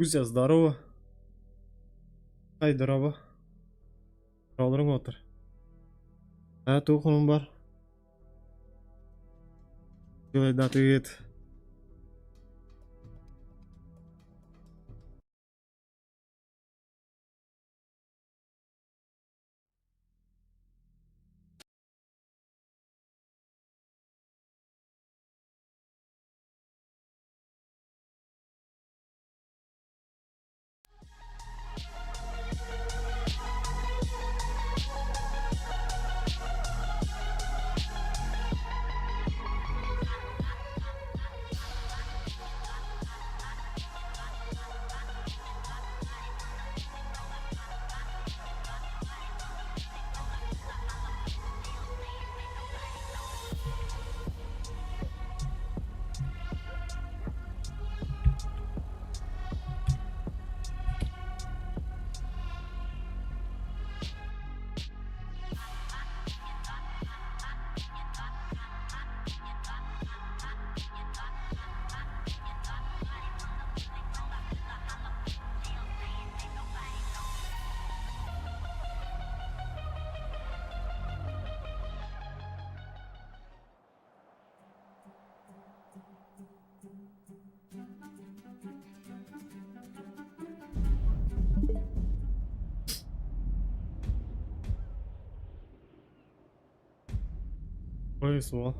Кузя, здорово. Ай, здорово. Олорон отыр. А, туох онун бар? Датыгыт. Ой, суол.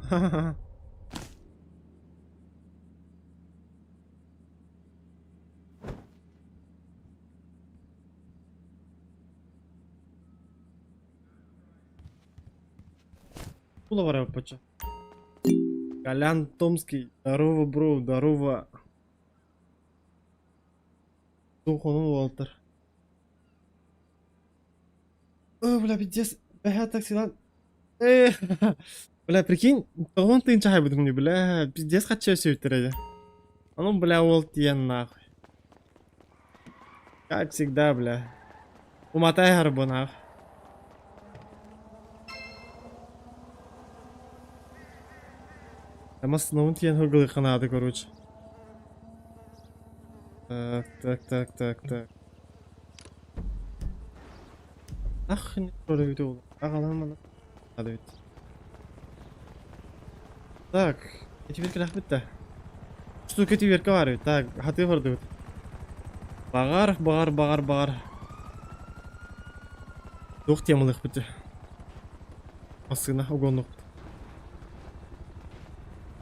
Кула барабыча. Колян Томский. Здорово, бро, здорово. Духонун Уолтер. О, бля, пиздец. Бля, таксилан. Э, бля, прикинь, тоҕон тыынча хайбытым дии, бля, пиздец хачча өсөбүттэр А ну, бля, уол тиийэн нахуй. Как всегда, бля. Уматай харбы нах. Масынаун тиийэн хыргылыахха наада, короче. Так, так, так, так, так. Ах, не Аҕалан эбит. Так, этибиэркэлээх да. Штука этибиэркэ баар эбит. Так, хатыы бардыбыт. Баҕар, баҕар, баҕар, баҕар. Туох темалыахпыт Массыына угоннукпут.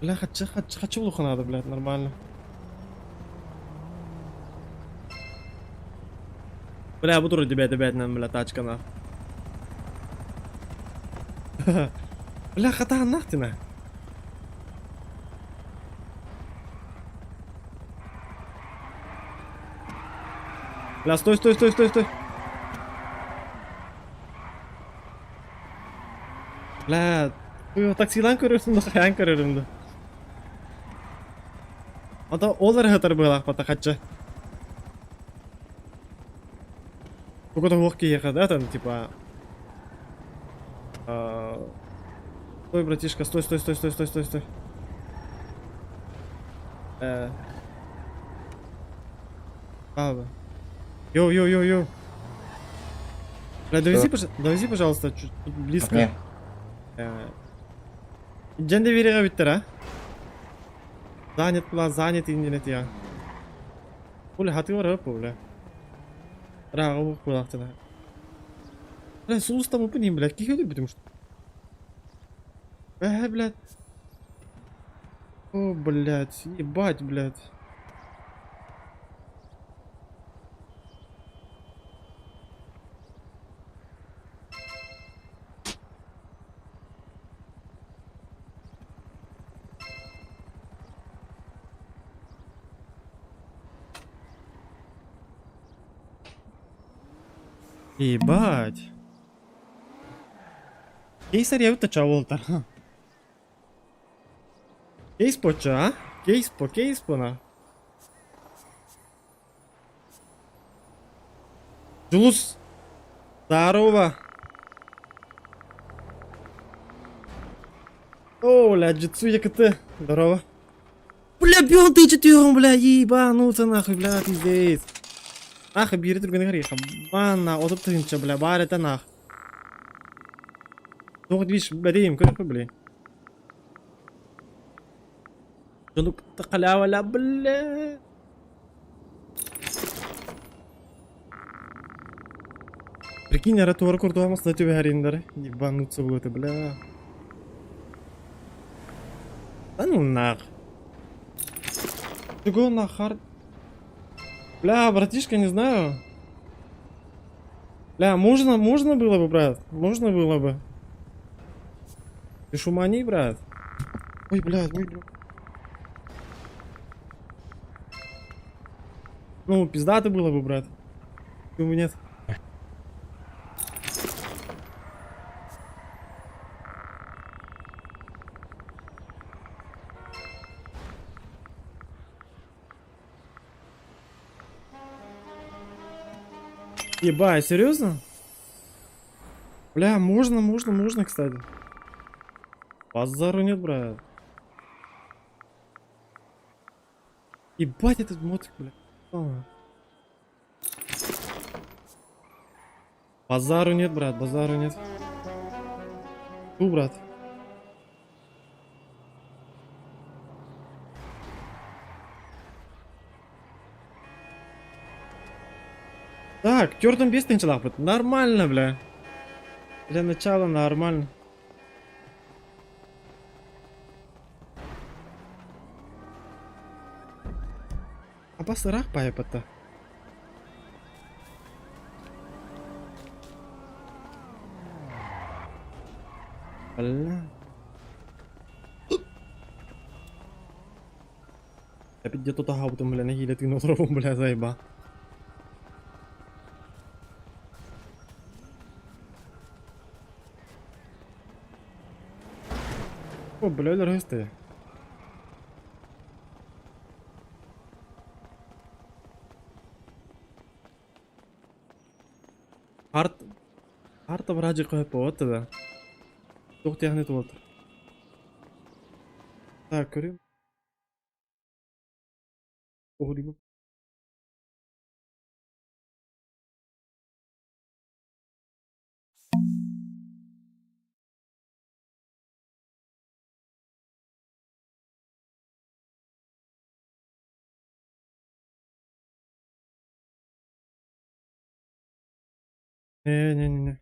Бля, хаччы, хаччы, хаччы булуохха наада, блядь, нормально. Бля, бу турар дебэт эбээтинэн, бля, тачкана. Бля, хатааннаах тина. Бля, стой, стой, стой, стой, стой. Бля, таксилаан көрөрсүн да хайаан көрөрүм да. Ата ол эрэ сытар быһыылаах хачча. Тугу да суох киһиэхэ да там типа Стой, братишка, стой, стой, стой, стой, стой, стой, стой. Э. Баба. Йоу, йоу, йоу, йоу. Бля, довези, пож... довези, пожалуйста, чуть тут близко. Не. Дьэн да биэриэҕэ эбиттэр, а? Занят была, занят иннинэ я. Бля, хатыы барар бля. Рааҕа буолаахтана. Бля, сулустаммыппын иһин, блядь, киһи өлөрбүтүм что. Э, блядь. О, блядь, ебать, блядь. Ебать. Кейсарьябыт да чабылтар. Кейс поча, а? Кейс по, кейс по на. Дьулус! Здорово! О, бля, джитсу ЯКТ. Здорово. Бля, бьон ты четырем, бля, ебануться нахуй, бля, пиздец. Ах, биири түргэнэ харыйха. Банна, 30 тыһыынча, бля, баар этэ нах. Туох дииш, бэрийим, көрөхпө, бля. Дьону кытта халявала, бля. Прикинь, ара туора курдуга масына түбэһэриннэр. Ебануться было это, бля. Да ну нах. Чего нахар? Бля, братишка, не знаю. Бля, можно, можно было бы, брат? Можно было бы. Ты шумани, брат? Ой, блядь, ой, блядь. Ну, пиздато было бы, брат. Почему нет? Ебать, серьезно? Бля, можно, можно, можно, кстати. Базару нет, брат. Ебать этот мотик, бля. А. Базару нет, брат, базару нет. Ту, брат. Так, тертым 5 тыһыынчалаахпыт. Нормально, бля. Для начала нормально. Абас ыраах баайбата. Бля. Опять где-то таһаабытым, бля, нэһиилэ тыын олоробун, бля, заеба. О, бля, өлөр Арт Арта враджи көп да. Туох тиэхни туолтар. Так, көрүм. Оҕуруйбут. Не-не-не-не.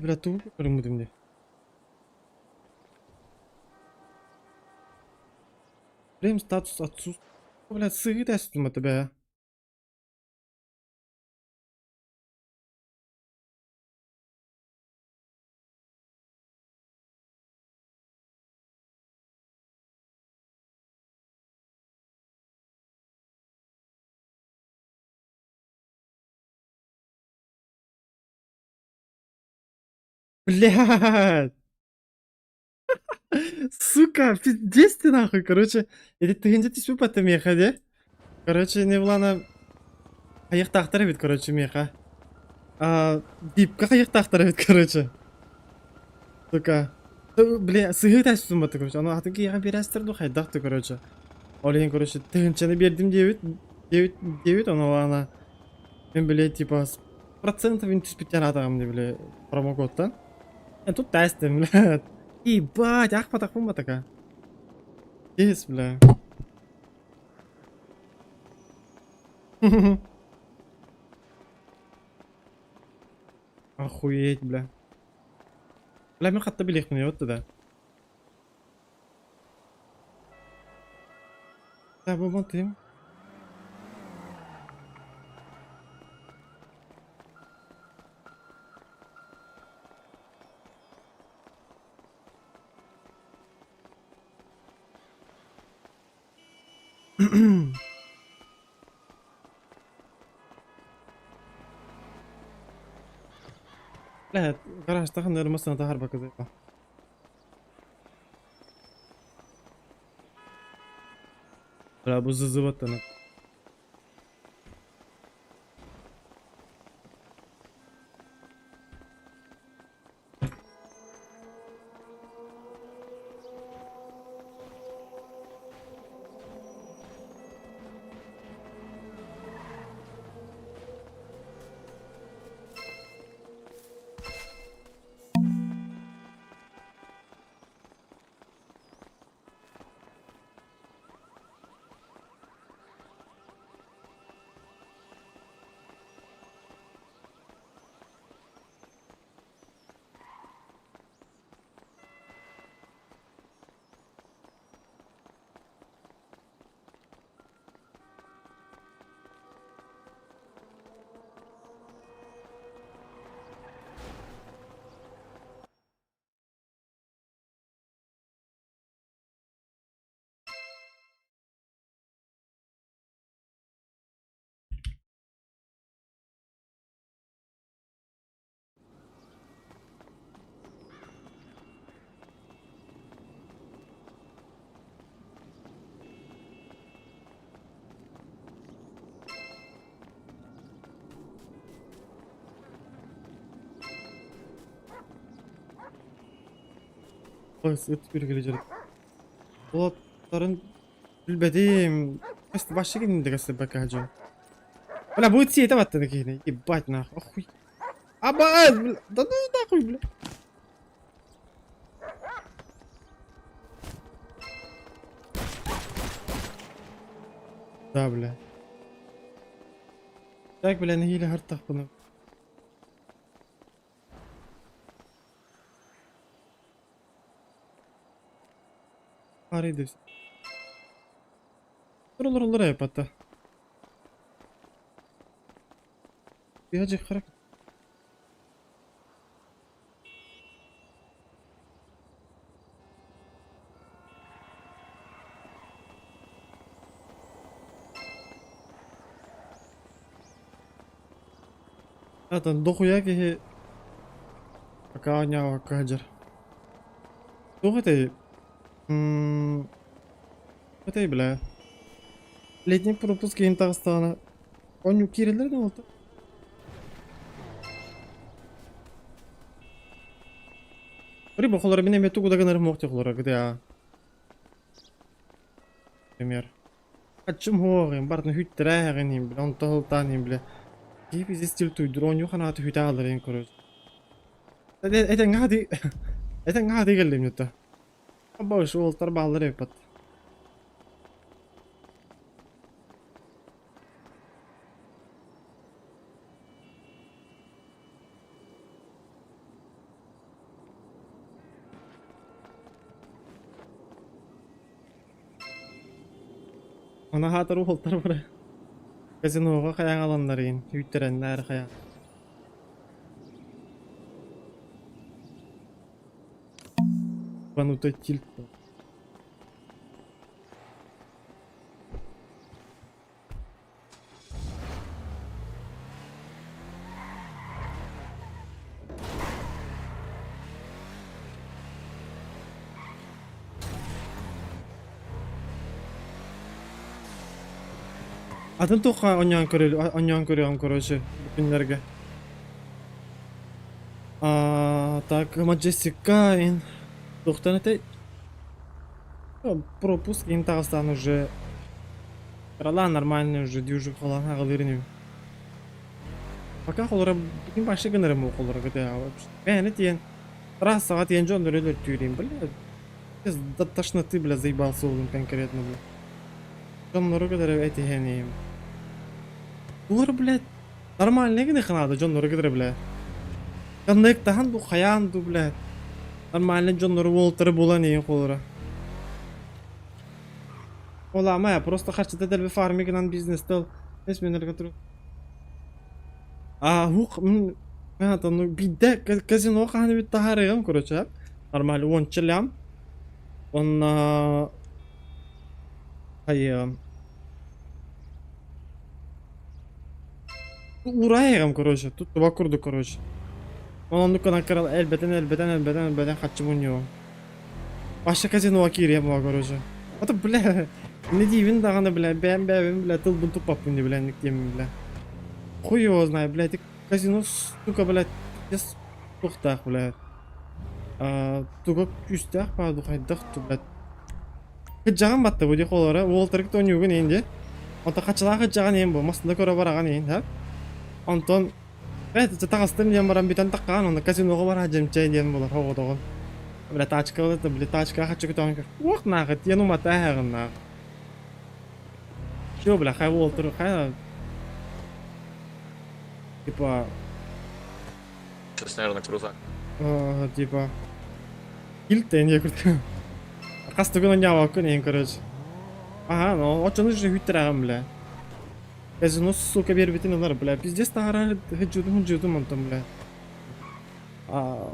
Бля, тугу көрүҥмүтүм дии. Прем статус отсутствует. Бля, сыгыт эстим это, бля. Блядь! Сука, пиздец ты нахуй, короче. Или ты где түспүт это меха, де? Короче, не булана хайыктаахтар эбит, короче, меха. А, дипка хайыктаахтар эбит, короче. Сука. Бля, сыһыы тэстим бата, короче. Аны атын киһиэхэ биэрээстэр ду хайдах ты, короче. Ол иһин, короче, тыһыынчаны биэрдим диэбит, диэбит, диэбит, ону ана мен, блядь, типа, процентов түспүттэн атаҕым ди, бля, промокодтан. Тут тестим, блядь. Ебать, ах потахпын батака. Есть, бля. Охуеть, бля. Бля, мен хатта билиэхпин вот да. Да, бу тым. Бля, гаражтахан ырмасына таһарбакы. Бля, бу зызыбаттана. Ыт күргүлү Уолаттарын билбэтим. Вообще кинини көстүбэккэ сылдьабын. Бля, будет сиэтэ баттана киһини. Ебать нахуй. Охуй. Абаас, бля. Да ну нахуй, бля. Да, бля. Так, бля, нэһиилэ хартахпына. Арыйдыбыз. Олороллор эпата. Биһиги харак. Атын дохуя киһи пока оонньообокко сылдьар. Туох этэй? М этэй бля. Летний пропуск киһин таҕыстаҕына оонньуу киирэллэр да буолта. Рыба холоро мин эмиэ тугу да гынарым суох дии холоро GTA. Пример. Аччым уһуоҕун, барытын хүттэрээһэҕин иһин бile, онто сылтаан иһин бile. Киһи пиздец тюльтуйдур, оонньуу ханаата хүтэ аалар иһин короче. Этэҥҥэ хатыы этэҥҥэ хатыы кэллим ньута. Абаш уолтар бааллар эбиппат. Анаһаатар уолтар бары казиноҕа хайаан аланнарыйын, үүттэрэннээр хайаан. Банута тильт. Атын туохха оонньоон көрө оонньоон көрүөҕүм короче бу күннэргэ. Аа так Маджестикка ин туохтан этэй? Пропуск ин таҕыстаан уже Ралаан нормальный уже дюжик холан аҕалыыр инибин. Пока холоро бүтүн вообще гынарым ол холоро GTA Бэйэни тиийэн трассаҕа тиийэн дьоннору өлөртүүрүм бля до тошноты бля заебался уолум конкретно бля. Дьоннору кытары этиһэниим. Улар блядь нормальный гына ханаада дьоннору кытары бля. Ханнык таһан ду хайаан ду бля. Нормальный дьоннору уолтары булан иин холоро. Оламая, просто харчыта дэлби фармигынан бизнестел эсменерге туру. А хук ну бидде казино хаһан эбит таһаарыгым короче нормально уонча лям онна хайыам. Уурайыгым, короче, тут туба курдук, короче. Оннук гынан кырал элбэтэн, элбэтэн, элбэтэн, элбэтэн хаччы мунньуом. Вообще казиноға киириэм була, короче. Ото, бля, не диибин даҕаны, бля, бэйэм бэйэбин, бля, тылбын туппаппын дии, бля, инник диэммин, бля. Хуй его знает, блядь, казино, сука, блядь, пиздец туохтаах, блядь. А, туга күүстээх баа, хайдах ту, блядь. Кыдьаҕан батта бу дии холоро, уолтарык оонньуугун иһин дии. Онтон хаччылаах кыдьаҕан иһин бу, массыына көрө бараҕын иһин, ха? Онтон Э, таҕыстым диэн баран бүтэн таххаан, онно казиноҕа бараа дьэмчэй диэн буолар оҕотоҕун. Бля, тачка ылыта, бля, тачка хаччы көтөҕөн көр. Уох нааҕы, тиэн умата эһэҕин Чё, бля, хай уолтур, хай... Типа... Сейчас, наверное, крузак. Типа... Килтен я курдук. Хас тугун онньообоккун иһин, короче. Ага, ну, оччону же хүттэрэҕин, бля. Казино, сука, биэрбитин ылар, бля. Пиздец таһаарар хыдьыытым хыдьыытым онтон, бля. А...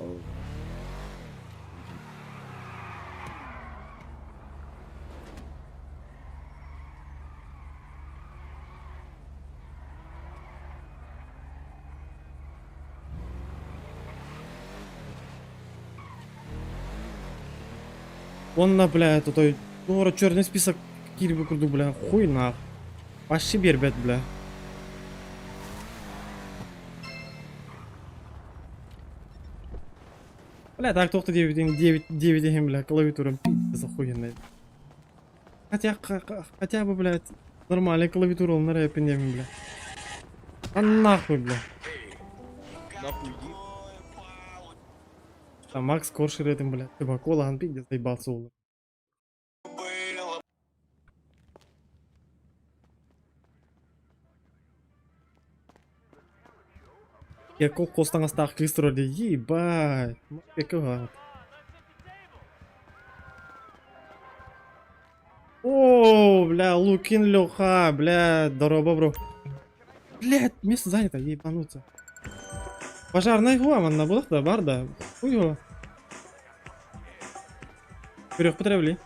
Уонна, бля, той туора черный список киирбит курдук, бля, хуй нах. Вообще биэрбэт, бля. Бля, так туох да диэбитиҥ диэбит диэбит иһин, бля, клавиатурам пиздец охуенная. Хотя, хотя бы, блядь, нормальная клавиатура ылынар эппин диэмин, бля. А нахуй, бля. Нахуй иди. Там Макс Корж этим, бля. Типа, кола пиздец заебался уолу. Я колхоз таҥастаах кыыс турар дии, ебать, О, бля, Лукин Леха, бля, здорово, бро. Блядь, место занято, ебануться. Пожарная хуа, манна булах да, бар да. Хуй его. Вперед, потребли.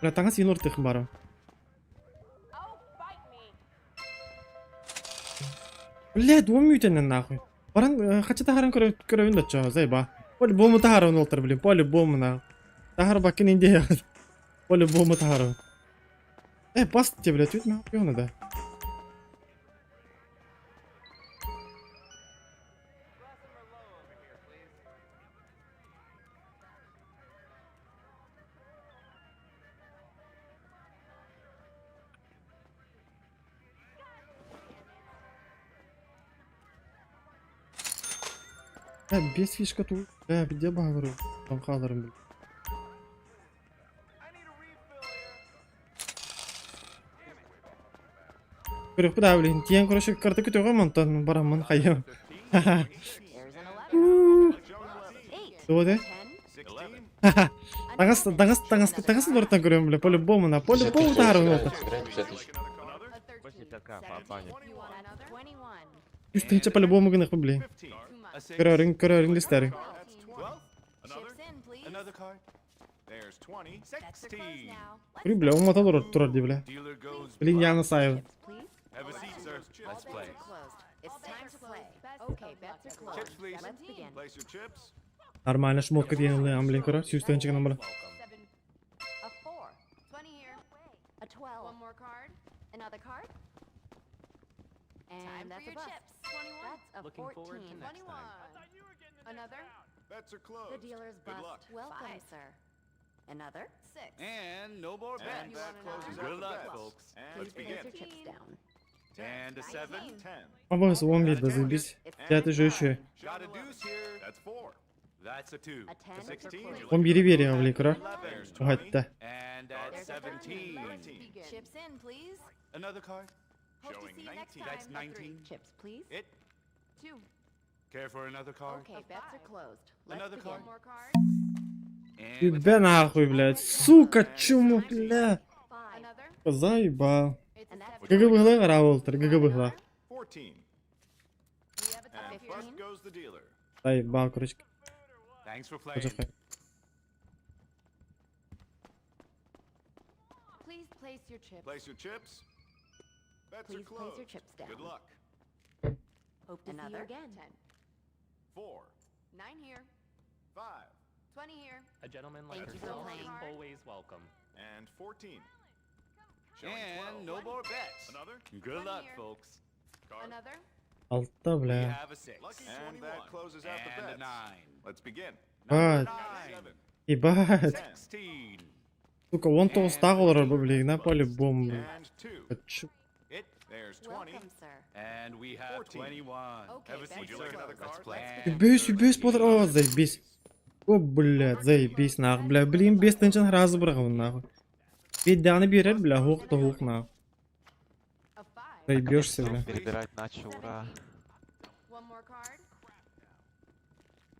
Бля, таҥас иин ортыхын бара. Блядь, уон мүтэнэн нахуй. Баран хача таһаран көрөбүн да чоо, заеба. По-любому таһаран уолтар, блин, по-любому на. Таһар бакын индия. По-любому таһаран. Э, бас тебе, блядь, тут нахуй надо. Э, без фишка тут. Э, где говорю? Там хадарым, блин. Көрүөхпүт аа блин, тиийэн короче карта көтөҕөм онтон бараммын хайыам. Туох этэ? Таҥас таҥас таҥас таҥас олортон көрөм бля, по-любому на, по-любому таһааран уолта. Сыграй 50 тысяч. Үс тыһыынча по-любому гыныахпын блин. Көрөөрүҥ, көрөөрүҥ листэриҥ. Көрү бля, умата олорор турар дии бля. Блин, Яна Саева. Нормально шмотка диэн ыллыам блин көрөр, сүүс тыһыынча гынан баран. Абас он биэрдэ заебись. Пятый же еще. Он биири биэриэҕэ блин көрөр. Уһатта. Тебя нахуй, блядь. Сука, чему, бля. Заебал. ГГ быһылаах аraa буолтар, ГГ быһылаах. Заебал, короче. Place your chips. Place your chips. Bets are Please place your closed. chips down. Good luck. Hope to see you Another? again. 10. 4, 9 here. 5, 20 here. A gentleman like Thank you for yourself playing. is always welcome. and 14. Showing And 12. no more bets. Another? Good luck, here. folks. Card. Another? Altta We бля. have a 6. Lucky and that closes out the And a bets. 9. Let's begin. Ебать. 9. Ебать. 16. Сука, он тоғызда олар бу блин, на по-любому. блин. And 2. Хочу. It. There's 20. Welcome, sir. And we have 14. 21. Okay, Have a bets seat, Would you sir. like another Let's card? play. Бес, бес болар, о, заебись. О, блядь, заебись, нахуй, бля, блин, бес тынчан разы бұрағын, нахуй. Бедданы берер, бля, хух та хух, нахуй. A 5. Заебешься, бля. Перебирать начал, ура. One more card.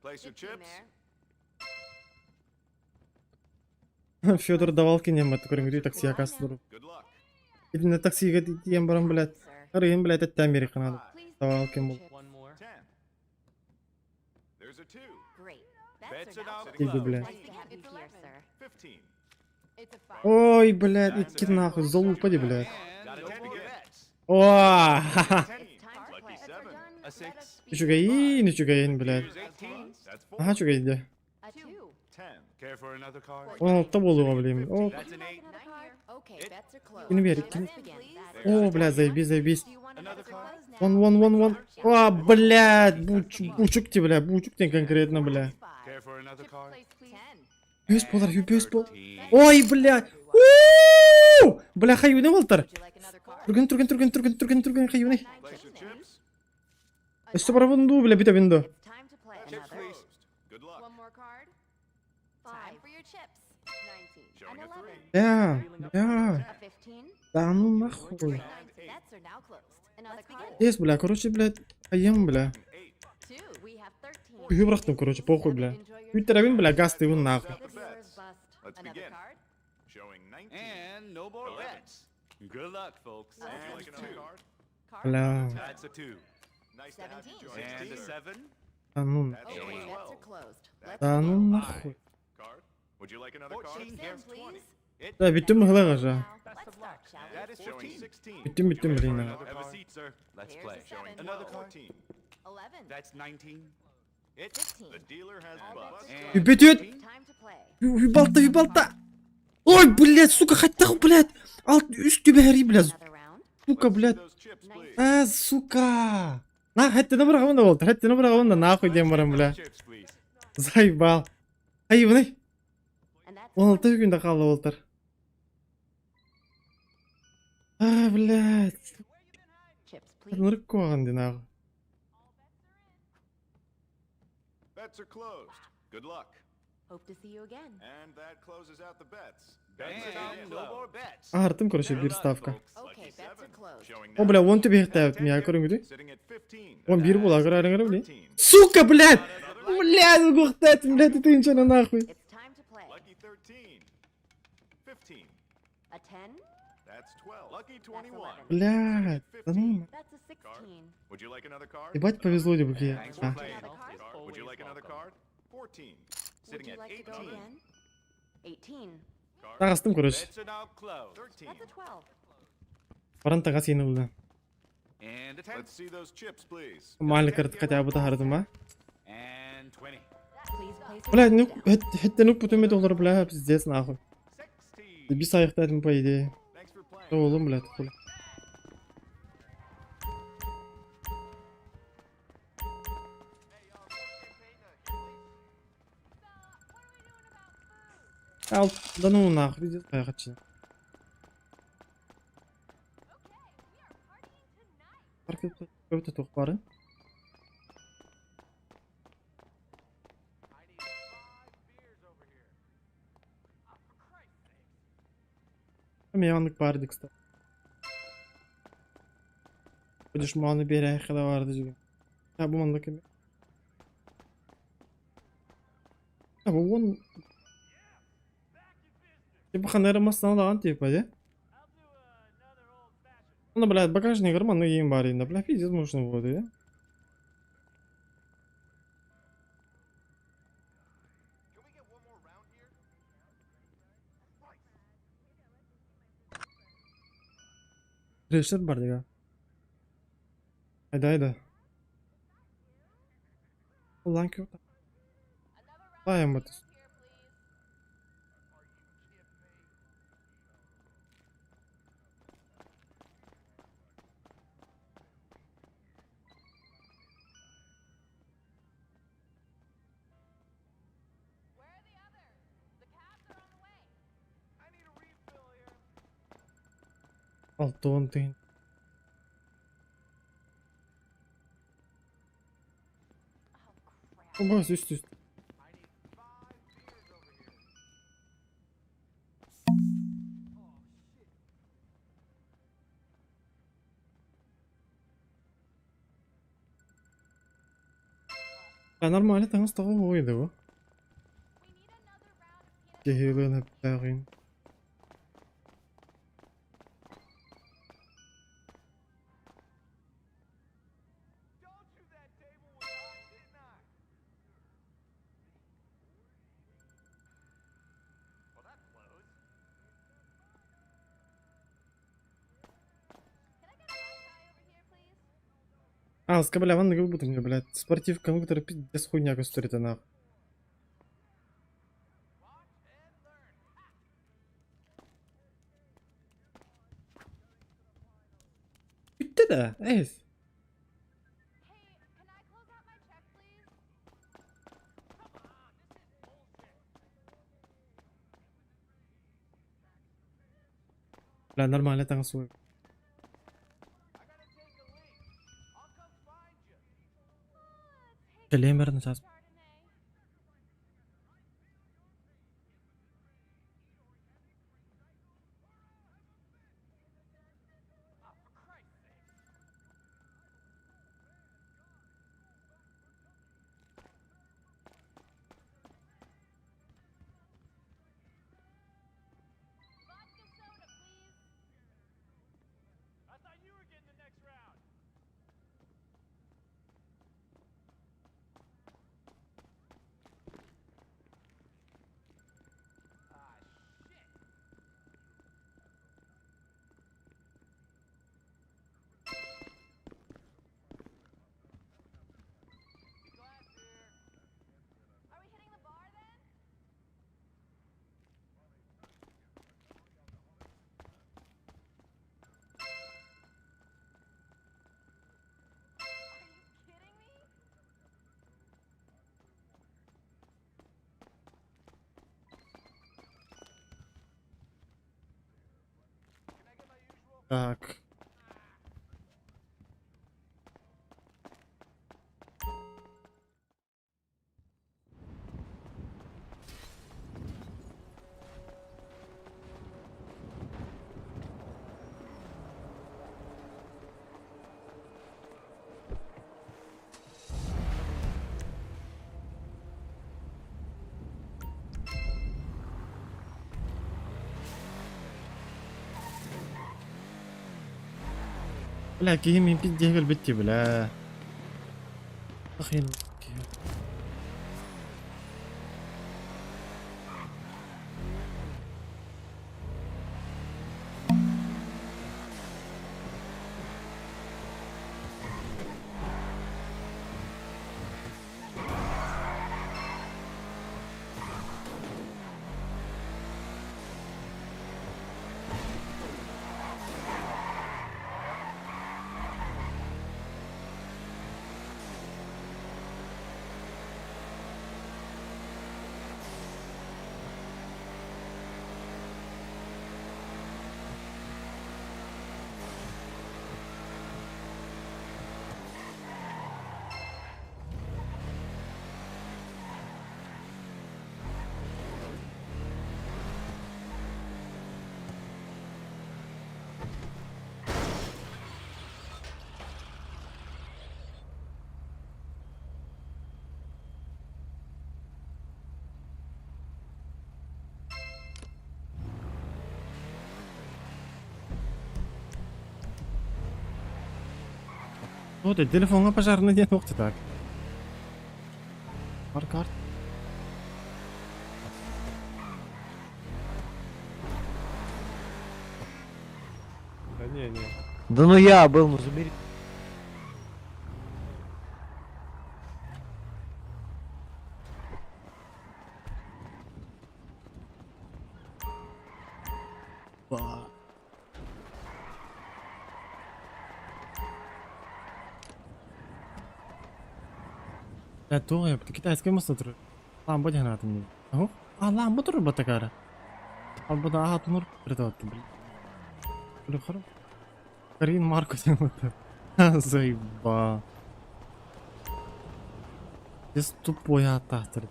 Place your 15 chips. there. Федор давалки нем, это көрінгідей такси акасы тұр. Good luck. Итіне таксиге тиен барам, блядь. Sir. Арыйын, блядь, әттән бері қанады. 5, Please place Давалки your был. chips. One more. 10. There's a 2. Great. Bets Bets are are now now closed. Иди, бля. Nice to have you It's here, 11. sir. 15. It's a 5. Ой, блядь, итки нахуй, залупа, блядь. And Got a no 10 more again. bets. О, ха-ха. 10. It's time to Lucky play. Bets are 7. done. A Let us 6. begin. Үчүгэйин, үчүгэйин, блядь. Here's 18. That's 4. Аха, үчүгэйди. A 2. 10. Care for another card? Он алтта болуға, блин. О, Would That's you an like 8. another 9 card? here. Okay, It- bets are closed. Кини бери, Let's кини. begin. Bets О, are бля, заебись, заебись. Do you want Another another card? card? Вон, вон, вон, вон. О, блядь, бучук ти, бля, бучук ти конкретно, бля. Care for another Chips card? placed, please. 10. Бес болар, бес бол. 13. Ой, блядь. У! Бля, хайуны болтар. Would you like another card? Түрген, түрген, түрген, түрген, түрген, түрген, хайуны. Nine Place your chips there. chips. Өсті бара бұнду, бля, бүйте бінду. It's time to play. Bets are Another. closed. Good luck. One more card. Time for your chips. 19. Showing An a 3. Бля, бля. A 15. Да ну нахуй. Nine. Bets are now closed. Another card. Есть, бля, короче, блядь, айым, бля. 8. 2. We have 13. Үйі бұрақтым, короче, похуй, бля. Enjoy your Үй тарабын, бля, газ тыйын нахуй. The dealer's bust. Let's Another begin. card. Showing 19. And no more 11. bets. Good luck, folks. Would you like another card? Card. Бля, That's a 2. Nice to have you 17. join us, And a sir. 7. да ну, That's Okay, showing bets are 12. closed. Let's да ну begin. нахуй. Card. Would you like another card? 14 Chips here. in, please. It. Да, бүттім ғылаға жа. Now, let's start, shall we? That is Showing 14. 16. Бүттім, бүттім, блин. Another Have a card. seat, sir. Let's Here's play. a seven. Another card. 14. 11. That's 19. It. 15. The dealer has bust. And Үбетет. 13. Time to play. Үбалта, үбалта. Ой, блядь, сука, хотя, блядь. Алт, үс түбәри, блядь. Another round. Сука, Let's see блядь. those chips, please. А, сука. На, хәтті бұрағын да болды, хәтті бұрағын да нахуй дем барам, бля. Chips, please. Заебал. Айыбыны. And that's 16 күндә қалды олтыр. А, блядь. chips, please. Нұрып қойған ден ағы. Bets are closed. Good luck. Hope to see you again. And that closes out the bets. And no more bets. Артым, короче, Good бір luck, ставка. folks. Okay, Lucky bets are seven. closed. Showing О, бля, nine. он төбе тәбіт, мен көрің күді. Sitting at 15. Он бір бола, көрәрің көрі, блин. 13. Сука, блядь! Блядь, угуқтат, блядь, это иншана нахуй. It's time to play. Lucky 13. 15. A 10. That's 12. Lucky 21. Блядь, да ну. That's a 16. Would you like another card? Ебать повезло тебе, бля. Thanks for А. playing. Another card. Is Would you always like another welcome. card? 14. Would Sitting you at like to go 18. again? 18. Card. Тағыстым, короче. Bets are now closed. 13. That's a 12. Баран тағас ені болды. And a 10. Let's see those chips, please. Мали кірді хотя бы тағардым, а? And 20. Please place your Бля, chips ну, down. хәтті нүк бүтімеді олар, бля, пиздец, нахуй. 16. Бес аяқтадым, по идее. Thanks for playing. Oğlum, блядь, хули. Ал, да ну нахуй, иди аяқчы. Парк өтө тоқ бары. Меянlık vardı kısa. Bu düşmanı bir ayakta vardı çünkü. Ya bu mandık gibi. Ya bu on... Типа ханера масана даҕан типа, де? Ну, блядь, багажник ну им бар инде, бля, пиздец можно будет, де? Трешер бар дига. Haydi haydi. Ulan ki Dayanmadı. Алтон тыын. Обас үс түс. Нормально таҥас тоҕо буойда бу. Киһилыын эптээҕин. А, бля, вон как будто мне, блядь, спортивка, ну, которая пиздец хуйня көстөр нах. Bitti de, evet. Бля, нормально танцую. Кэлиэмэрин саас. Так. Бля, киһи мин пиздец кэлбит бля. Ахин. Вот, телефоҥҥа пожарный диэн туох так. Бар карт. Да не, не. Да ну я был, ну забери. Э, туох эбит, китайскай мас турар. Ламба диэн аатын дии. Оһох, а ламба турар батакара. Албада аатын урут блин. Бля, хоро. Карин Марко диэн Заеба. Здесь тупой ааттаахтар. На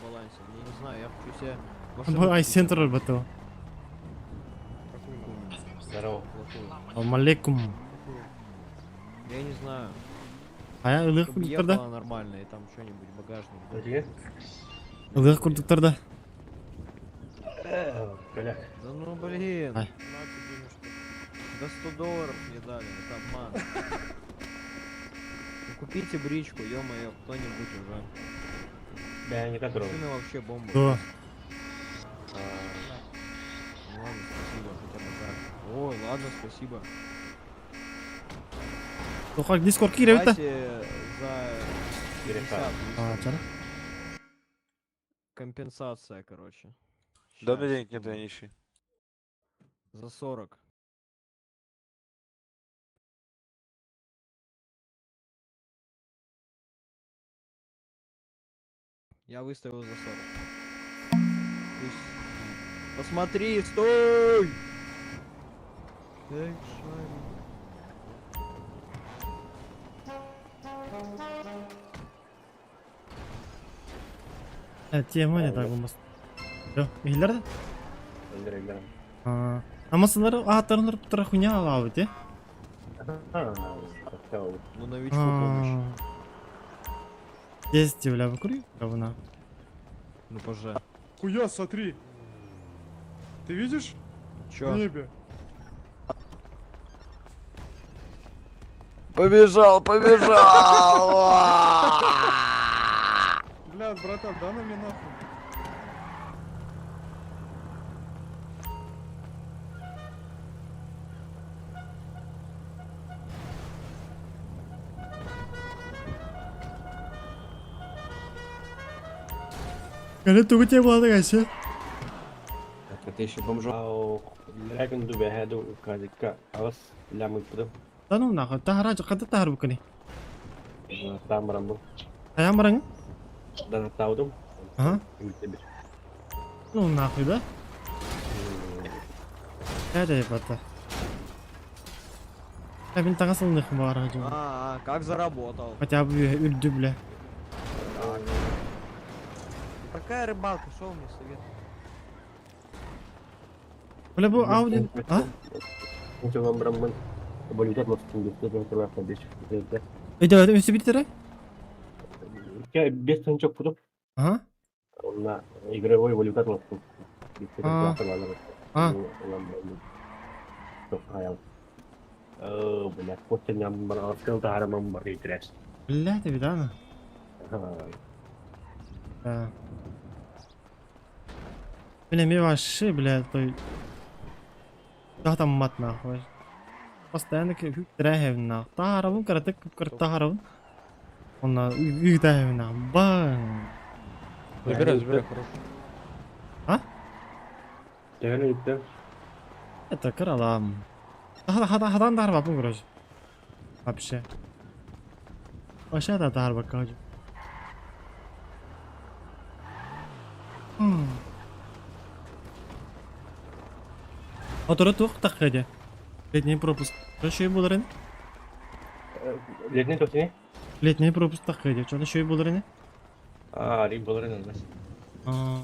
балансе. Я не знаю, я хочу себе Бу машину купить. Айсен турар батыл. Здорово. Плохую. Алейкум. Я не знаю. Хайа ылыах Чтобы курдуктар да? ехала нормально и там что-нибудь багажник. Ылыах курдуктар да? Да ну блин. Ай. Да 100 долларов мне дали, это обман. Ну купите бричку, ё-моё, кто-нибудь уже. Машина вообще бомба. Дуо. Ну ладно, спасибо, хотя бы так. Ой, ладно, спасибо. Туохха Discord киирэбит да? Давайте за 50 А, чара. Компенсация, короче. Да у меня Щас. денег нет, я нищий. За 40. Я выставил за 40. Пусть... Посмотри, стой! Эх, шарик. Э, тема не так болмас. Жо, иһиллэр да? А, Амасылары ааттарын тура хуйня алабыт, э? Ну, новичку помощь. Есть, бля, выкури, говна. Ну, поже. Хуя, смотри. Ты видишь? В Чё? небе. Побежал, побежал! Бля, братан, да на мне нахуй. Кэлэ тугу тиэ буолла гайся? Да ну нахуй, таһара хата таһар букани. Хайаан бараҥ? Ага. Ну нахуй, да? Это ебата. Я мин таҥас ылыныахпын баҕарар дьон. А, а, как заработал? Хотя бы үрдү бля. Так. Какая рыбалка, что вы мне советуете? Бля бу Ауди... А? Өйдөөтүм өссө биирдэрэ? Ага. А. А. Бля, ты видана? Да. Бля, мне вообще, бля, той... Да там мат нахуй. Постоянно хүктэрэ нахуй. Таарабын кыратык кып таарабын. Онна үгтэһэбин нахуй. Баң. Забирай, забирай, хорошо. А? Это кыралам. Хадан таарбаппын, короче. Вообще. Вообще да таарбакка. Оторо туох тахха дии. Летний пропуск. Что буолар ини? Летний тохтини? Летний пропуск тахха дии. Что еще буолар ини? Аа, ри буолар ини. А.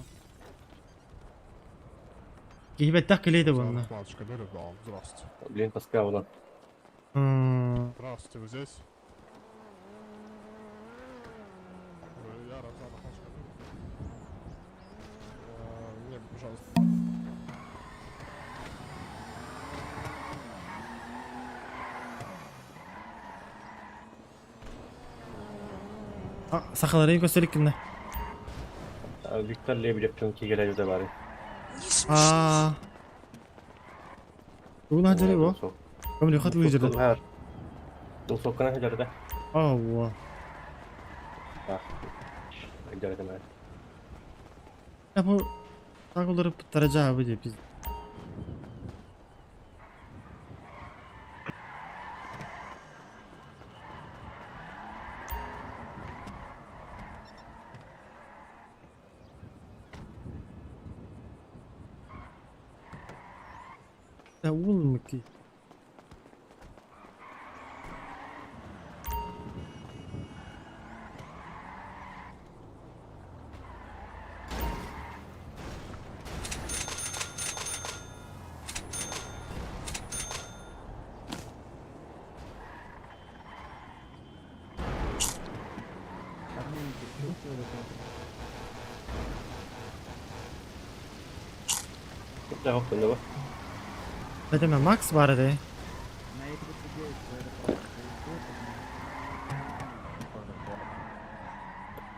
Киһи так кэлиэдэ буолна. Здравствуйте. Блин, тоска она. Здравствуйте, вы здесь? Я Рамзан Ахматович Кадыров. Мне, пожалуйста. А, сахаларын көстөр кинне. Виктор Лебедев чуҥкигэлэ дьэ бары. Аа. Тугун хадьары бу? Ком лөхат лыжырда. Соккана хадьарда. Ау. Хадьарда. Я бу тагылары пыттара деп biz. Я улмыки. Это Макс бар де.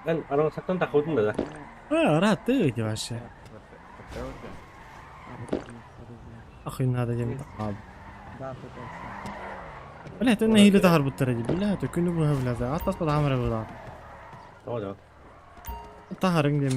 Эн араҥсаттан тахыбытын да? А, рад ты где вообще? Ахуй надо дем. Бля, это на или тахар буттара ди. Бля, это күнү буха бля. Атас бада амра буда. Тоҕо Тахарың дем.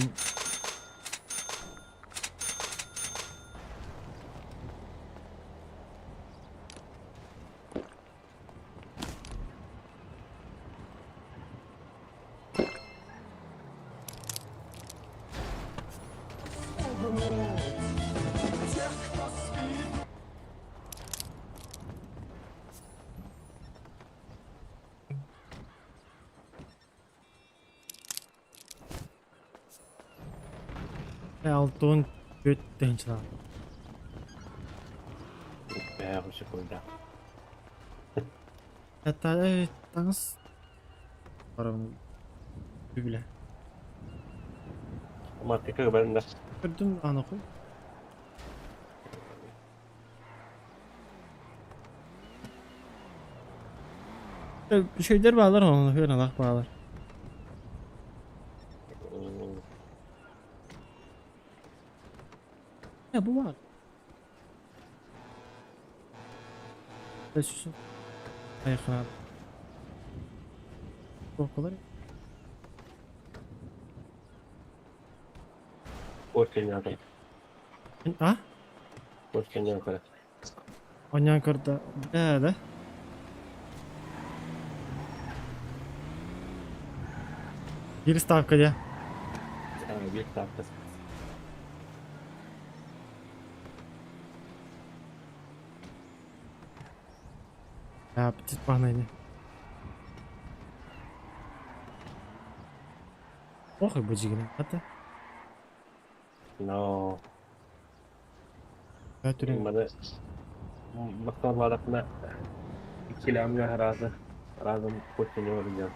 Алтын көт тынчла. Бээ, секунда. Это таңыз барабын. Бүле. Маркетке бәрінде. Көрдүм аны кой. Şeyler bağlar onu, hör Allah bağlar. Ya bu var. Beş Ayakın abi. Korkular. Hoş А? Hoş geldin. Онян көрді. Да, да. Бір ставка де. Bir ставка. Я птиц погнали. Ох, и божигина. Это? No. Бәтүрен. Маны Мақталарақна икиләмгә разы. Разым көтенә орын.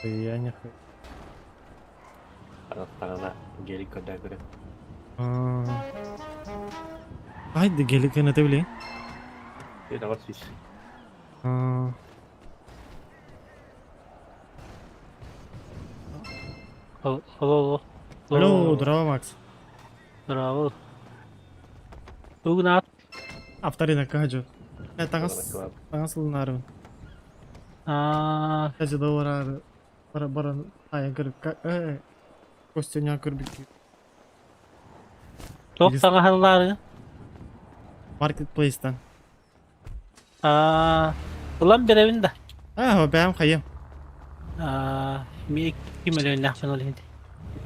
Я не Арастагына гелик көдә күрә. Haydi gelip ne bileyim. Bir daha süs. Алло, алло. Алло, здорово, Макс. Здорово. Угнат. Авторина каджу. Я тагас тагас лунарым. А, Каджу доллар бара бара ай көр э Костя не көр бит. Тоқ саңа Маркетплейстан. А, улам беребин да. А, бәм хайым. А, ми 2 миллион нахпын ол енді.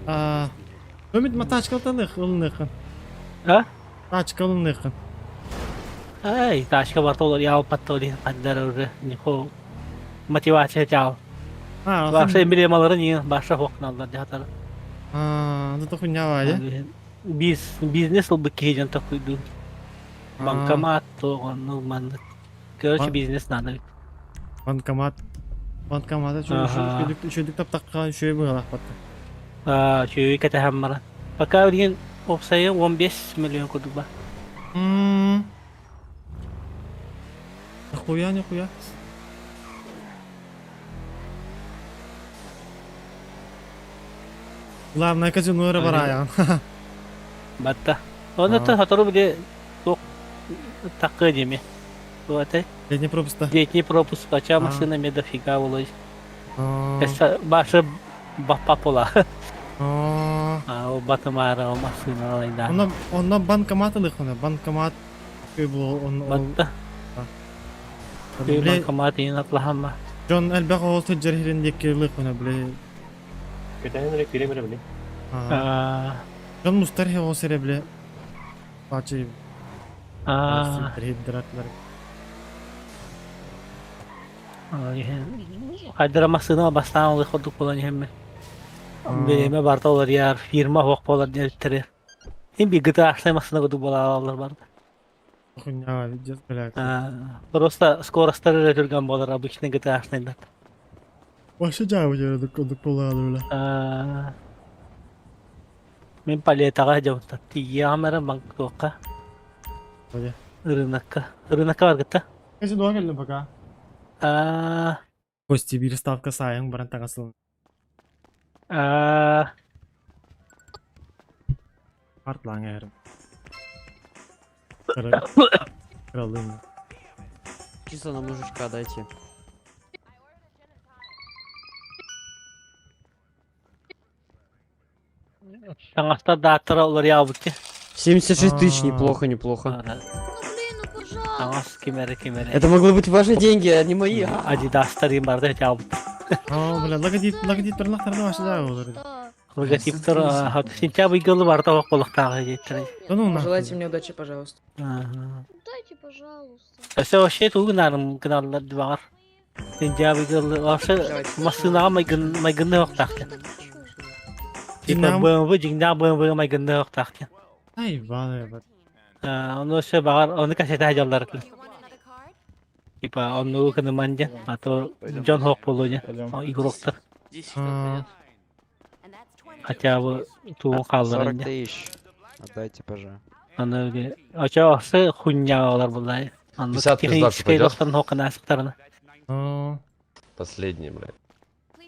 А, Өмүт ма тачка ылынык ылынык. А? Тачка ылынык. Ай, тачка бар толор ял паттол каддар уже нихо мотивация чал. А, Баша эмблемалары не баша хокналар жатар. А, это хуйня вая. Биз бизнес ыл кейден такуйду. Банкомат то ну ман. Короче, бизнес надо. Банкомат. Банкомат Ага. шөйдүк таптакка шөй бугалак батты. А, чөй кете хаммара. Пока деген опсайы 15 миллион кудук ба. Нихуя, нихуя. Главное казино эрэ бараайаҕын. Батта. Оны то сотору били туох таккы диэми. Туотай. Летний пропуска. Летний пропуск ача машина мне дофига болой. Башы баппа пола. А о батымара о машина алайда. Онно онно банкомат ылыхына, банкомат он Батта. Банкомат иин атлахамма. Дьон элбэх оҕо сылдьар иһирин диэки ылыхына, бile. Көтөһөн эрэ киирем эрэ били. Дьон мустар иһэ оҕо сирэ бile. Бачы. Сирдэр Хайдара массыына бастаан олох курдук буолан иһэммин. Бириэмэ барыта уларыйар, фирма суох буолар диэбиттэрэ. Син биир гытаахтай массыына курдук буолааллар барыта. Просто скоростар эрэ түргэн буолар обычный гытаахтайдар. Вообще дьаабы дьаабы курдук буолаалар бля. Мин палетаҕа дьабыттар. Тиийиэҕим эрэ банк туохха. Рынокка. Рынокка баргытта. Кэси дуо кэллим пока. Кости биир ставка саайан баран таҥасылын. Артлаң эрим. Кралым. Чисто на мужичка дайте. Таҥастар дааттара уларыйаабыт 76 тысяч, неплохо, неплохо. Таҥас ким эрэ ким эрэ. Это могло быть ваши деньги, а не мои. Адидастар барда хотябыт. О, бля, логотип, логотип тарлахтарда башы олар. Логотиптер сентябрь гылы барда ок болуктагы диэттер. Пожелайте мне удачи, пожалуйста. Дайте, пожалуйста. Өсө вообще тугу гынарым гыналлар дибагар. Сентябрь гылы вообще массынаға майгын майгынны октақты. Типа BMW дьиҥнээх BMW майгынны октақты. Ай, баны, бат. Ону өссө баҕар ону кэсэтэ дьаллар. Типа оннугу кыныман диэн, а то дьон суох буолуо диэн, игроктар. Хотя бы тугун хаалларан 40 диэн. тысяч. Отдайте, пожалуйста. Аны очо асы хуйня буллай. Анны 50 плюс 20 техническэй пойдет? достан хокканасыктарына. Последний, блядь.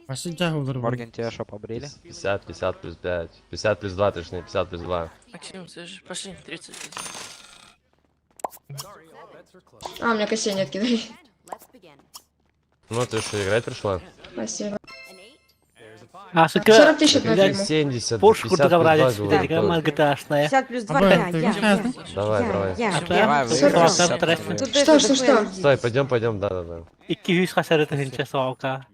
Башы жахулар. Морген, тебя что, побрили? 50, 50 плюс 5. 50 плюс 2, точнее, 50 плюс 2. Максим, слышишь, пошли, 30 А, у меня костей нет, кидай. Ну, ты что, играть пришла? Спасибо. А сука, 40 тысяч одну блядь, фирму. 70, Порш 50 курдук плюс 2 абралец, говорю, видите, GTA-шная. 50 плюс 2, Абы, я, ты я, видишь, я. Давай, Я, давай. я, Давай, я. выиграем. Тут Что, что, что? Стой, пойдем, пойдем, да-да-да. 200 хасары тыһынча соҕука.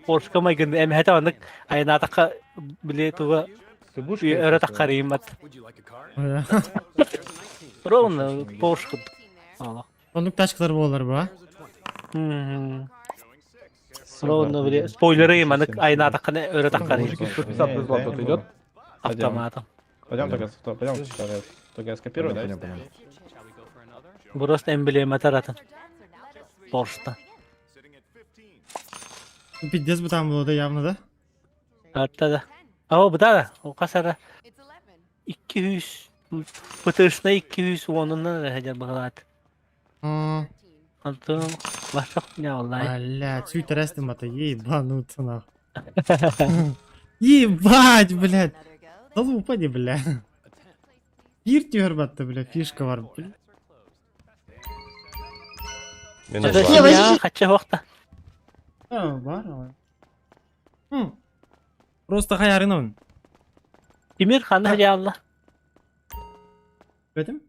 Поршка майгын эмэһэтэ оннук айнаатахха били туга өрө таххарыймат. Ровно Порш курдук. Олох. Оннук тачкалар болар ба? Ровно били спойлеры манык айнаатаххана өрө таххарыймат. 150 плюс 2 кто-то идет? Автоматом. Пойдем только, пойдем, только я скопирую, да? Просто эмблема таратын. Поршта. Пиздец бы там было, да, явно, да? Атта да. О, бу да, о хасара 200 ПТшна 210-унан эрэ быһалаат. Онтон башак не олай. Блядь, сүйтэрээстим бата, ебануться нахуй. Ебать, блядь. Да упади, бля. Биир түһэр батта, бля, фишка бар, бля. Минус Это 2. Не, возьмите. Хача вахта. А, бар, ой. Просто хаярын он. Тимир ханна хажаалла. Бетим?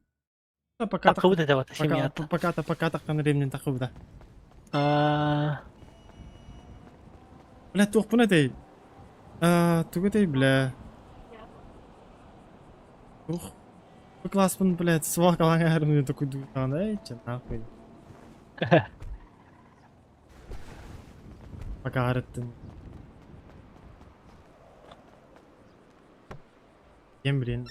Пока Такыбыт это вот семья. Пока пока пока тахтан ремнен такыбыда. А Бля, туох буна дей. А, тугу дей, бля. Ух. Бу класспын, блядь, свалка лаңарын такой духан, эй, че нахуй. Пока арыттым. Кем, блин.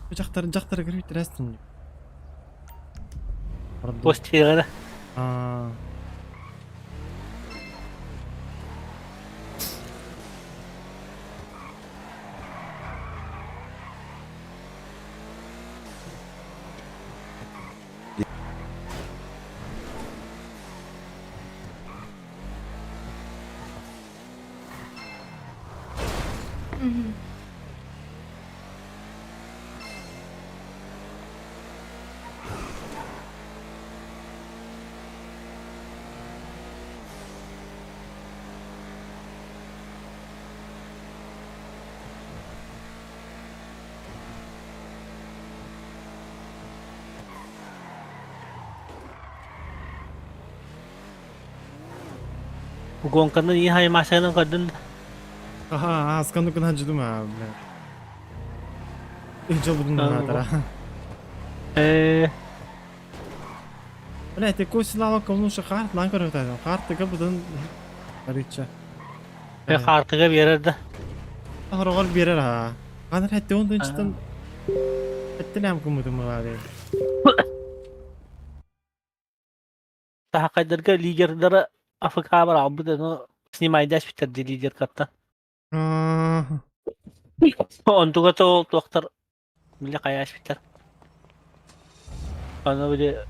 Бу жактары жактары кирип терестин. Постигара. А. Гонканы и хаймашанын көрдүн. Аха, асканды күн хаджыдым а, бля. Ичо будун натара. Бля, ты косилава комнуша харт лан көрөтөдө. Хартыга будун барыча. Хартыга берер да. Хорогор берер а. Каныр хәтте он тынчтан Әттеләм кумутум мылады. Сахакайдарга лидердары АФК бар албыт, но снимайдаш битерди лидер катта. Онтуга то туохтар биле хайаш биттер. Аны биле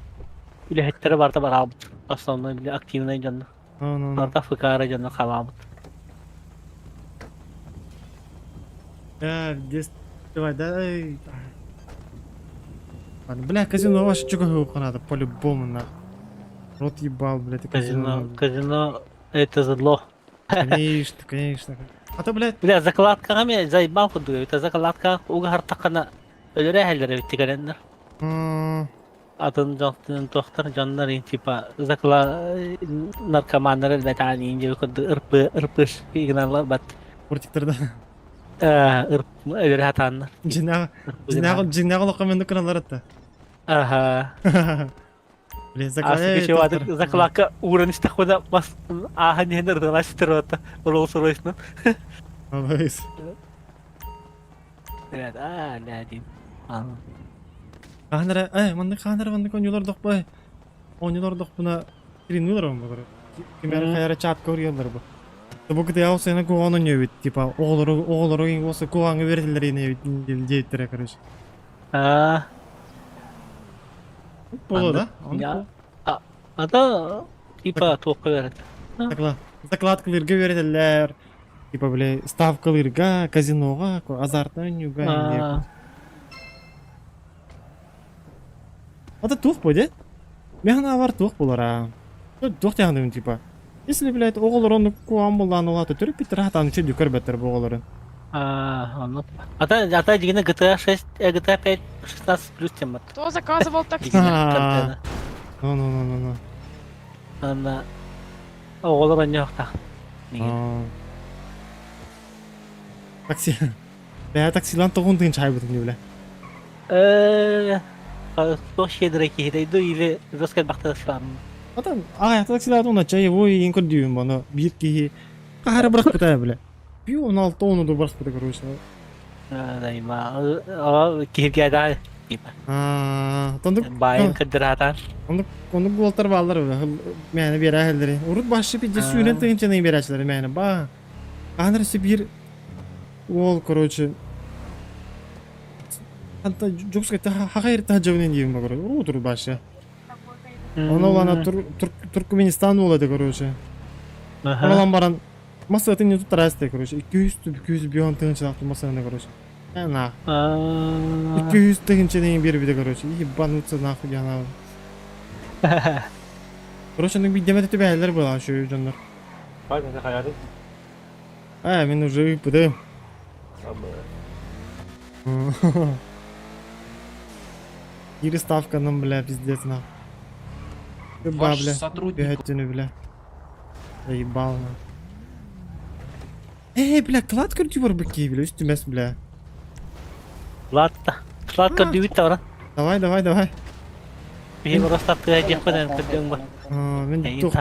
үлэһиттере барта бараабыт. Основной биле активный дьонно. Барта АФК дьонно халаабыт. Здесь давай, дай. Бля, казино ваше чего надо по-любому нахуй. Рот ебал, блядь, казино. Казино это задло. Конечно, конечно. А то, блядь... Бля, закладкаҕа мен заебал курдук эбит. Закладка уга хартаххана өлөрө эһэллэр эбит тикэрэннэр. Атын дьонтон туохтар дьоннор типа закла наркоманнар элбэтаан иин курдук ырпы ырпыш игналар бат. Портиктарда. Ырп өлөрө хатааннар. Дьиҥнээх дьиҥнээх олоххо мен кыналар атта. Аха. Блин, Закладка ууран истэххинэ мас ааһан иһэн ырдалааш ситэр Rolls Royce-нан. Молодец. Блядь, а, блядь. Хаанара, маннык хаанара маннык оонньуулар дохпой. Оонньуулар дохпуна тренулар он буолар. Кимэр хайара чатка уруйаллар бу. Бу кытыйа сена куһаҕан оонньуу эбит, типа оҕолору оҕолору болса куһаҕаҥҥа үөрэтэллэр эбит диэбиттэрэ, короче. А. Буолуо да? Ата типа туохха үөрэтэ. Закладкалыырга үөрэтэллэр. Типа, бля, ставкалыырга, казиноҕа, азартный оонньууга. Ата туох бу де? Мен санаабар туох буолар Туох диэхин типа. Если, блядь, оҕолор оннук куһаҕан буоллаҕына улаата төрөппүттэр хатаан үчүгэй көрбөттөр бу оҕолорун. А, оннук. Ата ата дьигинэ GTA 6, GTA 5 16 плюс темат. Кто заказывал такси? Ну, ну, ну, ну, ну. Ана оҕолор оонньуохтаах. Такси. Бля, таксилан тоҕун тыын чайбытын бля. Туох щедрый киһи ду или жестко бахтаслам. Ата аҕай таксилаат уна чай ой иин көрдүүбүн бону биир киһи хаһара бырахпыта бля. Пью 16 ону ду бырахпыта короче. Дайма киһиргэ да типа. Тондук Байын кырдыратан. Оннук оннук буолтар бааллар мээнэ биэрээһэллэри. Урут башы пидде сүүрэн тыһынчаны биэрээчилэри мээнэ ба. Хаанар биир уол короче Анта жокска хахайр тахажабын диим короче. Урут урут башы. Оны улана Туркменистан уола короче. Онон баран массатын не туттарасты короче. 200 200 бион тыһынчалаах массаны короче. На. 200 тыһынчаны биэрбитэ короче. Ебануться нахуй я Короче, ну бидеме түбэһэллэр буолан şu дьоннор. А, мен уже ыппытым. Кири ставканан, бля, пиздец, нахуй. Ба, Ваш бля. сотрудник Бегать бля. Заебал, нахуй. Эй, бля, клад көрдүү бар быкки, бля, үстүмэс, бля. Ладно. Клад көрдүүбүт тавра. Давай, давай, давай. Биһи просто тыа диэхпин көрдүҥ бу. Мен туох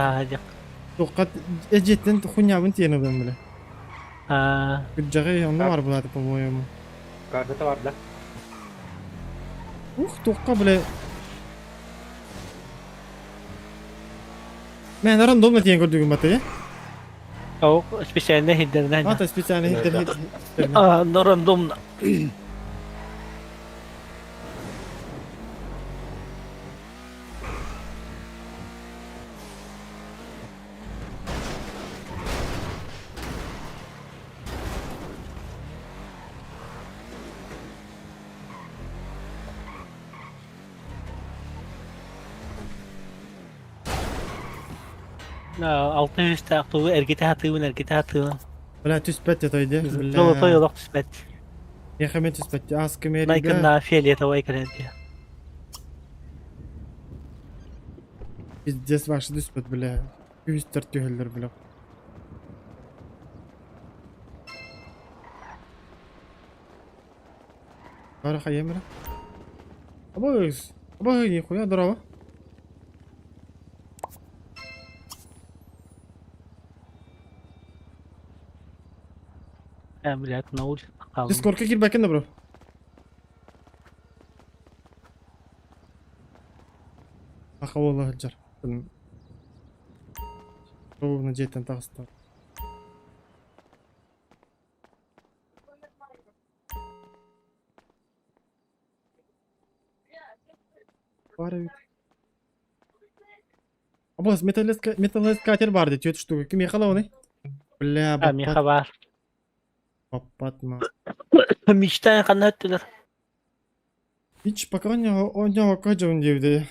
туохха эдьиэттэн хуйнябын тиэнэ бля. А. Күрдьэҕи онно бар булааты, по-моему. Карта бар да. Ух, туохха, бля. Мен рандомно тиэн көрдүгүм баты, О, специально хиддернен. Ата специально хиддер. А, но рандомно. Алты жүз тугу эргите хатыыбын, эргите хатыыбын. Бля, түспэт это бля. Золотой олох түспэт. Я хамен түспэт. Ас кемерге. Найкын фиолетовый кэлэнти. Пиздец ваши түспэт, бля. Үстер түһэллэр, бля. Бара хайым эрэ. Абыс, абы нихуя здорово. Э, блядь, на улице хааллым. Дискордка киирбэккин да бро. Саха уола сылдьар. Ровно дьиэттэн таҕыста. Баар эбит. Абас, металлоискатель баар дии, түөрт штука. Кимиэхэ ылабыный? Бля, А, миэхэ баппат, баар. баппат ма. Мечтаан ханна өттүлэр? Ич пока оонньообокко дьон диэбитэ.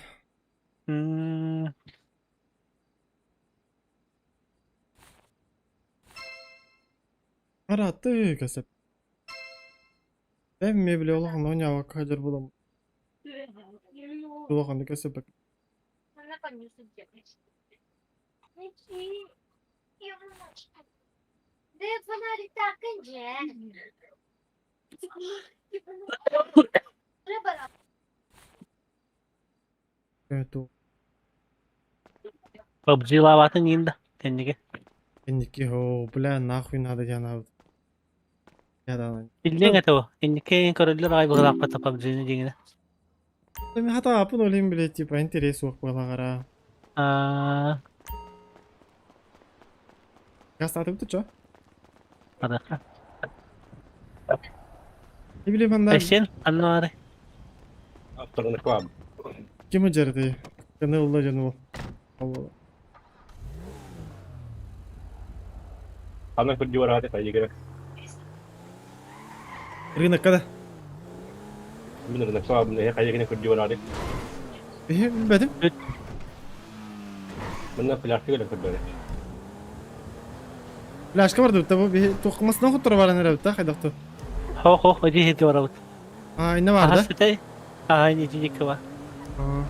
М, Араты кэсеп. Эм мебель улахан оонньообокко сылдьар буолан улаханнык кэсэппэт. Это PUBG-лаабатын иин да, кэнники. Кэнники оо, бля, нахуй надо диэн аабыт. Я Биллиэҥ этэ о, инники көрөллөр аҕай быһыылаахпыт PUBG-ны дьиҥинэ. Мен хата апын ойлойм блядь, типа интерес суох буолаҕара. Аа, Газ атыбыт чо? барыахха. Не билем анда Айсен, ханна баарый? Авторынок ким ыдьарый? Кыны улла дьон ол. Ол Ханна көрдүү барааты хайыгыра. Рынокка да. Мин рынок клаб хайыгына көрдүү барааты. Бе билбэтим. Манна пляжка келе көрдүү. Пляжка барды бу бе тохмасына хуттара баран эрэ та хайдахты. Хо-хо, иди хити барабыт. А, инне бар да? Аһас бүтэй. Аа, ини дьииккэ бар. А,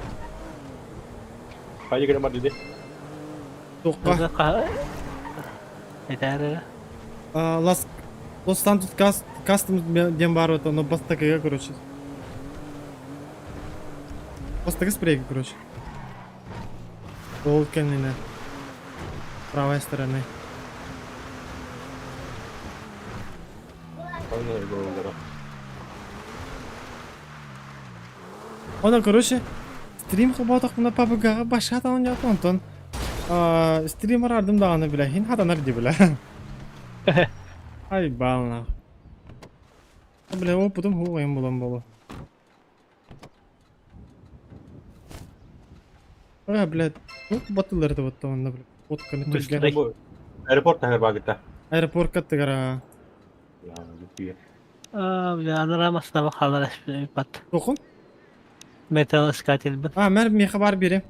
Хайыгына бар диди. Тохка. Этээр эрэ. А, Лас Лос Сантос кас кастом диэн баар вот оно бастакыга, короче. Бастакы спрейга, короче. Ол кэннинэ. Правой стороны. Ханна голдора. Она, короче, стрим холботохпуна PUBG-га башка хатанан онтон. А, стрим арардым даҕаны бля, хин хатанар дии бля. Ай бална. Бля, опытым хугайым булан болу. А, блядь, ну батылар да вот онно, бля. Фотканы Быстрый. түргэн. Аэропорт тахар багыта. Аэропорт каттыгара. Я, бүтүе. Аа, бля, анараа массыына хаалар бат. Тохун? Металлоискатель бит. А, мэр меха бар бире.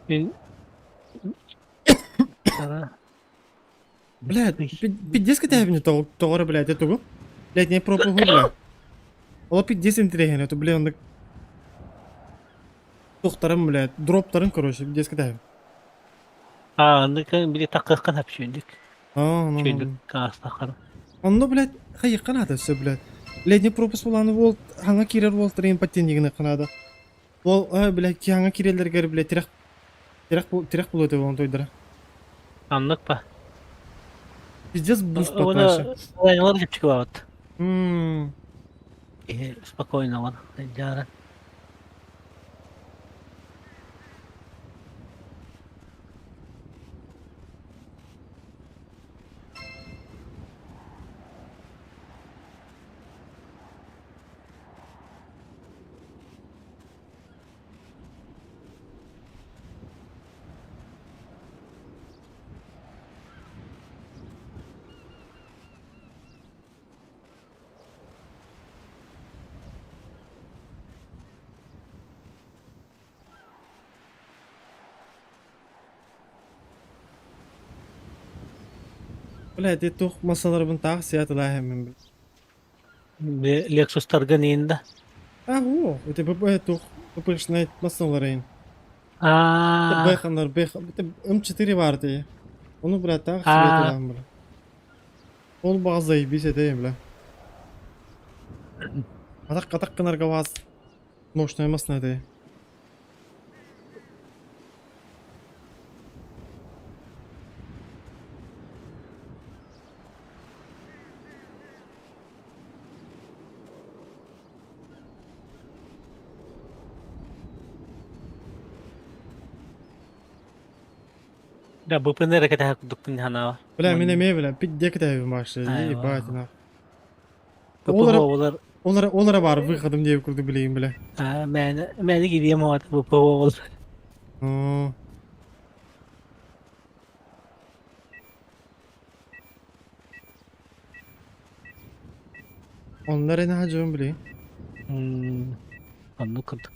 Мин Ара. Блядь, пиздец кэтэһэбин тоҕоро, блядь, это Блядь, не пробую, бля. Ол пиздец интеллигент, это, бля, оннук Тохтарым, блядь, дроптарым, короче, пиздец кэтэһэбин. Аа, оннук били такыаххын хапсүйдүк. А, ну, Чүйдүк каастаххар. Онно, блядь, хайыкка надо все, блядь. Блядь, не пропуск буланы бол, хаңа кирер бол трен паттенигіне қанады. Ол, а, блядь, ки хаңа кирелергер, блядь, тирек тирек бул, тирек бул өте болон тойдыра. Оннук па. Пиздец буст Оны поташы. лайнлар жипчик бабыт. Ммм. Э, спокойно бар. Жара. Блядь, тух масаларбын тағы сиятылаа мен. Lexus тарган иинда. А, о, это ББ тух, ППшнайт масаларайын. Аа. Бэханнар бэх М4 бар дии. Ону бля так Аа. себе бля. Ол баҕа заебись этэ бля. Атак атак гынарга вас мощная масна этэ. Да, БПН кэтэһэ курдукпун ханаава. Бля мин эмиэ бля пиздец кэтэһэбин вообще. Айва. Ебать нах. БП Олар олар олар олар бар выходом диэбит курдук билигин бля. мээнэ мээнэ кириэм оҕото БП ол. Оо. Оннор эне хажым блин. Оннук курдук.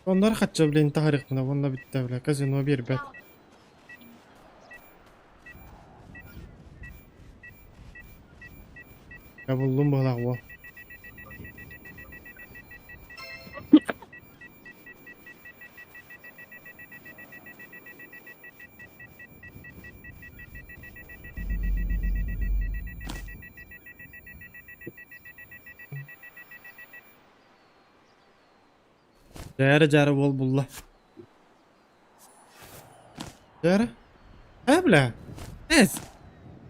Оннор хачча блин таһарыхпына онно бүттэ бля казино биэрбэт. Я буллум быһылаах уол. Дьээрэ дьээрэ уол булла. Дьээрэ? Э, бля! Эс!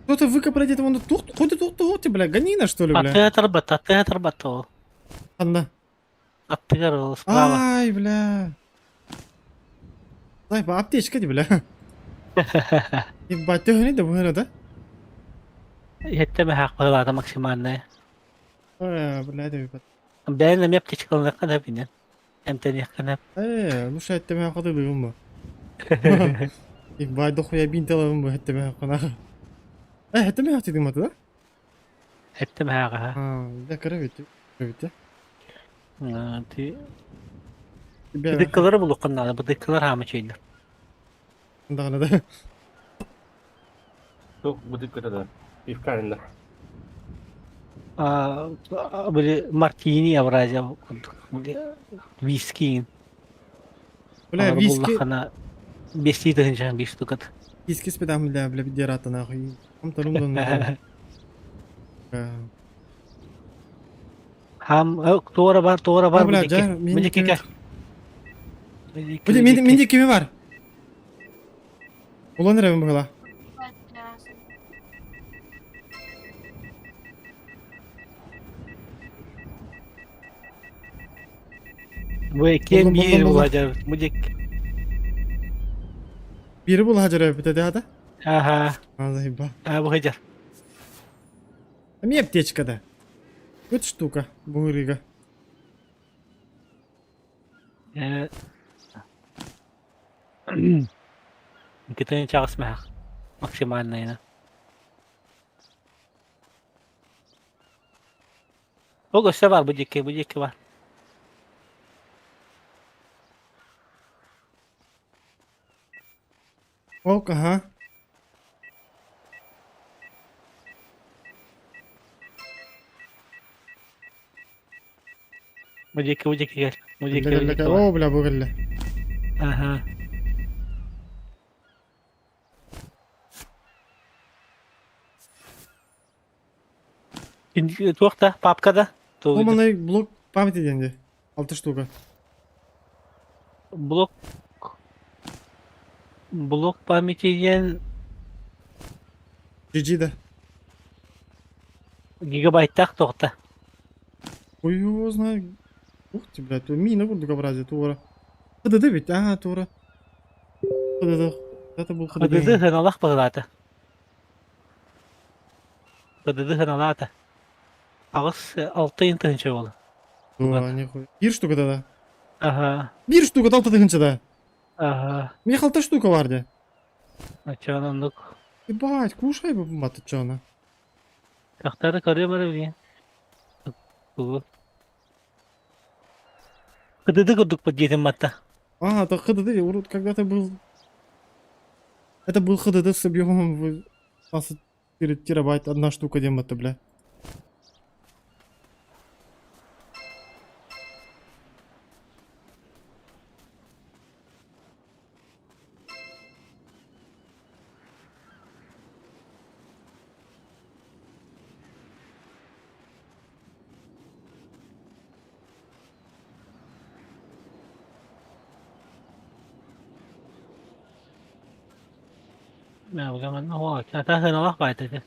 Кто-то выкопали где-то вон тут, куда тут, тут, бля, гонина что ли, бля? Аттыга тарбат, аттыга тарбат ол. Анна. Аттыгар ол справа. Ай, бля. Дай, аптечка ди, бля. Ебать, ты да быһына да? Иһэттэ мэһээх быһылаата максимальная. Э, бля, да ебать. Бэйэн эмиэ аптечкаланыахха да бинен. Эмтэниэххэ да. Э, ну ша эттеме хады быгым бу. Ебать, дохуя бинт алабын бу эттеме хана. Э, эттеме хаты дим да? Эттэ мэһээҕэ. А, да кыра бит. Бит. Ти Бя. Быдыккалары булуоххун наада, быдыккалар хаама чөйдөр. Даҕаны да. Туох бытык да. Пивка да. А, били мартини Евразия курдук, били виски. Бля, Олору виски буллаххына бестии тыһыынчаҕын биир штукат. виски спедам бля, бля, дирата нахуй. Ам тарум дон. Хам туора бар, туора бар бля, бу диэки. дьэ, Бу мин диэки кими- кэл. Бу диэки, Бля, бу мин диэки. мин кими бар? Улан эрэбин быһыла. Бу иккиэн Буллум, биир буллум, буллум. булаадьар. Бу диэки. Бири бул хажара бит да да. Аха, А, заеба. а бу сылдьар. Ми аптечка да. Вот штука, бугырыга. Э, Икки чаҕыс мэһэх. Максимальная. Ол өссө бар бу диэки, бу диэки бар. Ок, ага. Бу диэки, бу диэки кэл. Бу диэки, бу диэки бар. О, бля, бугылла. Аха. Туох да, папка да? Ломаный блок памяти деньги. Алты штука. Блок блок памяти диэн GG да. гигабайттаах туохта. Ой, его знаю. Ух ты, блядь, мина курдук образе, тура. ХДД ведь, ага, тура. ХДД. Это был ХДД ХДД. сыаналаах быһыылаата. ХДД сыаналаата. Аҕыс алта тыһыынча буолла. Да, нихуя. Бир штука да. Аха, Бир штука алта тыһыынча да. аха. Мне алта штука бар Оччоҕуна оннук. Ебать, кушай бы маты чона. Тахтары көрүөм эрэ билигин. Тугу. ХДД курдук диэтим матта. А, это ХДД, урод, когда-то был... Это был ХДД с объемом в 24 терабайт, одна штука дем это, бля. Ата баайта этэ.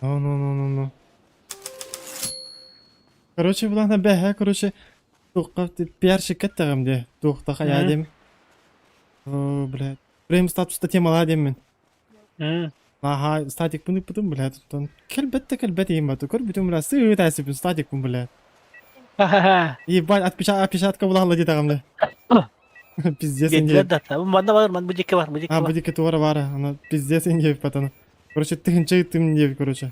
Ну, ну, ну, ну, ну. Короче, булана бэһэ, короче, туохха пиарщик кэттэҕим дии. Туохта хайаа диэм. О, блядь. Прем статуста темалаа диэммин. Аха, статикпын ыппытым, блядь, оттон кэлбэт да кэлбэт иһин бату. Көрбүтүм, блядь, сыы тасиппин, статикпын, блядь. Ебать, отпечатка булаалла диэтэҕим да. Пиздец Биэрдилэр инде. да. Манна бар, ман бу диэки бар, бу диэки А, бар. бу диэки туора баара, ана пиздец инде патана. Короче, тыһынча ыттым диэбит, короче.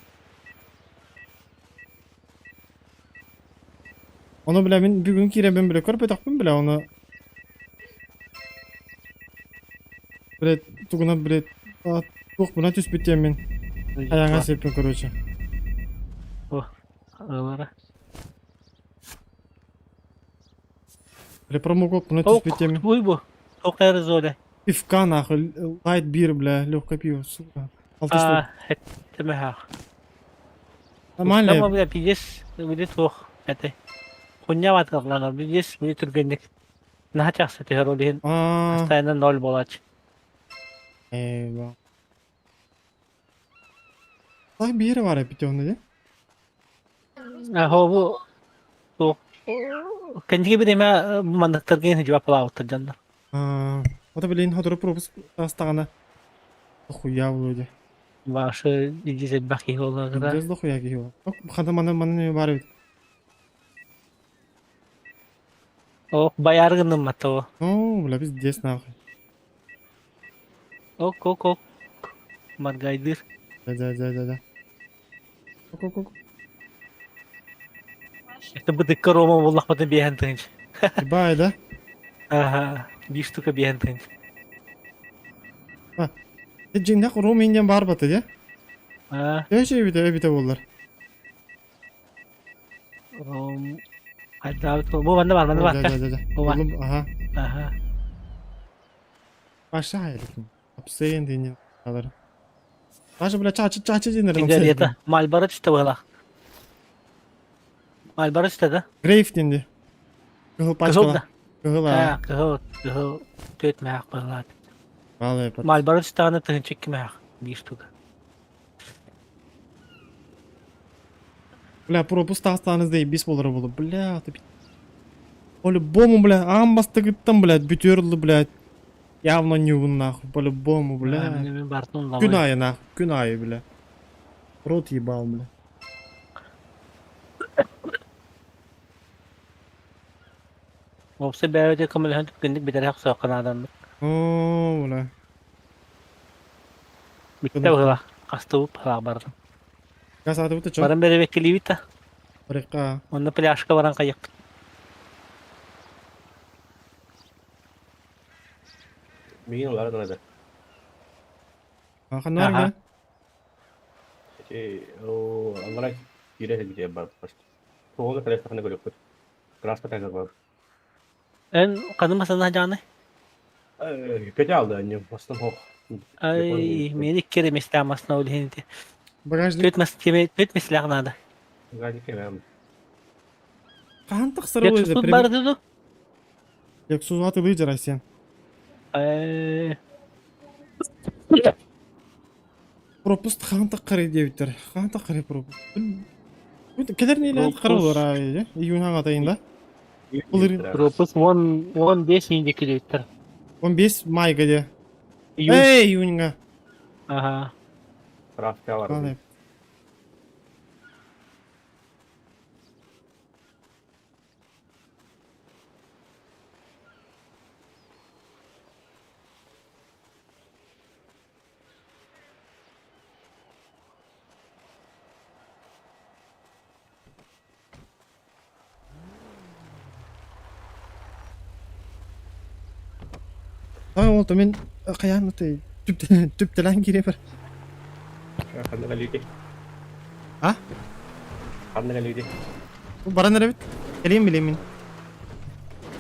Ону, бля, мин бүгүн киирэммин, бля, көрбөтөхпүн, бля, ону. Блядь, тугунан, блядь, туох мына түспүт диэммин. Айаҥа сиппин, короче. Ылара. Бля, промокод мына түспүт диэммин. Буй бу. Тоқ золя. Пивка, нахуй, light beer, бля, легкое пиво, сука. Алты штук. А, это Нормально. Там, бля, пиздец, будет туох. Это. Хуйня ватқаланар, пиздец, будет түргенник. Наһаа чахсы түһэр ол иһин постоянно ноль буолааччы. Eyvah. Так биир бар эбит онно дии. Аһо бу туох кэнники бириэмэ манныктарга жуап ылаабыттар дьоннор. Ото билин хотору пропуск астаҕына дохуя буолуо дии. Ваши илдьи элбэх киһи буоллаҕына. Пиздец дохуя киһи буолар. Хата манна манна баар эбит. Ох, баяры гынным того. О, бля, пиздец нахуй. Ок, ок, ок. Маргайдыр. Да, да, да, да, да. Ок, ок, ок. Это быдыкка Рома буоллахпытына биэһэн тыһыынча. Бай, да? Ага, биир штука биэһэн тыһыынча. А, дьиҥнээх Ром индиан баар бата дии? А. Төһө эбитэ эбитэ буоллар? Ром... Хайдаабыт бу манна бар, манна бар. Да, да, да, да. Бу бар. Ага. Ага. Паша элитин. Апсейн диэн алар. Паша, бля, чачы чачы диэн Сигарета. Мальборо түстэ быһалаах. Мальборо түстэ да? Грейв диэн дии. Кыһыл Кыһыл пачкала. да. Кыһыл аа. Кыһыл, кыһыл төрт мээх быһалаат. Балай пат. Мальборо түстэҕинэ тыһыынча икки мээх биир штука. Бля, пропуск таастааныз дей бис болар болу. Бля, ты по-любому, бля, аан бастыгыттан, блядь, бүтөрлү, блядь. Явно не нахуй, по-любому, бля. Мен бартын Күн айы, нахуй, күн айы, бля. Рот ебал, бля. Опсы бәйөтө көмөлөһөн түккүндүк битер соққанадан. О, бля. Бүтте быһыла. Хастыбып быһылаах бардым. Газ атыбыт чо? Баран беребеккилибит та. Барыкка. Онно пляжка баран кайыкпыт. Мигин улар надо. Ханнар Эти, о, аллара кире где бар просто. Тоҕо кэлэ саханы көрөкпүт. Краска тагар бар. Эн каным масана жаны? Көтө алды, не бастан хох. Ай, мени кере месте масна улхинти. Багажник. Төт мас теме, төт меслях надо. Багажник эм. Хаһан тахсар ол Lexus бар диду? Lexus атылыы Россия. Э. Пропуск хаһан таххарый диэбиттэр. Хаһан таххарый пропуск. Кэлэр нелээн харылар аайы, июнь хаҥатайында. Пропуск он 15 инде килиттер. 15 майга де. Эй, июньга. Ага. Краска бар. Ай, ол мен каян өте түптелен кире бар. Ханна галюти. А? Ханна галюти. Баран эребит. Келейин билейм мин.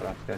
Краска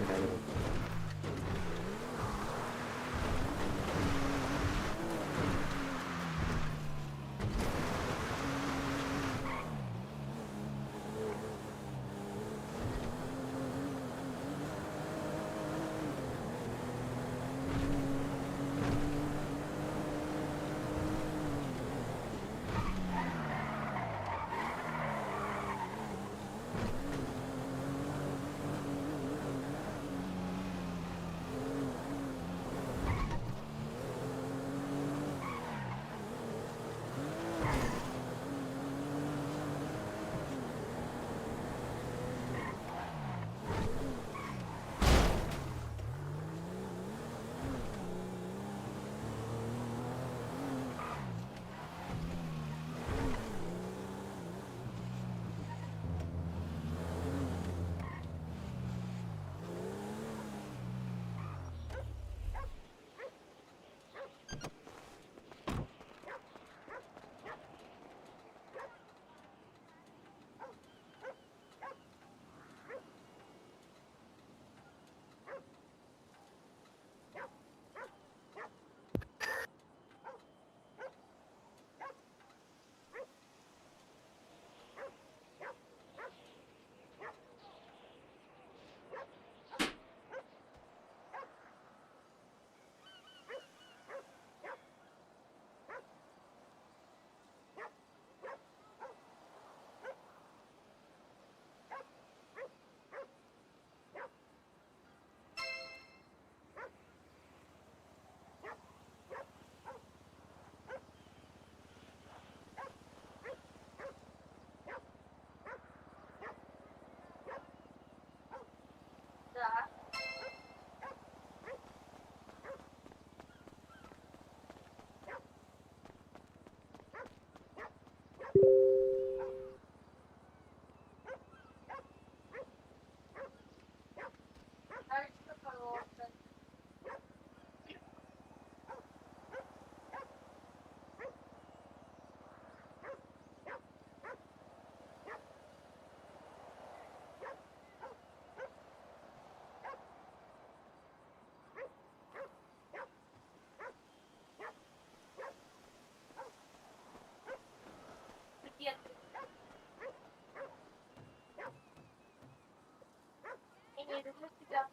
люблю тебя.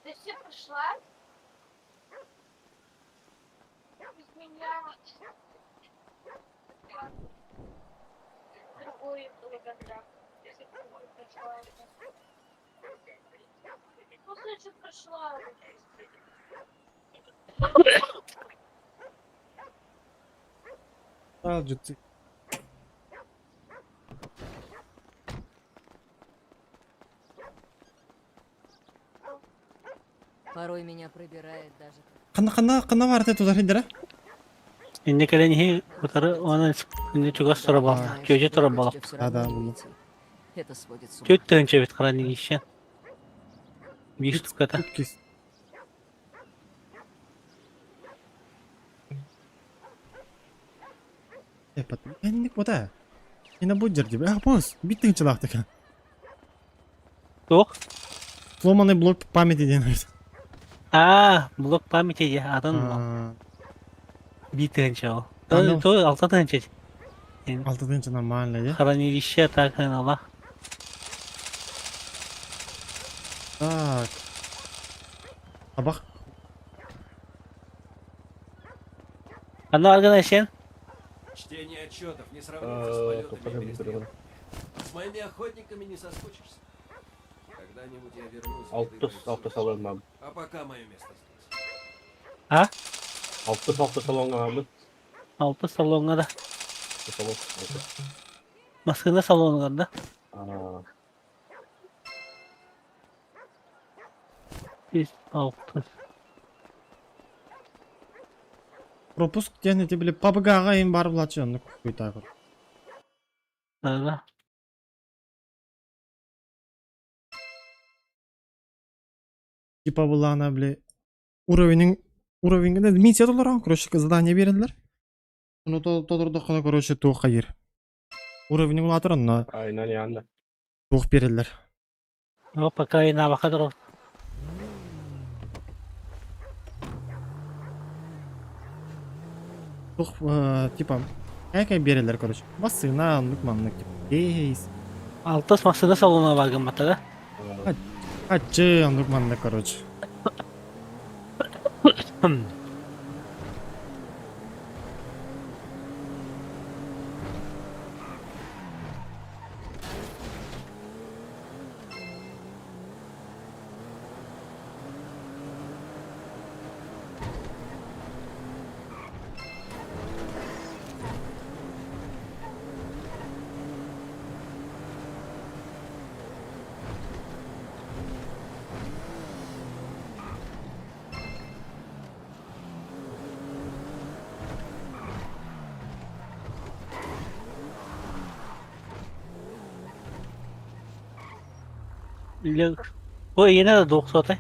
Ты все пошла? Без меня. Другой было когда. Ну, значит, прошла. А, жутsi. Порой меня пробирает даже. Ханна ханна ханна бар те тузар хиндера. Инде кэлэн иһи утары онон инде чугас тура балта. Чүөчэ тура балак. Да, да, булду. Это сводит с ума. Түт тыһынча бит хранилище. Биир штуката. Кис. Э, Энник бота. Ина бу жерди. А, бос, биттин чылактык. Туох? Сломанный блок памяти диэн. Аа, блок памяти дии атын А, биир тыһынча ол. А, ну. То алта тыһынча. Алты тыһынча нормально, я. Хранилище так алла. Так. Абах. Аны аргана сен? Чтение отчетов не сравнится с полетами и перестрелками. С моими охотниками не соскучишься. Когда-нибудь я вернусь в ряды Алтыс, бойцов. алты салон мам. А пока мое место здесь. А? Алтыс, алты салонга мамы. Алты салонга да. Салон. Алты. Массыына салонугар да. А, Биир алты. Пропуск диэн эти били пабыгага им бар булачы онну куйта көр. Да. Типа булана били уровенин уровеньге миссия толорон, короче, задание берилер. Ону толордоххуна, короче, туох хайыр. Уровенин улаатар онно Айнан янда. туох берилер. Ну, пока и на выходу. Туох типа Әкәй берилер, короче. Басына, оннук маннык типа. Кейс. Алтыс массыына салона барган бата да. Ачы, оннук маннык, короче. Бу иэнэ да дуох суотай.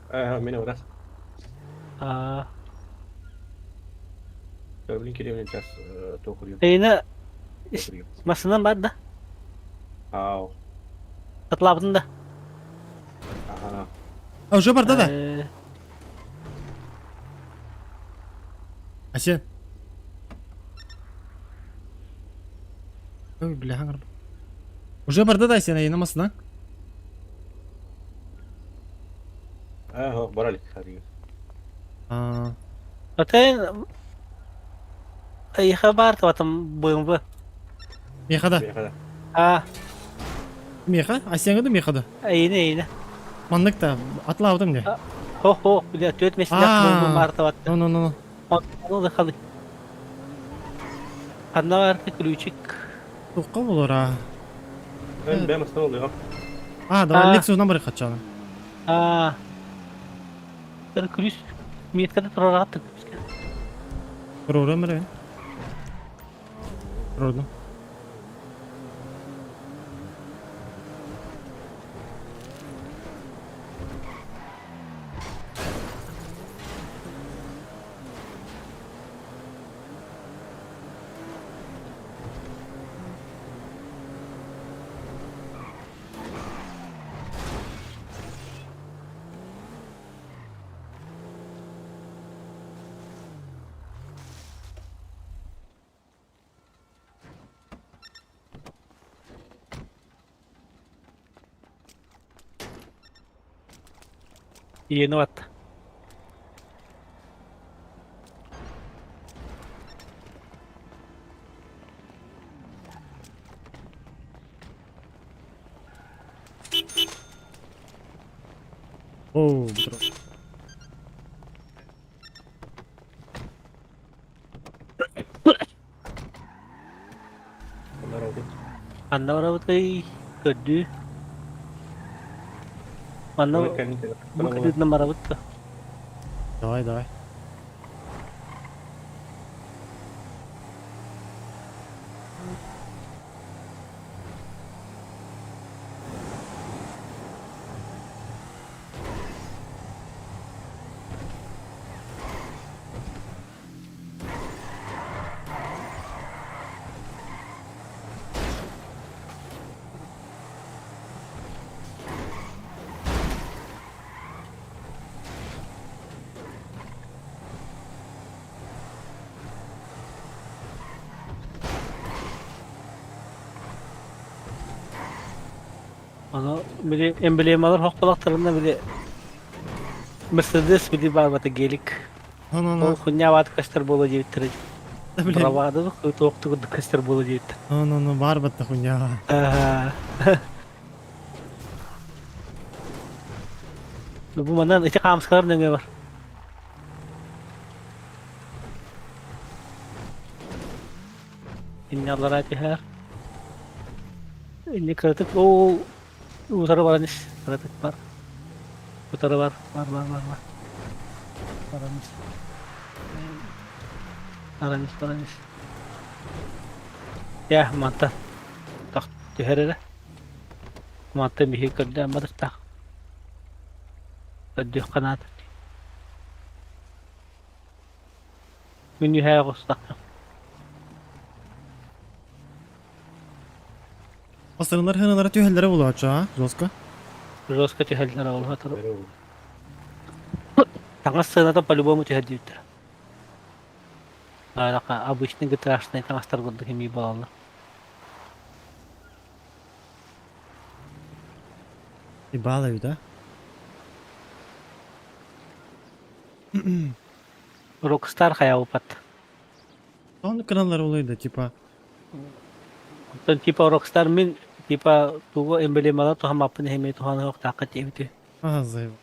Э, меня раз. Аа, Блин, Кирилл, сейчас тохурью. иэнэ массыынан бар да. Ау. Атлабытын да. Ага. А, уже бар да да. Асен. Ой, бля, хаңар. Уже бар да да сен айына масына. Ага, барали. Хари. А, Атын Айха бар табатым БМВ. меха да. Меха. Аа, Меха? Асенге да меха да. иэнэ иэнэ. Маннык та атлабытым не. Хо-хо, бля, төрт меселек Аа. БМВ бар табатты. Ну ну ну. Оны да халы. Ханна бар ключик. Туққа болор а. Мен бәм остановил, А, давай А. Lexus номер хачаны. Аа. Тэр ключ меткада турар аттык. Рора мре. Родно. Енот. Оу, бро. Ханна барабытый? Көрдүү. Манна бу кытыытынан барабыт да. Давай, давай. Аны били эмблемалар хохпалахтарына били Мерседес били баабата гелик. Ну-ну-ну. Ол хуйня көстөр буолуо диэбиттэрэ. Да, блин. Бравада туохту курдук көстөр буолуо диэбиттэр. Ну-ну-ну, бар батта хуйня. Бу манан ити хаамыскалар нөҥүө бар. Иннялара түһэр. Инни кыратык оо утары баран ис. Кыратык бар. Утары бар. Бар бар бар бар. Баран ис. Баран ис баран ис. Я мантан тах түһэр эрэ. Мантан биһиги көрдөөн барыстаах. Көрдүөххэ наада. Күн үһээ оҕустахха. Бастырыннар хыналара түһэллэрэ булааччы, а? Жестко. Жестко түһэллэр ол Таҥас сыаната по-любому түһэр диэбиттэр. Обычный гитарашный таҥастар курдук эмиэ буолаллар. Ебало ведь, да? Rockstar хайаупат. Он каналлар улайда, типа. Оттон типа Rockstar мин типа тугу эмблемала туһаммаппын иһимэй туһаныахтаахха диэбити. Ага, заебал.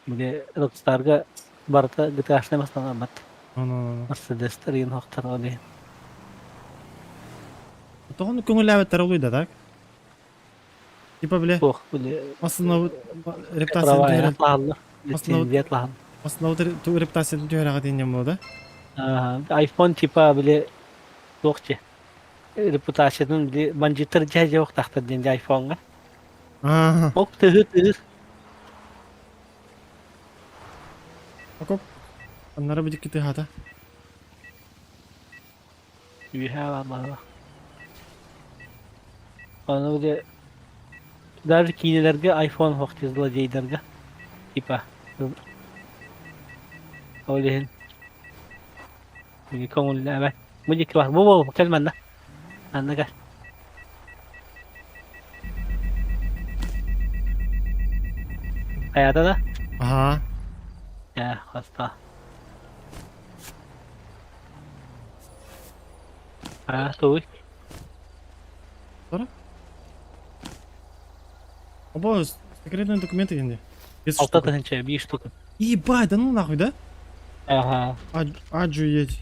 Били Rockstarга барыта GTA-шный мастанаммат. Ну-ну-ну. Мерседестер иин хохтар ол иһин. Тоҕону көҥүллээбэттэр улуйда, так? Типа, бile, Суох, били основ репутациятын права түһэрэ лаһаллар. Основ Лицензия лаһан. основ репутациятын түһэрэҕэ диэн буолла, да? iPhone типа били туох че репутациятын били бандьыттар дьэ дьэ тахтар диэн iPhone-га. Ага. Ок тыһы тыһы. Окоп. Аннара бу дикки тыһата. Үһэ бар Аны били даже киинэлэргэ iPhone хохти злодейдарга типа ол иһин били көҥүллээбэт. Бу дикки бар. Бу бол кэл манна. Анна кэл. Хайата да? Ага. Э, хаста. А, туй. Тора? Обо, секретные документы где? Без Алта штука. тыһынча, биир штука. Ебать, да ну нахуй, да? Ага. Аджуеть.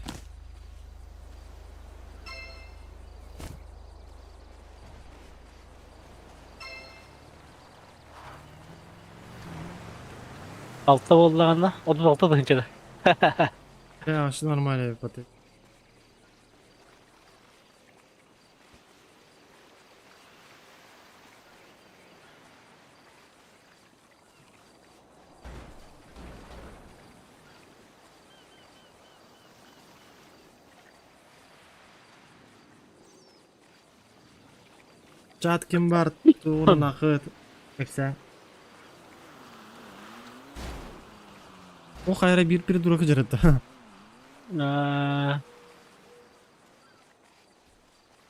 Алта буоллаҕына, 36 тыһынча да. Бля, вообще нормально, ебать. Чат ким бар, тур нахыт. Кепсе. О, хайра бир придурок жаратта.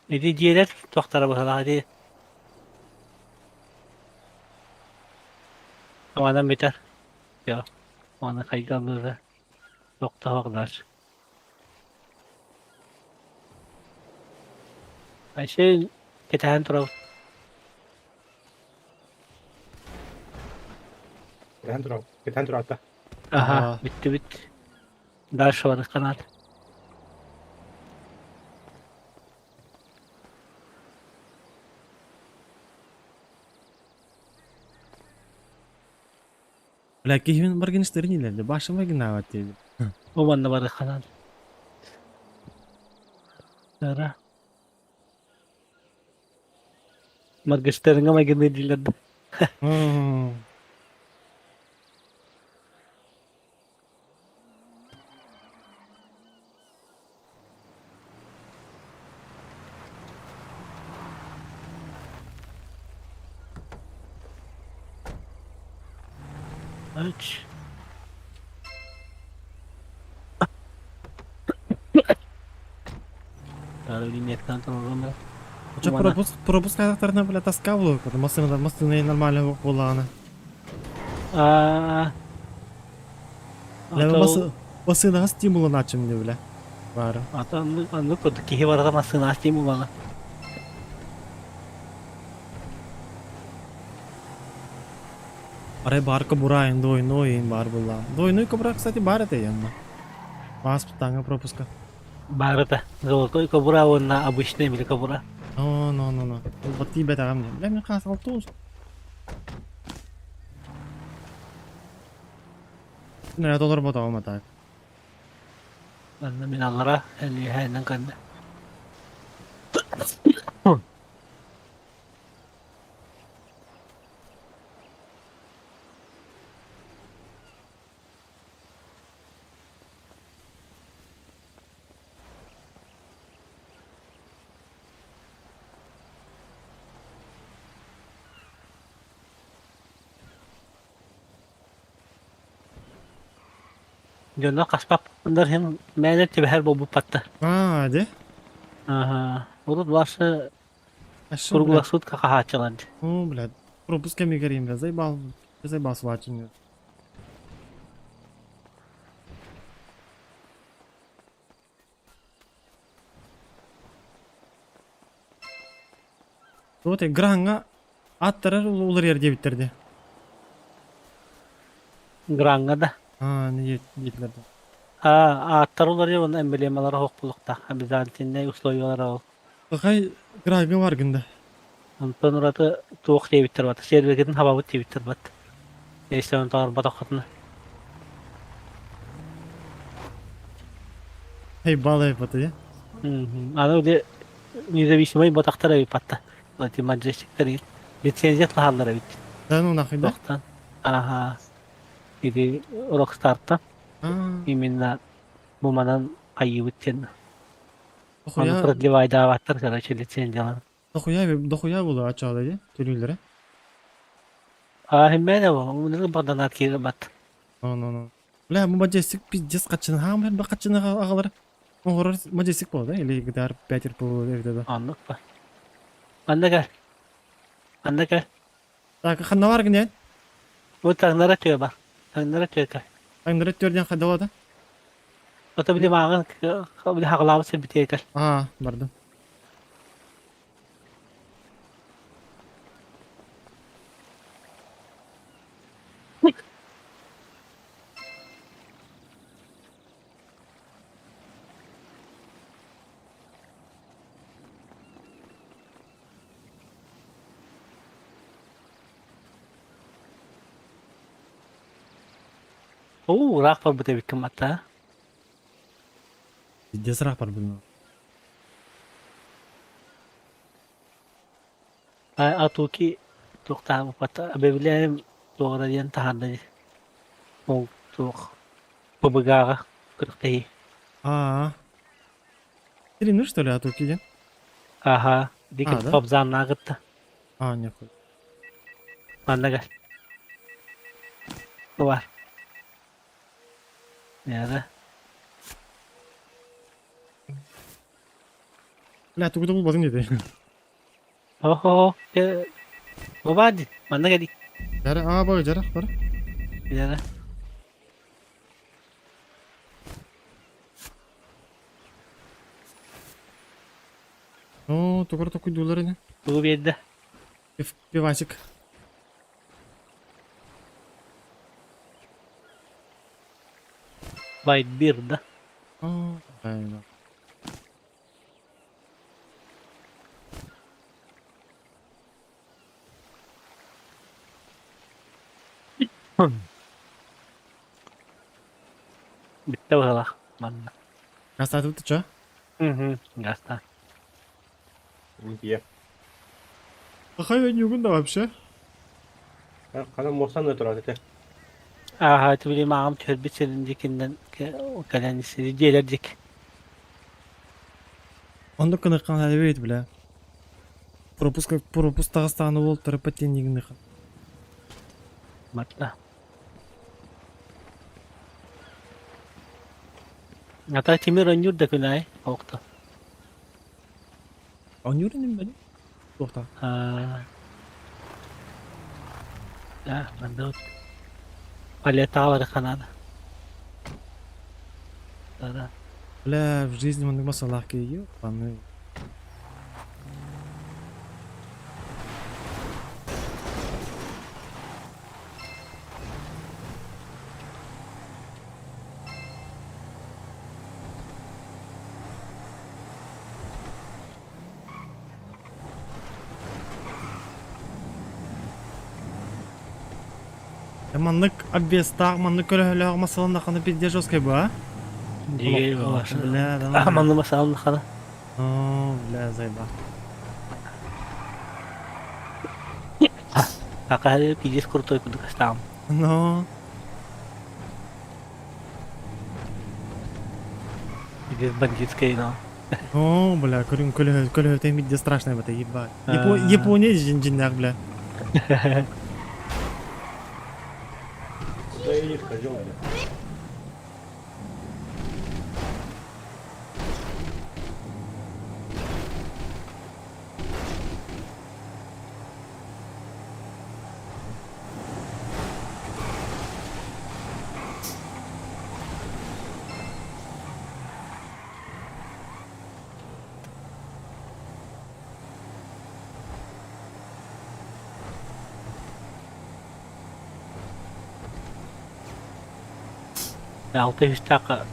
Ити дьиэлэр туохтара быһалаах ити Аманан бүтэр. Все. Оны хайгаллыыра. Тохтоһоҕлар. Айсен кэтэһэн турабыт. Кэтэһэн турабыт. Кэтэһэн турабыт. Аха, бүттүбүт. Дальше барыахха наада. Бля, киһибин Моргенштерн илэрди, башым гынаабат диэбит. Бу манна барыахха наада. Ара. Моргенштернҥа майгынныыр дииллэр да. Үч. Очо пропуск, пропуск аяқтарына, бля, тоска булу. Машинада, машина нормально буоллаҕына. А. Бля, машинаҕа стимуланааччым дии, бля. Баара. Ата оннук курдук киһи барыта массыына стимулана. Арай баар кобурайын двойной баар буолла. Двойной кобура, кстати, баар этэ янна. Паспортаҥа пропуска. Баар этэ. Золотой кобура уонна обычный били кобура. О, но, но, но. Вот тиийбэтэҕим дии. Бля, мин хаас алтуус. Нэ, толорботоҕум а так. Манна мин аллара элиэһээннэн кэннэ. Дьоно хаспаппындар иһин мээнэ түбэһэр буолбуппатта. Аа, дьэ. Аһа. Урут башы Ашшы, блядь. круглосутка хаһааччылар. О, блядь. Пропуск кэмигэр бля, заебал. Заебал свачивать. Вот граҥҥа аттарар уларыйар диэбиттэр дии. Граҥҥа да. Аа, не диэтилэр да. А, ааттар уларыйар уонна эмблемалара суох буолуохтаах. Обязательнай условиялара ол. Хай граҥҥа баргын да. Онтон ураты туох диэбиттэр бат. Сервергитин хабабыт диэбиттэр бат. Если он таҕарбатаххытына. Эй, балай баты, Аны ули независимый ботахтар эбит батта. Эти маджестиктер лицензия таһаллар эбит. Да ну нахуй, да? Тохтан. Ага. Или Rockstar'та именно бу манан хайыыбыт диэн. Ону продлевайдаабаттар, короче, лицензияларын. Дохуя, дохуя было ачаада дии, төлүүллэрэ. А, химмээнэ бу, мунуну баданаат киирбат. Ну, ну, ну. Бля, бу Majestic пиздец хаччыны хаам элбэх хаччыны аҕалар. Оҥорор Majestic буолла да? Или GTR 5 RP эбитэ да? Оннук ба. Манна кэл. Манна кэл. Так, ханна бар гинэн? Бу таҥнара тыа бар. Таҥнара тыа кэл. Таҥнара түөр диэн хайдала да? Ото били мааҕын били хаҕалаабыт сирбитигэр кэл. Аа, бардым. Оо, ыраах барбыт эбиккин батта. Пиздец ыраах барбын. Атуки туохтаабыппата объявляем туоҕа диэн таһаарда дии. Ол туох ПБГ-ҕа күрэхтэһии. Аа. Тренер, что ли, Атуки диэн? Аха, дики А, да? Фабзаннаа кытта. А, нехуй. Манна кэл. Бу бар. Яра. Бля, тугу да булбатым диэтэ. Оһо, бу баар дии. Манна кэлий. Жара, аа, бой, жара, бар. Жара. Оо, тугу эрэ токуйдууллар ини. Тугу биэрдэ? Пивасик. Вайтбир, да? Оо, правильно. Бүттэ быһыылаах манна. Гастаатыбыт чо? Мгм, гаста. Ийэ. Хахай ойнуугун да вообще? Ханан муостан да турар этэ. Ааһа, ити били мааҕым түһэрбит сирин диэкиннэн кэлэн сири дьиэлэр диэки. Оннук гыныххан эбит бля. Пропуск пропуск таҕыстаҕына уол төрөппөт диэн гыныххан. Барда. Ата Тимир оонньуур да күн аайы оохто. Оонньуур иним бэни? Туохтаах? Аа. Да, манна Палетаҕа барыахха наада. Да-да. Бля, в жизни маннык масалаах киһи аны. Маннык обвестаах, маннык көлөһөлөөх масаланнаххына пиздец жесткай бу, а? Дьиэ Бля, да. Маннык масаланнаххына. О, бля, заеба. Пока пиздец крутой кудук стал. Но. Пиздец бандитский, но. О, бля, көрүн көлөһө көлөһөтө мидде страшный бата ебать. Япония жин-жиннах, бля. Куда едешь, козел, бля? Алта үстээх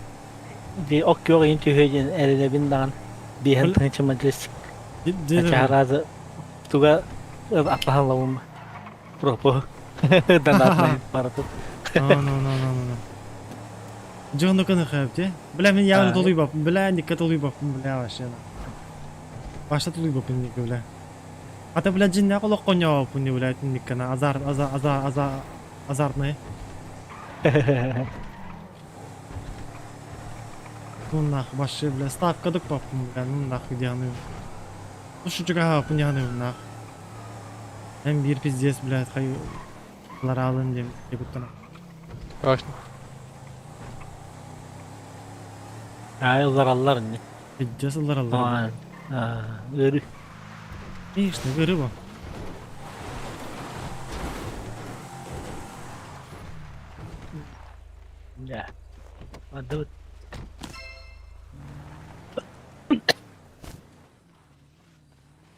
ди ок күөх иин түһүө диэн эрэнэбин даҕаны биэһэн тыһыынча мадьыас чаараазы туга атлаһан лабым пропу донатный барытын No, no, no, no, no. Дьону кыныхап, Бля, мен явно толуйбаппын, бля, никка толуйбаппын, бля, вообще. Башта толуйбаппын, никка, бля. Ата, бля, дьиннээх олоххо оонньообоппун, бля, никкана, азар, азар, азар, азар, азартный. Ну нах, вообще, бля, ставка дукпаппын, бля, ну нах, где Ну шучугаһааппын дьаһаныыбын нах. Эн биир пиздец, блядь, хай лараалын диэн куттана. Страшно. Аа ыллараллар ини. Пиздец ыллараллар. Аа ыарыы. Конечно, ыарыы бу. Да. Бардыбыт.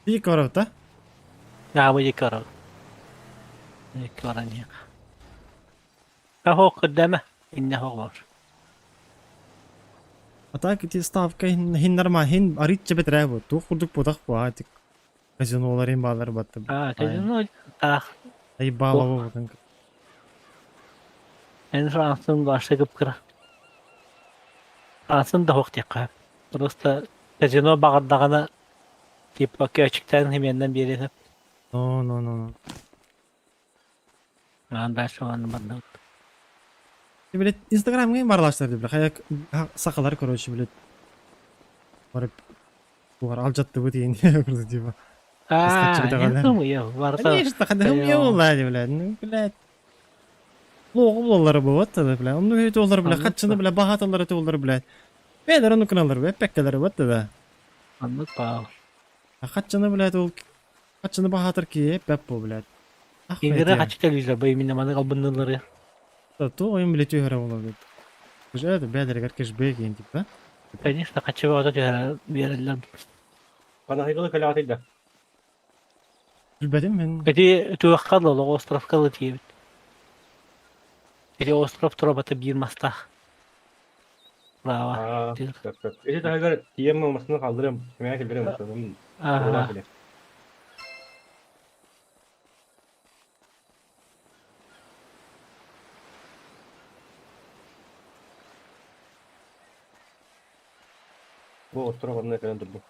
Тиик барабыт да? Аа бу диэки барабыт. Диэки баран иһиэх. Аһоох көрдөмө. Иннэ оһох баар. А так ити ставка хин нормально, хин арыт бэтэрээ бу. Туох курдук буотах бу аа ити казинолар баалар батты. Аа казино таах. Ай баала бу. Эн Францын башы кып-кыра. Францын да суох диэххэ. Просто казино баҕардаҕына типа көөчүктээн химиэннэн биэриэн сөп. No, no, no, no. Аан дальше манна барда. Блядь, Инстаграмҥа барлаштар бля, хайа сахалар, короче, блядь. Барып тугар алдьаттыбыт диэн курдук типа. Аа, не думаю, барыта. Конечно, хадахым буолла бля, ну, блядь. Лоҕу булаллара буолбат да, бля. Онну үһү туоллар, бля, хаччыны, бля, баһааталлара туоллар, блядь. Бэйэлэр онну гыналлар, бля, эппэккэлэр буолбат да. Оннук баар. Хаччыны, блядь, ол хаччыны баһаатар киһи эппэт бу, блядь. Игоры хаччы телевизор бу именно маны албынныыллары. То ойун биле түһэрэ буолар, блядь. Уже это бэйэлэригэр кэшбэк диэн типа. Конечно, хаччы бөҕөтө түһэрэ биэрэллэр. Ханаһыгылы кэлэҕитий да? Билбэтим мин. Ити туохха да олох островка ылы тиийэбит. Ити остров туробата биир мастаах. Браво. Аа, сөп сөп. Ити таһыгар тиийэн массыына хаалларыам, сэмэйэ киллэриэм массыынам. Ага. Бу остров онно кэлэн турдум.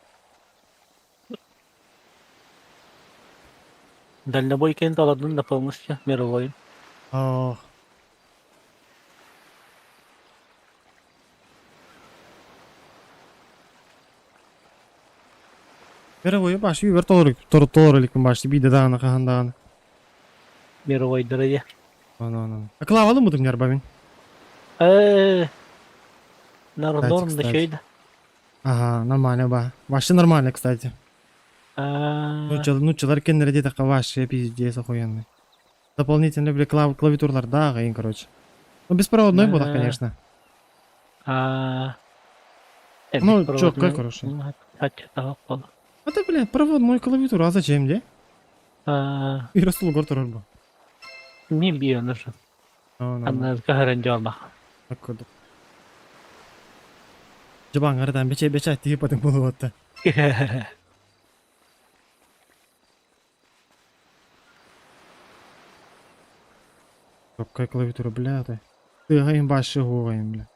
Дальнобой кент олордун да полностью мировой. Ох. Мировой баш үбер толору толору иликпин башты биде даҕаны хаһан даҕаны. Мировойдара дьэ. Ону ону. Клавалы мутум ньарба мин. Э, норм да кстати. чөй да. Ага, нормально ба. Вообще нормально, кстати. Нуччалар кеннere диэтэххэ вообще пиздец охуенный. Дополнительно, бля, клавиатуралардаах эйин, короче. Ну, беспроводной буолах, конечно. Ну, чётко, короче. А ты, бля, проводной клавиатура, а зачем, де? И Расул турар бу. Мин биир нужен. Анна каһаран дьолбах. Курдук. Дьыбаҥҥарытан бече бече тиипатын буолуотта. Какая клавиатура, бля, ты. Тыаһайын башы хуоҕайын, бля.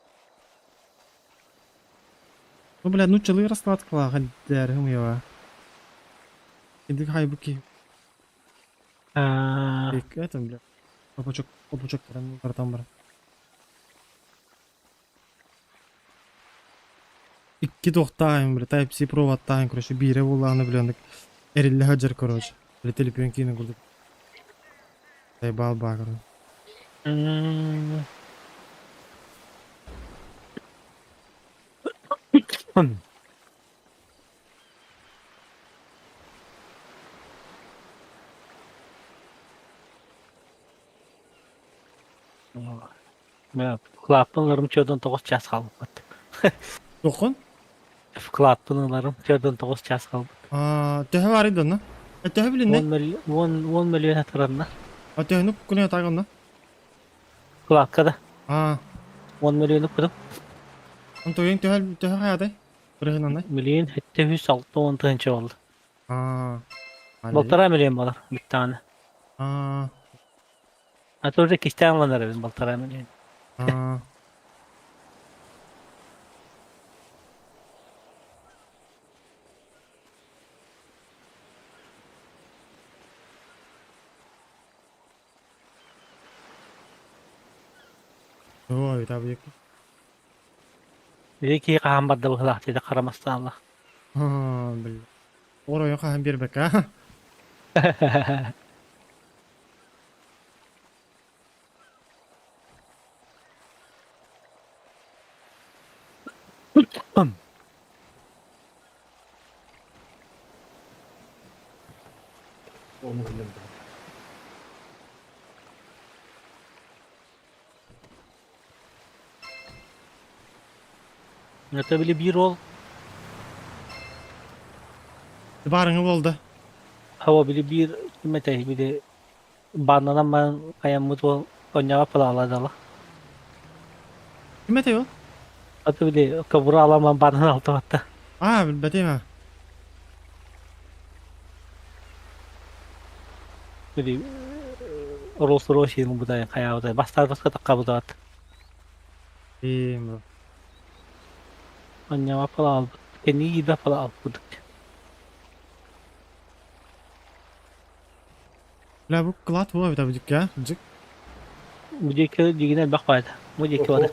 Ну, бля, ну чылы раскладкалаах дэрһим уйаба. Иди хайбуки. Это, бля. Опачок, опачок там бар. Икки туохтаайын, бля, Type-C проводтаайын, короче, биирэ буоллаҕына, бля, оннук эриллэ сылдьар, короче. Бля, телепион киинэ курдук. Тайбаал баа, короче. Вкладпын ыларым чөдөн тоҕус час хаалбыт. Туоххун? Вкладпын ыларым чөдөн тоҕус час хаалбыт. Төһө баарый да онно? Төһө билиннэ? 10 миллион атыранна. А төһөнү күнэ атаага онно? Вкладка да. Аа. 10 миллиону кутум. Онтуйуҥ төһө төһө хайатай? Бырыһынанай? Миллион 760 тыһыынча буолла. Аа. Полтора миллион буолар бүттэҕинэ. Аа. А то уже кистээн ылан эрэбин полтора миллион. Аа. Ой, табык. Били киһи хаһан барда быһылаах диэтэ харамастааллах. Аа, бил. Оройон хаһан биэрбэккэ. Это били биир уол Барыңы болды. Хава били биир ким этэй били Баннанан баран хайаммыт уол онньоҕо пылаалаадала. Ким этэй ол? Аты били кобура аламан баннан алтыбатта. Аа, билбэтим аа. Били Rolls Royce ылбытай хайаабытай бастаабыска таххабытаат. Им. Онньоҕо пылаалбыт. Кэнники киирбэх пылаалбыт. Бля, бу кылаат була эбит абдикке, а? Дьик. Бу диэки дигинэ элбэх баайда. Бу диэки бары.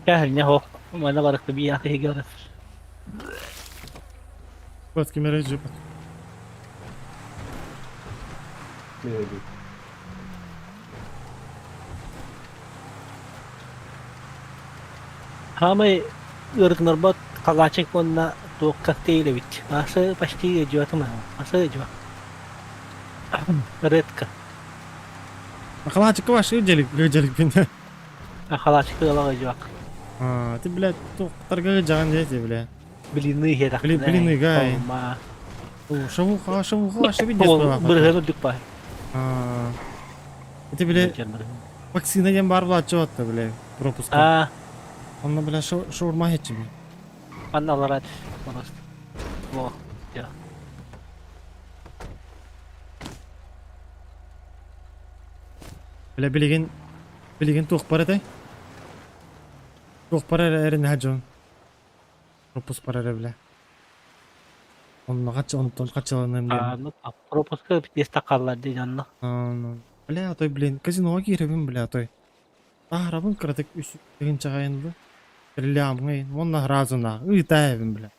Кэһэлнэ хоох. Манна барыкты бии атыһыга барар. Вот кимере жип. Хаамай ыарытынарбат халаачык уонна туох коктейль эбит. Асы почти идиотым Асы идиот. Редко. Халаачыкка башыы дьэлик дьэликпин. Халаачыкы ыла ыдьыбак. А, ты, блядь, туохтарга ыдьаҕын дии, бля. Блины иһиэтэхпинэ. Блиныга. Олма. Шавуха, шавуха, шавидес. Бырыһыан үрдүк баар. Ити, бля, вакцина диэн баар булааччы батта, бля, пропуска. А. Онно, бля, шаурма хеччими. Манна аларат. Во, я. Бля, билигин, билигин туох бар этэй? Туох бар эрэ эринэ дьон. Пропуск бар эрэ, бля. Онно хаччы, онтон хаччыланыам диэн. Ну, пропуска тиэстэ хааллар дии дьонно. Бля, той, блин, казиноға киирэбин, бля, той. Таһарабын кыратык үс тыһыынчаҕайын да. Лямҥа уонна сразу на ыытаайабын, бля.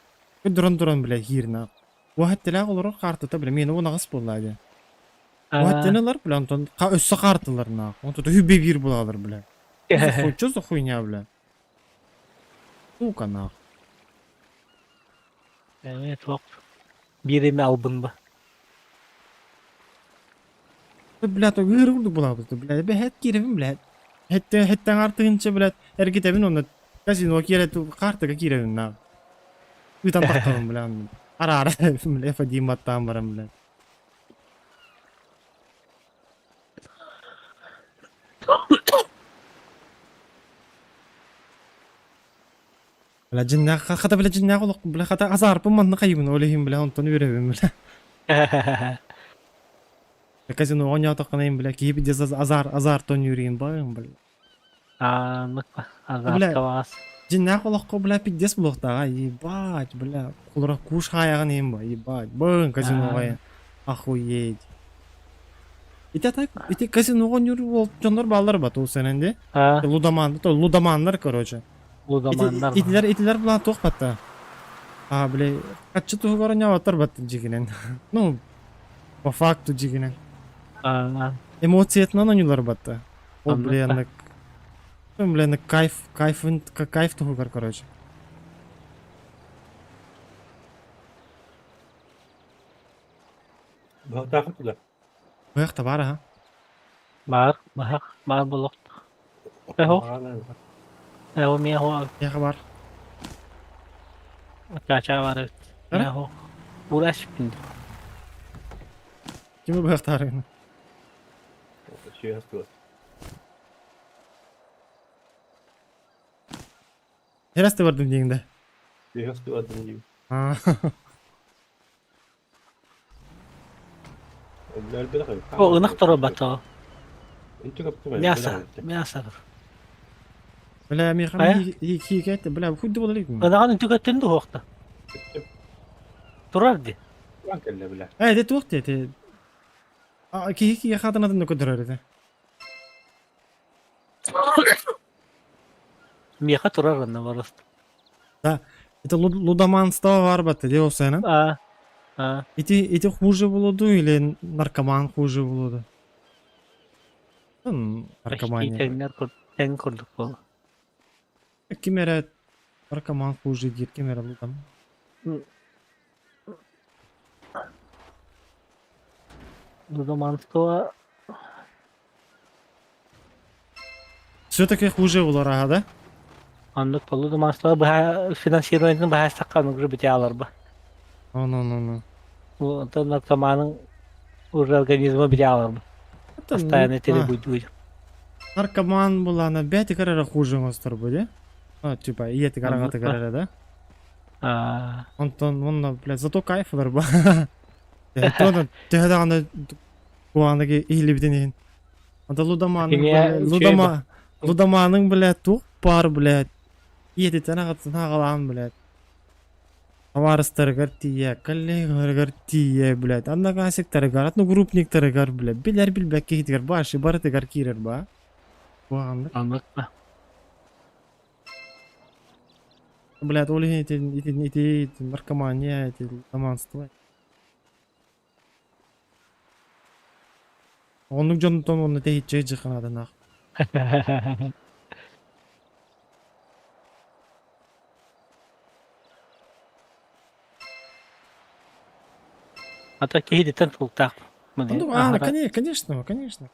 Туран-туран, бля, хиирна. Уһаттилээх олорор каартата, бля, миэнэ 18 буолла дии. Уһаттиналар, бля, онтон өссө каарталар на. Онтон үбе биир булалар, бля. Что за хуйня, бля? Сука, нах. Ээ, туох биир эмэ албын ба. Бля, то ыыр курдук булабыт, бля, бэһэт киирэбин, бля. Хэттэн хэттэн артыгынча, бля, эргитэбин онно казино киирэ каартага киирэбин на. Ыытан тахтабын, бля. Араара, бля, F1 баттаан баран, бля. Бля, дьиннээх, хата, бля, дьиннээх олох, бля, хата азаарпын манна хайыбын, ол иһин, бля, онтон үөрэбин, бля. Казино оонньоотоххуна, бля, киһи пиздец азар, азартон үөрүйүн баҕын, бля. Анык Бля, азартка баҕас. дьиннээх олоххо, бля, пиздец буолуохтааҕа, ебать, бля, кулура куш хаайаҕын иһин ба, ебать, бын казиноҕа, охуеть. Ити так, ити казиноҕа оонньуур уол дьоннор бааллар ба, туус ди. Лудоман, то лудоманнар, короче. Лудоманнар. Итилер, итилер була туох батта. А, бля, хаччы туһугар оонньообаттар батта дьигинен. Ну, по факту дьигинен. Эмоциятынан оонньуулар батта. Ол, бля, бля, кайф, кайф, кайф туһугар, короче. Баһытаахын туда. Быһах да баар аха. Баар, быһах, баар буолуохтаах. Эхо. Эхо миэхо. Эхо бар. Чача бар эбит. Эхо. Ураспин. Кими быһахтаарыгын? Сүйэс туос. Херасты бардым диэҥ да. Сүйэс туос диим. О, ынах тура бата. Мясо, мясо. Бля, миэхэ хиикэт, бля, хуйды буолар Ынаҕын үтүгөттүн дуһуохта. Турар ди. Бля. Э, это туох ти, А, киһи киһи хатанатын көтөрөр этэ. Миэхэ турар онно барыст. Да, это лудоманство бар батта, де олсайынан. А, а. Ити, ити хуже болуду или наркоман хуже болуду? Наркомания. Тэҥ курдук буолла. Ким эрэ наркоман хуже диир, ким эрэ лудом. Лудоманство Все-таки хуже булар аха, да? Оннук лудоманство быһа финансированиетын быһаастахха онугу бите алар ба. Ну, ну, ну. Онтон наркоманын уже организма бите алар ба. Постоянно телебуйдуй. Наркоман булана бэти карара хуже оҥостор бу, де? Ну, типа, иети карагаты карара, да? А. Онтон, онно, блядь, зато кайф ылар ба. Тона, төһө даҕаны куаныгы иһилибитин иһин. Онто лудоманың, лудома, лудоманың, блядь, туох бар, блядь. Иетиттен аҕатын аҕалаан, блядь. Табаарыстарыгар тиийэ, коллегаларыгар тиийэ, блядь, одноклассниктарыгар, одногруппниктарыгар, блядь, билэр билбэт киһитигэр башы барытыгар киирэр ба. Куһаҕаннык. Аннык ба. Блядь, ол иһин ити, ити, ити, ити наркомания, ити лудоманство. Оннук дьонтон онно тэһиччи дьыханаатынаах. А то киһититтэн тултаах. Ну, а, конечно, конечно.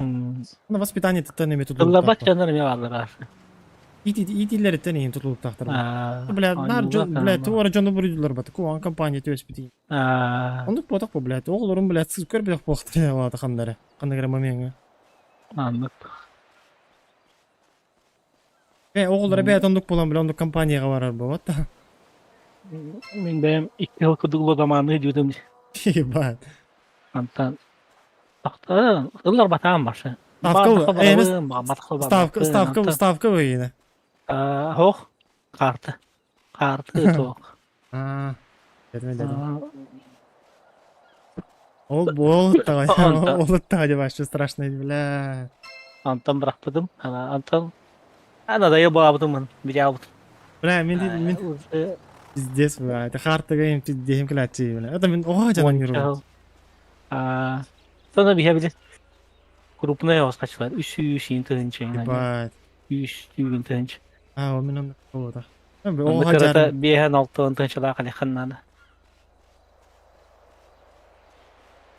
На воспитание тыттан эми Тылларбат тутулуктаах. дьоннор эмиэ бааллар аасы. Иитиллэриттэн иһин тутулуктаахтар. Бля, нар дьон, бля, туора дьону буруйдулар бат. Куан компания түөспүтүй. Оннук буотах бу, блядь. Оҕолорум, блядь, сыз көрбөх буохтар алаата ханнары. Ханнык эрэ момеҥҥа. Аннык. Бэ, оҕолоро бэйэтэ оннук буолан, бля, оннук компанияҕа барар буолбат да. Мин бэйэм 2 сыл курдук лодоманыы дьүтүм. Ебать. Антан ылларбатаан барсы. Ставка, ставка, ставка, ставка выйна. Хоох, карта. Карта тоқ. А, Ол бол ол тагы вообще страшно, бля. Антон бырахпытым. Антон Ана баабытым билябыт. Бля, мен мен пиздец, бля. Это картага им пиздец кылачы, бля. Это мен ого жана нюру. А, Сана биһэ биле. Крупная оскачылар. Үс үс ин тыһынча. Ебать. Үс түүн тыһынча. А, ол мен онда болода. Ого жана. Биэһэн алтын тыһынчалаах алиханнана.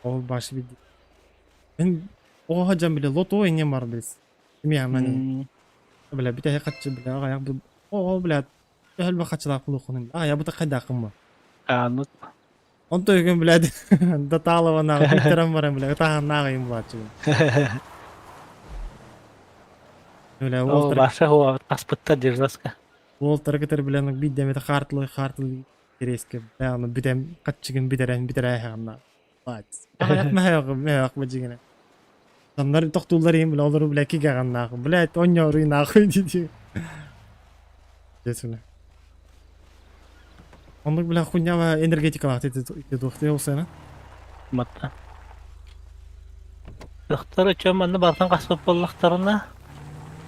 Ол башы бит. Мен ого жан биле лото ине бар билс. Кими амани. Бля, бите хатчы бля, ага бу. О, бля. Төһөл бахачылаах булухунум. А, я бу такайдакым бу. Анут. Он тойгон, блядь, Даталова нахуй, Питером барам, бля, это нахуй им младший. Бля, Уолтер. Баша хуа таспытта держаска. Уолтер кетер, бля, ну бидем это хартлы, хартлы тереске, бля, ну бидем катчыгын битерен битере ханна. Бать. Ага, мэ мэ бажигene. Адамдар токтуулар им, бля, олору, бля, кигаган нахуй. Блядь, оньору нахуй диди. Десүнэ. Оннук, бля, хуйнява энергетикалаах ити олсена. Матта. Дохтор өчө манна бартан каспыт боллахтарына.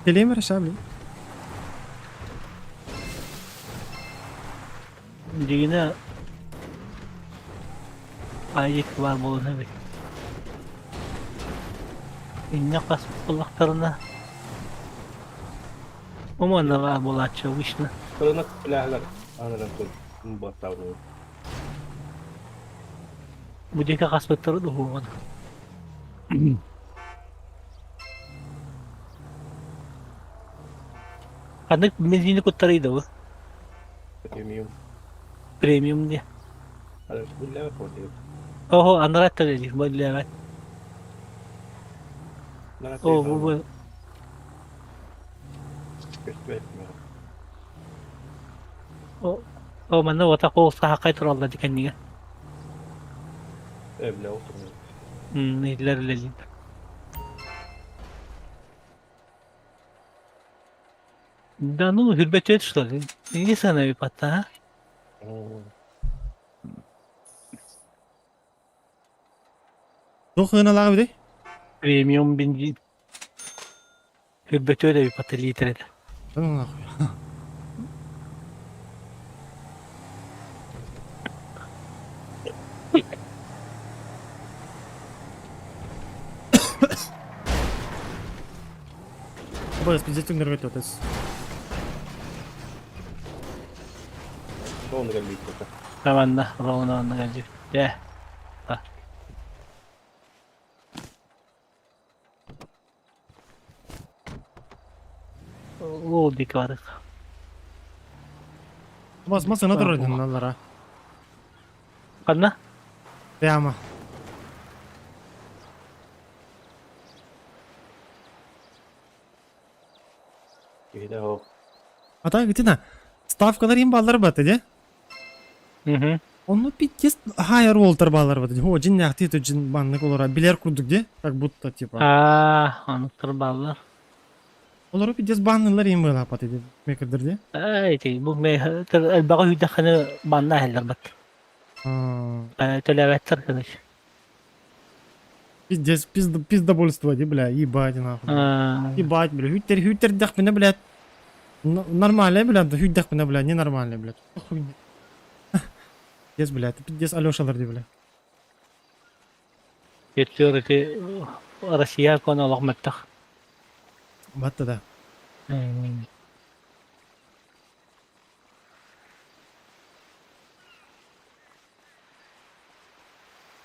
Телемер шабли. Дигине айык бар болуна бит. Инне каспыт боллахтарына. Уманна бар болачы вышна. Рынок пляжлар. Анаран тут баттау. Будека каспыттары духуган. Ханнык бензини куттарыйда бу? Премиум. Премиум не. Ого, анарат төлөдүк, бөллөбөт. О, бу бу. О, о, манна ота кол сахакай туралла дикенниге. Э, бля, отырмын. Илер үлелин. Да ну, хүрбөтөт что ли? Не сана патта, а? Туох ыналаах эбитий? Премиум бензин. Хүрбөтөт эби патта литрede. Да ну нахуй. Быс, пиздец, түҥнэргэ өтөс. Ровно как Раванна, ровно онна кэлдьи. Дэ. Ол дик барык. Бас, масына турар дьонналара. Ханна? Прямо. Ата гитина. Ставкалар им баллар баты де. Мгм. Онно пиздец хайр уолтар баллар баты. О, жин яхты то жин баннык олора билер курдук де, как будто типа. А, онуттар баллар. Олору пиздец баннылар им была паты де. Мекердер де. Ай, ти бу ме элбага үйдәханы банна хәлләр бат. Төләвәттер кыныш. Пиздец, пизд, пиздобольство, де, бля, ебать нахуй. Ебать, бля, хүттер, хүттер дах меня, блядь. Нормально, бля, да хүттер меня, бля, ненормально, блядь. Хуйня. Пиздец, блядь, пиздец, Алёшалар, де, бля. Еттер ити Россия кона олох мөттөх. Батта да.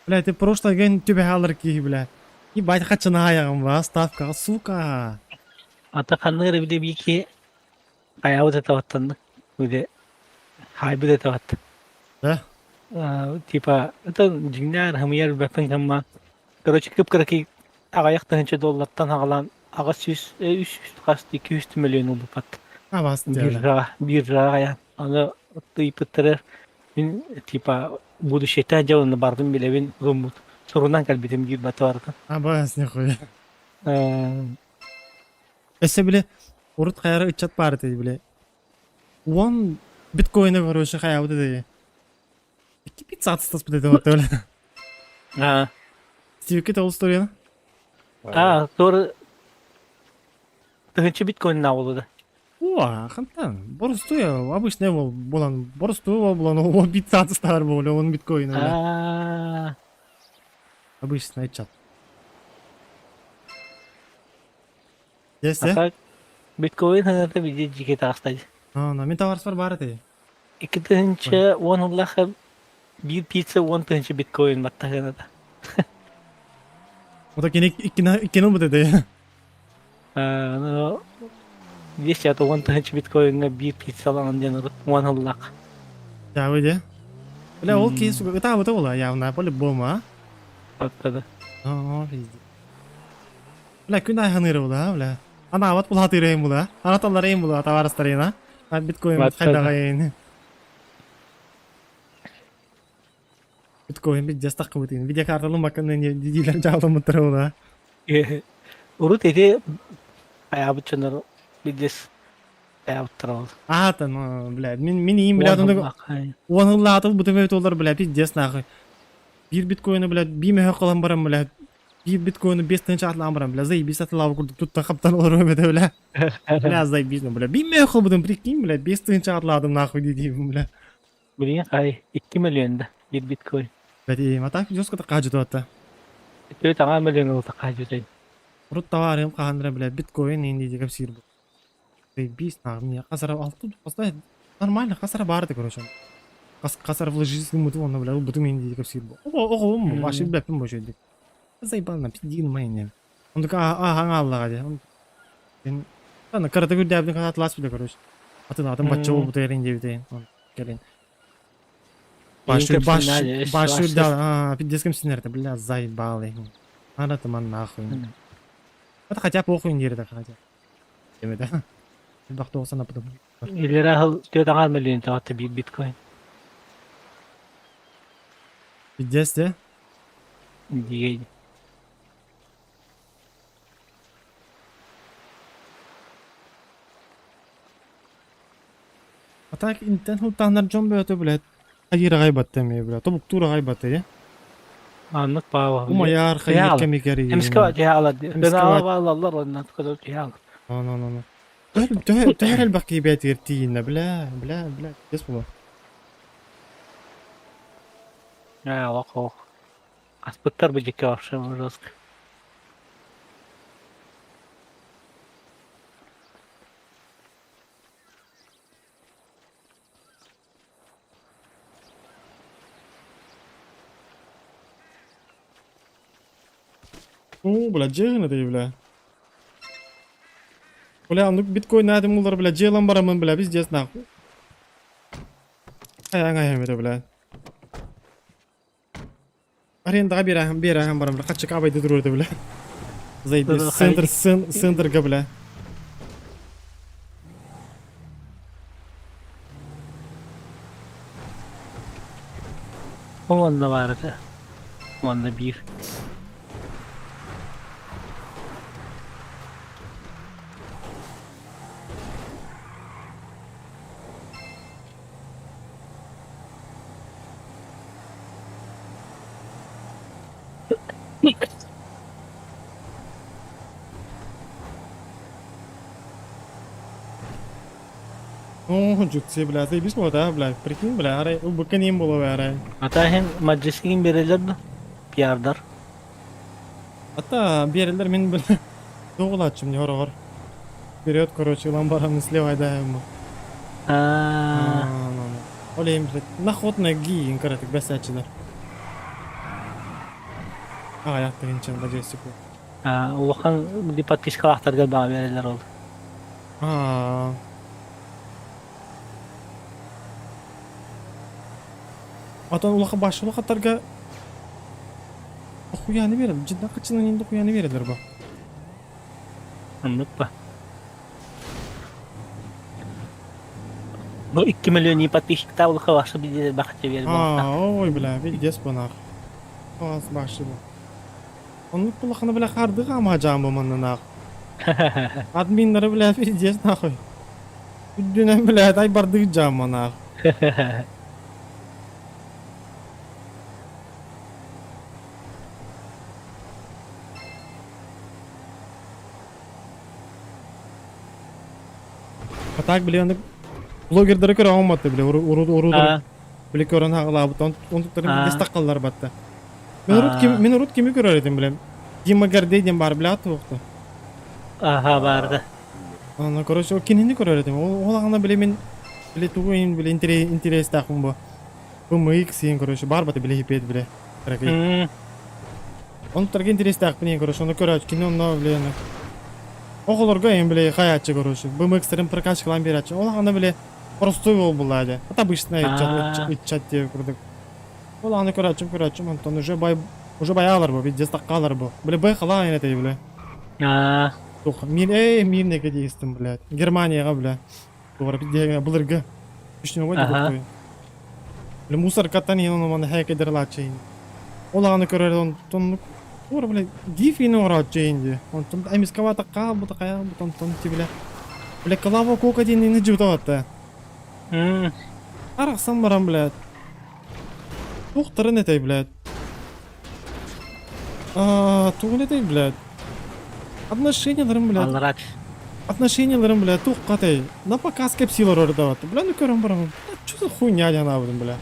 Бля, ты прошлый ген тебе халар ки, бля. Ебать хачынаайаҕым ба ставкаҕа, сука. Ата ханнык эрэ били биики хайаабыт этабаттаннык били хаайбыт этабат. Да? Типа это дьиҥнээх хымыйар бэппин гымма. Короче, кып-кыракый аҕыйах тыһыынча доллартан аҕалаан 800 300 хас 200 миллион ылбыппат. Абас диэбэ. Биржаҕа биржаҕа айан. Аны ыйыппыттары мин типа будущее дьаланы бардым билэбин гыммыт. Сурунан кэлбитим диир бата барытын. Абас нихуя. Өссө били урут хайара ыччат баар этэ били. Уон биткоины короче хайаабыт этэ. Икки пицца атыстаспыт этэ вот били. А, Стивки ол историяны? а, тур тыһынчы биткоин наулуда. О, хантан. Боростуй, обычный ол булан, боростуй ол булан, ол пицца атыстаар буолу, он биткоины бля. А, Обычный чат. Десе? а биткоин ханата виде жике таастады. А, на мен товарыстар бар эти. 2 тыһыынча 10 ыллаха биир пицца 10 тыһыынча биткоин баттаһыната. Ота кини иккини иккини бут эти. Ну, 210 тыһыынча биткоиҥҥа биир пиццалаан диэн урут 10 ыллах. Я де. Бля, ол киһи сука ытаабыта була явно, по-любому, а? Оттады. О, пиздец. Бля, күн айханыыр була, бля. Анаабат булаатыырайын була. Анаталларайын була, товарыстарайын, а? А биткоин Баттады. хайдагайын. Биткоин пиздец таххыбытын. Видеокарталын бакын дидилер жаалымыттар була. Урут эти аябыт дьоннор билдес аябыттар ол. Аата, ну, бля, мин мин иим, бля, 10 онно ыллах. 10 ыллаатыл бутум эбит олар, бля, пиздец нахуй. Биир биткоины, бля, бии мөһө кылан баран, бля, биир биткоины 5 тыһыынча атлаан баран, бля, заебись атлаабы курдук тутта хаптан олору эбэтэ, бля. Бля, заебись, ну, бля, бии мөһө кылбытым, прикинь, бля, 5 тыһыынча атладым, нахуй, дии бля. Билигин хай 2 миллион да биир биткоин. Бля, а так жестко так атта. 4 миллион ылта хаажытай. Урут товарым хаһан бля, биткоин инди деп сир бу. Заебись, нахуй, мне хасара алты, поставить нормально, хасара барды, короче. Хасара вложись муту, он, бля, бутум инди деп сир бу. Ого, ого, вообще, бля, пим больше. Заебал, на пиздин майне. Он такой, а, ага, Аллах, он. Ана карата күрдәбин канат лас бile, короче. Атын атын бачча болбут эрин дебитейин. Келин. Башы баш башы да, пиздец кемсинер, бля, заебали. Ана тыман нахуй. Это хотя похуй не да хотя. Деме да. Бак тоғсан апыдым. Илера хыл 4 миллион таатты биир биткоин. Пиздец, де? Дигей. А так интен хултанар жон бөтө, блядь. Хайыр гайбатты ме, блядь. Тобук тура гайбатты, я. Аннык баава. Умаяр хайыр кемикери. Эмске жаала. Эмске Бена аллар оннан кодо жаала. Ну, ну, ну, ну. Төһөр төһөр элбэх киибэт тиинна, бля, бля, бля. Пиздец була. Аа, ок ок. Аспыттар бу жеке вообще жестко. О, бля, жегін это, бля. Бля, ну биткоин надо мулар, бля, желан барамын, бля, пиздец, нахуй. Ай, ай, ай, бля. Арендаға берәһем, берәһем барам, бля, качык абайды турды, бля. Заебись, центр, центрга, бля. Онна бар это. Онна бир. О, жутсе, бля, заебись вот, а, бля, прикинь, бля, арай, убыкын ем болу, арай. Ата хен маджисигин берелер да. Пиардар. Ата берелер мен, бля, доғылатчым, не horor. Вперед, короче, ылан барамын слева айдайым. А, Олейм, блядь, находная гиин, каратык, бәсәчилер. Аҕыйах тыһыынча надеюсь секунд. Улахан подпискалаахтарга баҕа биэрэллэр ол. Аа. Отон улахан баш улахаттарга дохуяны берем. Жинна качынан енді дохуяны берелер бу. Оннук ба. Бу 2 миллион подписчикта улахан башы билер бахача берер Аа, ой, бля, пиздец бу нах. Аас башы бу. Оннук улаханы бля хардыга ама жаан бу манна нах. Админнары бля пиздец нахуй. Үрдүнэн бля тай бардык жаан нах. А так, бля, аны блогердары көрө алматы, бля, уру уру уру бля көрөн хагалаабыт, онтуктарын пиздец таккаллар батта. Мен урут ким мен урут кими көрөр этим, бля. Дима Гордей диэн бар, бля, туохта. Аха, барды. Аны, короче, кинини көрөр этим. Ол ағына, бля, мен, бля, тугу ин, бля, интерестаахпын бу. BMX иин, короче, бар бата, бля, хипет, бля. Кыракый. Онтарга интерестаахпын иин, короче, оны көрөөч, кини онно, бля, аны. Оҕолорго иин, бля, хаяччы, короче, BMX-терин прокачкалаан биэрээччи. Ол ағына, бля, простой ол булла дии. Это обычная ыччат диэ курдук. Ол аны көрөөччүм, көрөөччүм, онтон уже бай уже баяалар бу, пиздец таккаалар бу. Бля, б халаан этэй, бля. Тух, мин, эй, мин неге дейстим, блядь. Германияга, бля. Тугара пиздеге былыргы. Үчүнө ой Бля, мусоркаттан иин ону маны хэкедерлаачы. Ол аны көрөр онтон Тура, бля, гифини орааччы инди. Онтон эмискава такка бу такая бу онтон ти бля. Бля, Клава Кока диэн ини жутаватта. Арахсан баран, блядь. Тухтарын этэй, блядь. Аа, тугун этэй, блядь. Отношенияларым, блядь. Алларач. Отношенияларым, блядь, тухкатай. На показ кэпсиилэр ордаватта. Бля, ну көрөн баран. Что за хуйня диэн бля.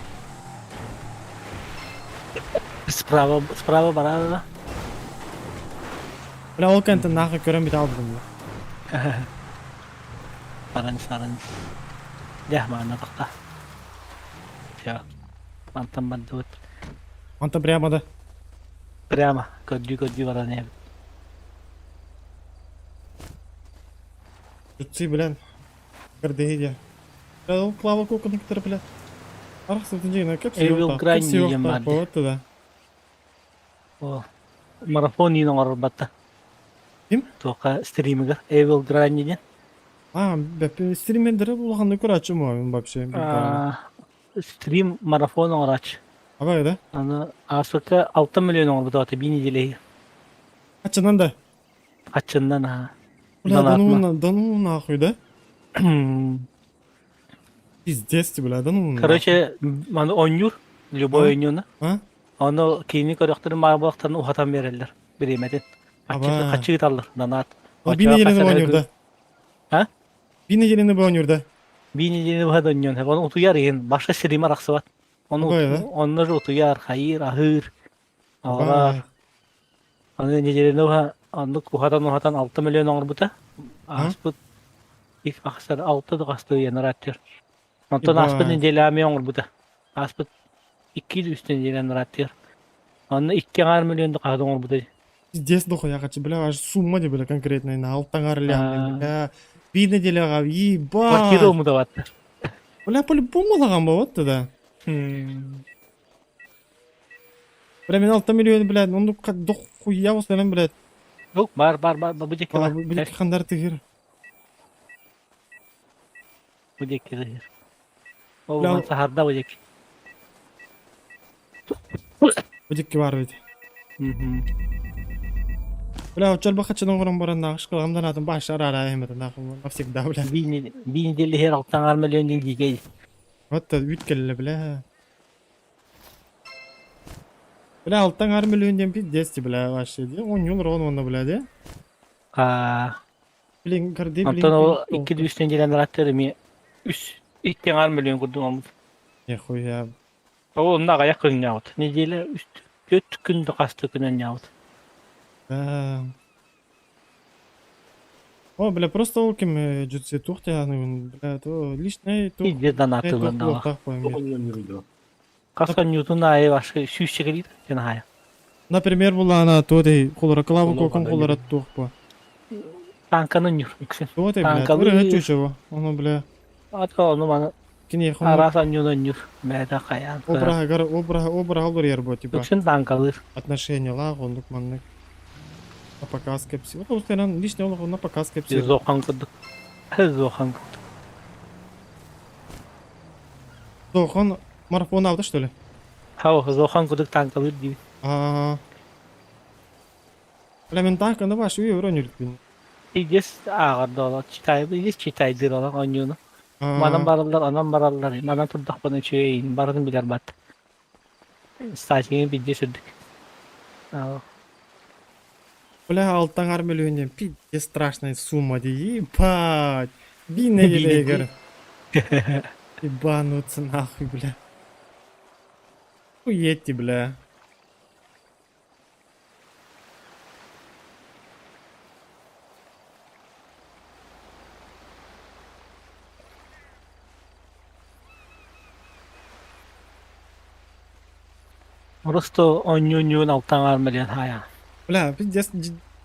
Справа, справа барада. Бля, ол кэнтэн нахуй көрөн бит албытым, бля. Баран, баран. Дьэ, маана тахта. Все. Мантан бардыбыт. Онтон прямо да. Прямо. Көрдүү-көрдүү баран иһэбит. Tutsi, блин. Гордеидия. Бля, ол Клава Коканы кытары, бля. Арахсыбытын дьиҥэ кэпсиэ Evil Granny диэн баар дии. Вот да. О, марафон иин оҥорбатта. Ким? Туохха стримигэр Evil Granny диэн. А, бэп стримердери улаханнык көрөөччүм мин вообще. Стрим марафон оҥорааччы. Абай да? Аны ааспыкка 6 миллион оҥорбута биир неделя. Ачынан да. Хаччыннан аха. Бля, да ну, да ну нахуй, да? Пиздец ты, бля, да ну. Короче, маны оонньуур, любой оонньууну. Ону киини көрөхтөрүн баар буолахтарын уһатан биэрэллэр бириэмэтин. Хаччы ыыталлар, донат. Биир неделяны оонньуур да? А? Биир неделяны оонньуур да? Биир неделяны быһа да оонньуон. Ону утуйар иһин, башка стример арахсыбат. Ону онно же утуйар, хайыыр, аһыыр, аҕалар. Аны неделяны быһа оннук уһатан-уһатан 6 миллион оҥорбута. Ааспыт ахсар 6 да ыйанар Онтон ааспыт неделя эмиэ оҥорбута. Ааспыт 2 үс неделяны ырааттыыр. Онно 2,5 миллион да хаһан оҥорбута. Пиздец дохуя хочу, бля, аж сумма де, бля, конкретная, на алтаңар лям, бля. Биир неделяҕа, ебать. Квартира умудаватта. Бля, по-любому лаган вот да. Бля, мен 6 миллион, бля, ну дохуя осыларым, блядь. Yok, бар, бар, бар, бу диэки бар. Бу диэки хандар тыгыр. Бу диэки тыгыр. Ол саһарда бу диэки. Бу диэки бар ведь. Бля, оччол бахаччы оҥорон баран нахуй кыламдан атын башар ара эметен нахуй навсегда, бля. Биир неделя иһэр 6 миллион диэн дьиикэй. Вот үүт кэллэ, бля. Бля, 6,5 миллион диэн пиздец, бля, вообще. Оонньуулар он бля, де. А. Блин, гордей, блин. Онтон ол 2 үс неделяны ырааттыр эмиэ үс 2,5 миллион курдук оҥорбут. Нихуя. Ол онно аҕыйах күннээҕит. Неделя үс түөрт күн да хаста күн оонньообут. Да. О, бля, просто ол ким жүтсе тух тяны, бля, то личный тух. Иде донатылар. Хас оонньуутун аайы башка сүүс чекэлиир диэн аһайа. Например, булана туотай холора клаву кокон холора туох бу. Танканы ньур үксүн. Туотай, блядь, ырыа чучево. Ону, бля. Ата ону маны Кини араас анньуун анньур. Бэйэтэ хайаан. Обраһыгар обраһа обраһа олоруйар бу типа. Үксүн танкалыыр. Отношениялаах оннук маннык. На показ кэпсиир. Вот постоянно личный олох на показ кэпсиир. Зохан курдук. Зохан курдук. Зохан марафон алды что ли? Хау, Зохан курдук танкалыыр диибин. Аа. Бля, мен танканы баш үйе өрөнүлүкпүн. Идес ааҕар да читай, идес читайдыыр олох оонньууну. Манан бараллар, онон бараллар, манан турдахпына үчүгэй, барытын билэр бат. Статьяны билдии сүрдүк. Бля, алтаҥар мөлүйүөн пиздец страшная сумма дии, ебать. Бинне елегер. Ебануться нахуй, бля. Уедьте, бля. Просто оонньуу-оонньуун алтаҥар мэлиэн хаайа. Бля, пиздец,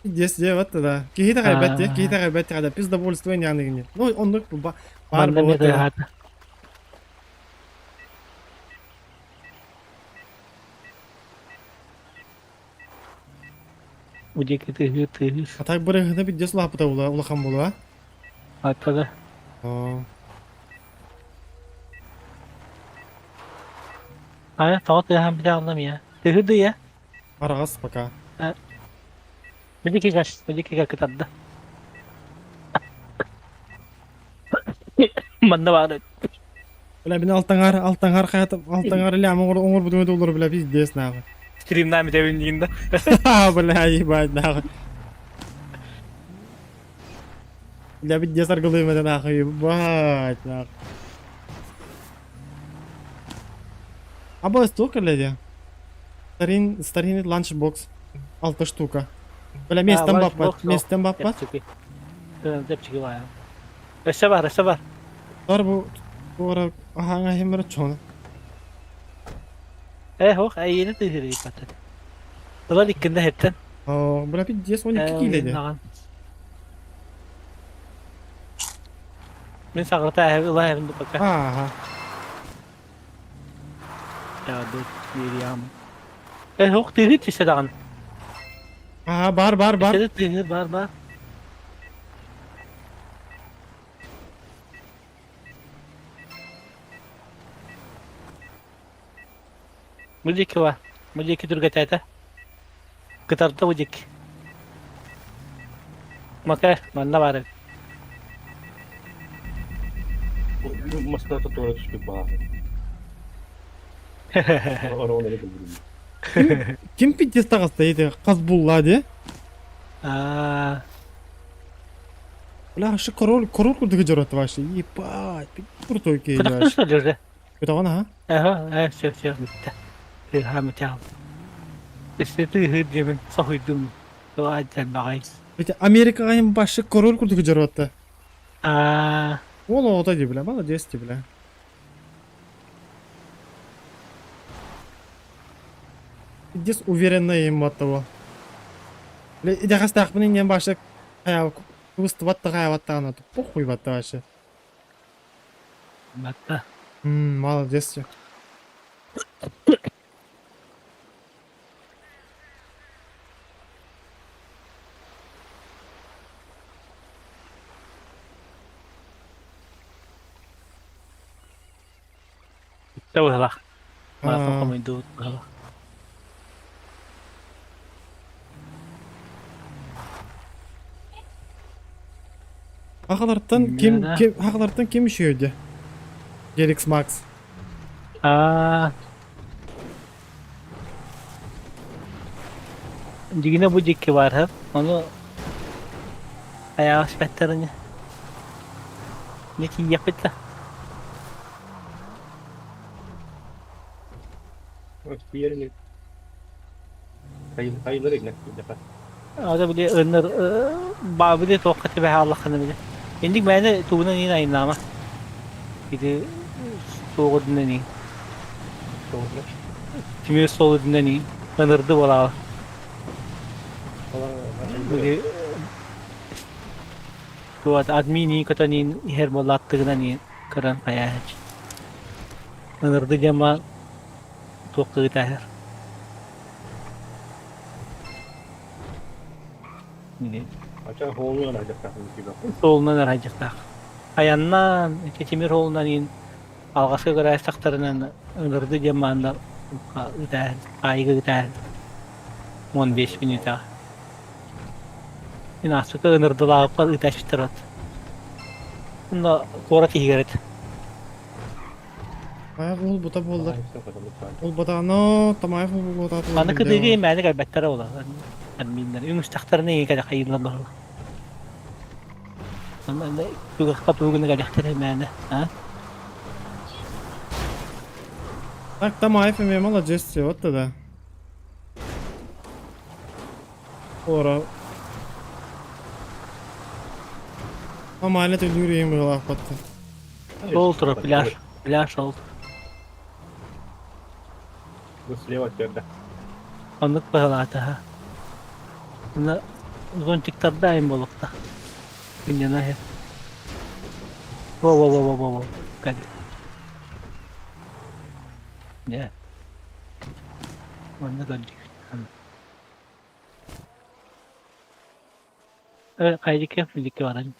пиздец диэбэт да. Киһи итэҕэйбэт дии, киһи итэҕэйбэт да, пиздовольство няныгыни. Ну, оннук баар Манна буолуо тыаһаата. Бу диэки тыаһыыр тыаһыыр. А так бырыһына пиздец улааппыта улахан буолуо, а? Аттада. Ая, тоҕо тыаһаан билэ я. Тыһы дыя. Араҕас пока. Били кигэр, били кигэр кытарда. Манна баар. Бля, бин алтаңар, алтаңар хаятым, алтаңар илэ оҥор оҥорбутум доллар, бля, пиздец нахуй. Стримнами тэбин диин да. Бля, ебать нахуй. Бля, пиздец аргылыым это нахуй, ебать нахуй. А столько леди? Старин, старинный ланчбокс. Алта штука. Бля, местом баппат, местом баппат. Чэпчэки баайа. Өссө бар, өссө бар. Бар бу, туора, аһаҥа химмер чону. Э, хох, эйиэнэ тыһырый бата. Тылар иккинде хеттен. О, бля, пиздец, 12 киледи. Мин саҕырта ыла эһэбин пока. Ага. Биэриям. Э, хох тыһы түсэ даҕаны. Ага, бар, бар, бар. Түсэ тыһы бар, бар. Бу диэки бар. Бу диэки түргэтээтэ. Кытарда бу диэки. Мака, манна баар эбит. Маската туора түспүт баҕа. Ороон эрэ Ким, ким пиздец таҕыста ити хас булла дии? Аа. Бля, вообще король, король курдук дьорот вообще. Ебать, крутой киһи Кытахтын вообще. что ли уже? Көтөҕөн аха? Аха, э, все, все, бүттэ. Тыаһаамы тяал. Өссө тыаһыыр диэмин соһуйдум. Туа баҕай. Ведь Америкаҕа им вообще король курдук дьоротта. Аа. Ол оҕото дии, бля, молодец дии, бля. Пиздец уверенно им от того. Бля, идэхэстээхпин инньэн башы кыбыстыбат да хаябаттаҕына похуй батта вообще. Батта. Молодец. Быһылах. Марафон хомуйдубут быһылах. Ахалартан ким ким ахалартан ким үшүйөдө? Геликс Макс. Аа. Дигине бу дикки бар Ону аяҕа спеттерини. Не тиийиэхпит да. Тиэрин хайылар игнек Ада били ыныр баабыды туохха түбэһэ аллаххына били. Инник мээнэ тугунан иин айнаама. Ити суоҕудунан иин. Тимир суолудунан иин. Ынырды буолаала. Били туот админи көтөн иһэр буоллааттыгынан көрөн хайааһыч. Ынырды дьама туох кыытааһар. Суолунан арайдьахтаах. Айаннаан, ити тимир суолунан иин алҕаска көрөөстөхтөрүнэн ынырды диэн маанна ытааһын, хаайыга ытааһын. 15 минутаҕа. Мин ааспыкка ынырдылаабыппар ытааччыттар от. Онно куорат иһигэр этэ. Айах уолбута буоллар. Уолбатаҕына Тамаев уолбутаата Аны кытыыга мээнэ кэлбэттэрэ буолар. Админнар үҥүстэхтэринэ ийэ кэлэ хайыылар баһыла. Тугахха тугуна кэлэхтэрэ мээнэ, а? Так, Тамаев эмиэ молодец, вот тогда. Ора. Нормально төлүүр иһин быһылаахпатты. Ол турар пляж, пляж ол. Бу слева төрдө. Оннук быһылаата. Мына зонтиктарда айым болукта. Күннена иһэр. Во-во-во-во-во. Кэл. Не. Манна көрдүк. Хайдикке биликке баран.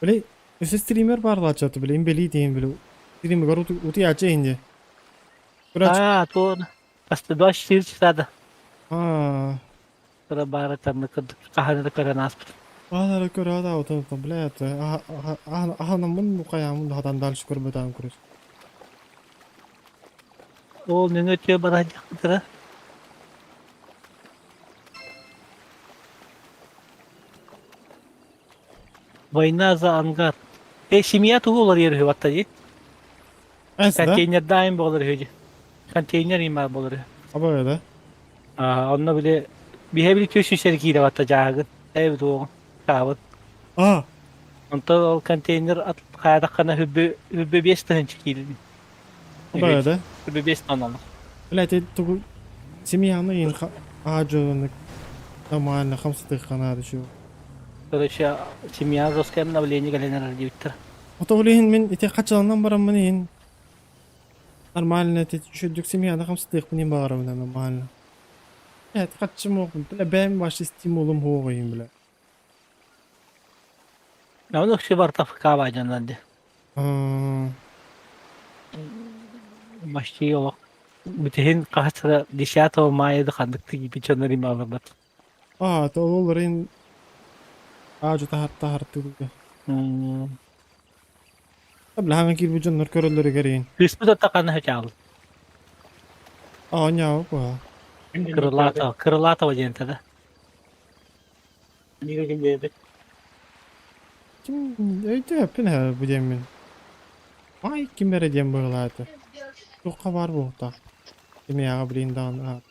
Били өссө стример баарлааччы били имбели диэн били стримигэр утуйааччы инди. Аа, туон. Баста 24 часа Аа. Тура баара танны кырдык хаһан да көрөн ааспыт. Аһара көрө да отон блядь аһанаммын мукаямын хатан дальше көрбөтөм көрөс. Ол нөҥө өтүө бара дьахтара. Война за ангар. Э, семья тугу олар үһү батта дии. Эс да? Контейнердаайын буолар үһү дии. Контейнер имаар буолар үһү. Абы да? Аа, онно били биһэ били түс үсэр киирэ батта дьааһыгын. Эбит уоҕун. Таабыт. Аа. Онтон ол контейнер ат хаадаххана хүббү хүббү 5000 киирдин. Абы да? Хүббү 5 тоннаны. Блядь, тугу семьяны ин аажоны нормально хамсатыхханаады şu. Короче, семья жесткое обновление кэлэн эрэр диэбиттэр. Ото билигин мин ити хачаланан бараммын иһин нормально ити үчүгдүк семьяны хамсатыахпын иһин баҕарабын нормально. Блядь, хаччым оҕум, бля, бэйэм вообще стимулум хуоҕуйум, бля. Ону все барта ФК дьоннор дии. Почти олох бүтүһүн хаһыс 10 мая да ханнык тиийбит дьоннор им алырбат. Аа, то ол рин аажу таһар таһар. Бля, киирбит дьоннор көрөллөрүгэр иин. Кыыспыт атта ханна хачаал. Аа, ньаа, куһа. Крылатова, Крылатова диэн да. Ким өйдөппүн һэ бу диэммин. Ай, ким эрэ диэн быһылаата. Туохха баар буолта. Кимиэҕэ блин даҕаны.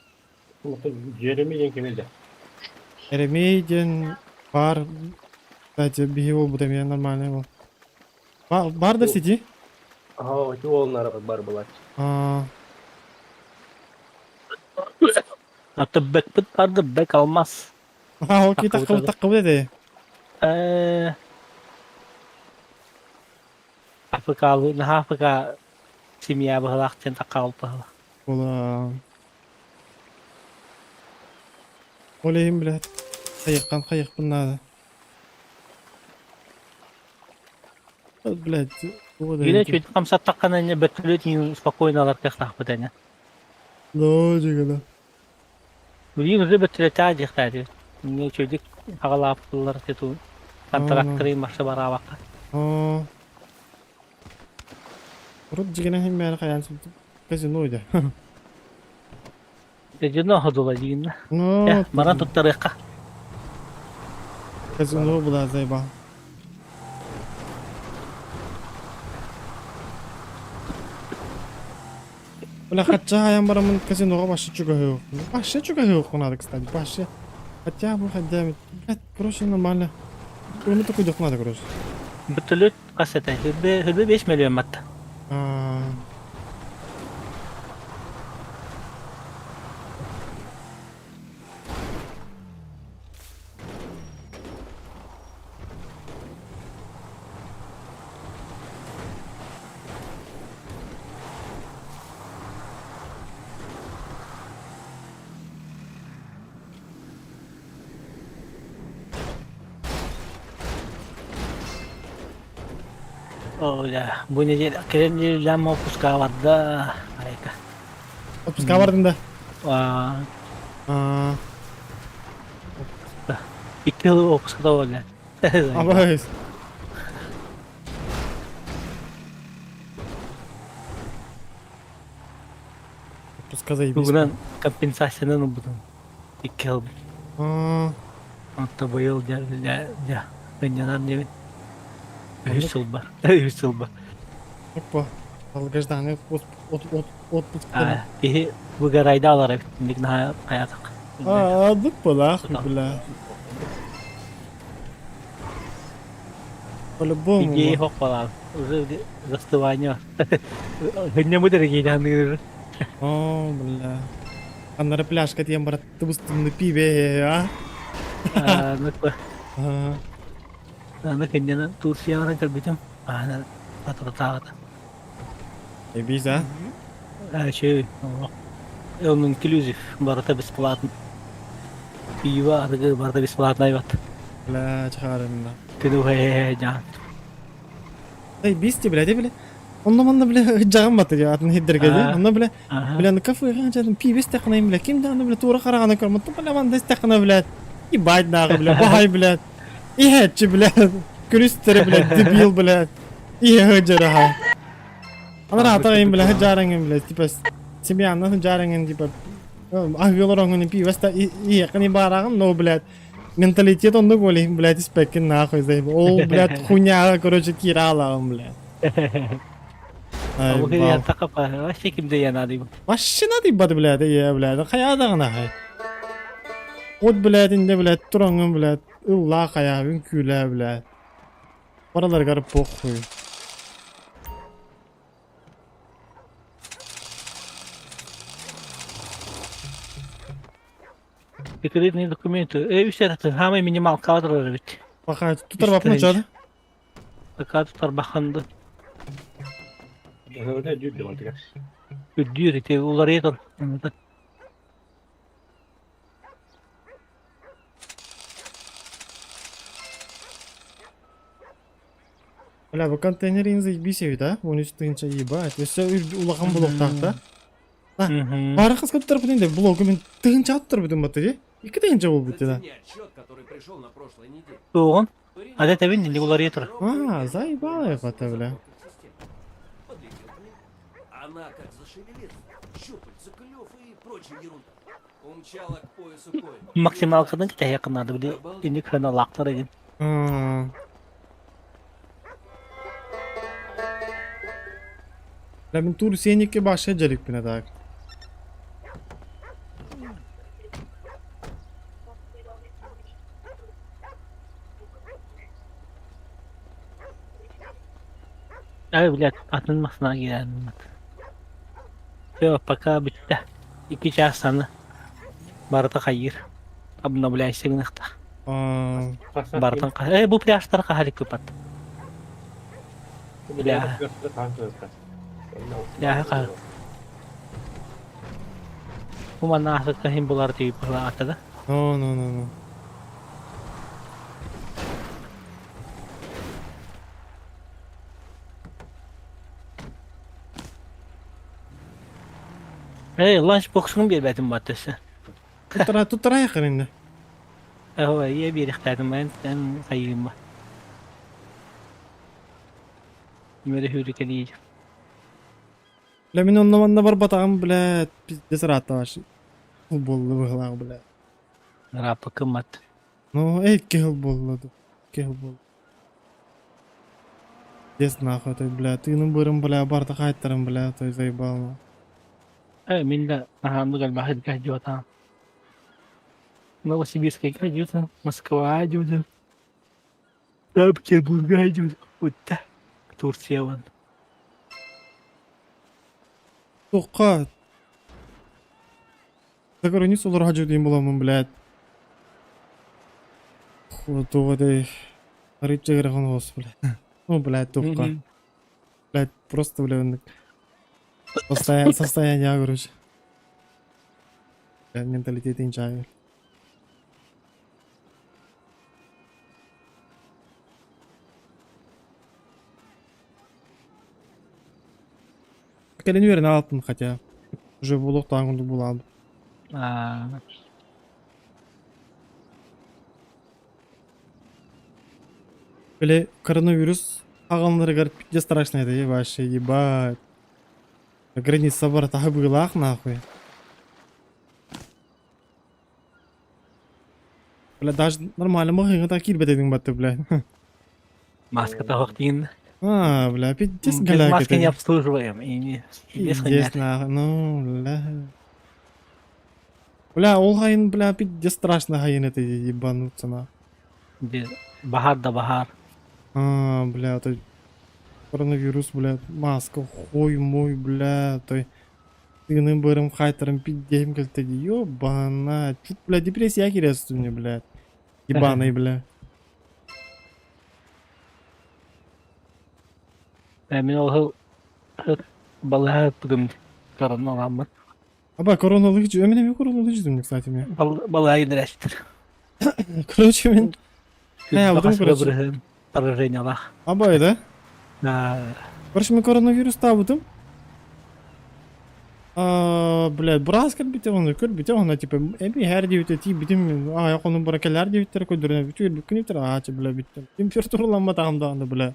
Джереми диэн ким да? Еремей диэн баар, кстати, биһи буолбут эмиэ нормальный был. Бар да сити? Ага, ити уолнар бар булач. Аа, Аты бэкпит барды бэк алмас. а, окей, таккыбыт таккыбыт этэ. Э Африкалы, наһаа Африка семья быһылаах диэн таккаалпаһыла. Була. Ол иһин блядь, хайыккан хайыкпын наада. Блядь, туга да Или чуть хамсаттаххана не бөттүлүт спокойно алар кыахтаахпыт эне. Но, жигала. Билигин уже бөттүлэтээ диэхтээти. Не үчүгдүк хагалааппылар тету. Контракторы марша бараабакка. Аа. Урут дьигинэ химмэри хайаан казино идэ. Казино ходула дигинна. Ну, Баран туттарыахха. Казино была заебал. Бля, хотя я барамын казиноға вообще чугаю. Вообще чугаю надо, кстати, вообще. Хотя бы, хотя бы, блядь, короче, нормально. Кроме такой надо, короче. Бөттүлүт. Хас этэй? 25 миллион батта. О, бу неделя кэлэн неделям отпуска барда. Айка. Отпуска бардың да? А. Икки жыл отпускада болды. Абайс. Отпуска заебись. Бүгүнэн компенсацияны ылбытым. Икки жыл. Онто быйыл дьэ дьэ дьэ сынньанан диэбит. Үһүс сыл бар. Үһүс сыл бар. Опа. Долгожданный отпуск. А, киһи выгорайда алар эбит. Инник наһаа хайаатах. А, дуппалаах, бля. По-любому. Идеи хохпалаан. Уже застывание. Хынньамыт эрэ киинэ О, бля. Аннары пляжка тиийэн барат тыбыстымны пиибэ, а? Ну, аны кэннинэн Турция баран көрбүтүм. Аана атыртааҕыта. Эбиз, а? Үчүгэй. Он инклюзив, барыта бесплатно. Пиво, арыгы барыта бесплатно айбат. Бля, чахарымна. Түнү жаан. Эй, бисти, бля, бля. Онно манна, бля, ыдьаҕым баты дии, атын хиддерге дии. Онно, бля, бля, ну кафега жадым пиво истэххинэ, бля, ким да, бля, туора хараҕына көрмөт, бля, манда истэххинэ, бля, ебать нахуй, бля, баай, бля, иһээччи, бля, күрүстэри, бля, дебил, бля, иһэ дьараха. Анара атаҕын, бля, дьаараҥын, бля, типа, семьянна дьаараҥын, типа, аһыылар оҥун пиво иһэххин баараҕын, но, блядь, менталитет оннук ол иһин, блядь, испэккин нахуй, заебал. Ол, блядь, хуйняга, короче, киирэ алаҕын, блядь. Ай, Бу бал. вообще ким да надо. Вообще надо ебать, блядь, я, блядь, хайа даҕаны хай. От, блядь, инде, блядь, тураҥҥын, блядь, ыллаа хайа, үҥкүүлээ, блядь. Бараларыгар похуй. Секретные документы. Үс эрэ самый минимал кадр эбит. Пока тутар бапна чады. Пока тутар баханды. Үрдүүр ити уларыйа тур. Бля, бу контейнер заебись эбит, а? 13 тыһыынча ебать. Өссө улахан блоктаах да? Бары қыз туттар бүтін де блогы мен тыһынча аттар бүтін батты де. Екі тыһынча болып бітті да. Зацени отчет, который пришел на прошлой неделе. Туоҕун? Ада тэбин инник уларыйа тур. А, заебала я бля. Подлетел к ней. Она как зашевелится. Щупальца, клюв и прочая ерунда. Умчала к поясу коек. Максималкадан кэтэһиэ кыннаады били инник хыналаахтар игин. Бля, мен тур сеникке баша жарикпин так. Ай, блядь, атын масына киирэн. Все, пока бүттэ. Икки час аны. Барыта хайыр. Обновляйся гынахта. Бартан Э, бу пляжтар хаһалик купат. Бля. Бля, ха. Бу манна асыкка хим булар тип ата да. Ну, ну, ну, ну. Эй, ланчбоксун биэрбэтим баттысы. Туттара туттара якын инде. Ого, ие биэриэхтээтим эн эн хайыым ба. Мүрі хүрүкэлиир. Бля, мин онно манна барбатаҕым, блядь, пиздец ыраатта вообще. Футболлы быһылаах, блядь. Рапа кыммат. Ну, эй, кehil буолла ду. Кehil буолла. Пиздец нахуй, той, бля, тыыным бырым, бля, барта хайттарым, бля, той заебал. Э, мин да аһааннык элбэх сылдьыбатаҕым. Новосибирскайга сылдьыбытым, Москваҕа сылдьыбытым, Санкт-Петербурга сылдьыбытым. Утта. Турция вон. Тоққа. За границу олорор дьиэм буламмын, блядь. Туох этэй арыычча ыарахан оҕус, блядь. Ну, блядь, туохха. Блядь, просто, бля, оннук состояние, состояние, короче. Блядь, менталитет инчаайы. Кэлин үөрэнэ аҕалтым хотя. Уже буолуохтааҕын курдук буолаабыт. Аа, Били коронавирус аҕалларыгар пиздец страшно это вообще ебать. Граница баратаһы быылаах нахуй. Бля, даже нормально маҕаһыыҥҥа так киирбэт этиҥ батты, бля. Маска таһах диин. А, бля, пиздец Без голяк маски не это. обслуживаем. И не без Пиздец хуйня. нахуй, ну, бля. Бля, ол хайын, бля, пиздец страшно хайын это ебануться на. Без баһаар да баһаар. А, бля, то коронавирус, бля, маска, хуй мой, бля, той тыыным быарым хаайтаран пиздеһим кэлтэ дии, ёбана, чуть, бля, депрессия киирэ мне, бля, ебаный, бля. Мин ол балыһа бүгүн корона аламмыт. Аба, короналы мен эми короналы ждум, кстати, мне. Балыһа индирәштир. Короче, мен, э, потом, короче, Поражениялах. аба, да? Да. Короче, мен коронавирус табытым. А, блядь, быраас кэлбитэ оны көрбүтэ онно типа эби һэр диэбитэ тиийбитим аҕыйах хонук бара кэлээр диэбиттэрэ көрдөрүнэ бүтүөр бүккүн аачы бля бүттүм температураламматаҕым даҕаны бля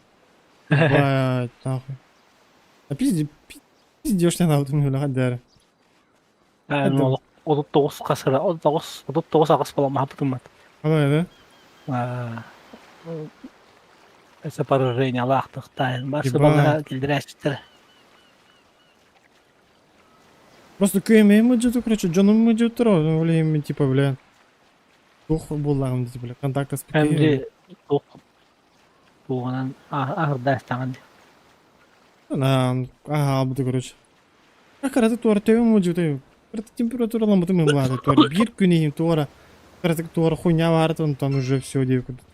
блядь нахуй а пизде пиздешь табытым бля хаддары 39 хасыра 39 39 аҕыс буолан маһаппытыммат. Ала да? Это поражениялаахтыктаан барсы балыһа киллэрээччиттэр. Просто күөмэйим мыдьыты, короче, дьонум мыдьыттар, ол типа, бля, туох буоллаҕым дии, бля, контакта Эмди туох туоҕунан аһардаастаҕын. Аһаабыты, короче. А кыратык туора төбөм мыдьыты, кыратык температураламмытым ыллааты, туора биир күн иһин туора, кыратык туора хуйня баарыт, онтон уже все диэбит курдук.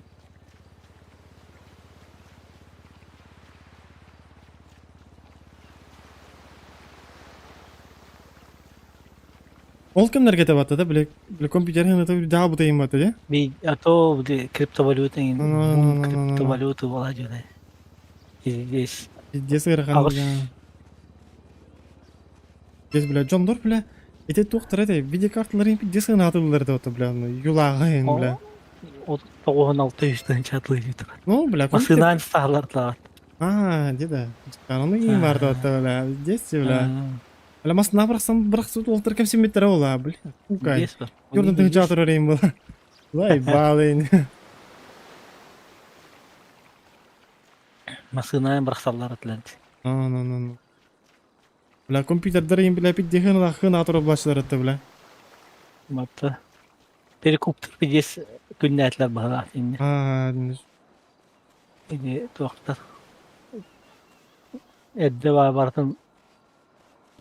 Ол кэмнэргэ да батта да, бile бile компьютер ханata даа бутайым батта да? Би а то били криптовалюта Ну, ну, ну, ну, ну. криптовалюта буола дьүнэ. Здесь Пиздец ыарахан аҕыс бля. Здесь, бля, дьоннор, бля, ити туохтара этэй, видеокарталарын пиздец ынаатыллар да бля, ну, юлааҕын, бля. 96 үстэн чатлыы турар. Ну, бля, компьютер. Масынаан саалар А, где-то. Ону кийин бар да бля, здесь, бля. Бля, масына бырахсан бырахсыт олтыр кемсиммиттер ола, бля. Сука. Здесь бар. Юрдun тыгы турар эйин була. Лай, балын. Масынаан бырахсаллар атлант. Ну, ну, ну, ну. Бля, компьютердер эйин, бля, пиддехин лахын атырып башлар атты, бля. Матта. Перекуптар пидес күннәтләр баһа инде. А, Инде туактар. Эдде бар бартын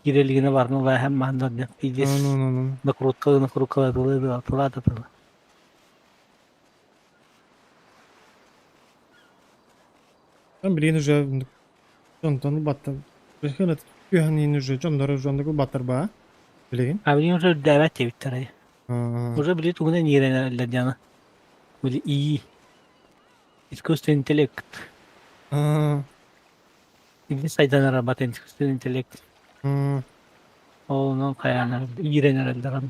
кирелигине барын ла һәм манда пидес. ну, ну, ну. Накрутка накрутка тылы тыла тыла. Там, блин, уже Дьонтон баттар. Билген күһәнин уже дьоннор уже оннук баттар ба. Билигин. А билин уже дәвәт тебиттер. Уже били тугунан иеренерлер дяна. Били ИИ. Искусственный интеллект. Ибли сайдан работает искусственный интеллект. Онун каянар иеренерлер.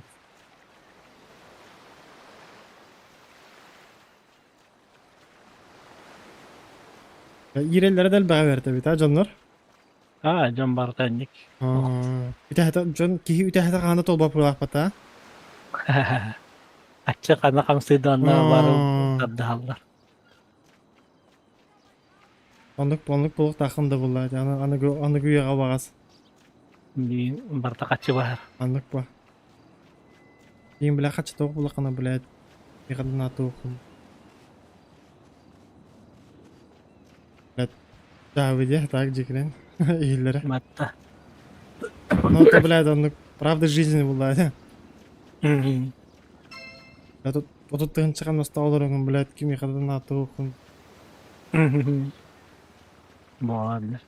Иереллere дәл бага берте бит, а дьоннор. А, дьон бартанник. Үтәһәтә дьон киһи үтәһәтә хаана толба пулаахпата. Ачча кана камсыйданна бары тардыһаллар. Оннук оннук булук тахын да булла. Аны аны аны гүйәгә багас. Бин барта качы бар. Аннык ба. Кийин бля хачы тоқ булакана бля. Бигадына тоқым. Бля. Дьаабы так дьикрен иһиллэрэ. Матта. Ну, это, блядь, оннук правда жизни буолла этэ. Я тут 30 тыһыынча хамнастаах олороҥҥун, блядь, кимиэхэ да наатыаххын. Буолар.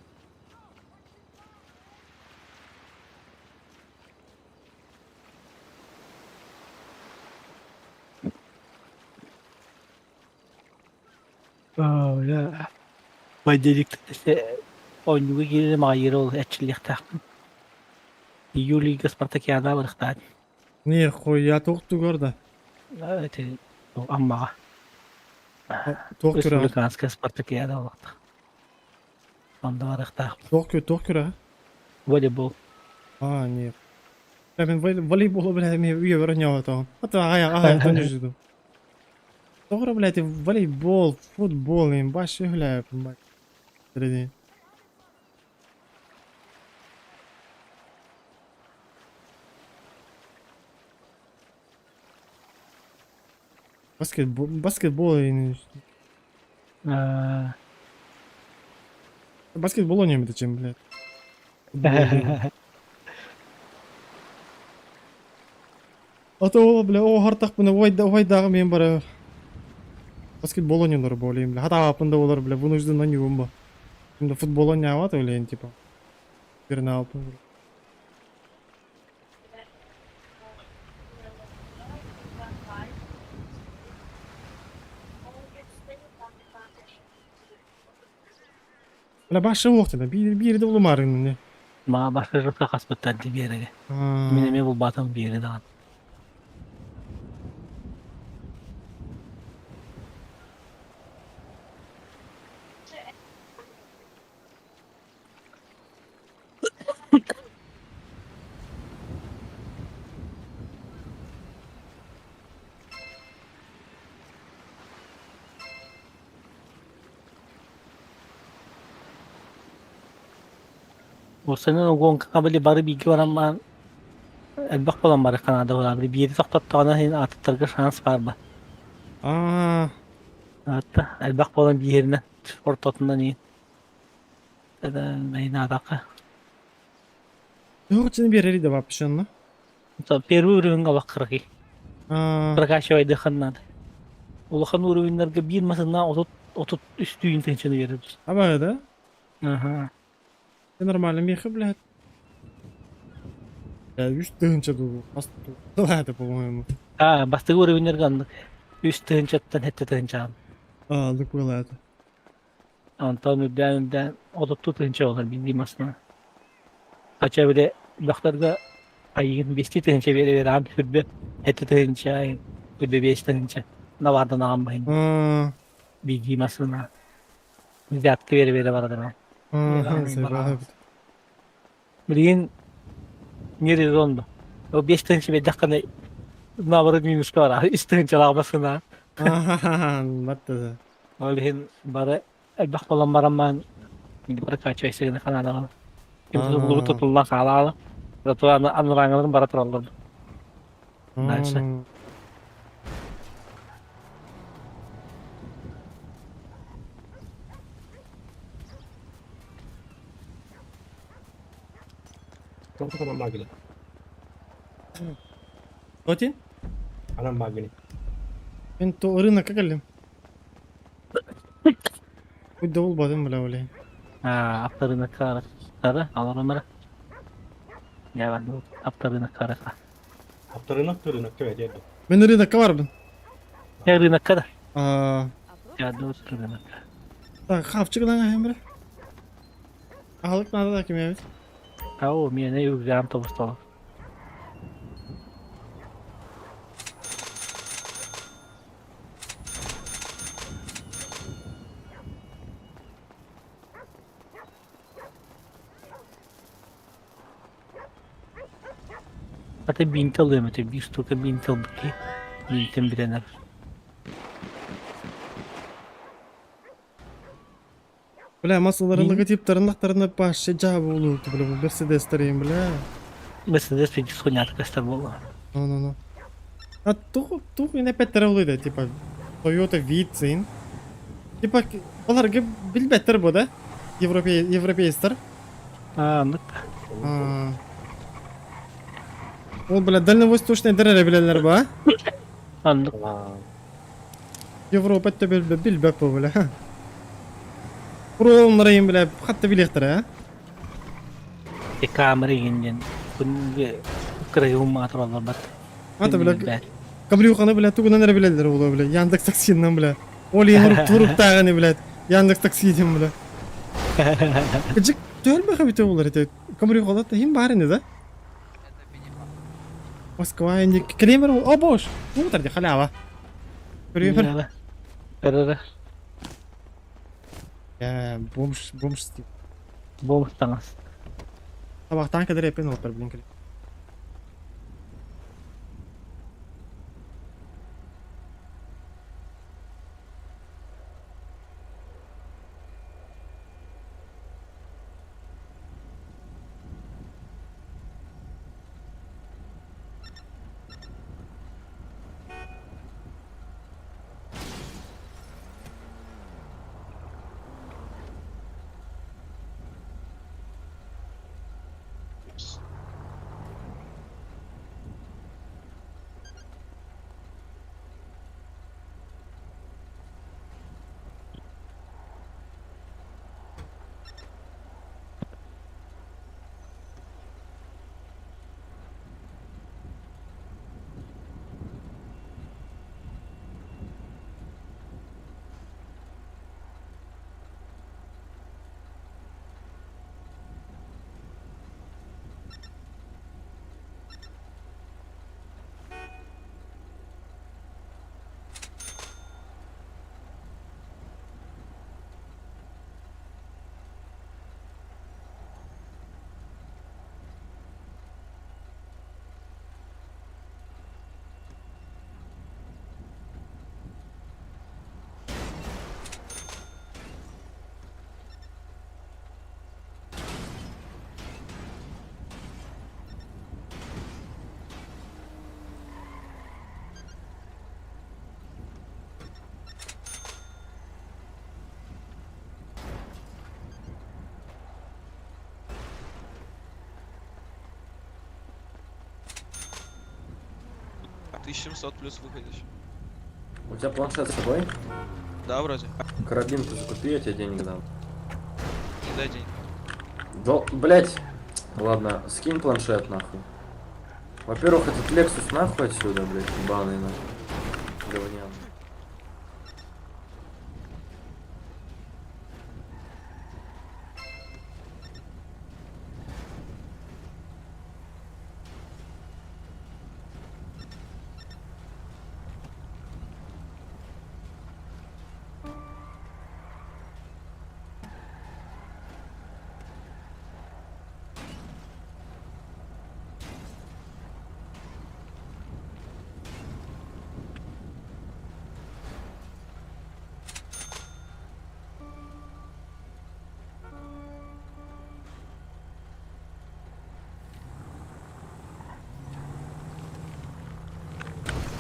Оонньууга киирэрим аҕыйыыр ол эрчиллиэхтээхпин. Июльга спартакиада барыахтаах. Нихуя туох тугар да? Ити Аммаҕа. Туох күрэҕэ? Республиканская спартакиада буолуохтаах. Онно барыахтаах. Туох туох күрэҕэ? Волейбол. А, нет. Бля, мин волейболу, бля, эмиэ үйэбэр оонньооботоҕум. А то аҕай аҕай тонньуйдум. Тоҕо блядь, волейбол, футбол, им баш үһүлээппин бай. Баскетбол, баскетбол, баскетбол оонньуом этэ чем, блядь. Футбол. А то, бля, о, хартахпына, ой, да, ой, да, мен бара. Баскетбол оонньуулар буолуом, бля. Хатааппын да болар, бля, вынужден оонньуум ба. Да футбол оонньообот, блин, типа. Пернаалпын. Бля, башы уохтана, биир биир да булумарын не. Маа башка жұртқа хаспыттар дии биэрэгэ. Мин эмиэ булбатым биэри даҕаны. Уопсайынан угонкаҕа били бары бииргэ баран баран элбэх буолан барыахха наада буолар. Били биири тохтоттоҕуна иһин атыттарга шанс баар ба. Аа. Аатта элбэх буолан бииринэн ортотунан иһин. Наадахха. Туох ичини биэрэрий да вообще онно? Первый уровеньга олох кыракый. Аа. Прокачивайдыаххын наада. Улахан уровеннарга биир масына 33 түүн тыһыынчаны биэрэр. Абаа да? Аха. Нормально миэхэ, блядь. Бля, үс тыһыынча дуу, хас дуу это, по-моему. Аа, бастакы уровеннарга оннук. Үс тыһыынчаттан сэттэ тыһыынчаҕын. Аа, лык была это. Онтон үрдээн үрдээн отуттуу тыһыынча буолар биирдии масына. Хача били бөхтөргө айыгын биэстии тыһыынча биэрэ аан хүрбэ сэттэ тыһыынча, хүрбэ биэс тыһыынча навардан аҕам баһын. Аа. Биирдии масына. Взятка биэрэ биэрэ барар. Билигин не резон да. Ол биэс тыһыынча биэрдэххинэ наоборот минуска барар. Үс тыһыынчалаах басына. Батта да. Ол иһин бары элбэх буолан баран прокачивайся гына ханадаҕа. Ким тутуллан хаалаала. Зато анарааҥыларын бара тураллар. Дальше. Анам багини. Отин? Анам багини. Мен то рынокка кэллим. Будь булбатым бля оле. А, авторынок кара, алар Я бар авторынок кара. Авторынок рынок кебе деді. Мен рынокка барбын. Я рынокка да. А. Я рынокка. Так, хавчик гынан аһым бре. Аһылык надо да ким эбит. Ау, миэнэ югам тобустолов. Ата бинт алыам этэ, биир штука бинт ылбыт киһи. Бинтин бүтэн Бля, масаларын логотиптарын лахтарына паще жаба болууту, бля, бу Мерседестерин, бля. Мерседес пенчи схуйнята көстөр буолла. Ну, ну, ну. А тух, тух не петтер улыда, типа, Toyota Vitz-ин. Типа, оларга билбеттер бу да? Европе европейцтар. Аа, оннук. Ол, бля, дальневосточный дэрэ билэллэр ба? Оннук. Европа өттө билбэт бу, бля. Пролнарайын, бля, хатта билиэхтэрэ, а? И камера игин диэн күн кырайым тураллар бат. Ата, бля, Камрюханы, бля, тугунан эрэ билэллэр буолуо, бля, Яндекс таксиннан, бля. Ол иһин туруктааҕыны, блядь, Яндекс такси диэн, бля. Кыдьык, төһөлбөх эбитэ буолар ити. Камрюхалар иһин баар ини да? Москва инди кэлиэмэр о бош. Ну тарди халява. Көрүөмэр. Көрөрө. Э, бомж, бомж. Бомж таҥас. Табахтаан кэлэр эппин олтар билин кэлэр. 1700 плюс выходишь. У тебя планшет с собой? Да, вроде. Карабин ты закупи, я тебе денег дам. Не дай денег. Да, блять. Ладно, скинь планшет нахуй. Во-первых, этот Lexus нахуй отсюда, блять, ебаный нахуй. Говняный.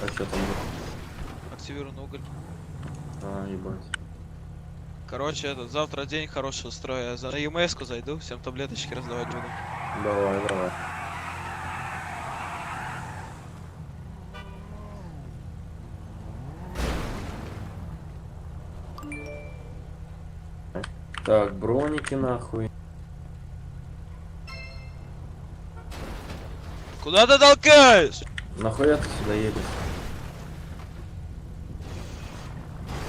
А что там? Активирован уголь. А, ебать. Короче, этот, завтра день хорошего строя. Я за ЕМС-ку зайду, всем таблеточки раздавать буду. Давай, давай. Так, броники нахуй. Куда ты толкаешь? Нахуя ты сюда едешь?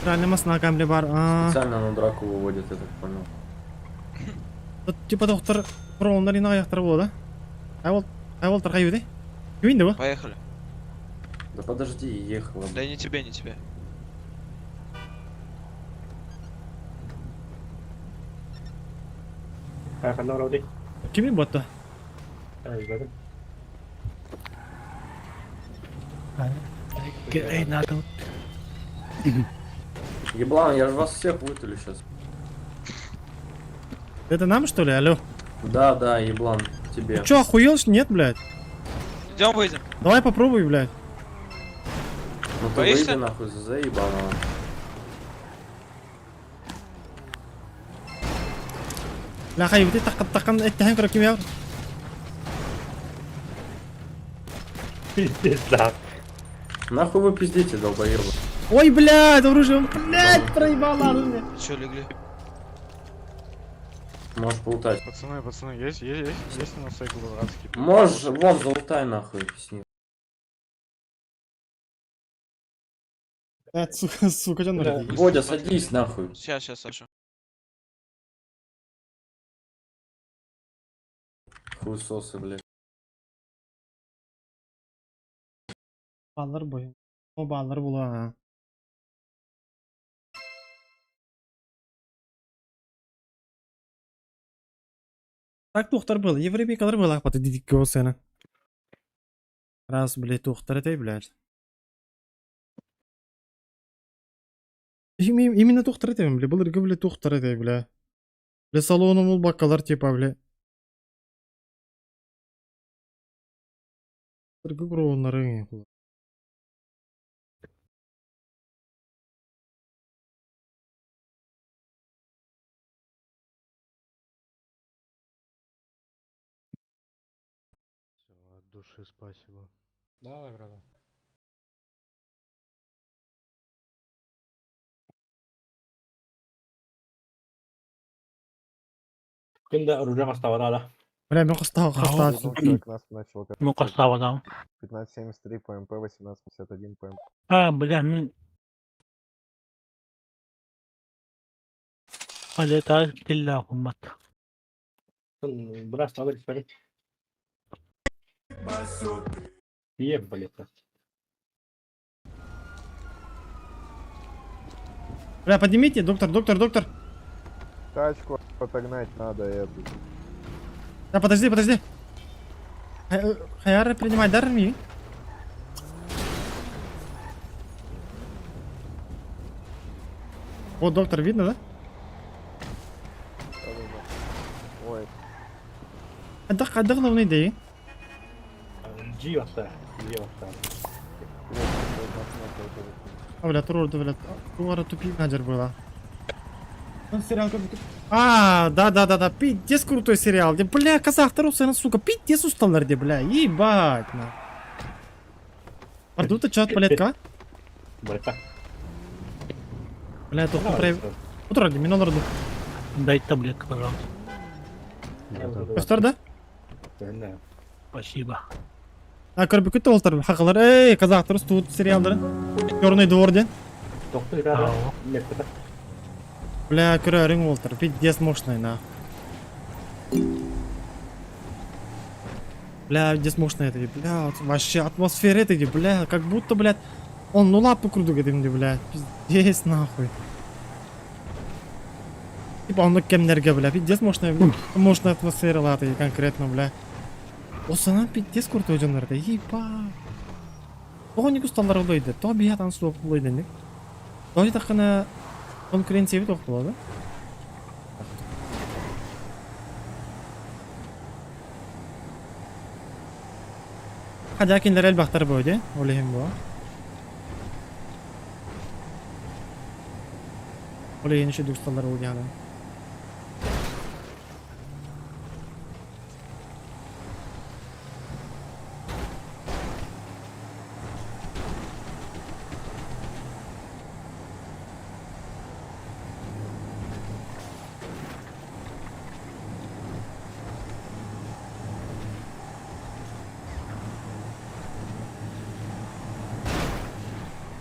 Реально масна камли бар. А, Специально на драку выводит, я так понял. Тут типа доктор пролнар ина аяктар буолла да? Айвол айвол тархай үдэ. Күн да бу? Поехали. Да подожди, ехала. Да не тебе, не тебе. Кими ботта? Эй, надо. Еблан, я же вас всех вытулю сейчас. Это нам что ли, алло? Да, да, еблан, тебе. Ты чё, охуел? что ли? Нет, блядь. Идем, выйдем. Давай попробуй, блядь. Ну ты Боишься? выйди нахуй, заебаного. Бля, хайыбыты таххан эттэһэн көрө ким Пиздец, да. Нахуй вы пиздите, долбоебы. Ой, блядь, оружие, блядь, проебала оружие. Че, легли? Можешь полутать. Пацаны, пацаны, есть, есть, есть, есть у нас братский? Можешь, вон, залутай нахуй с ним. Блядь, сука, сука, жан Бля. Бодя, садись нахуй. Сейчас, сейчас, Саша. Хуесосы, блядь. Баллар бу. О, баллар була. ha. Так тухтар был, европейкалар был, акпаты дидик сена. Раз, блядь, тухтар это, блядь. Именно тухтар это, бля, был бля, тухтар это, бля. Бля, салоном ул бакалар типа, бля. Тыргы броуннары. От души спасибо. Давай, братан. Ким да оружие оставала, да. Бля, мен хоста хоста. Ну костава да. 15.73 ПМП, 18.51 ПМП. А, бля, мин... Алета тилля хуммат. Брат, смотри, смотри. Ебали. Бля, поднимите, доктор, доктор, доктор. Тачку отогнать надо эту. Да, подожди, подожди. Хаяр принимай дар ми. Вот доктор, видно, да? Ой, Адах, адах главный идеи. Джи оставь, Джи оставь. А, бля, тур, бля, тура тупи наджер была. Он сериал как будто... А, да, да, да, да, пиздец крутой сериал. Где, бля, казахтар, сука, пиздец усталар, где, бля, ебать, на. Пардута чат, балетка. Братан. Бля, тухту про... Утро, минолар Дай таблетку, пожалуйста. Көстөр да? Да. Спасибо. А, көрбүкүт олтар, хақалар, эй, казахтар, тут сериалдары. Черный двор, де. Доктор, да, нет, Бля, көрөрүң олтар, пиздец мощный, на. Бля, пиздец мощный это, бля, вот вообще атмосфера это, бля, как будто, блядь, он ну лапы круду кедимди, бля, пиздец нахуй. Типа он кемнерге, бля, пиздец мощная, мощная атмосфера латы, конкретно, бля. Осана пиздец крутой жоннор, да, еба. Тоҕо не кусталлар олойды, то биятан суох олойды, Тоҕо тахына конкуренция бит охтула, да? Хадя киндер элбахтар бойды, олехим бу. Олехин еще дусталар олди хана.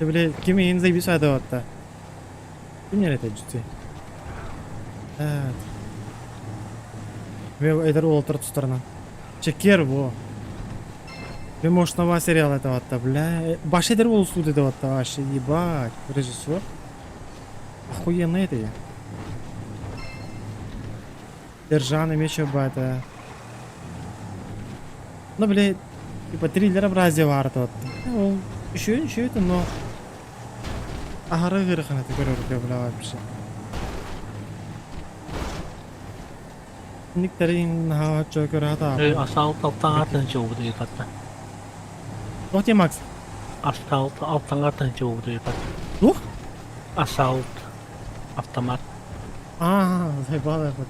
Бля, ким иин заебись атта. Ким не это жути? Evet. Ve эдер олтыр тустарына. Чекер бу. Ve мощного сериал это атта, бля. Баш эдер болсу деди атта, вообще ебать. Режиссер. Охуенно это я. Держан имече бата. Ну, бля, типа триллер образие бар атта. Ол еще еще это, но Ахары гырхана ты көрөр бля вообще. Никтерин ха чөкөр хата. Асал алтаңа тынчы угду ипатта. Тоқте Макс. Асал алтаңа тынчы угду ипатта. Тух? Асалт. Автомат. А, заебало это.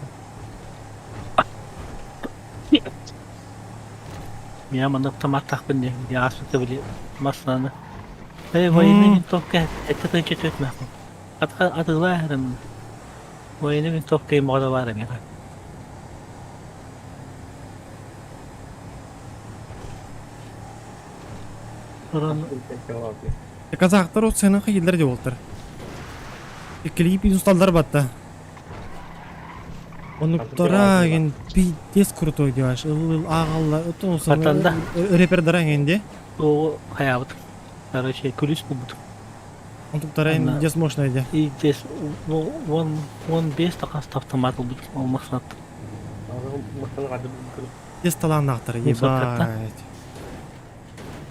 Мин манна автоматтаахпын диэн били ааспыта били массыынаны. Ээ военный винтовка это тынча төрт нахуй. Атыылаа иһэрим. Военный винтовка имоҕо баар эмиэхэ. Туран Казахтар ол сцена хайылар деп олтар. Иккилии пинусталлар батта. Онуктара ген пиздец крутой деваш. Ыл ағалла отон Батанда. репердара генде. О хаябыт. Короче, күлүс булбут. Онуктара Анна. дес мощный де. И здесь ну он он без такас автомат булбут. Ол максат. Дес талааннаахтар Мусоркатта. ебать.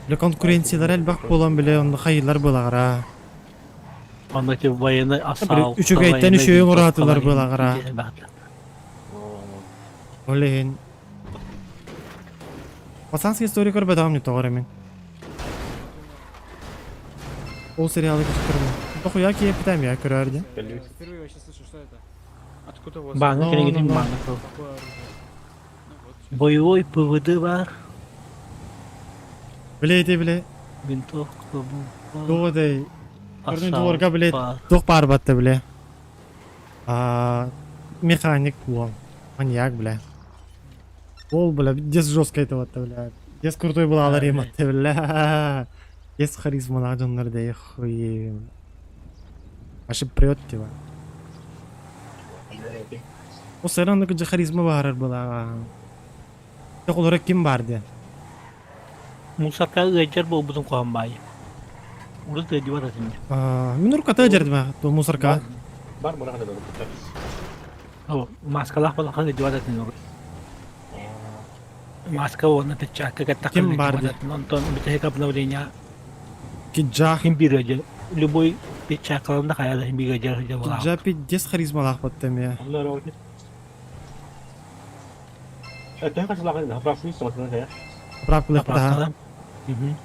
Бile конкуренциялар элбэх буолан биле онно хайылар былагара. Онно ти военный асал. Үчүгэйтэн үчүгэй ураатылар былагара. Олehen. Пацанский история көрбөтөҕүм не тоҕор эмин. Ол сериалы көрбөтөм. Дохуя киэпитээм я көрөр диэн. Впервые вообще слышу, что это. Откуда у вас? Баҥҥа Ну, кэлигитин ну, ну. баҥҥа Какое оружие? Ну вот. Боевой ПВД бар. Биле ити биле. Винтовка бу. Дуодай. Көрдүн Асал дуорга биле. бар. Туох баар батта биле. А механик уол. Маньяк бля. Ол бля, дес жестко это вот бля. Дес крутой была Да, Ларима, бля. Дес харизма на дьоннор да хуй. Аше прет типа. О сэрэн кыжы харизма баарар была. Олора ким бар де? Мусорка ыалдьар буолбутун куһаҕан баайы. Урут ыалдьыбат этим. Мин урукката дьэрдимэ, то мусорка. Бар мурах да О, маскалаах балахан ыалдьыбат этим урут. Маска уонна перчатка кэтэххин Ким бар ыалдьыбат дии? этим. Онтон бүтэһик обновление Киджа. ким биир ыалдьар. Любой перчаткаларында хайа да биир ыалдьар Киджа буолаабыт. пиздец харизмалаах баттым я. Правкалык да. Мгм.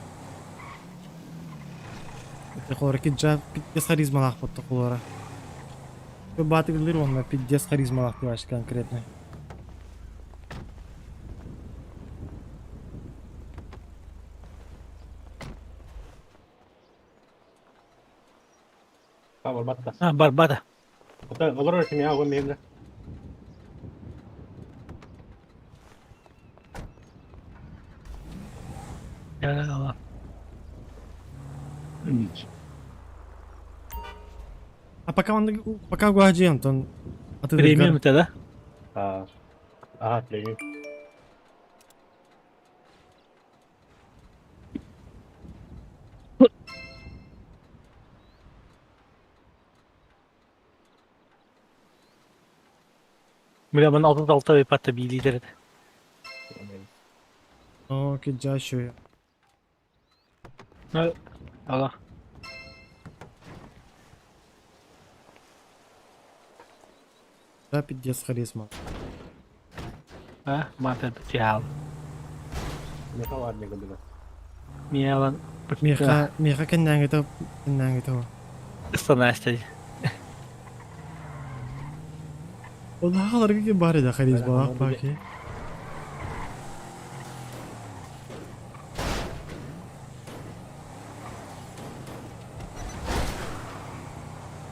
Холора киджа пиздец харизмалаах батты холора. Батыгылыр онна пиздец харизмалаах деваш конкретно. А, барбата. Я А пока он пока гуаджи он а ты Премиум это, да? А, премиум. Бля, мен алтын алта патта билидер edi. О, киджа еще. Ну, ала. Да, пиздец харизма. А, мата битял. Миалан. Меха, меха кеннәңге кеннәңге то. Станастый. Олар ки бар да харизма баки.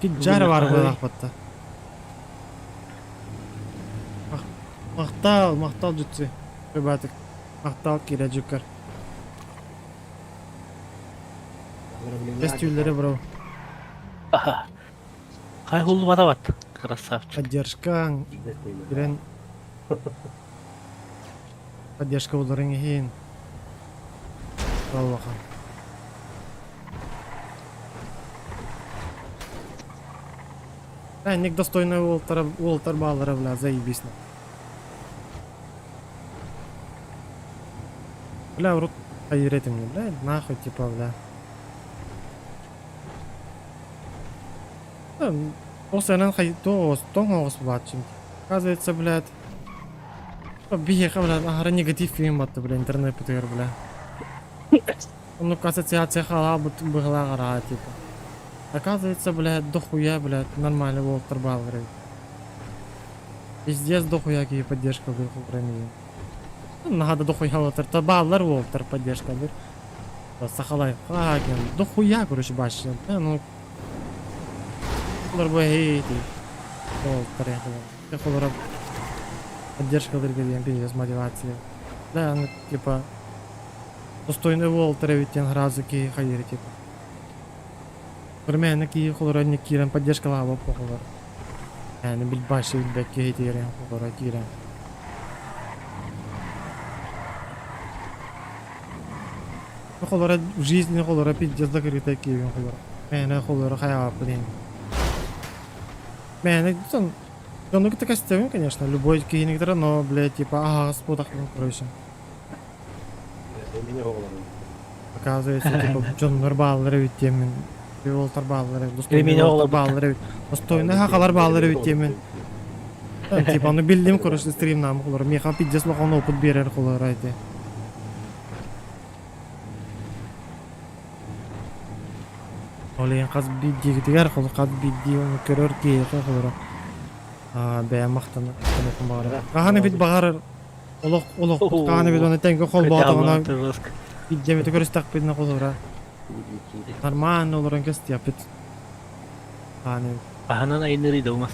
Киджар бар булак батта. Мактал, мактал jutsi. Ребята, мактал кире жүкер. Тестюллери бро. Аха. Кай хулу бата бат. Красавчик. Поддержка. Кирен. Поддержка буларын хин. Аллаха. Ә, ник достойный уолтар, уолтар баллары, бля, заебись. на. Бля, в рот айрети мне, бля, нахуй, типа, бля. Осы хай то тоң оғыс булат Оказывается, блядь. Биеха, блядь, ага, негатив фильм батты, бля, интернет бутыгар, бля. Ну, ассоциация хала быгла гара, типа. Оказывается, блядь, дохуя, блядь, нормально Уолтер Баллер. Пиздец, дохуя какие поддержка был в Украине. Наһаа да дохуя уолаттар бааллар уолаттар поддержкалыыр. Сахалай хаген дохуя короче башня. Ну Олар бу эти уолаттар я Холора поддержкалыыр диэн пиздец мотивация. Да, ну типа достойный уолаттар эбит диэн сразу киһи хайыыр типа. Примерно киһи холора не киирэн поддержкалаабап холор. Яни билбаши билбэт киһи тиэрэн холора киирэн. Холора в жизни холора пиздец закрытая киирэн холора. Мээнэ холора хайааппын иһин. Мээнэ сон дьону кытта кэстэбин, конечно, любой киһини кытары, но, блядь, типа аһаҕас буотахпын, короче. Оказывается, типа, дьоннор бааллар эбит диэммин. Уолтар бааллар эбит, достойный уолтар бааллар эбит. Достойный хахалар бааллар эбит диэммин. Типа, ну биллим, короче, стримнам холор. Меха пиздец лохон опыт берер холор эти. Ол иһин хас биирдиигитигэр хол хас биирдии ону көрөр киһиэхэ холоро бэйэм махтана баҕарар. Хаһан эбит баҕарар олох олох хаһан эбит оны тэҥҥэ холбоотоҕуна биирдэмити көрүстэхпитинэ холоро нормально олорон кэстиэхпит. Хаһан эбит. Хаһанан айнырый да умас.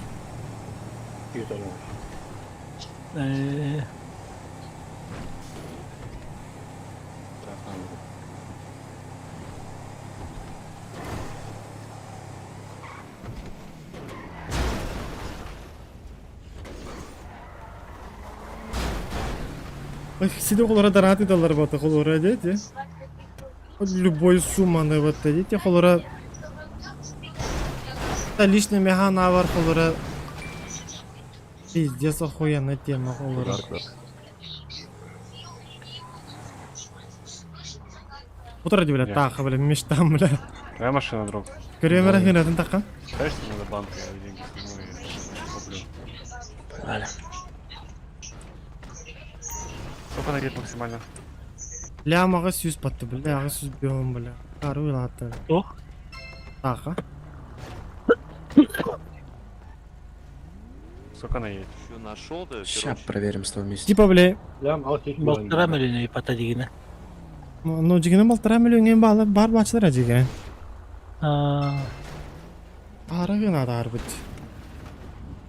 Сиди холора дарааты даллар бата холора дети. Любой сумманы вот дети холора личный механ авар холора пиздец охуенная тема холора. Утро, бля, таха, бля, мечтам, бля. Твоя машина, друг. Көрөмөр хынатын таха. Считаешь, что надо банк, я деньги сниму и куплю. Аля. Сколько она едет максимально? Бля, мага сүүс батты, бля, ага сүүс бьем, бля. Кару латы. Ох. Таха. Сколько она едет? Что нашел, да? Ща проверим с тобой вместе. Типа, бля, Балтара миллион ипата дигине. ну жигине полтора миллион баалы бар бачылар жигине. Ара гына да арбыт.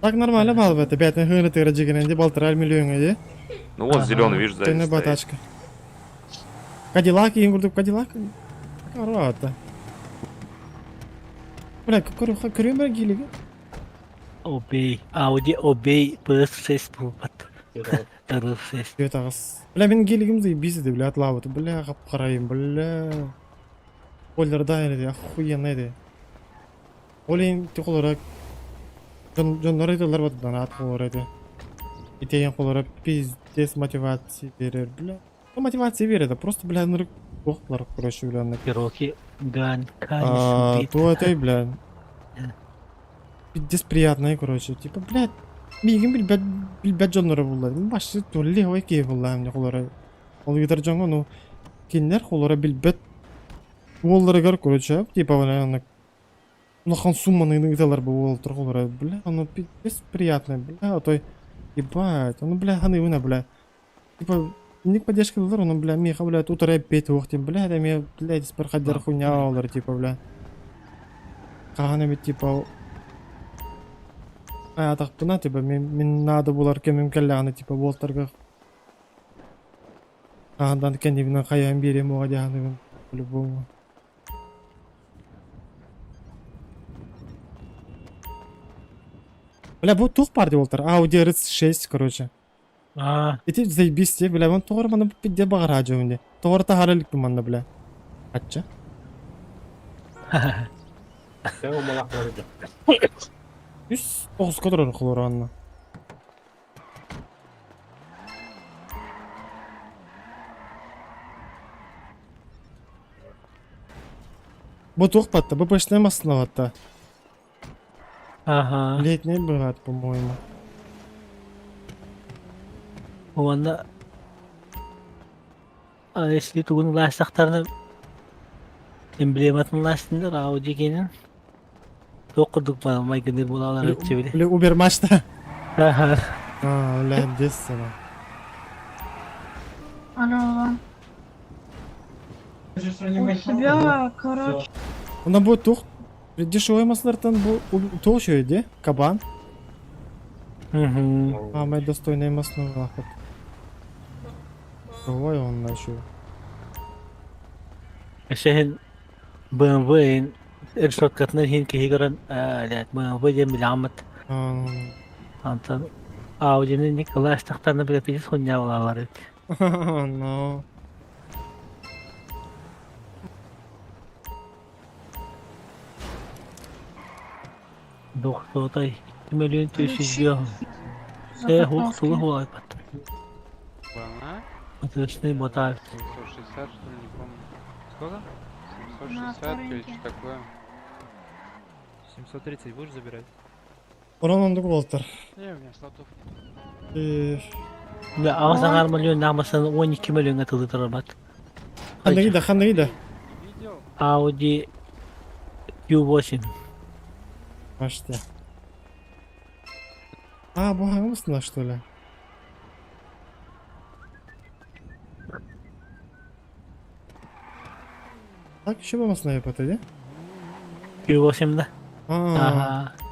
Так нормально баалы бәті, бәтін хыңыры тыгыра жигине де полтора миллион де. Ну вот зеленый, видишь, сзади Тыны стоит. батачка. Кадиллак, ең күрдік Кадиллак. Карата. Бля, көрем бір гелигі. Obey. Audi Obey PS6 булбат. RS6. Привет, ағас. Бля, мен гелигім заебись еді, бля, атлабыты. Бля, қап қарайым, бля. Ойларда еді, охуенно еді. Олен тихолара жоннор айталар батыдан ат қолар еді. Итеген қолара пиздец мотивация берер, бля. Ну, мотивация береді, просто, бля, нырық оқтылар, короче, бля, нырық. Cherokee Gun А, Kanis то это, бля. Пиздец приятный, короче. Типа, блядь, мигин билбэт билбэт дьонноро булла. Башы толли ой киһи булла мне холора. Ол гитар дьоҥҥо, ну, кинилэр холора билбэт уолларыгар, короче, типа, бля, улахан сумманы ыыталар бу уолтар холора, бля, оно пиздец приятно, бля, а то ебать, ону, бля, ханыыбына, бля. Типа, ник поддержка дылар, ону, бля, миэхэ, бля, утара эппиэт уох тим, бля, это мне, блядь, спархадер хуйня олар, типа, бля. Хаһан эбит, типа, атахпына, типа, мин, мин надо булар кэмим кэллэҕинэ, типа, уолтарга хаһандан кэннибинэн хайаан биэриэм уоҕа диэханыбын, по-любому. Бля, бу туох баар дии уолтар? Audi RS6, короче. А, Ити заебись те, бля, он тоҕор маны пидде баҕараадьы дьэ. Тоҕор таһара иликпин манна, бля. Ачча. Үс тоҕуска турар холор анна. Бу туох батта, бу пошли масловато. ага. Летний бывает, по-моему. Уонна а если тугун лаастахтарына эмблематын лаастындар Audi кенин туох курдук майгыныр булалар өтчө биле. Бля, Убер мачта. Ага. А, бля, десена. Алло. У тебя, короче... Онда бу тух дешевый маслартан бу туох үчүгэй Кабан. Самый достойный масло нахуй. Ой, он еще. Эсэһин BMW решеткатынан иһин киһи көрөн BMW диэн билэҕиммит. Антон Audi-ни Николай астахтарына билэппитин хунньаабалаалар эбит. Но. Дохсуотай 2 миллион 300 Э, хух сулы хуайпат. Отличный ботаев. 760, что ли, не помню. Сколько? На 760 или вторенький. что такое? 730 будешь забирать? Онон ондук буолтар. Не, у меня слотов. Да, аҕыс аҥаар миллион наамасан 12 миллионҥа тылытарабат. Ханныгы да, ханныгы да. Audi Q8. Башта. А, бу хаҥымысына, что ли? Так, еще бамасына япаты, да? Q8 да. А. Ага.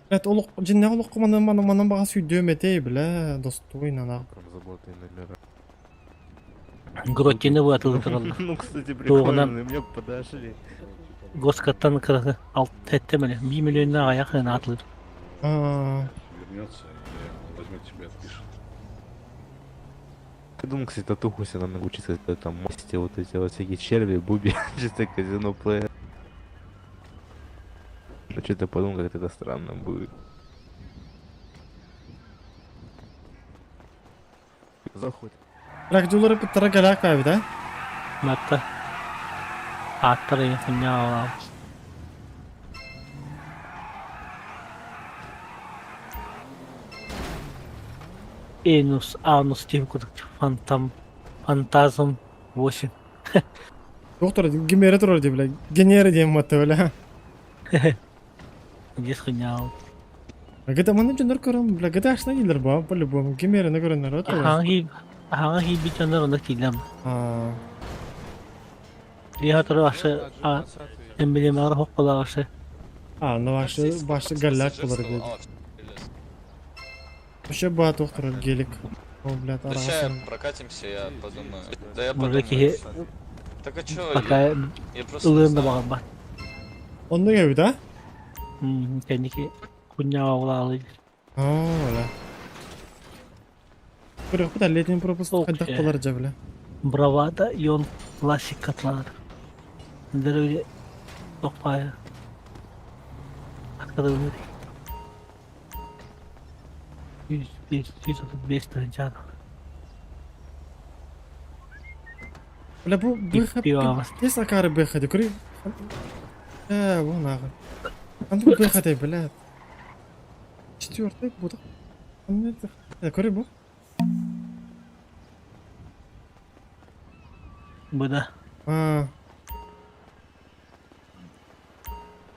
Блядь, олох, дьиннээх олоххо манан манан манан баҕас үйдүөм этей, бля, достойно нах. Гротины бу атылытараллар. Ну, кстати, Туоҕунан прикольно, мне подошли. Госкаттан кырасы алт миллион, 1 миллионна аяқ атылыр. А. Вернется и возьмет тебя, отпишет. Ты думал, кстати, татуху себе надо научиться, там, масти вот эти вот всякие черви, буби, чисто казино плеер. Но что-то подумал, как это странно будет. Заходит. Ракдулары пыттара галяк abi да? Матта. Аттар хуня Энус, Анус, тем Фантом, Фантазм 8. Доктор, гемера турар дии, бля. Генера диэн матта, бля. Здесь хуйня. Гыта маны дьоннор көрөн, бля, гыта ашна кийлер ба, по-любому. Гемераны көрөннөр от. Аһаҥа киирбит дьоннор онно киилэм. А. Лиха ашы эмблемалар хокколар ашы. А, ну башы, башы галляк болар диде. Вообще ба доктор гелик. О, блядь, Да ща арасын. прокатимся, я подумаю. Да я Может, подумаю. киһи Так а чё, пока я просто не ылыын да знаю. баҕарбат. Онно кэби, да? Кэнники хуйня оҕулаалы. А, бля. Көрөк бит летний пропуск хайдах болар жа, бля. Бравада Йон классик катлар. Дөрөй тохпай. Академия. 105, 135 тыһынчаан. Бля, бу быха. Пивамас. Тес акары быха, көрүй. Э, бу нахуй. Антон быха дей, бля. Четвертый буду. Көрүй бу. Бу да. А.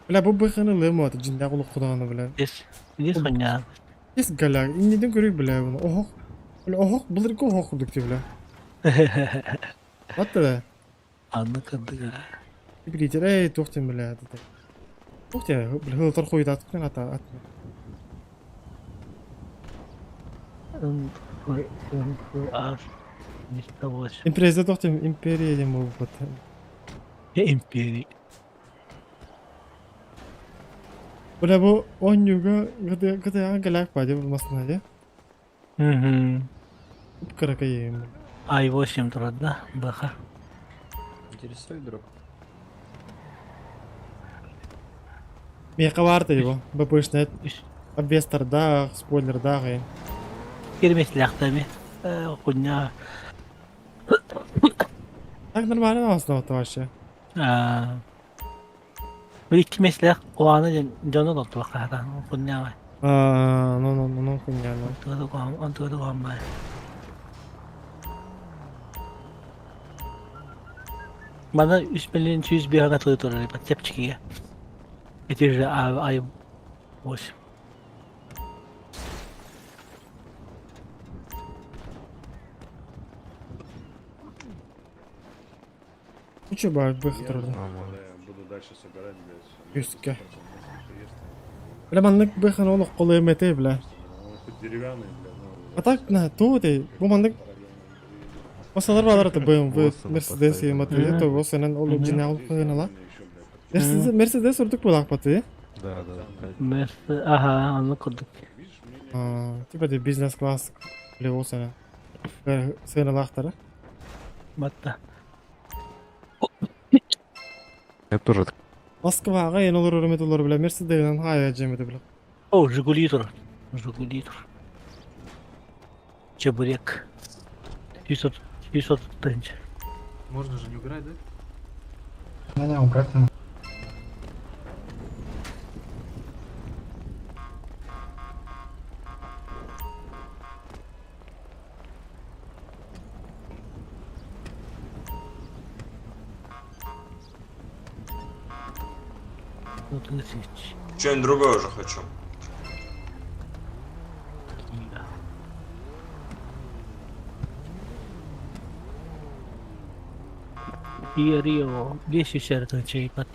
Бля, бу быханы лымы жинда кулук кудаганы, бля. Здесь здесь хуйня. Тес галяк. Иннеден көрүй, бля, буну. Охох. Бля, охох, былыргы охох курдук ти, бля. Вот да. Анны кырдыга. Билетер, эй, туох бля, деді. Туох тем, бля, хылтар хуйда атып ата ат. М, Ф, М, Ф, А, 308. Империя туох тем, империя дем болуп. Империя. Бля, бу онюга гыды гыды галяк ба деп булмасын ди. Угу. Кырака ем. Ай-8 турар да, баха. Интересует, друг? Меха барды его. БПшнет. Обвестардах, спойлердах. и. Кирмес ляхтами. Хуйня. Так нормально основа вообще. Бир икки меслэх куаны дьону толтуохха хуйня. А, ну ну ну ну хуйня, ну. Онтуга куан бай. Мана 3 миллион 200 бир атылы турар чепчикиге. Эти же ай 8. Үчү баар быхтар. Буду дальше собирать, блядь. Үскэ. Бля маннык быхан олох колыам этэй бля. Хоть деревянный, бля, но... А так на то ты бу маннык Масалар балар это BMW, Mercedes и Матвей, то вот сенен ол оригинал кыгынала. Mercedes Mercedes ордук булак баты. Да, да. Мерс, ага, онно курдук. А, типа де бизнес класс бля вот сенен. Сыналахтара. Батта. Я тоже Москвага ен олор өрөмөт олор бля Mercedes'den хая жемеди бля. О, Жигули тур. Жигули тур. Чебурек. 900, 900 тысяч. Можно же не убирать, да? Не-не, убрать надо. Ну, тысяч. Что-нибудь другое уже хочу. Kia Rio 500 тысяч пат.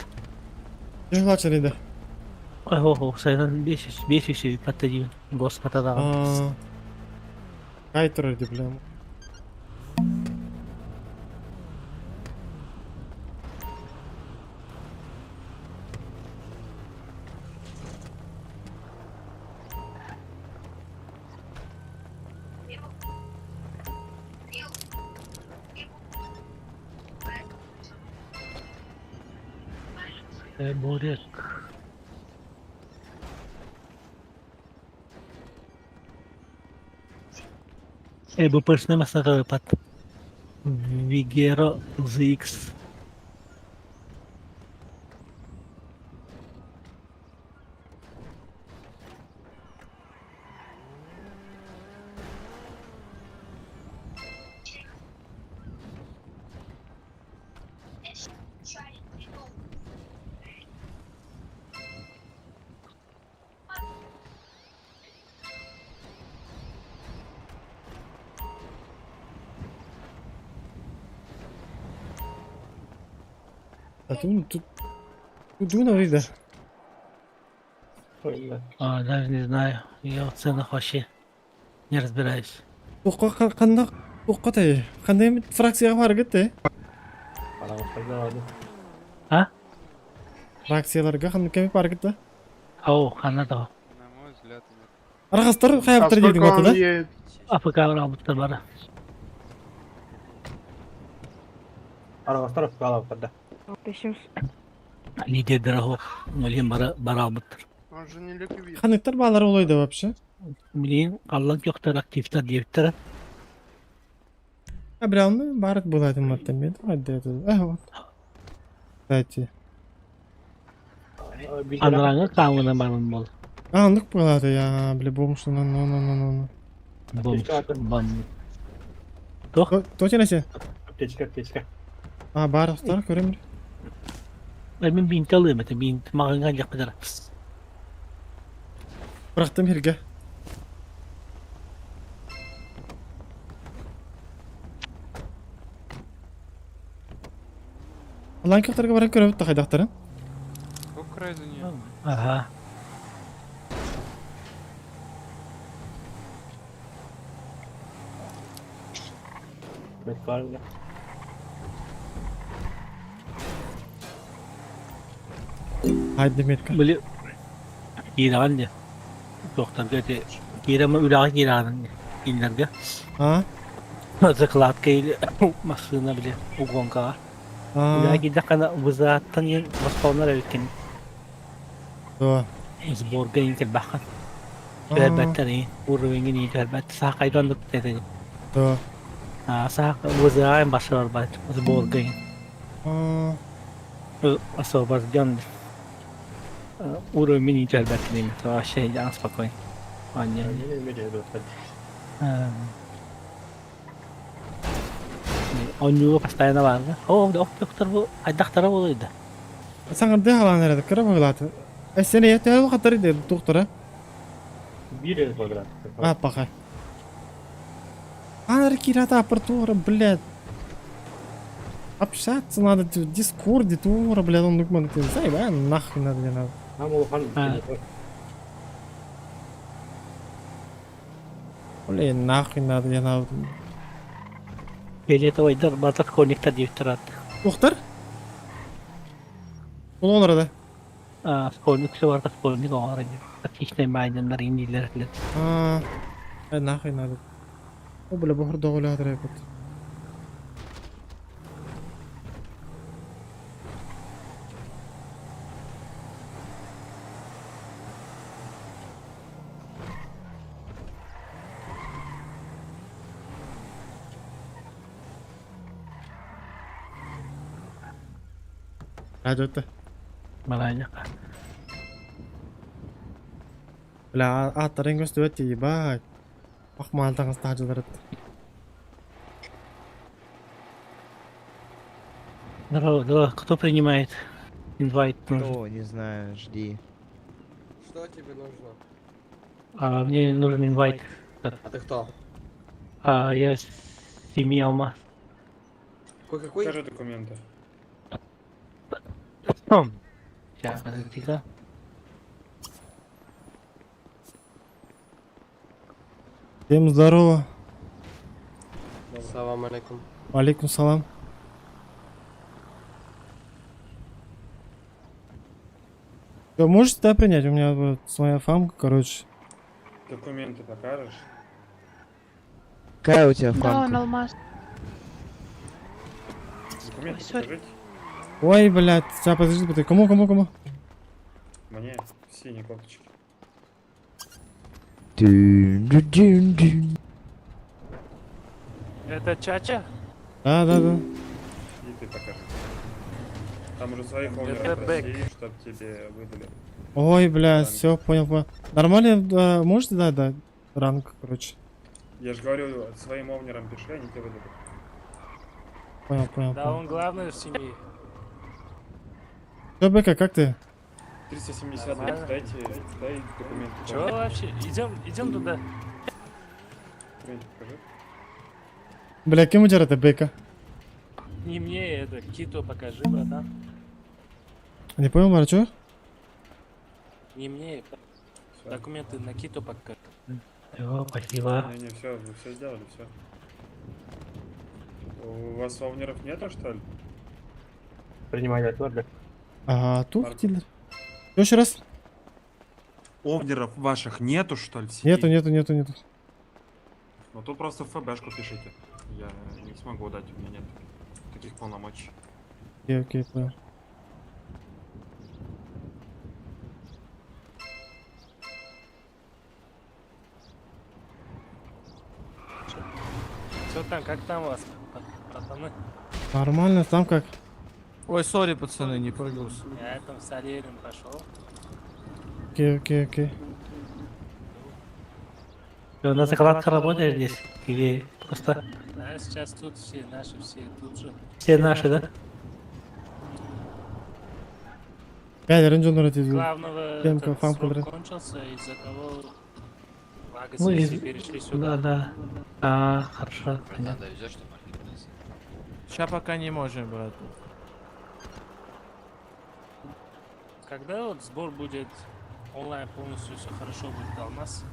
Жыглачын иде. Ой, хо, сайдан 500, 500 пат один. Господа да. А. Кай турар ди бля. Бурек. Э, бу персне масна пат. Vigero ZX. А тут тут тут иде. А, даже не знаю. Я в ценах вообще не разбираюсь. Тоққа қандай тоққа тай қандай фракцияға бар кетті? А? Фракцияларга қандай кеме бар кетті? Ау, хана да. На мой взгляд, нет. Арғастар қаяптыр дедің баты да? АПК албыттар бары. Аргастар да. Лидер дорогой. Блин, бара бара албыттар. Он же не ликвид. Қаныктар балар олойды вообще? Блин, аллан жоқтар активтар дептер. А бля, барыт булады маттан мен хадды это. А вот. Кстати. Анраңы қауына барын бол. А, ну булады я, бля, бомж, ну ну ну ну ну. Бомж, бам. Тох? Точно нәрсе? Аптечка, аптечка. А, бар достар, көремін. Мен бинт алыйм, это бинт маған жақ бітір. Бырақтым херге. Алан көктәргә барып көрөбүт та кайдактарын. Сколько Райзене? Ага. Бет бар, бля. Haydi метка. Били киираған де. Тоқтарға те киирама үраға киираған кинилерге. А? Закладка или машина били угонкаға. А. Үраға киирдақана вызааттан ен басқалар өткен. Да. Сборга ен келбақан. Түәрбәттер ен уровеньге не түәрбәт. Сақайдан да деді. Да. А сақ вызаайын башы бар бат сборга ен. А. Освобожден уровень не түәрбәт деймін. Вообще я спокойно. А не. Онньюга постоянно бар. О, доктор бу айдактара болойду. Саңырды халан эреді, кыра бағылаты. Ә, сен ете вакыттар иде, доктора. Бир квадрат. А, паха. Анар кирата апартура, блядь. Общаться надо в Дискорде, тура, бля, он нукман, ты заебай, нахуй надо, не надо. Блин, нахуй надо, не надо. Фиолетовайдар барыта школьниктар диэбиттэр аат. Туохтар? Олоҕун да? А, школьник все барыта школьник оҥорор ини. Отличный майнаннар иниилэр этилэр. А, нахуй надо. О, бля, бохор доҕулаатар эпит. Радиота. Малаанньака. Бля, ааттарын көстүбэт ебать. Ах, маал таҥас таһдьаларыт. Здорово, здорово. Кто принимает? Invite нужен. Кто, не знаю, жди. Что тебе нужно? А, мне нужен invite. А ты кто? А, я с семьи Алмаз. Какой какой? Покажи документы. Сейчас, подожди-ка. Всем здорово. Салам алейкум. Алейкум салам. Вы можете, да, принять? У меня вот своя фамка, короче. Документы покажешь? Какая у тебя Да, он фамка? алмаз. Документы Ой, sorry. покажите. Ой, блядь, сейчас, подожди, подожди. Кому, кому, кому? Мне синие кофточки. Дю-дю-дю-дю. Это Чача? Да. И ты покажи. Там уже своих Это owner ов Бэк. проси, чтоб тебе выдали. Ой, бля, Ранг. все, понял, понял. Нормально, да, можете, да, ранг, короче. Я же говорю, своим owner ам пиши, они тебе выдадут. Понял, понял, Да, понял. он главный в семье. Все, Бека, как ты? 370 Нормально. дайте, дай документы. Чего вообще? Идем, идем туда. Документы покажи. Бля, кем у тебя это, Бека? Не мне это, Киту покажи, братан. Не понял, Мара, чё? Не мне, Всё. документы на Киту покажи. Все, спасибо. Не, не, все, вы все сделали, все. У вас owner ов нету, что ли? Принимай ответ, Ага, тут Марк. киллер. Еще раз? Owner ов ваших нету, что ли, в сети? Нету, нету, нету, нету. Ну тут просто в ФБшку пишите. Я не смогу дать, у меня нет таких полномочий. Окей, окей, понял. Что там, как там у вас, братаны? Нормально, там как? Ой, sorry, пацаны, не прыгался. Я там с Ариэлем пошел. Окей. Ты на закладках работаешь здесь? Или просто... Да, сейчас тут все наши, все тут же. Все наши, да? Пять районов эти. Главного Демка, этот фамка, срок брат. кончился, из-за того Лагосы ну, из... перешли сюда. Да. А, хорошо, понятно. Сейчас пока не можем, брат. Когда вот сбор будет онлайн полностью все хорошо будет, Алмаз?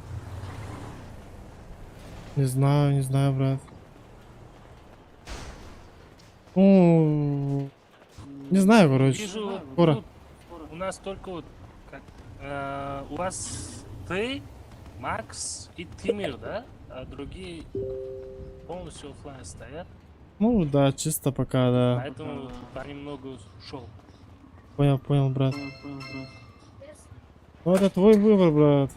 Не знаю, не знаю, брат. Ну, не знаю, короче. Вижу, Скоро. тут у нас только вот как, у вас ты, Макс и Тимир, да? А другие полностью оффлайн стоят. Ну да, чисто пока, да. Поэтому понемногу ушел. Понял, понял, брат. Ну это твой выбор, брат.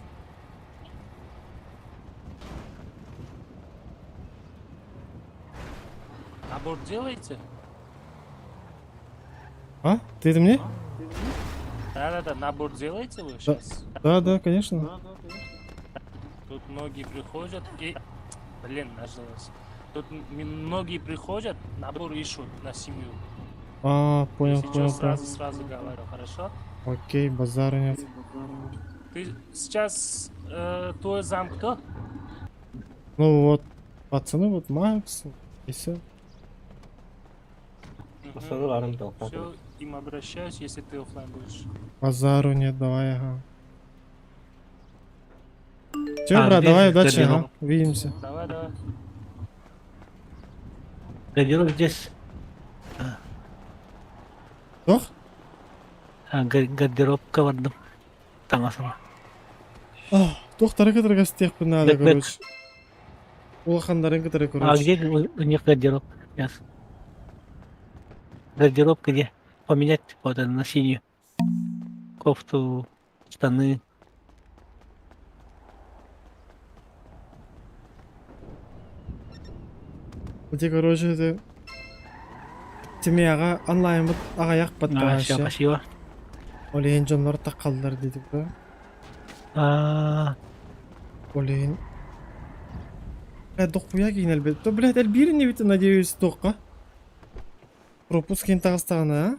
Набор делаете? А? Ты это мне? Да-да-да, набор делаете вы сейчас? Да, конечно. Тут многие приходят и... Блин, нажалось. Тут многие приходят, набор ищут на семью. А, понял, Если понял, что, сразу, понял. сразу говорю, хорошо? Окей, базара нет. Ты сейчас твой зам кто? Ну вот, пацаны, вот Макс, и все. Угу. Все, им обращаюсь, если ты оффлайн будешь. Базару нет, давай, ага. Все, А, брат, где давай, удачи, гардероб? ага. Увидимся. Давай, давай. Гардероб здесь. Тох? Гардеробка бардым. Таҥасыма. Туохтары кытары гостиэхпин наада, Бэк, бэк. короче. Улаханнарын кытары, А короче. где у них гардероб? Сейчас. Гардероб где? Поменять вот это на синюю. Кофту, штаны. Ити, короче, это... Тимияҕа онлайнмыт аҕыйах А, все, баттаҕа спасибо. Ол иһин дьоннор таххаллар диэтик да. А, Ол иһин... Блядь, дохуя киин элбэт. То, блядь, элбиир инибит, надеюсь, туохха. Пропуск киин таҕыстаҕына, а?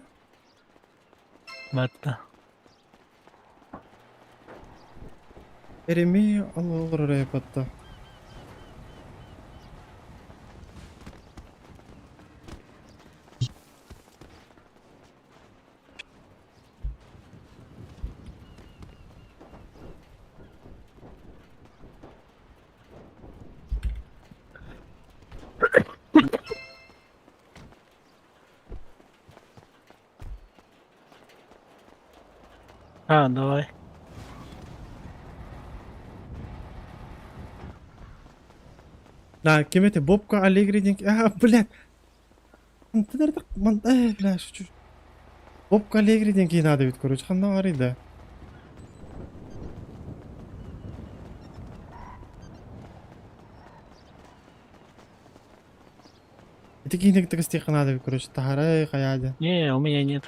Батта. Эремей олорор батта. А, давай. Да, ким этэй? Бобка Аллегри диэн... А, блядь. Э, бля, шучу. Бобка Аллегри диэн киһи наада эбит, короче. Ханна баарый да. Ити киһини кытта кыстыахха наада эбит, короче. Таһарай, хайаа диэн. Не, у меня нет.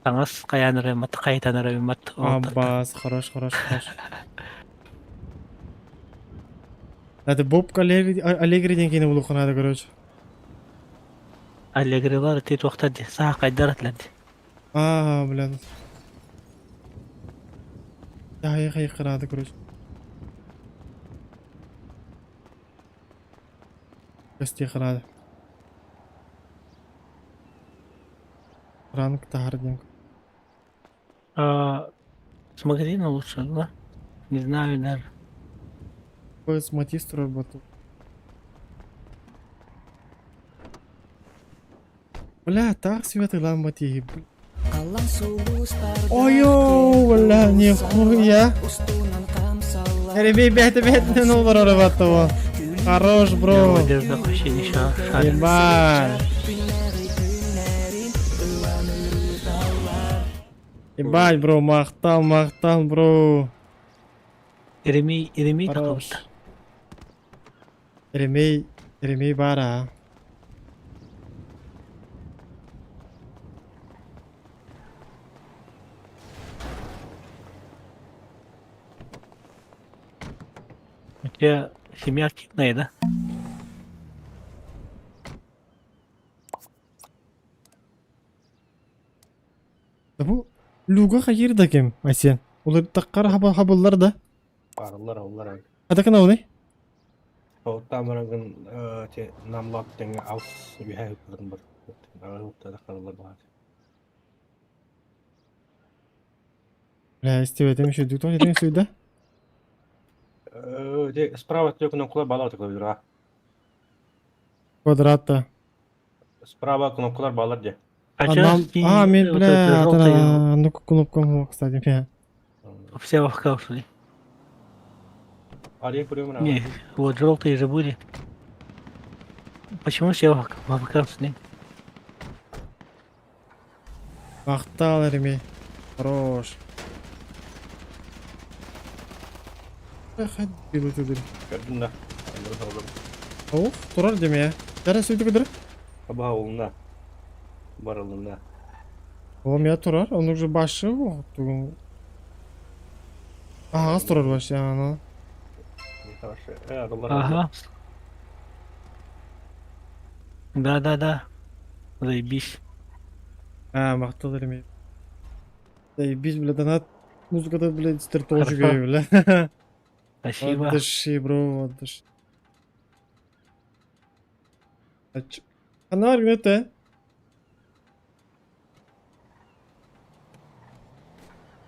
Таҥас хайаан эрэ мат хайытан эрэ мат Аббас, хорош, хорош, хорош. Это Бобка Аллегри, Аллегри диэн киһини булуохха наада, короче. Аллегрилар ти туохтар ди саа хайдар этилэр ди. А, блядь. Хайа хайа наада, короче. Кыстыахха наада. Ранг таһар диэн. А, с магазина лучше, да? Не знаю даже. С Матистру работал. Бля, так светлый ламбати. Ой, бля, нихуя. Ребята, ребята, ну, работал. Хорош, бро. Одежда вообще ничего. шарит. Ебать. Ебать, бро, махтал, махтал, бро. Еремей, Еремей Хорош. такой. Еремей, Еремей бара. У тебя семья активная, да? Да бу Люга хайыр да кем, Айсен. Улар таккар хаба хабыллар да. Арылар, олар. Ата кана оны? Оттамырагын те намлап тең аус үһә үткәрен бар. Ага, каралар бар. Бля, истебетем еще дүтон етең сөйді. Те справа тө кнопкалар балар тыклап а. Квадратта. Справа кнопкалар балар де. А А, чё нам... синие, А, мен, вот бля, это желтые, ата, ну кнопкам, кстати, бля. все в ушли. Ария күрөмүн. Не, вот желтые же были. Почему все в АФК ушли? Махтал, Еремей. Хорош. Ходил ты, Көрдүм да. Ох, турар деме. Жара сөйді кыдыр. Аба олуна. Бар олуна. О, меня турар, он уже башы, тугун. Ага, турар башы, ана. Хорошо. Э, арылар. Ага. Да-да-да. Заебись. А, махтал Еремей. Заебись, бля, донат. Музыкада, блядь, стер тоже бля. Спасибо. От души, бро, от души. Ханна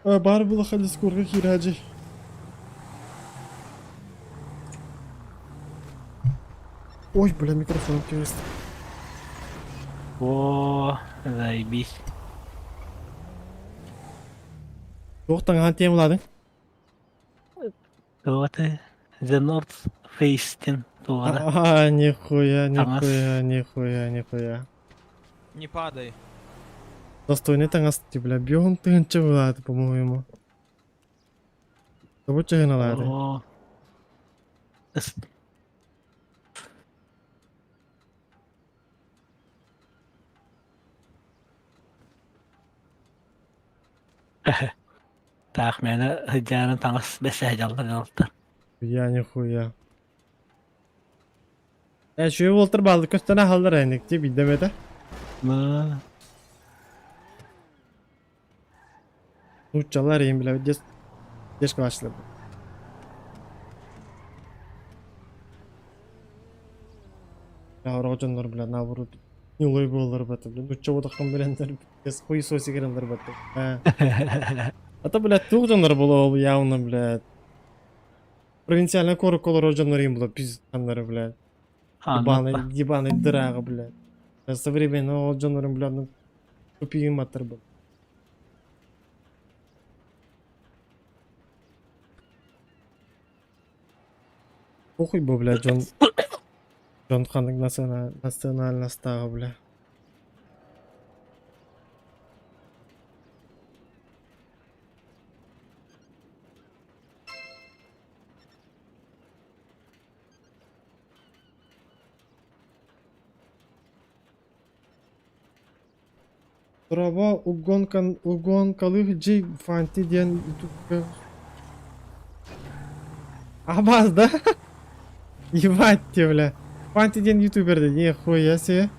бар Бар булаха дискорга киираджи. Ой, бля, микрофон кирист. О, заебись. Туох таҥаһан тиэм уладың? Вот The North Face диэн туоҕара. А, нихуя, нихуя, нихуя, нихуя. Не падай. Достойный таҥас ти, бля, бион тыһынча булааты, по-моему. Тобу чыһыналааты. О. Таах мээнэ сыдьаанын таҥас бэсэһэ дьаллар дьалта. Я нихуя. Э, үчүгэй буолтар баалды көстөн аһаллар эник ти бидем этэ. Нууччалар иин билэбит дес дес класслар. Ороо дьоннор бля наоборот нилой буоллар бата бля нучча бодохтон билэннэр без хуй сосик эрэллэр бата. А то блядь туох дьоннор буолуо явно блядь. Провинциальный куоракка олорор дьоннор иин була пизданнары блядь. Ебаный, ебаный дырага, блядь. Современный ол дьоннорун, блядь, ну тупиим аттар был. Похуй бу, блядь, дьон дьон ханнык национальностааҕа, бля. Трава угонкан угонкалык Джей Фанти диэн ютубка Абаз, да? Ебать те, бля. Фанти диэн ютубер да, нихуя себе.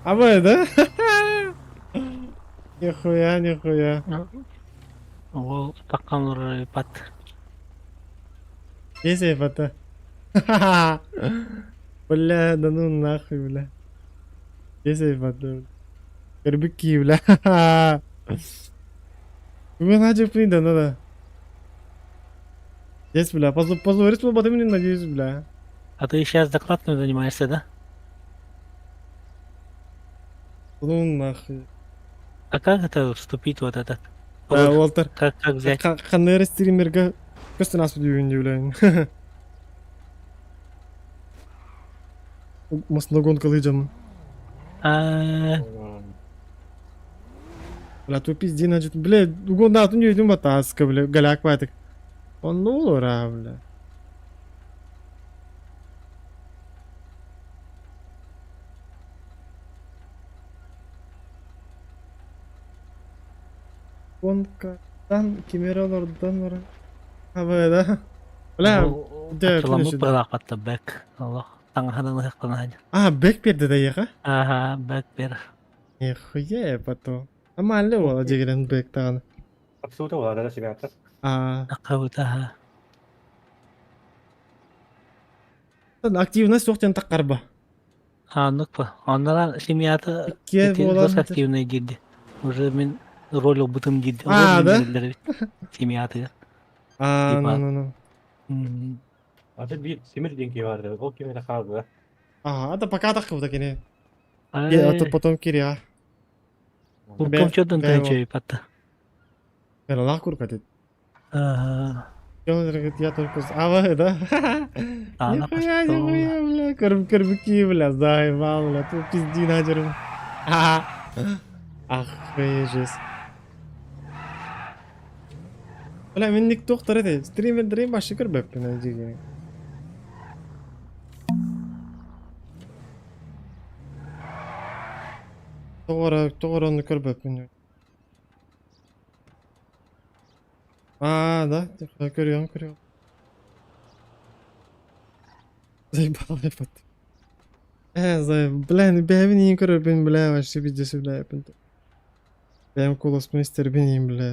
Абай, да? Нихуя, нихуя. Ол таккан пат. Здесь это. Бля, да ну нахуй, бля. Здесь это. Кырбыки, бля. Вы начали да, надо. Здесь, бля, позорить потом не надеюсь, бля. А ты сейчас закладками занимаешься, да? Ну нахуй. А как это вступить вот этот? Да, Уолтер. Как взять? Ханнер стримерга көстөн аспыт дүйүн бля. Масногонка лыжам. А, Бля, ту пизди, значит, бля, угон да, ту не видим батаска, бля, голяк ватик. Он ну ура, бля. Гонкадан кемералардан ора. Абы, да? Бля, дэ, Ачыламыт быраапатта бэк. Аллах. Таҥаһынан ыһыктанаһан. А, бэк берди да еха? Ага, бэк бер. Нихуя потом. А мали ола дегенен бэк таган. Абсолютно улада да семята. А. Акабыта. Активность суохтен таккарба. А, ну па. Оннара семьята Иккиэ буолан активный диди. Уже мин роль бутым диди. А, да? Семьята. А, ну ну ну. А ты бир семир деньги бар. Ол кемере қалды да. Ага, да пока так вот такие. А то потом киря. Куркам чөдөн тэнчэй патта. Лах курка ты. Ага. Я только... А, вы, да? А, Нихуя, нихуя, бля, кырбыки, бля, заебал, бля, тут пизди нахер. Охуеть, жесть. Бля, мен ник тоқтар еді, стример дрейм башы кірбеппін деген. Тоғыра, тоғыра оны көрбеппін. А, да, көрüyorum, көрüyorum. Заебал я пот. Э, за, бля, ну бэбин не көрөппүн, бля, вообще пиздец, бля, Бэйэм куоласпын истэрбин иһин, бля.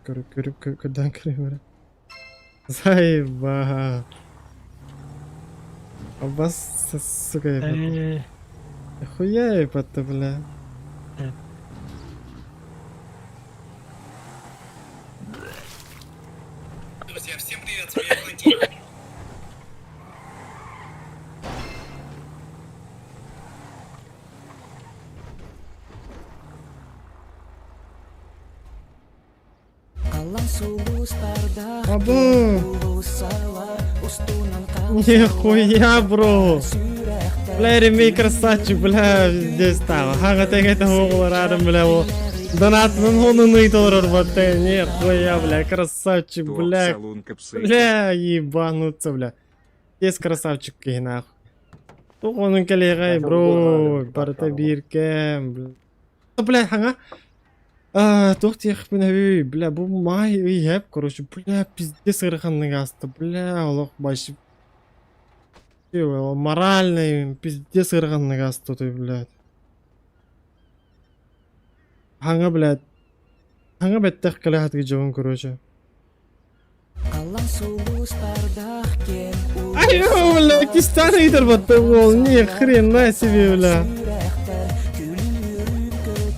Көрү көрү көрдөөн көрүм эрэ. Заебал. Абас, сука, ебать. Хуя ебать, бля. Друзья, всем привет, с вами Владимир. Абу! Нихуя, бро! Бля, ремей красавчик, бля, здесь там. Хаҥа тэҥэ оҕолорарым, бля, о. Донатынан онун ыйталар батты. Нихуя, бля, красавчик, бля. Бля, ебануться, бля. Здесь красавчик киһи нахуй. Туох онун кэлиэҕэй, бро, барыта биир кэм, бля. Бля, хаҥа туох диэхпин өй, бля, бу маай ый эп, короче, бля, пиздец ыараханнык ааста, бля, олох вообще моральный пиздец ыараханнык ааста той, блядь. Хаҥа, блядь, хаҥа бэттэх кэлэ сатыы дьон, короче. Ай, бля, кистан ыйтар батта уол, ни хрена себе, бля.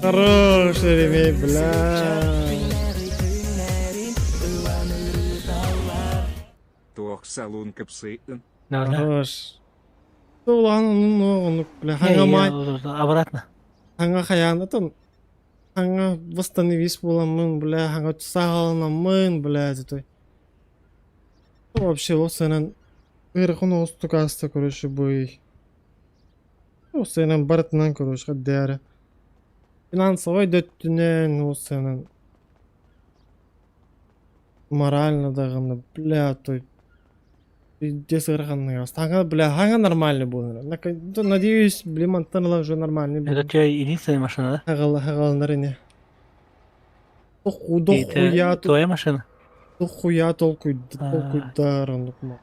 Хороший ремей, бля. Туох салон кэпсээн. Хорош. Улахан ну, ну, бля, хаҥа май. Обратно. Хаҥа хайаан Хаҥа восстановись буоламмын, бля, хаҥа саҕаланаммын, бля, той. Вообще, ол сыанан ыарахан оҕустук ааста, короче, бый. Ол сыанан барытынан, короче, хаддиара. Финансовай да өттүнэн, ол сыанан морально даҕаны, бля, той Пиздец ыараханнык ааста. Хаҥа, бля, хаҥа нормальный буолар. Надеюсь, блин, мантан ыла уже нормальный Это будет. что, единственная машина, да? Хагаланар ини. Доху, И это дохуя, твоя машина? дохуя толкуй, А. толкуйдар оннук ма.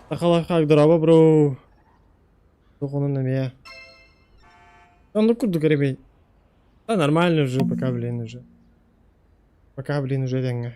Сахалар дороба, бро. Дохунун эмиэ. Оннук курдук эребей. Да нормально уже, пока, блин, уже. Пока, блин, уже дэҥҥэ.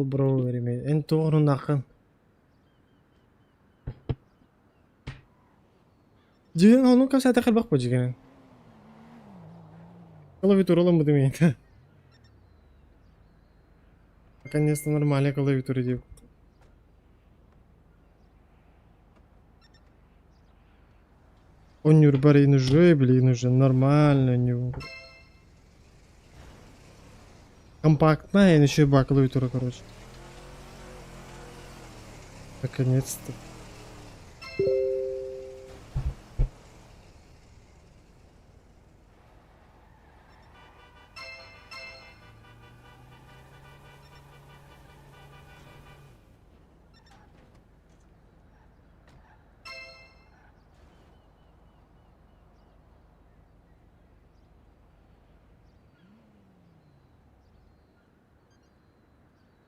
Ол бро эн туоҕуннааххын Дьиҥин оннук кэпсээтэх элбэх буо дьиҥинэн. Клавиатура ылыммытым ийэтэ. Наконец-то нормальная клавиатура диэбит. Онньуурбар иин уже, блин, уже нормально у него. Компактная, еще и ба клавиатура, короче. Наконец-то.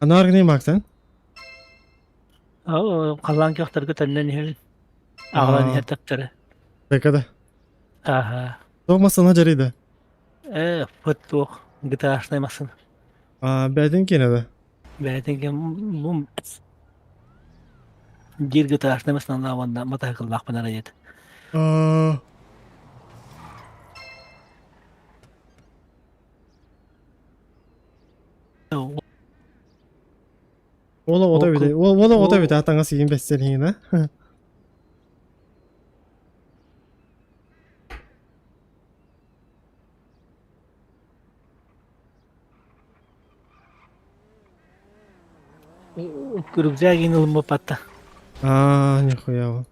Анаар гынай Максан? Халлаан көхтөргө төннөн иһэр. Аҕалан иһэр таптары. Бэкэ да. Аха. Туох массыына дьарыйда? Э, фыт туох ГТАшнай массыына. А, бэйэтин киэнэ да? Бэйэтин ким бу биир ГТАшнай массыыналаах уонна матаһыкыллаахпын эрэ диэтэ. А. Уол оҕото эбит. Уол оҕото эбит, таҥас иин бэссэлиһин, а? Рюкзак ылыммыппатта. Аа, нихуя.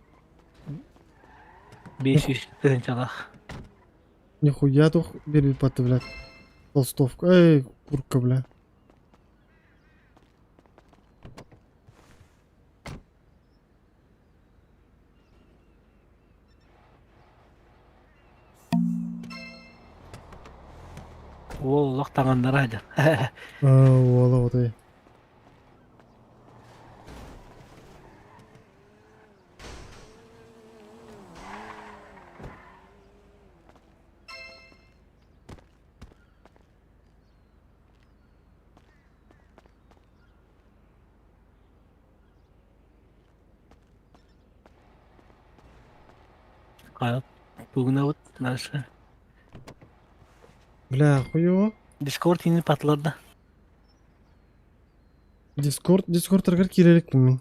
500 тыһыынчалаах. Нихуя тух биэрбиппатты, блядь. Толстовка, эй, куртка, бля. Уол олох таҥаннара сылдьар. Уола отой. Бүгүн дальше. Бля, хуёво. Дискорд ини патларда. Дискорд, Дискордтаргар киирэрикпин мин.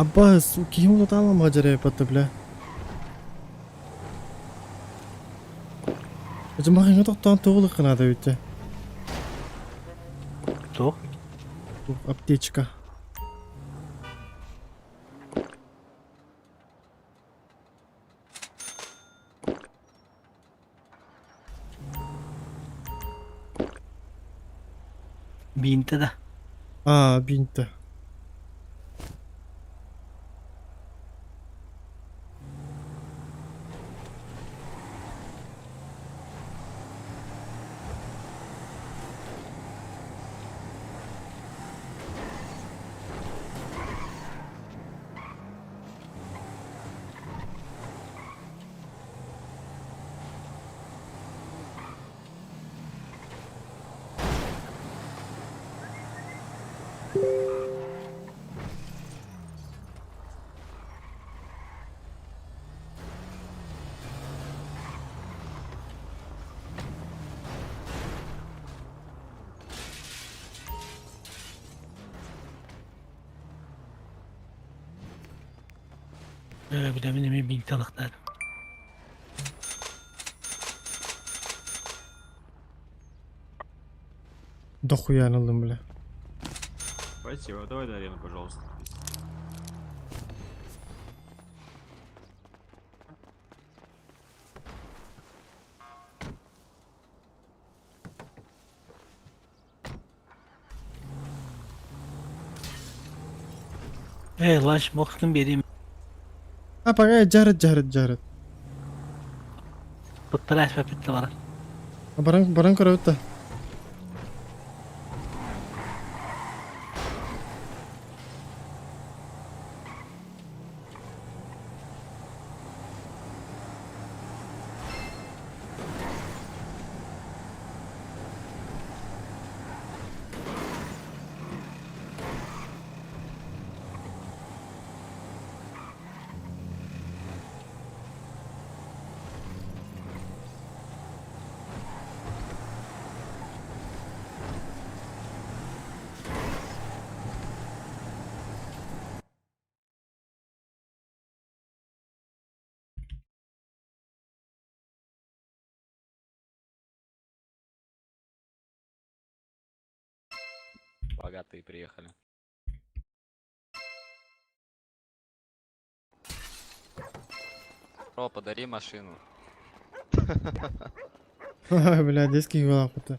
Аббас, киһим тутаалам хадьарайпатта, бля. Махиҥа тохтоон тугу ылыахха эбит Туох? Аптечка. Биинтэ да. А, бинті. Билэмин эмиэ биинтэ ылыахтаах. Дохуя ыллым, бля. Спасибо, давай до арены, пожалуйста. Э, ланч мохтун берейм. А, пока жарыт, жарыт, жарыт. Туттара эспэппит баран. Баран, баран көрөбүт да. Богатые приехали. Бро, подари машину. Бля, детский голапыта.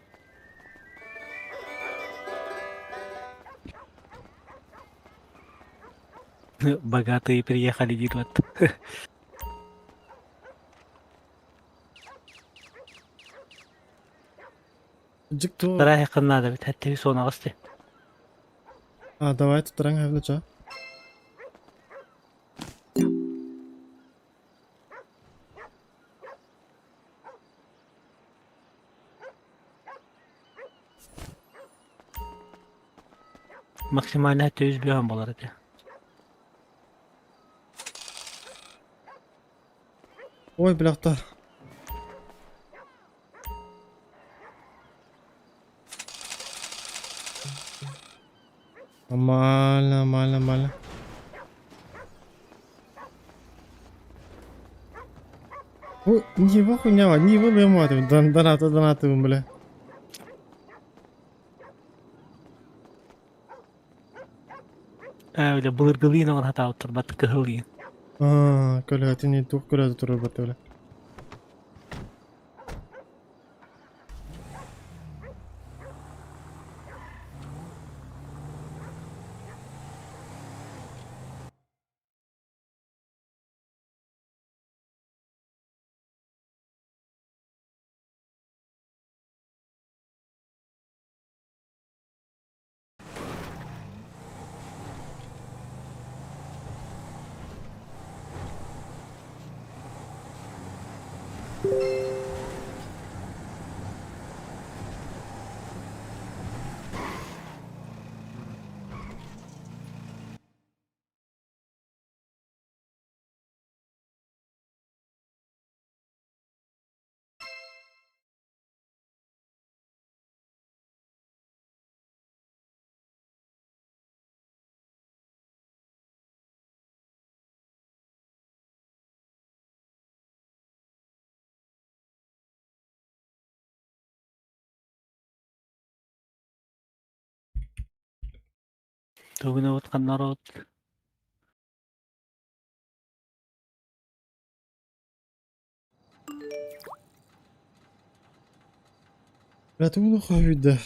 Богатые приехали диир Дьик туох Тарааһыаххын наада эбит, эттэби суонаҕас дии. А, давай туттараҥ хавныча. Максимально 700 бөһөн буолар этэ. Ой, бляхта. Нормально, нормально, нормально. Ой, не хуйня, не выломать, донаты, донаты, бля. Ээ, бile былыргылыын оҥор хатаабыттар бат кыһылыын. Аа, көлөһөтүн туох көлөһөтө турар бата бля. Тугунабыт ханна ороот? Бля, тугу хойда.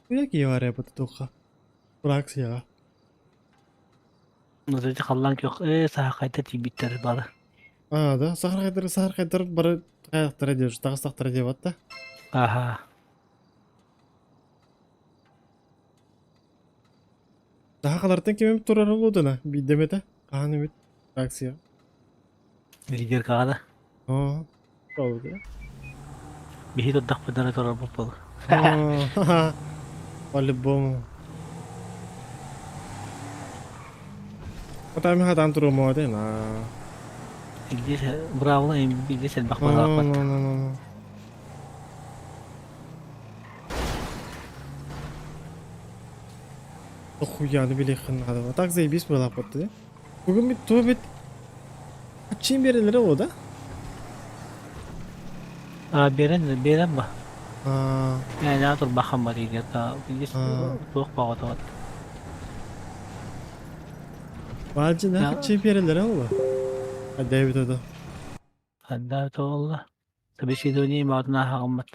Бля, киеваре бата туха. Фракция. Ити халлаан күөх ээ саһахайда тиийбиттэр бары. А, да, сахар хайдар, сахар хайдар бары каяктара деп, тагыстактара деп атта. Аха. Daha кемем турар болду бидемете. Кааны бит фракция. Лидер каада. Аа. Болду. Биһи турдахпытына турар буолбут. По-любому. Атами хатан туру моде на. Илдис браво илдис элбэх Ну, буолаахпат. ну, ну, ну, ну. Охуя, ну билехин надо. Так заебись было да? Бүгүн бит ту бит Чин берилери о да? А берен берен ба. А. Яна турбахан бар егер та илдис туох багатабат. Баджы на чин берилери о. А Дэвид да. Ханда туолла. Собеседование маатына хагыммат.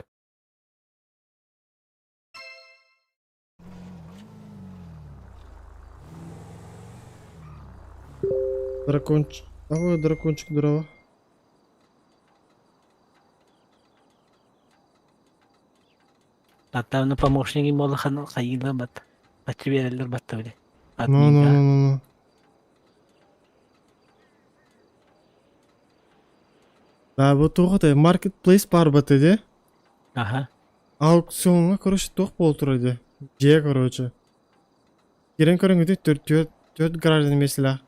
Дракончик. Ой, дракончик здорово. Аттавны помощники болахан хайыла бат. Ачы берелер батта биле. Ну, ну, ну, ну, ну. Да, бу туох это marketplace бар бат де. Аха. Аукционга, короче, туох бол турар де. Же, короче. Кирен көрөңүдү төрт төрт төрт граждан mesela.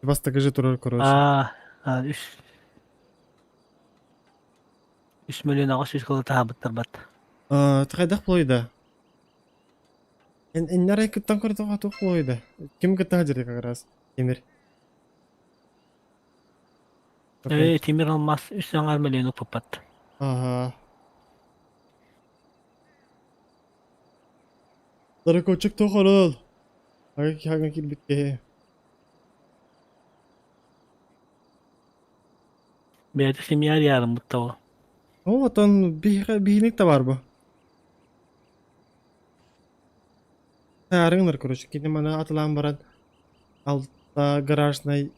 Бастакы турар, короче. А, а, үс. 3 миллион ағыс үс кылы таабыттар бат. А, тайдах плойда. Эн эннер кыттан көрдө туох плойда. Ким кытта жерде как раз. Темир. Э, Тимир Алмаз үс аҥаар мөлүйүөн укпуппат. Ага. Дракончик тохорол. Ага хага кирбит киһи. Бэйэтэ семья ярым того. О, отон биһиник да бар бу. Таарыҥнар, короче, кини маны атылаан баран алта гаражнай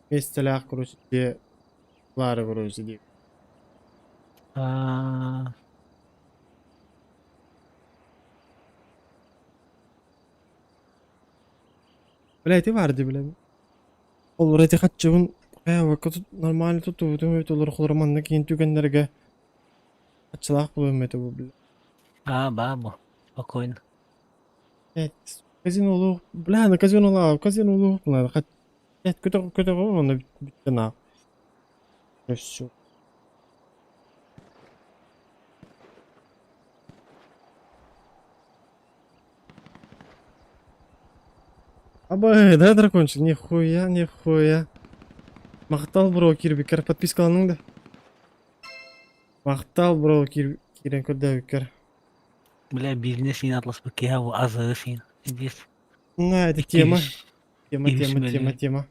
миэстэлээх, короче, дьиэ баара, короче, дии. Аа, Бля, ити баар дии, бля. Ол эти хаччыбын хайаабакка тут нормально туттубутум эбит олор холор манна киин түгэннэргэ хаччылаах булуом этэ бу, бля. аа, баа бу. Спокойно. Казино бля, на казино казино надо. Эт көтө көтө онно бүттэ на. Все. Абай, да, дракончик, нихуя, нихуя. Махтал, бро, кирбикер, подпискаланың да. Махтал, бро, кирен көрдәбикер. Бля, бизнес син атласпыт киһи бу азыгы син. Здесь. На, это тема. Тема, тема, тема, тема.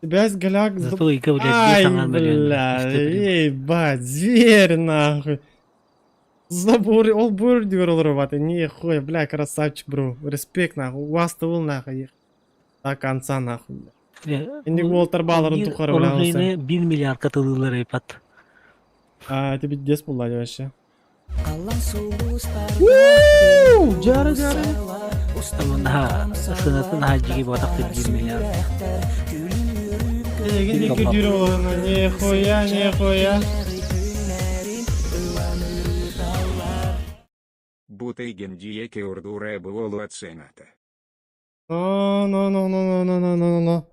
Тебя с голяк... Зато и блядь, Ай, бля, ебать, зверь, нахуй. Забор, ол бур дигер олорбаты, нихуя, бля, красавчик, бро. Респект, нахуй, уастывыл, нахуй, До конца, нахуй, бля. Инди уолтар бааларын тухары, бля, Оружейны 1 миллиардка тылыылар ипат. А, это пиздец буолла вообще. Жары, жары. Сынатын хаджиги ботақты 1 миллиард. Нихуя, нихуя. Бутыгин диеки урдура буолуат сената. No, no, no, no, no, no, no, no.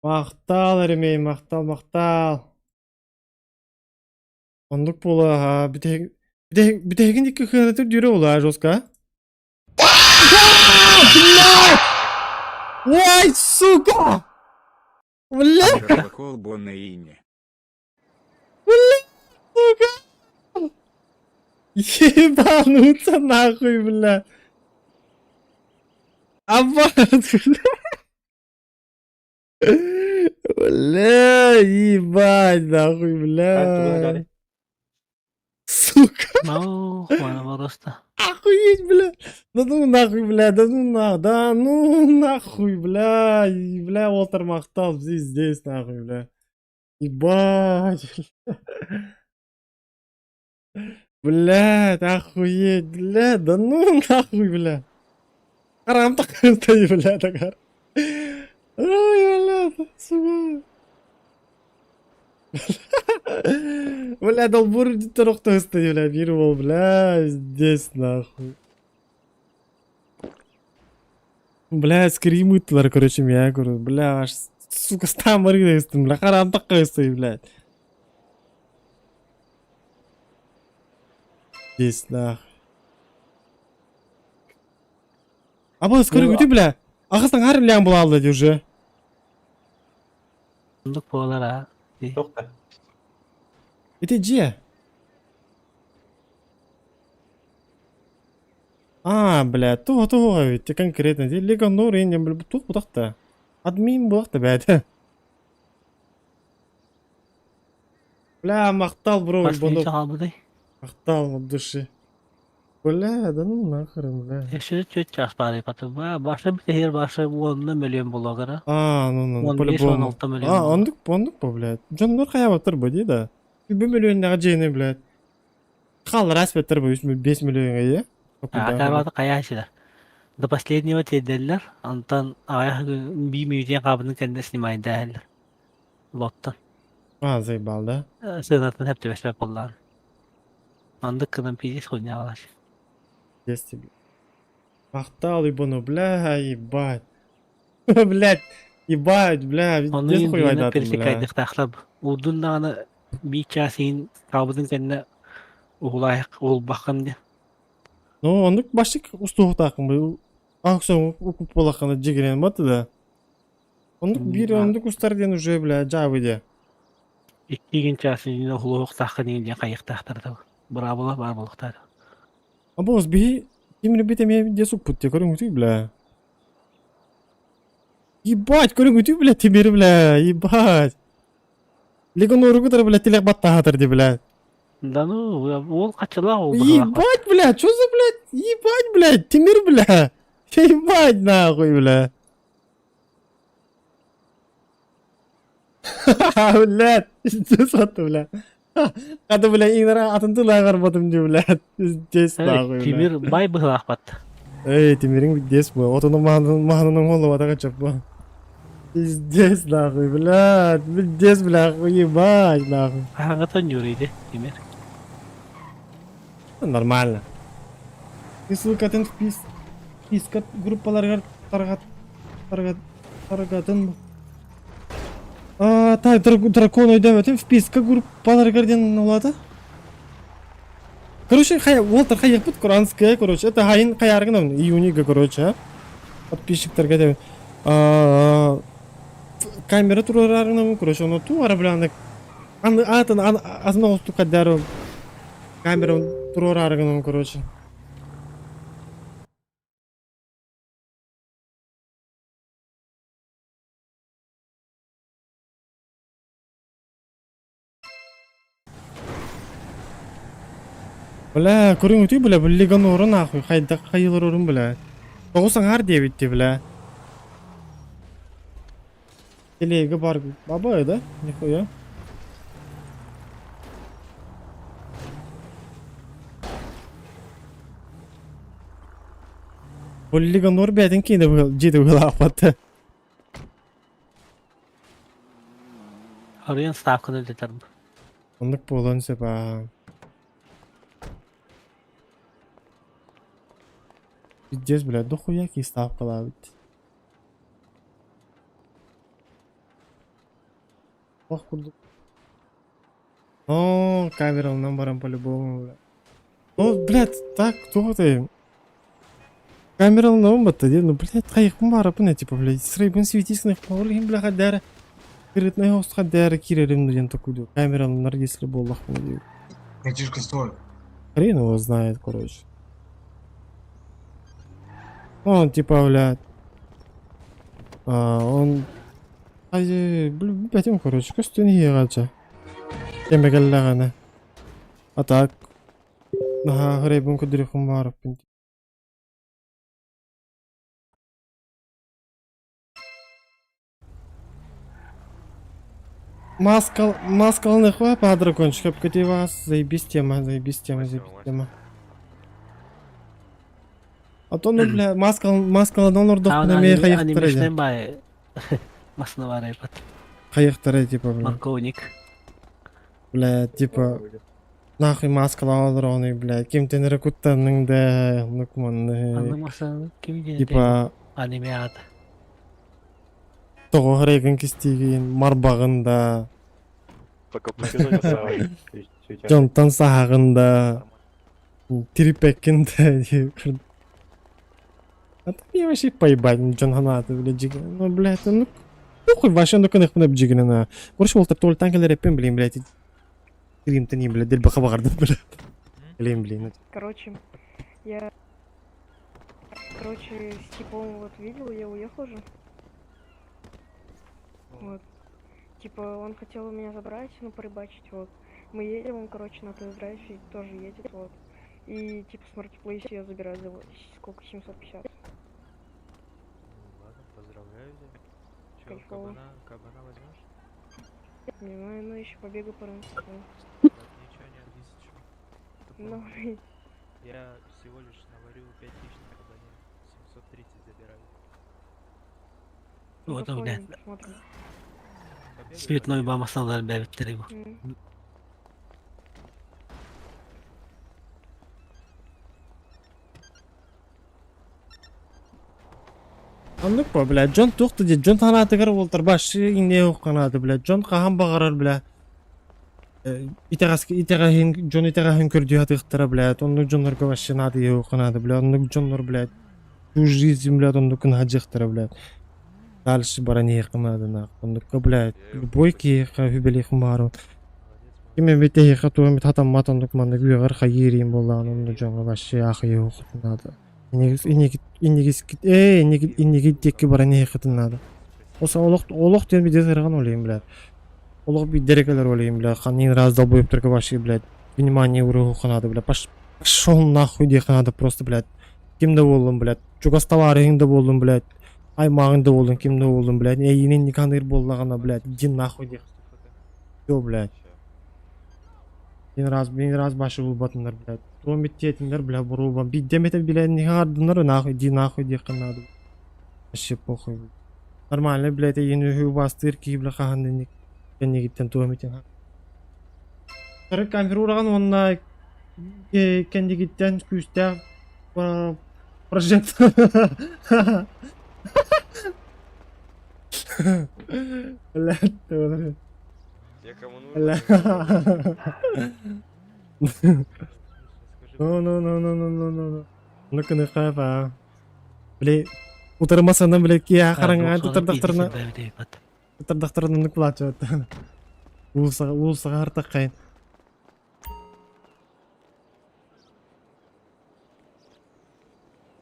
Махтал, Еремей, махтал, махтал. Оннук буола, бүтэһигин икки кыанатыр дьүрэ буола жестко. Блядь! Ой, сука! Бля! Бля, сука! Ебануться нахуй, бля! Аббат, бля! Бля, ебать, нахуй, бля. Сука. Ну, просто. Охуеть, бля. Да ну нахуй, бля, да ну на, да ну нахуй, бля. И, бля, Уолтер Махтал здесь, здесь, нахуй, бля. Ебать, бля. Блядь, охуеть, бля, да ну нахуй, бля. Харам такой, бля, такар. Ой, бля, сука. Бля, долбур торохтосты, бля, бир бля, здесь, нахуй. Бля, скрим ыттылар, короче, я говорю, бля, аж, сука, стамыр бля, харам такой, блядь. Здесь, нахуй. А бұл скоро күтіп, бля. Ағыстың ар білән бола алды уже. Сундук буолар а. Тоқта. Это же. А, бля, то то ведь конкретно. Лего Норин, бля, тух бұтақты. Админ бұлақты бәді. Бля, мақтал, бро, бұны. Мақтал от души. Бля, да ну нахрен, бля. Өссө чөт час баар ипаты. Башы битehir башы уонна миллион булагара. А, ну, ну, 15 по-любому. 16 миллион. А, ондук, ондук по, блядь. Дьоннор хайабаттар бу дии да. 1 миллионнаҕа дьиэни, блядь. Хааллара аспеттар бу 5 миллионга ийэ. Акарбаты каяшылар. До последнего тиэрдэллэр. Онтон аҕыйах би мүтен хаабытын кэннэ снимайдаһаллар. Лоттан. А, заебал, да? Сыанатын хэптибэспэт буоллаҕын. Оннук гынан пиздец хуйнялар. Здесь тебе. Махтал, ебану, бля, ебать. Блядь, ебать, бля, Ону везде хуй индиена вайдатын, бля. пересекайдыктаахлар. Удун даҕаны биир чаас иһин хаабытын кэннэ уһулаайах уһулбаххын диэн. Ну, оннук башык устуохтааххын бу. Ахсан укуп буолаххына дьигирэн баты да. Оннук биир оннук устар диэн уже, бля, дьаабы диэ. Иккигин чаас иннинэ уһулуохтааххын диэн хайыахтаахтар да быраабыла баар буолуохтаах. А босс, биһи тимирбит эмиэ дьэ суппут диэ, көрүҥүтүй, бля. Ебать, көрүҥүтүй, бля, тимир, бля, ебать. Легонору кытары, бля, тилэх баттаһатар дии, бля. Да ну, уол хаччылаах ол быһыылаах. Ебать, бля, что за, блядь, ебать, блядь, Тимир, бля. Ебать, нахуй, бля. Блядь, пиздец, это, бля. Хата, бля, инара атын тылааҕар батым дии, блядь. Пиздец, нахуй, бля. Тимир бай быһыылаах бат. Эй, Тимириҥ пиздец бу. Отону маһанын оҥоллубатаҕа чөп бу. Пиздец, нахуй, блядь. Пиздец, бля, ебать, нахуй. Хаһаҥҥытан юрийди Тимир? Нормально. Ссылкатын впис списка группаларыгар тарҕат тарҕат тарҕатын А, так, дракон өйдөөбөтүм вписка группаларыгар диэн улаата. Короче, хай, Уолтер хайыахпыт Куранская, короче, это хайын хайааргын июнига, короче, а. Подписчиктарга деп. Камера турараргын, короче, ону туу арабляны аны атын атын оҕусту каддару камера туруораарыгын, короче. Бля, көрүҥүтүй, бля, бу Леганору нахуй, хайдах хайылырырым, бля. Тоҕус аҥаар диэбитти, бля. Телега бар, баба, да? Нихуя. Бу Леганор бэйэтин киинэ дьиэтэ быһыылаахпат. Арыйан ставканы үлэтэр. Оннук буолуон сөп аа. Пиздец, блядь, дохуя какие ставкалаабыт. Ох курдук. О, камералынан баран по-любому, бля. Ну, блядь, так, кто ты? Камералынан батта дии, ну, блядь, хайыхпын баараппын типа, блядь, сырайбын светисных паурлихин, бля, хаддара. Скрытный хост хаддара кирерим диэн такую камераланар если буоллахпына дии. Братишка, стой. Хрен его знает, короче. Он типа, блядь. А, он... Ай, блядь, короче, көстөн иһиэҕэ Кэмэ кэллэҕинэ. А так, наһаа хырайбын көрдөрүөхпүн баҕараппын. Маска, маскаланыхва по дракончик, обкати вас, заебись тема, заебись тема, заебись тема. А то, ну, бля, маска, маскаланан олордохпуна эмиэ хайыхтара Анимешный дии. бай. Масына бар айбат. Хайыхтара типа, бля. Морковник. Бля, типа, нахуй маскалаан олороҕунуй, бля, кимтэн эрэ куттанныҥ да, оннук маннык. Аны масаны ким диэн Типа, аниме аата. тоҕо харайгын кистиигин, марбаҕын да, дьонтон саһаҕын да, тириппэккин да диир. А так мне вообще поебать, дьон санаата, бля, дьиги. Ну, блядь, ну, похуй, вообще, ну, кыныкпына бдьигинена. Короче, ол тортан кэлэр эппин, блин, блядь, Кримтани, блядь, дэлби хабаҕардым, блядь. Блин, блин. Короче, я... Короче, с типом вот видел, я уехал же. Вот. Типа, он хотел у меня забрать, ну, порыбачить, вот. Мы едем, он, короче, на тест-драйве тоже едет, вот. И, типа, с маркетплейса я забираю за сколько, 750. Ну ладно, поздравляю тебя. Чё, Кайфово. кабана, кабана возьмешь? Не знаю, ну, еще побегу по рынку. Так, ничего не тысячу. Ну, Я всего лишь наварю 5000 на кабане. 730 забираю. Вот, блядь. посмотрим, посмотрим. Побегай, Цветной ба масыналар бэбиттери бу. М. Оннук по, блядь, дьон туох да диэн, дьон санаатыгар уолтар башшы иҥниэ ухханааты, блядь, дьон хаһан баҕарар, бля, итэҕэс итэҕэһин, дьон итэҕэһин көрдүү сатыахтара, блядь, оннук дьоннорго вообще наадыйа ухханааты, бля, оннук дьоннор, блядь, всю жизнь, блядь, оннук гына сылдьыахтара, блядь. Дальше баран иһиэххэ наада Оннукка, блядь, любой киһиэхэ үбэлиэххин баҕарабын. Ким эмит эһиэхэ туох эмит хатаммат оннук маннык үөҕэр хайыыр иин буоллаҕына онно дьоҥҥо вообще аахайыаххытын наада. Иннигис иннигит иннигискит ээ иннигит иннигит диэки баран иһиэххитин наада. Осы олох олох диэн биир ыарахан ол иһин, блядь. Олох биирдэ эрэ кэлэр ол иһин, блядь, ханныгын раз долбоебтарга вообще, блядь, внимание уруһуохха наада, блядь, пошел нахуй диэххэ наада просто, блядь. Ким да буоллун, блядь, чугас табаарыһыҥ да буоллун, блядь, аймааҕыҥ да буоллун, ким да буоллун, блядь, эйиини никаныыр буоллаҕына, блядь, иди нахуй диэх. Все, блядь. Один раз, один раз башы булбатыннар, блядь. Туом биттиэтиннэр, блядь, боруобан. Биирдэ эмэтэ билэн ардыннар, нахуй, иди нахуй диэххэ наада. Вообще похуй. Нормально, блядь, эйиини үһү убаастыыр киһи, бля, хаһан да инник кэннигиттэн туом итин. Тары камера ураҕан уонна кэннигиттэн күүстээх прожектор. Блядь, Бля. Ну, ну, ну, ну, ну, ну, ну. Ну-ка, ну, хафа. Бли, утарымасанан, бля, киһи хараҥаҕа туттардахтарына туттардахтарына оннук плачивать. Уулусаҕа уулусаҕа хартаххайын.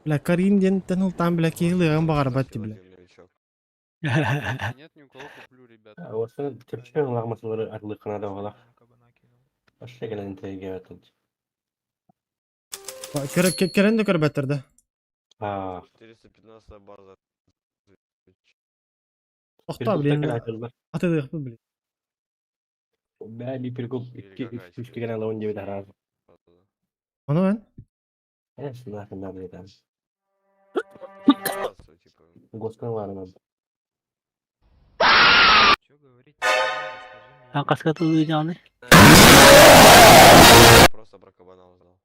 Бля, Карин диэнтэн ылтаан, бля, киһи ылыаҕын баҕарбат ти, бля. Нет, ни у кого куплю, ребят. Уотсан чэпчэки ыллаах масалары атылыахха наада оҕолор. Вообще кэлэн интэриэһиргээбэт Кэлэн да көрбөттөр да. Аа. 415 база. Тохтоо, блин, атылыахпыт, блин. Бээ би перекуп икки үс кэлэн ылабын диэбит араас. Ону эн? Э, нахрен надо это. Госкан ларынан. Ан хаска тыллыыдьаҕыный? Просто про кабана узнал.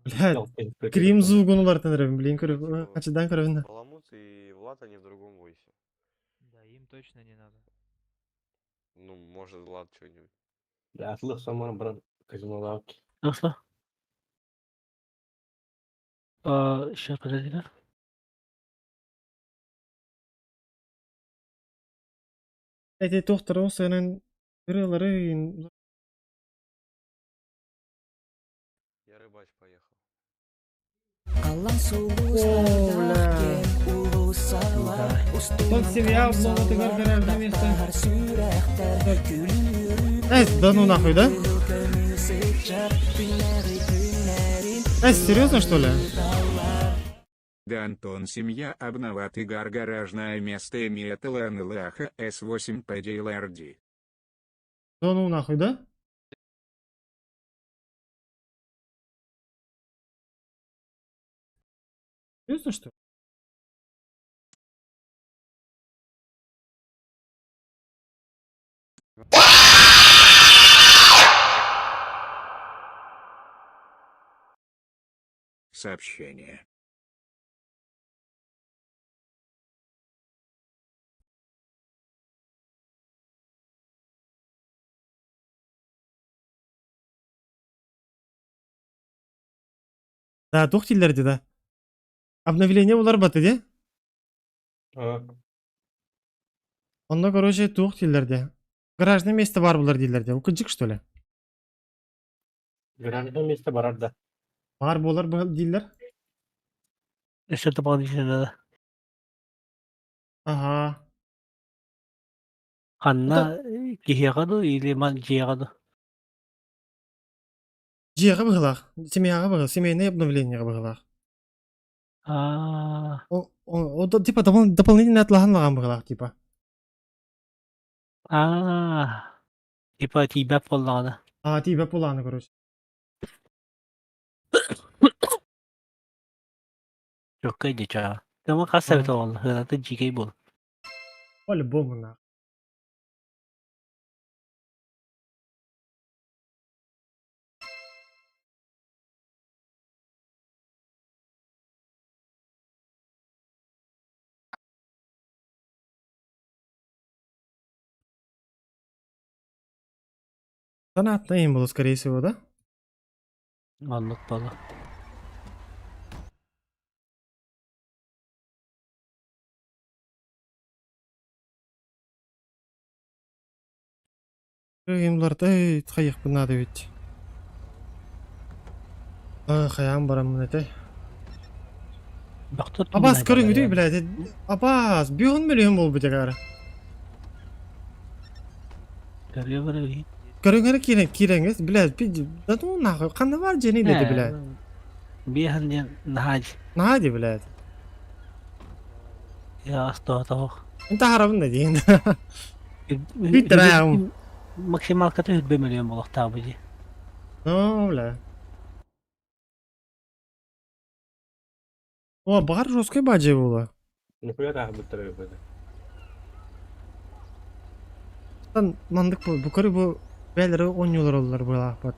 Блядь, Крим звугун уларытан эрэбин, блин, көрө хачыдан көрөбүн да. Баламут и Влад, они в другом войсе. Да, им точно не надо. Ну, может, Влад что-нибудь. Атылык сомон баран казинолаабыт. Nasıl? Aa, şey подожди. Эти туохтара сыанан ырыалары Я рыбач поехал. О, бля. Тот семья обноватыгар гаражное место. Эй, да ну нахуй, да? Эй, серьезно что ли? Да Антон семья обноватый гар гаражное место имеет ЛНЛАХ С8 ПДЛРД. Да ну нахуй, да? Серьезно что ли? Сообщение. Да, туох дииллэр да? Обновление уларбаты дии? Онно, короче, туох дииллэр дии? Гаражное место бар булар дииллэр дии. Укунчик, что ли? Гаражное место барар да. Бар буолар дииллэр? Өссө дополнительно. Ага. Ханна киһиэхэ дуу или ман дьиэҕэ дуу? Дьиэҕэ быһыылаах. Семьяҕа быһыылаах. Семейное обновлениеҕа быһыылаах. Аа. О, о, типа дополнительно атлаһан лаҕан быһыылаах типа. Аа. Типа тиийбэт буоллаҕына. Аа, тиийбэт буоллаҕына, короче. Чоккай дичаа. Тема хас эбит оҕолор, сыаната дьиикэй буол. По-любому нахуй. Донатно им было, скорее всего, да? Оннук буолуо. Ыйымларда хайыахпын наада эбит. Хайаан бараммын этэй? Абаас көрүҥүтүй блядь. Абаас, бүһүн мөлүһүн буолбут эгара. Көрүҥ эрэ киирэн киирэҥҥит, блядь, да ну нахуй, ханна баар дьиэний деді, блядь. Биэһин диэн наһаа Наһаа дии, блядь. Я астаатах. Мин таһарабын да диэн. Бүттэр айаҕым. Максималката үрбэ мөлүйүөн буолуохтаах дии. Ну, бля. О, баҕар жесткай баадьай буолуо. Нихуя таһарбыттар эбит. Тан мандык бу бу көрү бу бээлери оонньуулар оллар буолаахпат.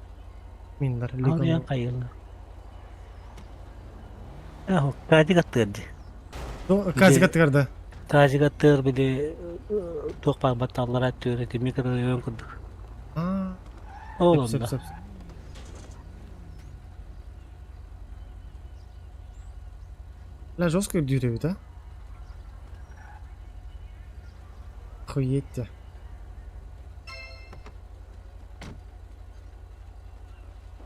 Миннар Алыан хайылла. Эх, Казик аттыыр дии. Казик аттыгар да. Казик аттыыр били туох баар батталлара аттыыр эти микрорайон курдук. Аа. Ол Сөп онно. сөп. Бля, жестко үрдүүр эбит, а? Охуеть те.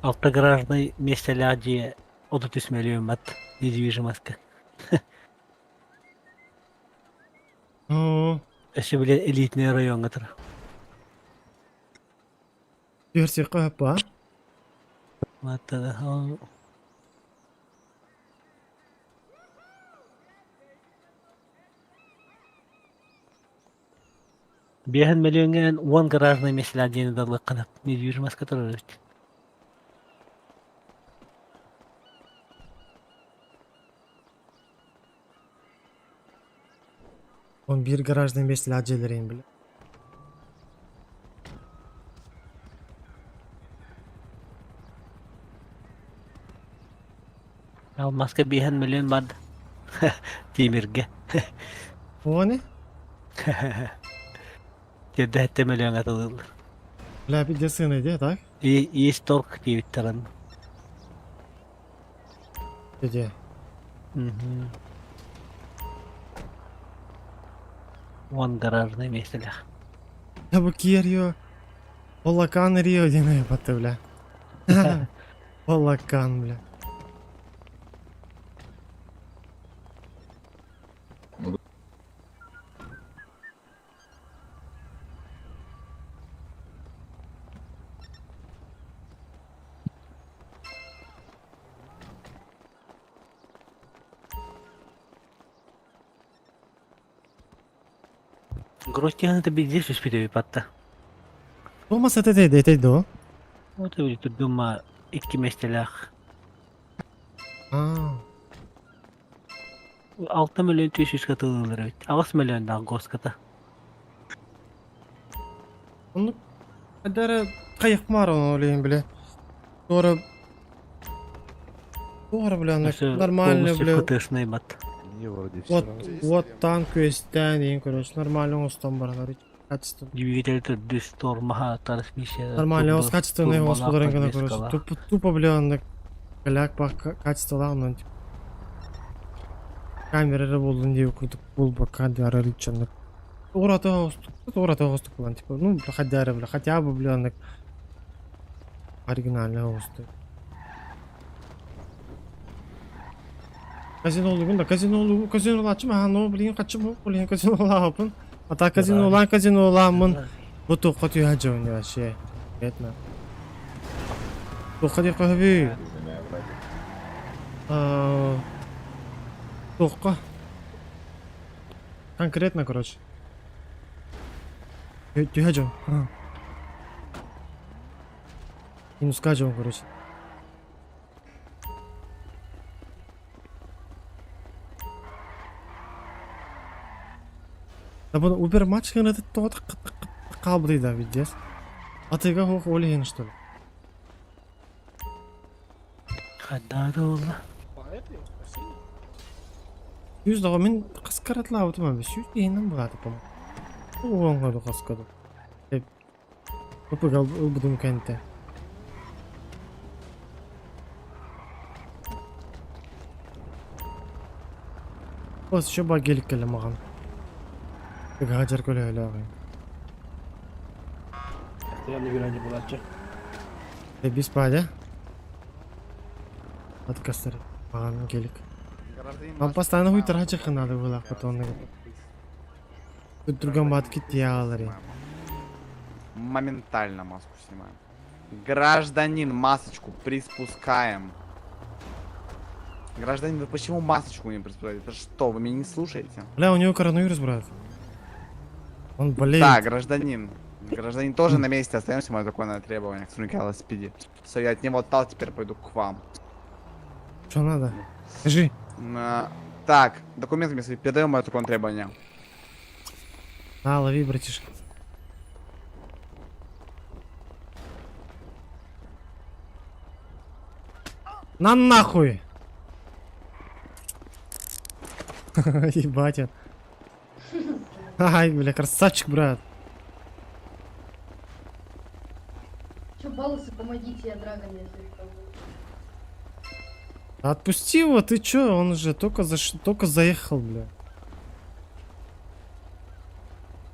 Алта гаражный миэстэлээх дьиэ 33 мөлүйүөн бат недвижимостка. Оо. Өссө били элитный райоҥҥа турар. Түһэрсиэххэ сөп баа. Маттада ол Биэһин мөлүйүөҥҥэ эн уон гаражный миэстэлээх дьиэни да ылыаххын сөп. Недвижимостка турар эбит. Он биир гаражный миэстэлээх дьиэлэрин бile. Алмазка биэһин мөлүйүөн баар да. Тимиргэ. О не? Тиэрдэһэттэ мөлүйүөҥҥэ атылыыллар. Бля, пиздец сыана дии, так? И есть торг диэбиттэр онно. Где? Мгм. Уон гаражный миэстэлээх. Я бу Kia Rio. Олакан Рио диэн батты, бля. Олакан, бля. Гростианы да билдир түспүтэ батта. Томас это это до. Вот и турдума икки миэстэлээх. Аа. 6 мөлүйүөн 400 катылыылар эбит. 8 мөлүйүөннээх госката. Оннук Эдэрэ хайыхмаар олейин бile. Туора Туора бля нормально бля. ФТшный бат. Мне вроде все Вот равно. вот танк күөстээн иин короче нормально оҥостон баралар качество. Двигатель төрдүс тормоһа трансмиссия. Нормально ос качественный осподарын гына короче. Тупо тупо бля оннук каляк бак качестволаах онон типа камера буоллун диэбит курдук буолбакка дьаарар иччаннык. Туората оҕустук туората оҕустук буолан типа ну бля бля хотя бы бля оннук оригинальный оҕустук. Казинолугун да казинолугу казинолааччым аха но блин хаччы бу блин казинолаапын. А так казинолаан казинолааммын бу туохха түһэ дьон вообще. Конкретно. Туохха диэххэ сөбүй? Туохха? Конкретно, короче. Түһэ дьон. Минуска дьон, короче. Да бу Uber матч гына тоҕо хаалбытый да пиздец. Атыыга суох ол иһин что ли? Хайдаа буолла? Сүүс доҕо мин хаскаратлаабытым аби сүүс иһинэн быгааты по уоҥҥа хаскаду. Упыга ылбытым кэнтэ. Ос еще ба гелик кэллэ маҕан. Ыгаһа дьар көлөһөлөөҕүн. Постоянно вирани булаччы. Без падя. Откастар. Маған келик. Вам постоянно хуй тарачах надо было потом. Тут другом батки тиалари. Моментально маску снимаем. Гражданин, масочку приспускаем. Гражданин, вы почему масочку не приспускаете? Это что, вы меня не слушаете? Бля, у него коронавирус, брат. Он болеет. Да, гражданин. Гражданин тоже на месте остаемся, мое законное требование к сотруднику LSPD. Все, я от него отстал, теперь пойду к вам. Что надо? Скажи. Так, документы мне свои передаем мое законное требование. На, лови, братишка. На нахуй! Ебать. он. Ай, бля, красавчик, брат. Че, балусы, помогите, я драгон, если что. Отпусти его, ты чё? Он же только, только заехал, бля.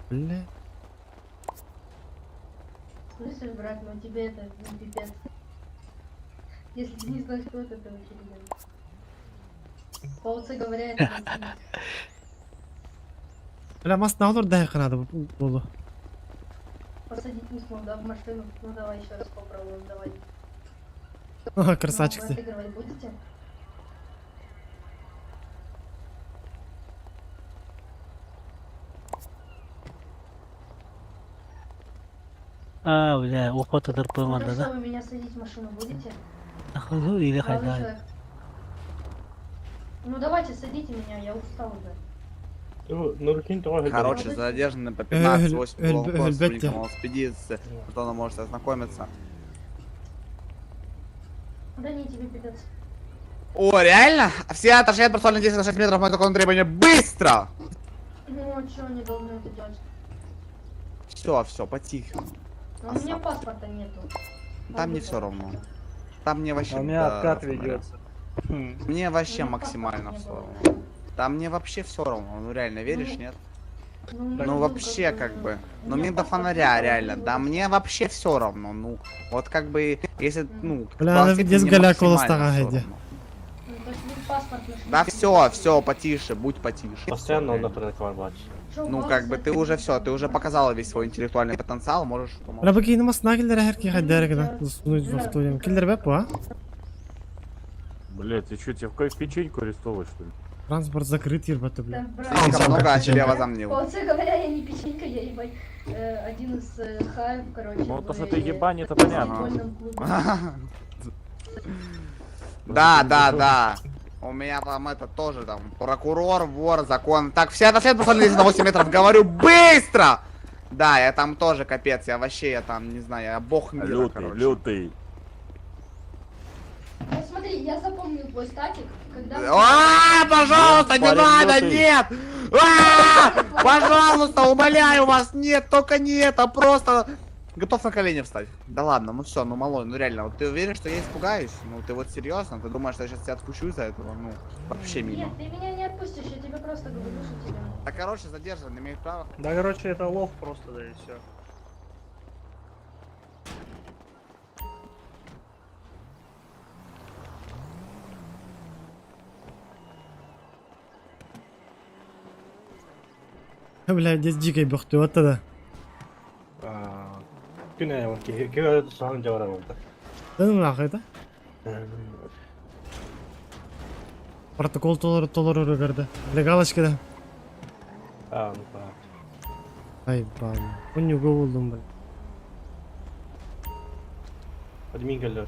Бля. Слышишь, брат, ну тебе это, ну пипец. Если ты не знаешь, кто это, ты вообще легенда. Пауцы говоря, это не Бля, мас на да надо было. Посадить не смог, да, в машину. Ну давай еще раз попробуем, давай. Ага, красавчик Ну, вы ты. отыгрывать будете? А, бля, охота Ну тырпымады что, да. вы меня садить в машину будете? Ну или Молодой хайда. человек. Ну давайте, садите меня, я устал уже. Короче, задержаны по 15-8 уголовного сотрудником LSPD, с которым можете ознакомиться. Да не, тебе пипец. О, реально? Все отошли от процессуальных действий на 6 метров, мое законное требование. Быстро! Ну а что они должны это делать? Все, все, потихо. Ну, у меня паспорта нету. Там мне все равно. Там мне вообще... А у меня до откат фонаря. ведется. Мне вообще У меня максимально паспорта не все было. равно. Там мне вообще все равно. Ну реально, веришь, Ну, нет? Ну, у меня Ну был вообще как как бы. у Ну меня мне до паспорт фонаря не реально. было. Да мне вообще все равно. Ну вот как бы, если, ну, к Бля, она 20 здесь мне голя максимально колостага, всё иди. равно. Ну, то есть вы паспорт нашли. Да все, все, потише, будь потише. Постоянно Всё, он на Чё, Ну как бы балусы, ты уже все, ты уже показала весь свой интеллектуальный потенциал, можешь Бля, бакин мас нагеллер херки хайдергна. Засунуть в авто. Киллер бэп, а? Блять, ты что, тебя в кайф печеньку арестовывать, что ли? Транспорт закрыт, ебать, бля. Да, брат. Слишком много о тебе возомнил. Пауцы говоря, я не печенька, я ебать один из хаев, короче. Ну, то, что в, ты ебань, это понятно. футбольном клубе. Да, да, да. У меня там это тоже там прокурор, вор, закон. Так, все отошли от процессуальных действий на 8 метров, говорю, быстро! Да, я там тоже капец, я вообще, я там, не знаю, я бог мира, Лютый, короче. лютый. Ну смотри, я запомнил твой статик, когда... А, пожалуйста, не Парень надо, лютый. нет! А, пожалуйста, умоляю вас, нет, только не это, просто готов на колени встать. Да ладно, ну все, ну малой, ну реально, вот ты уверен, что я испугаюсь? Ну ты вот серьезно, ты думаешь, что я сейчас тебя отпущу из-за этого? Ну, вообще мимо. Нет, ты меня не отпустишь, я тебе просто говорю, что тебе... Да короче, задержан, имеет право. Да, короче, это лох просто, да и все. Бля, здесь дикой бухты, вот тогда. Күнә, он ки сан жавара болды. Да ну нахуй, да? Протокол толор толор угарды. Бля, галочка, да? А, ну так. Ай, бам. Он не болдум, бля. Админ келді.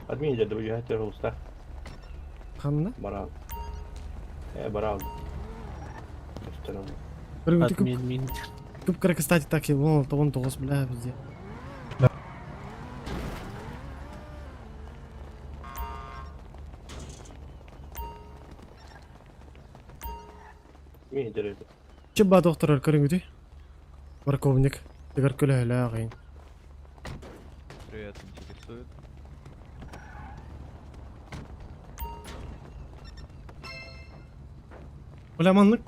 Админ деді, бұл жайты ұста. Ханна? Барал. Барал. Админ, мин. Күп кстати, так и вон, то он тоғыз, бля, везде. Мен деді. Чеба доктор көрүңүтүй? Морковник. Тегер көлөһөлө агайын. Привет, интересует. Бля, маннык.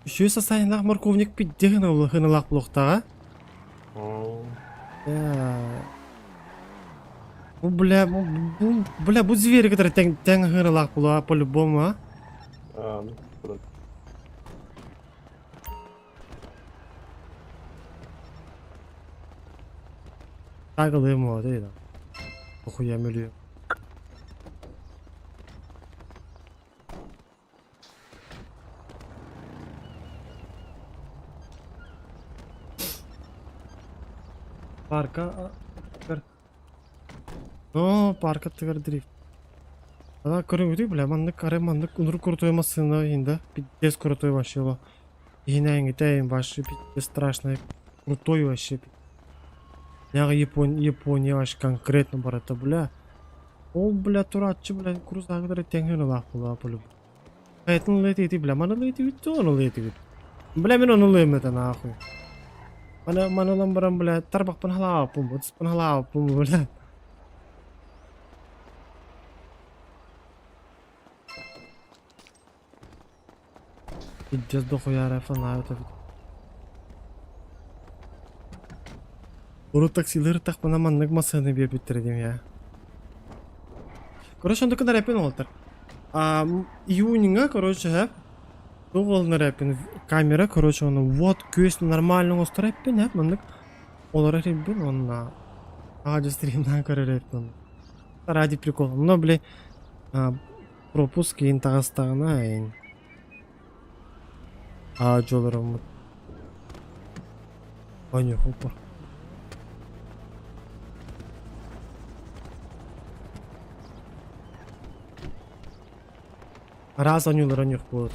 Үчүгэй состояниелаах морковник пидде хыналаах буолуохтааҕа. Бу бля, бу, бля, бу звери кытары тэҥ тэҥ хыналаах буолуо по-любому, а? Так ылыам уота да. Охуям өлүө. Парка О, парка тыгар дрифт. Ана көрүҥүтүй, бля, маннык арай маннык унур крутой массыына иһин да. Пиздец крутой вообще во. Иһинээҥҥитэ вообще пиздец страшный. Крутой вообще. Яга Япон, Япония вообще конкретно барата, бля. Ол, бля, турааччы, бля, крузагыдары тэҥ ылаах буолаа по-любому. Хайатын ылыа бля, маны ылыа этибит, ону ылыа этибит. Бля, мин ону ылыам этэ, нахуй. Маны, маны ылан баран, бля, тарбахпын халаабаппын, ытыспын халаабаппын, бля. Пиздец дохуяра фонарь эбит. Урут таксилыыр тахпына маннык массыына биэрбиттэрэ диим я. Короче, онтука рэпин уолтар. А, июньҥа, короче, һэ, туох буолан рэпин камера, короче, оны вот күөс нормально оҥостор эппин, һэ, маннык олорор эбиппин уонна аҕа стримнаан көрөр эбиппин. Ради прикола. Но, бля, пропуск иин таҕыстаҕына иин аа дьолороммут Оньохупа. Араас оньуулар оньух буолар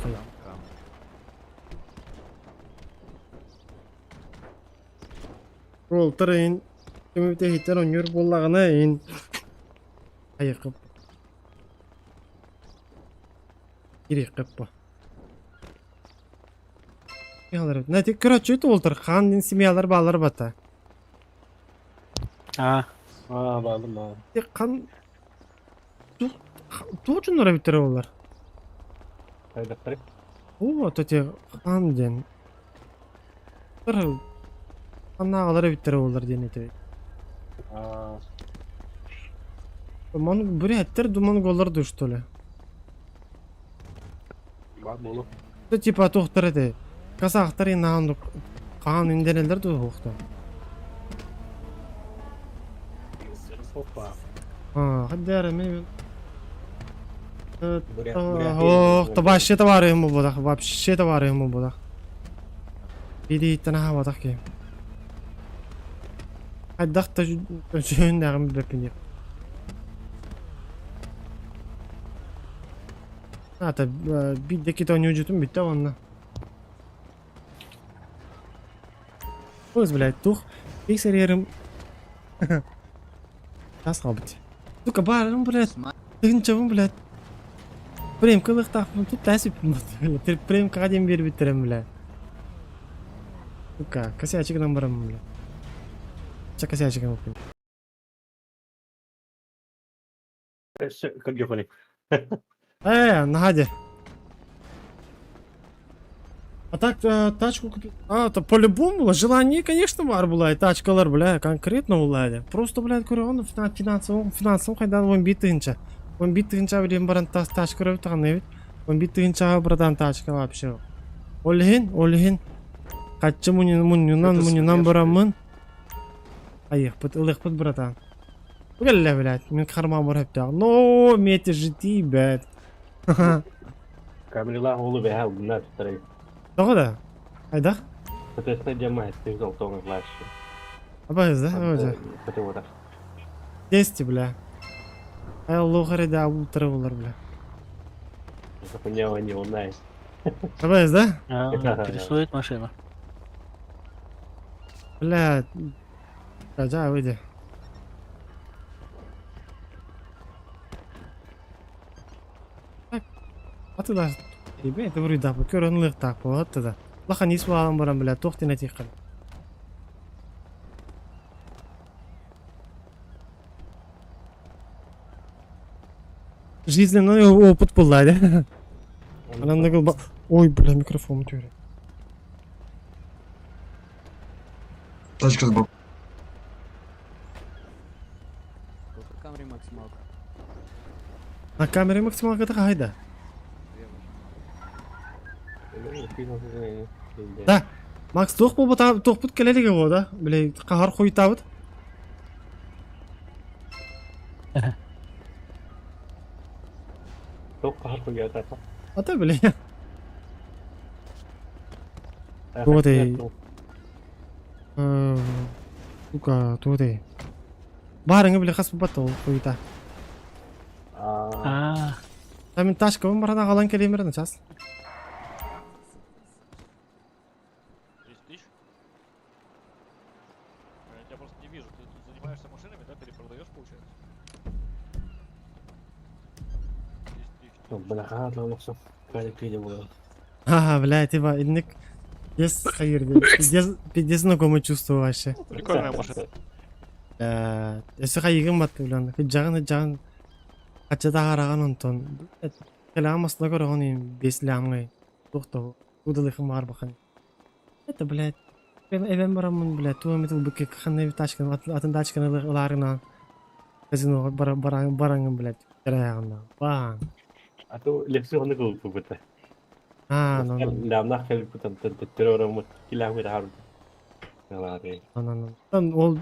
Уолтар иин түмүктэ иһиттэн онньуур буоллаҕына иин айыкып кириэххэ по. Знаете, короче, это уолтар хаан дин семьялар баалар бата. А. А, баалар баалар. Хан туох дьоннор эбиттэр олар? Хайдахтарый? О, то те хан диэн. Ханнааҕалар эбиттэр олар диэн этэ. А. Мон бүрээттэр ду монголлар ду что ли? Бар болу. Это типа туохтар этэ. Казахтар инаан хаан инденеллер ду хуохта. Опа. А, хаддара мен. Ох, вообще товары ему бодах, вообще товары ему бодах. Бири иттен аха бодах ки. Хайдах та жөннәгым бепини. Ата бидде кит ойнуу бүтте онна. Ой, блядь, тух. Иксерерим. Тас қалбыт. Сука, барым, блядь. Тыгынчабын, блядь. Премка лыхтаахпын тут тәсіп. Премка дем бербиттерем, бля. Сука, косячигынан барам, бля. Ча косячигын болуп. Как гехони. Э, Надя. А так, тачку купить. А, то по-любому, желание, конечно, бар була, и тачкалар, бля, конкретно улады. Просто, блядь, көрөҕүн финансовый, финансовый хайдан 11 тыһыынча. 11 тыһыынча билин баран тас тачка көрөбүт даҕаны эбит. 11 тыһыынчаҕа братан тачка вообще. Ол иһин, ол иһин хаччы мунньунан, мунньунан бараммын. Айыахпыт, ылыахпыт, братан. Бля, блядь, мин карман бар Но, мети жити, блядь. Камрила олу бэһэ угунна туттарай. Тоҕо да? Айдах? Соответственно, дема ты золотого младше. Абайыз да? Өзі. Хотел Десять, бля. Ай, лохаре да утро булар, бля. Запомнила не унай. Абайыз да? А, интересует машина. Бля. Да, выйди. Так. А ты даже... Тебе это вроде да, көрөн лых так болады да. Лаха не суалан баран, бля, тоқтен этих Жизненный опыт был, да? Ой, бля, микрофон тюрі. Тачка сбоку. Камри максималка. На камере максималката хаһайда? Да. Макс туох буолбута туохпут кэлэ илигэ буо да? Били хаһар хуйтаабыт. Туох хаһар хуйата? Ата били. Туох этэй? Сука, туох этэй? Баарыҥа били хас бат ол хуйта. Аа. Там ташкабын баран аҕалан кэлиэм эрэ начаас. 30 тысяч? Я тебя просто не вижу. Ты тут занимаешься машинами, да? Перепродаешь, получается? 10 тысяч. Бляха, охсо. Кайда кийде буолан. Ага, бля, типа, инник пиздец хайыр диэн. Пиздец, пиздец знакомое чувство вообще. Прикольная машина. Өссө хайыгын батты билэн. Кыдьаҕын ыдьаҕын хачча таһаараҕын онтон кэлэҕин масына көрөҕүн бес лямҥай туох да удалыхын баҕарбахын. Это, блядь, эбэм бараммын, блядь, туох эмит ылбыкка ханна эбит тачканы атын тачканы ылаарынан казиноҕа бараҥын, блядь, кэрэйэҕин баан. А то лекция онно кылбыта. Аа, ну, ну. Лямнах кэлбитэн төттөрү ороммут килэхмит аһар. Ну, ну, ну. Ол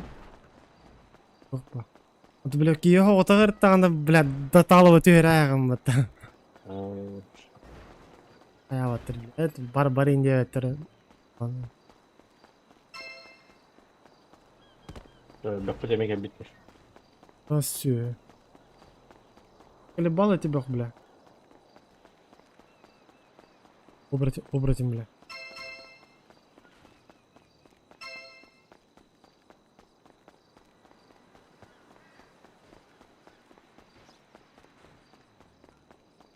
Опа. Вот, бля, киһи оҕотоҕор даҕаны, бля, датаалаба түһэрээҕим бата. Хайаабаттар, блядь, бар бар индиэбэттэр. Бөхпүт эмэ кэлбиттэр. Все. Колебал эти бөх, бля. Оборотень, оборотень, бля.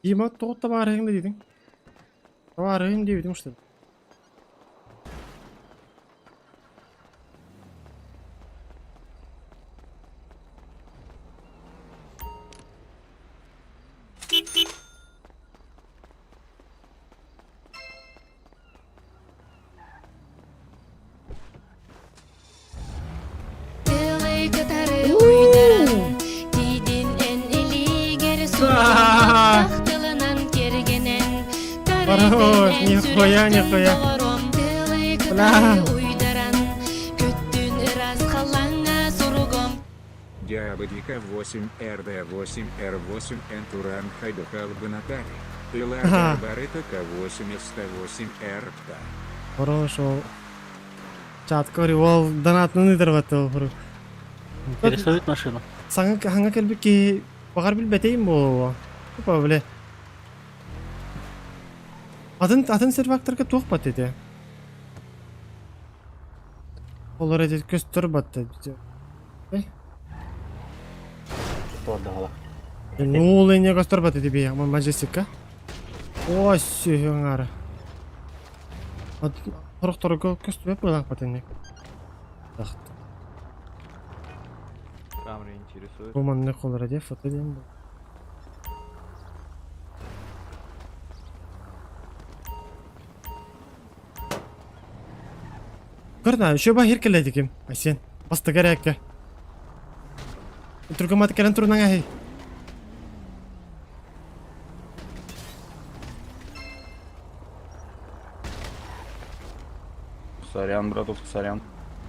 Дима, тоҕо табаарыһыҥ да диэтиҥ? Табаарыһыҥ диэбитиҥ что ли? Хорош, нихуя, нихуя. Бля. Диабетика 8 РД8 Р8 Энтуран Хайдухал Бенатари. Ага. Илар Барыта К8 С8 РП. Хорош ол. Чатка ол донатны ыдырбатты ол. Интересует машину. Саҥа хаҥа кэлбит киһи баҕар билбэтейм буолуо. Тупа бile. Атын атын сервакторга туох бат этэ? Олор эти көстөр батта. Ну, ол не көстөр бат эти бия, Мажестика. О, сүйөңары. Хорохторго көстүбэт буолаах батынник. Камера интересует. Бу маннык холора диэ фото диэн бу. Көрна, еще бахир кэлэдиким. Айсен, бастыгар эрээккэ. Түргэмат кэлэн турунан аһый. Сорян, братушка, сорян.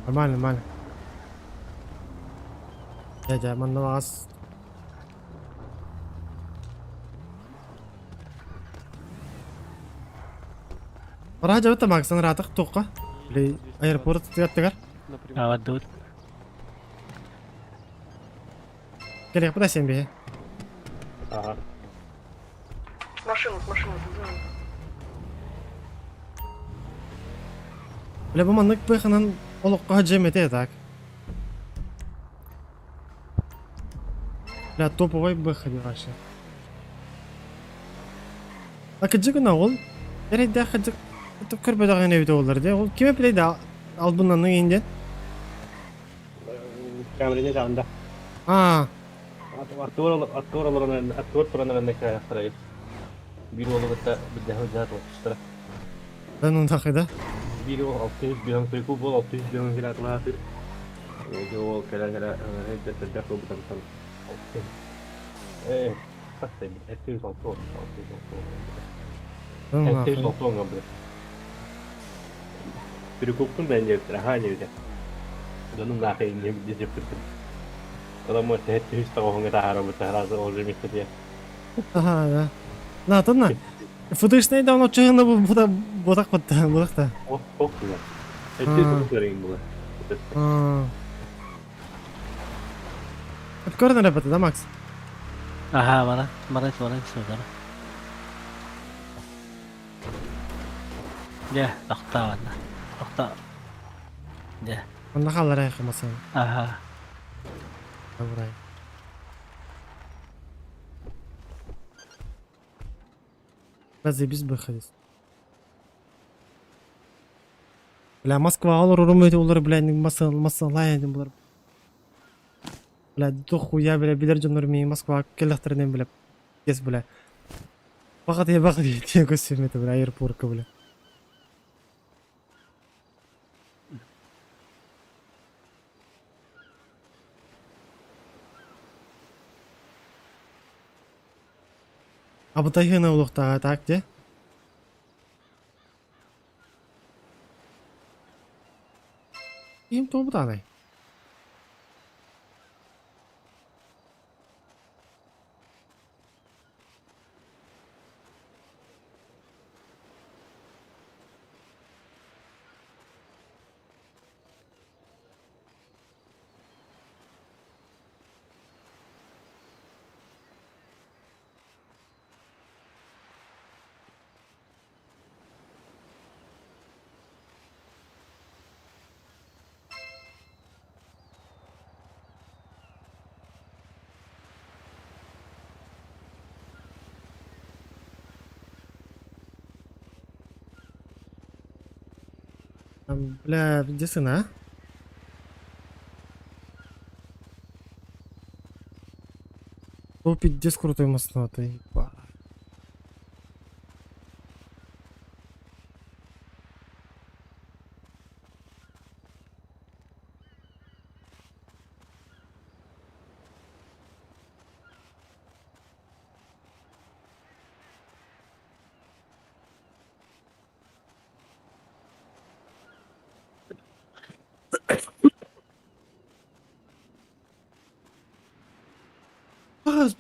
Нормально, нормально. Дьэ, дьэ, манна баҕас Бараа дьабыта Максан ыраатах туохха? Били аэропорт тыгаттыгар. Аҕардыбыт. Кэлиэхпит Айсен биһи. Ага. С машины, с машины, ты Бля, бу маннык быханан олоххо дьэм этэ так. Бля, топовой быха вообще. А кыдьыгына ол эрэйдээх кыдьык көрбөтөҕүн эбитэ буоллар дии. Ол ким эпилей да албыннанның инден? Камерine да. Аа. Аттуор аттуор олорон аттуор туран эрэн кайахтара. Биир уолу кытта билдэһэ жаат отустара. Да ну нахуй да? Биир уол 600 прикуп буол 600 кэлэ атылаатыр. Ити уол кэлэ-кэлэ элбэх буолбутан Э, хас да 760, 660. 760 быр. Прикуппун бэн диэбиттэр, аһаа диэбитэ. Дьонум наахай инньэ диэбиттэр. Ола 790 таһаарабыт сразу ол же месте. Ага, да. На, тонна. Футышный давно чыгына бу ботак батта, ботакта. Ох, ох, да. 790 было. Көрөн эрэ да, Макс? Аха, бара, бара, бара, бара. Дьэ, тохтоо манна. Тохтоо. Дьэ. Онно хааллар айхамасан. Аха. Добрай. Заебись выходить. Бля, Москва олорорум өтө олар, бля, маса масалай булар. Бля, дохуя, бля, билер дьоннор мии Москва келлэхтэринэн, бля, кес, бля. Баҕат я баҕат тиэ көссүмэтэ, бля, аэропортка, бля. Абытайхына улуктаға так де? Им тобутанай. Бля, где сына, а? О, пиздец крутой мост, ебать.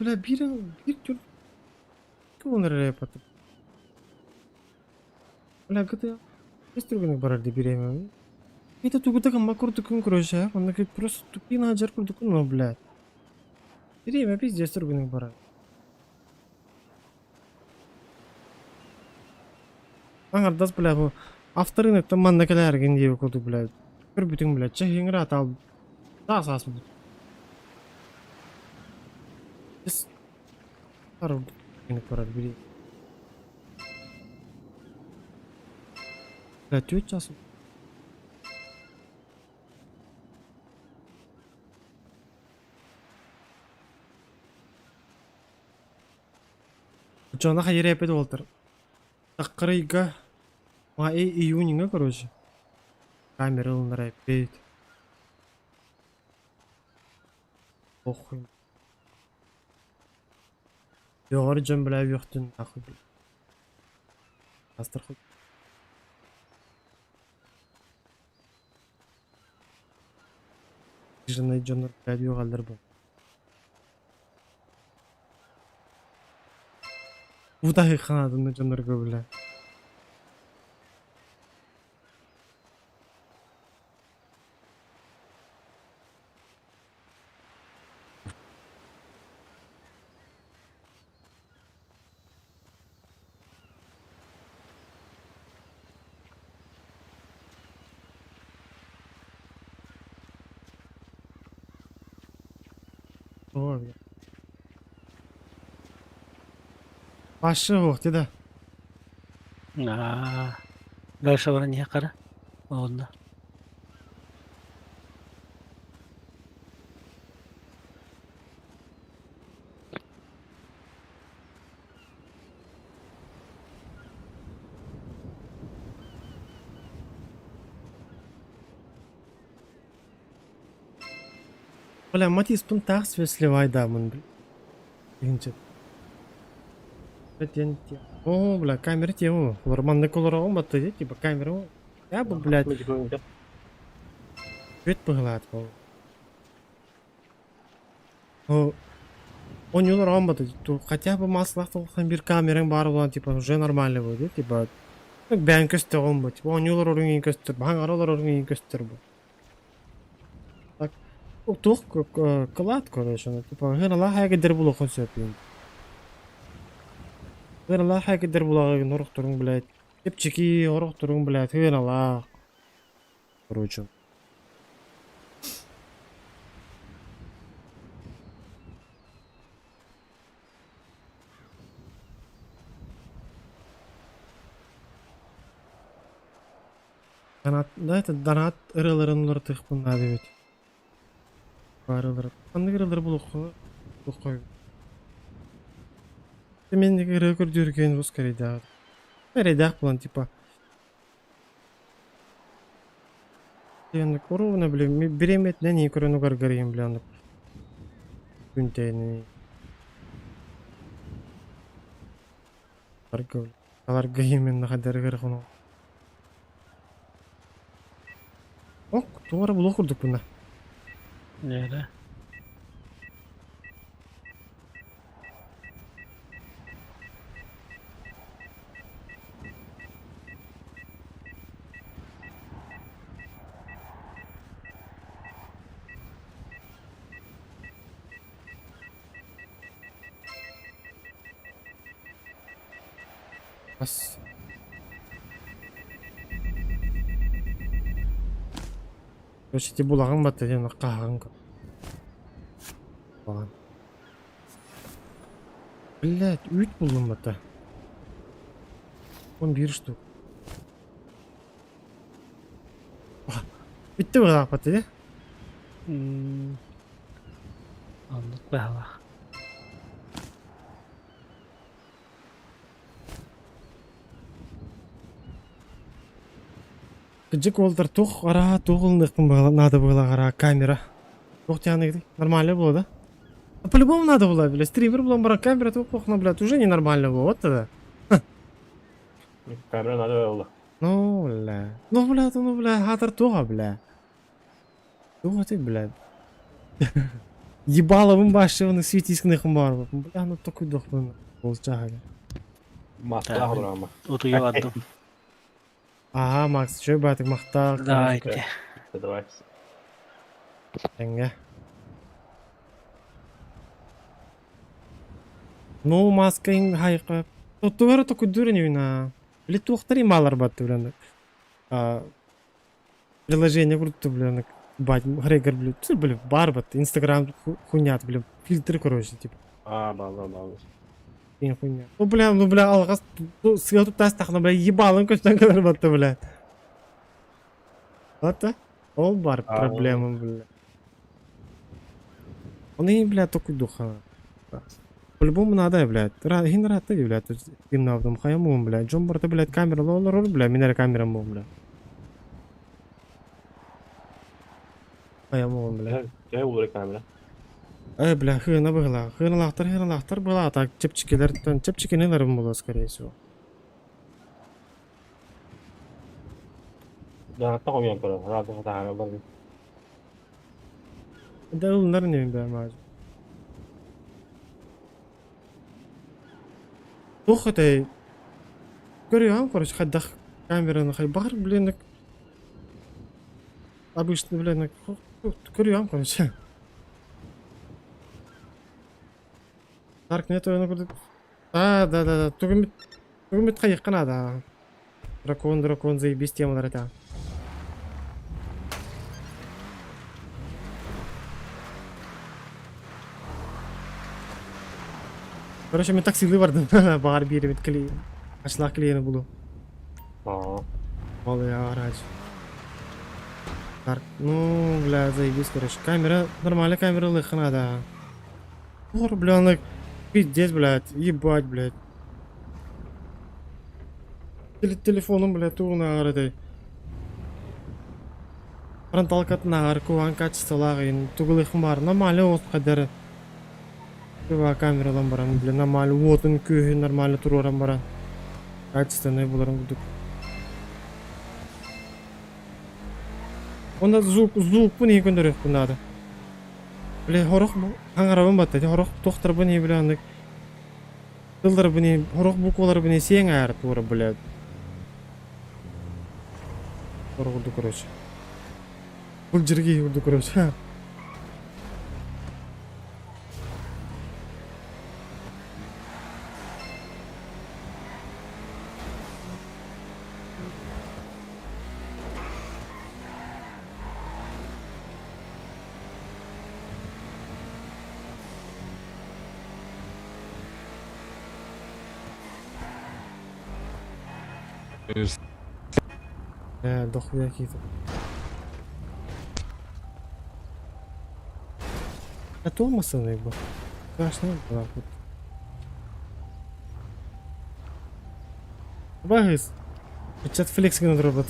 Бля, бир бир түр Ким репат. Бля, кыты Эстүргүнүк барар деп биреме. Это тугутаган макурдукун короче, он просто тупина жар курдукун, но, блядь. Биреме пиздец түргүнүк барар. Аңардас, бля, бу авторынок манна келерген деп курдук, блядь. Бір бүтүн, блядь, чехиңра атал. Да, сас. Барар бире. Бля, төрт жас. Жона хайыр болтыр. Таккырыйга май июньга, короче. Камера ылынар опять. Похуй. Йоғыр жон бля юқтын нахуй. Астырхуй. Жына жонор бля юғалдар бұл. Утахы ханадын жонор бля. О, бля. Башы оқ деді. Аа. Дальше баран не қара. Онна. Бля, Матиспын таах сливайдаамын Иһинчэ. О, бля, камера тема. Олор маннык олороҕун батты типа камера. Я бы, блядь, бүт быһылаат ол. О, Оонньуулар оонбаты, хотя бы маслах толхан бир камераң баар буолан типа уже нормально будет, типа бэйэҥ көстөҕүн бу, типа оонньуулар оруҥ көстөр, баһаҥ аралар оруҥ көстөр бу. Так, туох кылаат короче, ну типа ыһыналаах хайа булуоххун сөп Ыһыналаах хайа булаҕын орохторуҥ, блядь, чэпчэки орохторуҥ, блядь, ыһыналаах, короче. Донат, да, это донат ырыаларын уларытыахпын наада эбит. Баар Ханнык ырыалары булуохха булуохха Мен ырыа көрдүүргүн русский эрэйдээх. Эрэйдээх буолан типа Ровно, блин, бириэмэтинэн и көрөн угаргарыйым, бля, күнтэни. Аларга именно хадарыгар хоно. Ок, туора булуох курдук буна. Нere? Бас. Короче, ти булаҕыҥ батта диэн хаһаҕыҥ Балан. Блять, үүт буллум батта. 11 штук. Bitti быһаах батта дии? Оннук быһалаах. Кыдьык уолдар туох араа туох ылыныахпын быһала наада быһалаах араа камера. Туох тианыгый? Нормально было, да? А по-любому надо было, бля, стример булан баран камера туох похна, блядь, уже ненормально было, вот тогда. Камера надо было. Ну, бля. Ну, бля, ну, бля, хатар туға, бля. Туға ты, бля. Ебаловым башывын светискных бар. Бля, ну такой дохлый. Болчага. Мастах брама. Утуйа бардым. Ага, Макс, что батык махтал. Давайте. Давай. Теңге. Ну, маска ин хайка. Тугара такой дурень на. Или туохтари малар батты, блин. А, приложение круто, блин. Бать, Грегор, блин, ты, блин, бар бат, Инстаграм хуйня, блин, фильтры, короче, типа. А, бала, бала. Хуйня, хуйня. Ну, бля, ну, бля, алғас, ну, сыға тут тастахна, бля, ебалым көстен кадar батты, бля. Вот, ол бар проблема, бля. Он и, бля, только духа. По-любому надо, блядь. Хин рад ты, блядь, им навдом хаямум, блядь. Джон барта, блядь, камера лолор, бля, минер камера мум, бля. Хаямум, бля. Я улары камера. Эй, бля, хына была. Хына лахтар, хына лахтар была, так чепчикелер, чепчикенелер было, скорее всего. Да, так у меня было. Рад, да, да, Да, улар не бля, маж. Тух это Көрүөм, короче, хайдах камераны хайбар, блин, обычно, блин, көрүөм, короче. Даркнет ойыны көрдүк. А, да, да, да, тугум тугум хайыкка надо. Дракон, дракон, заебись темалар это. Короче, мен таксилы бардым. Бар бири клей. Ашлах клеена булу. А. Ол я рач. Так, ну, бля, заебись, короче. Камера, нормальная камера лыха надо. Ор, бля, она пиздец, блядь, ебать, блядь. Телефоном, блядь, туна этой. Фронталкатынааҕар куһаҕан качестволаах иһин тугулыахпын баҕар нормально уот хайдары ПВА камералан баран бля нормально уотун күөһүн нормально туруоран баран качественный буларын курдук. Онно звук звукпун иһин көннөрүөхпүн наада. Бля хорох хаҥарабын батта хорох туохтарбын иһин бля оннук тылларбын иһин хорох букваларбын иһин сиэҥ аар туора бля Курдук короче. Былдьыргыы курдук короче. Э, дохуя какие-то. Это olmasın bu. Страшно было. Багис. Чат флекс гына робот.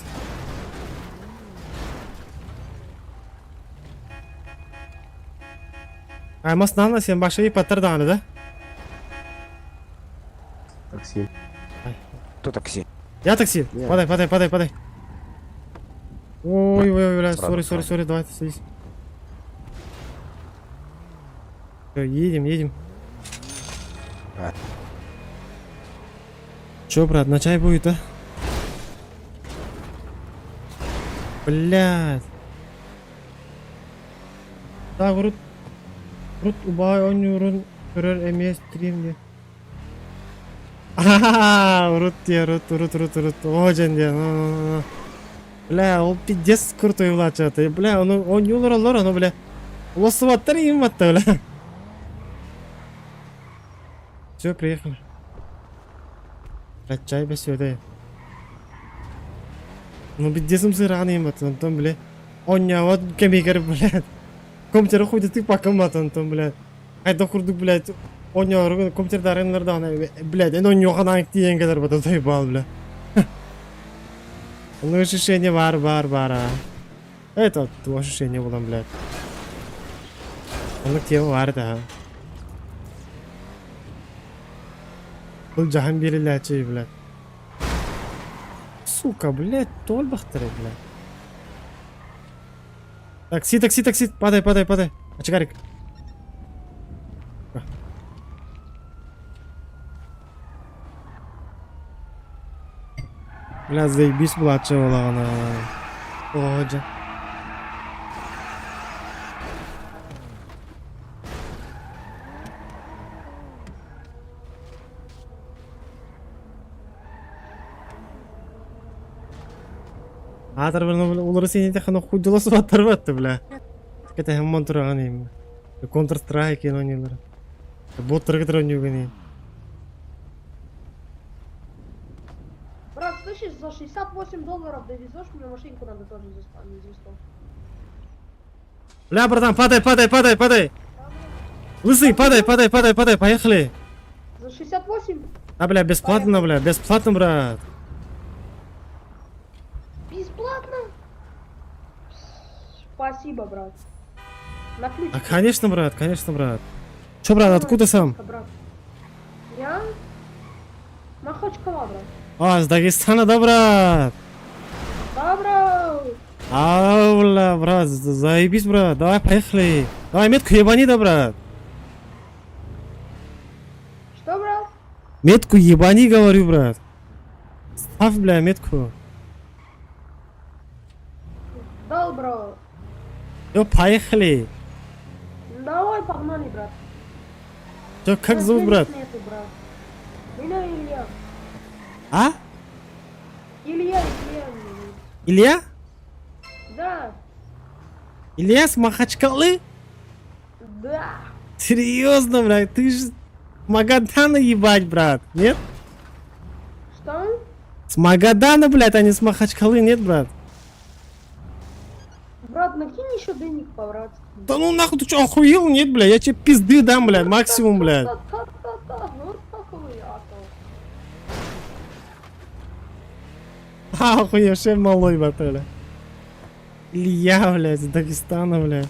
Аймас нана сен башы паттар даҕаны да? Такси. Кто такси? Я такси. Нет. Подай, подай, подай, подай. Ой, ой, ой, бля, Сразу, сори, сори, сразу. сори, давай, садись. Всё, едем, едем. А. Чё, брат, на чай будет, а? Блядь. Так, урут, урут убай оонньуурун көрөр эмиэ стрим диэ. Аха, урут диэ, урут, урут, урут, урут. Оо, дьэн диэ, ну, ну, ну, ну. Бля, ол пиздец крутой улааччы. Бля, ону оонньуулар олор, ону, бля. Улассыбаттар иим батта, бля. Все, приехали. Бля, чай бэсүөдэ. Ну, пиздец ымсыыраған иим батта, онтон, бля. Оонньообот кэмигэр, блядь. Компьютер хуйда тыыппаккын бат, онтон, блядь. Хайдах курдук, блядь, оонньоору компьютердарын даҕаны, блядь, эн оонньуоханаан тиийэн кэлэр бата тойбаал, бля. Ну, ощущение бар, бар, бар, а. Это ощущение было, блядь. Оннук тема бар да. Бұл жаһан беріләчі, блядь. Сука, блядь, толбахтары, блядь. Такси, такси, такси, падай, падай, падай. Очкарик. Бля, заебись младшего буолаҕына. Оо, дьэ. Аатар улары синитэххин хуйдула суаттар бля. Кэтэһэн тураҕын им. Counter Strike оонньуулар. Боттарга оонньуугун Брат, слышишь, за 68 долларов довезешь, мне машинку надо тоже заспамить за 100. Бля, братан, падай, падай, падай, падай. Лысый, падай, падай, падай, падай, поехали. За 68? А, бля, бесплатно, бля, бесплатно, брат. Бесплатно? Спасибо, брат. На ключ. А, конечно, брат, конечно, брат. Чё, брат, откуда сам? Брат. Я? Махачкала, брат. А, с Дагестана, да, брат? Да, брат. А, бля, брат, заебись, брат. Давай, поехали. Давай, метку ебани, да, брат. Что, брат? Метку ебани, говорю, брат. Ставь, бля, метку. Дал, бро. Всё, поехали. Давай, погнали, брат. Чё, как зовут, брат? Нету, брат. Меня Илья. А? Илья, Илья. меня зовут. Илья? Да. Илья с Махачкалы? Да. Серьезно, блядь, ты же Магадана ебать, брат, нет? Что? С Магадана, блядь, а не с Махачкалы, нет, брат? Брат, накинь еще денег по-братски. Да ну нахуй, ты что, охуел? Нет, блядь, я тебе пизды дам, блядь, максимум, блядь. Та-та-та-та, ну такой я-то. Охуевший малой, бля. Илья, блядь, из Дагестана, блядь.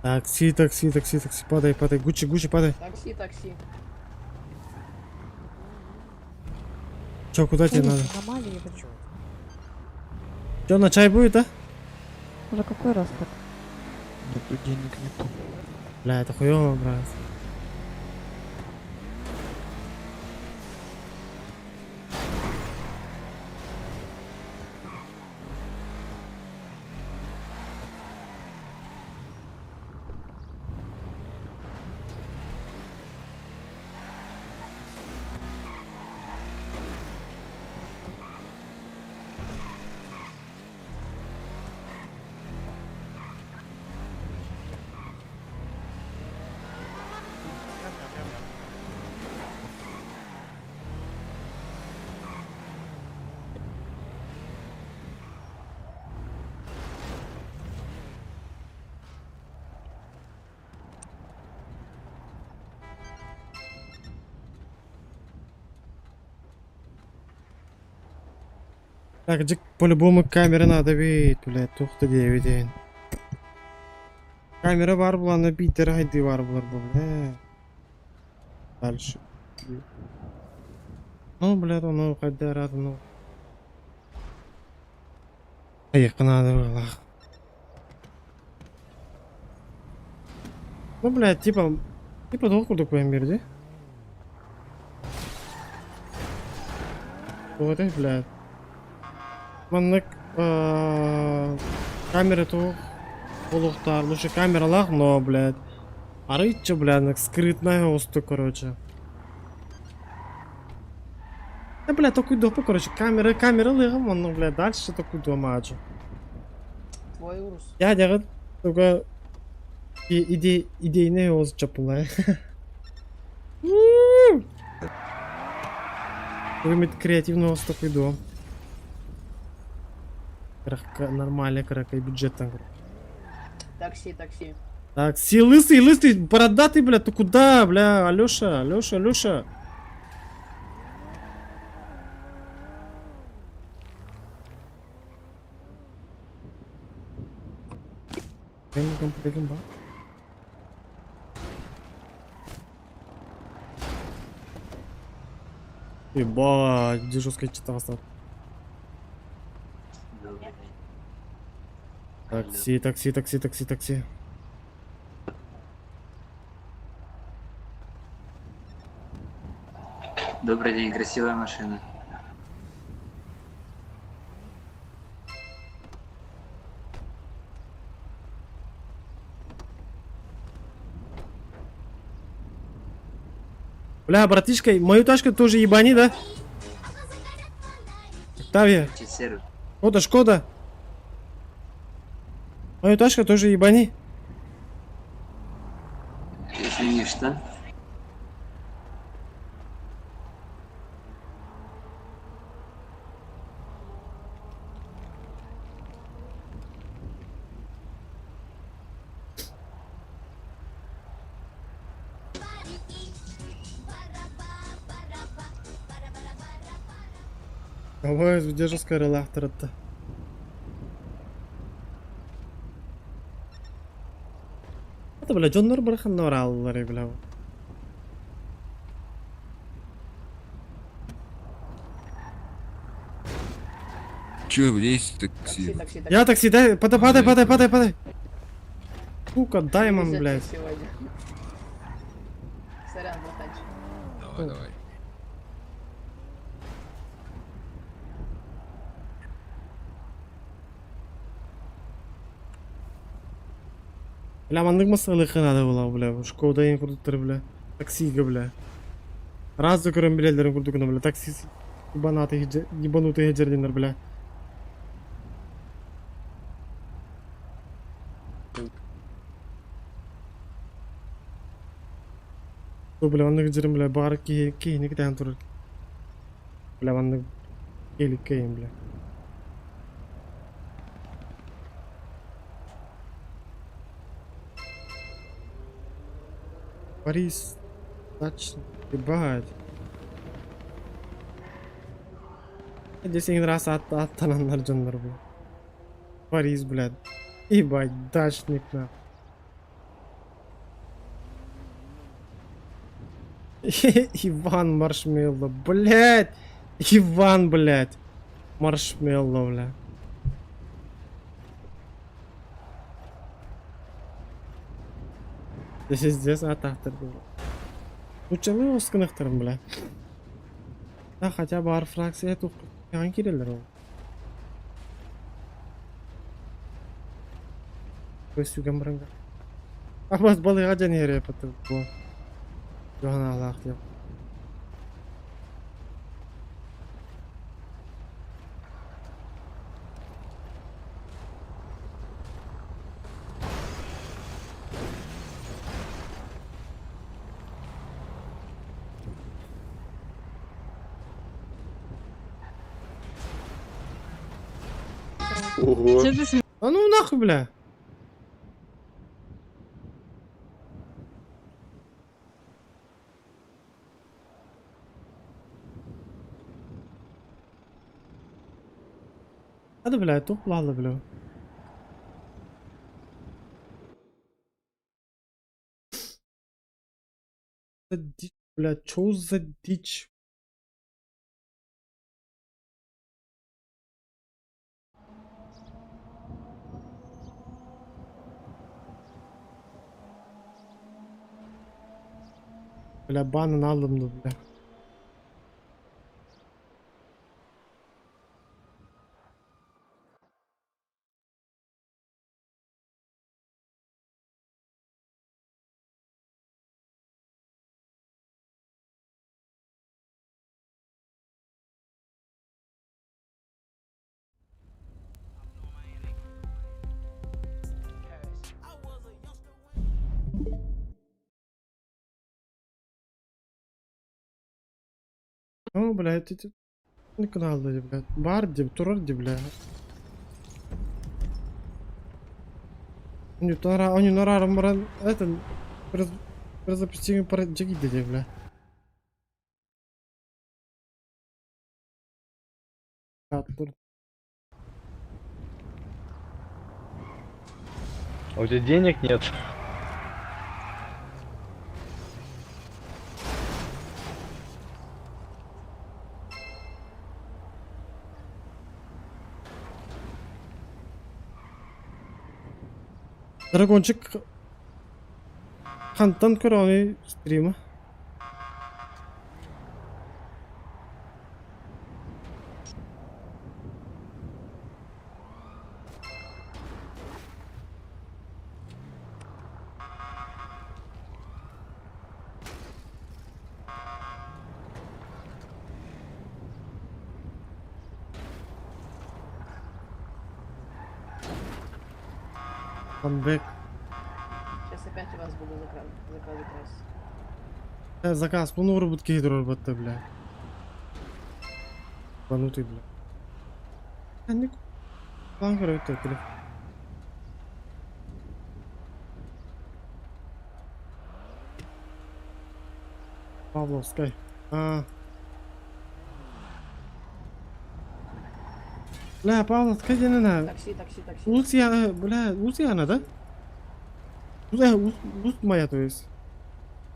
Такси, такси, такси, такси, падай, падай, Гуччи, Гуччи, падай. Такси, такси. Чё, куда тебе надо? Чё, на чай будет, а? Уже какой раз так? Нету денег, нету. Бля, это хуёво, брат. Так, дьэ, по-любому камера надо бит, блядь, туох да диэбитин. Камера баар буоллаҕына биитэр хайдыы баар буолар бу, бля. Дальше. Ну, блядь, ону хайда эрэ ну. Хайыахха наада быһыылаах. Ну, блядь, типа, типа туох курдук буолан биэрдэ. Вот и, блядь. Маннык камера туох буолуохтаар, лучше камералаах, но, блядь, арыычча, блядь, скрытная оҕустук, короче. Да, блядь, толкуйдуохпут, короче, камера, камера ылыаҕым, онно, блядь, дальше толкуйдуом аадьы. Твой урус. Дядяҕыт туга иде идейный оҕус чоппулай. Бүгүн креативный оҕус толкуйдуом. Нормальный кыракый бюджеттан. Такси, такси. Так, си лысый, лысый, бородатый, бля, ты куда, бля, Алеша, Алеша, Алеша. Ебать, где жесткая чита стал. Такси, такси, такси, такси, такси. Добрый день, красивая машина. Бля, братишка, мою тачку тоже ебани, да? Октавия. Шкода, Шкода. Мою тачку тоже ебани. Извини, что? Давай, где же скорелахтер-то? Это, бля, дьоннор бараханнар аллары, бля. Че, есть такси? Такси, такси, такси. Я такси, дай, падай, падай, падай, падай, падай. Сука, даймон, Везет блядь. сегодня. Сорян, братанчик. Давай, давай. Бля, маннык масалыхы надо было, бля. Шкода ең курдуктар, бля. Таксига, бля. Раз көрөн билелерин курдугуна, бля. Такси ебанатый, ебанутый жерденер, бля. Бу бля маннык дьирим бля баар киһи киһини кэтээн турар. Бля маннык геликкэйим бля. Борис, точно, ебать. Десять раз аттананнар дьоннор бу. Борис, блядь. Ебать, дачник на. Иван Маршмелло, блядь! Иван, блядь! Маршмелло, бля. Здесь атахтар был. Учалы оскынахтарым, бля. Да, хотя бы фракция тух кирелер ол. Көстүгэн баранга. Абас балыга дьаниһэрэ паты бу. Жоһанаалаах диэн. Ого. А ну нахуй, бля! Hadi бля, тух бля. Дичь, бля, чё за дичь? Бля, банан алым бля. О, блядь, эти канал, блядь. Бар турар, бля. Они нора баран, это, перезапустили пара джиги, бля. А у тебя денег нет? Дракончик хантан көрөни стрима. Камбэк. Сейчас опять у вас буду заказы красть. Заказ, ну робот кейдер бля. Банутый, бля. А не план телефон. Павловскай. А. Бля, Павловскай не на. Такси, такси, такси. Луция, бля, Луциана, да? Бля, Луц моя, то есть.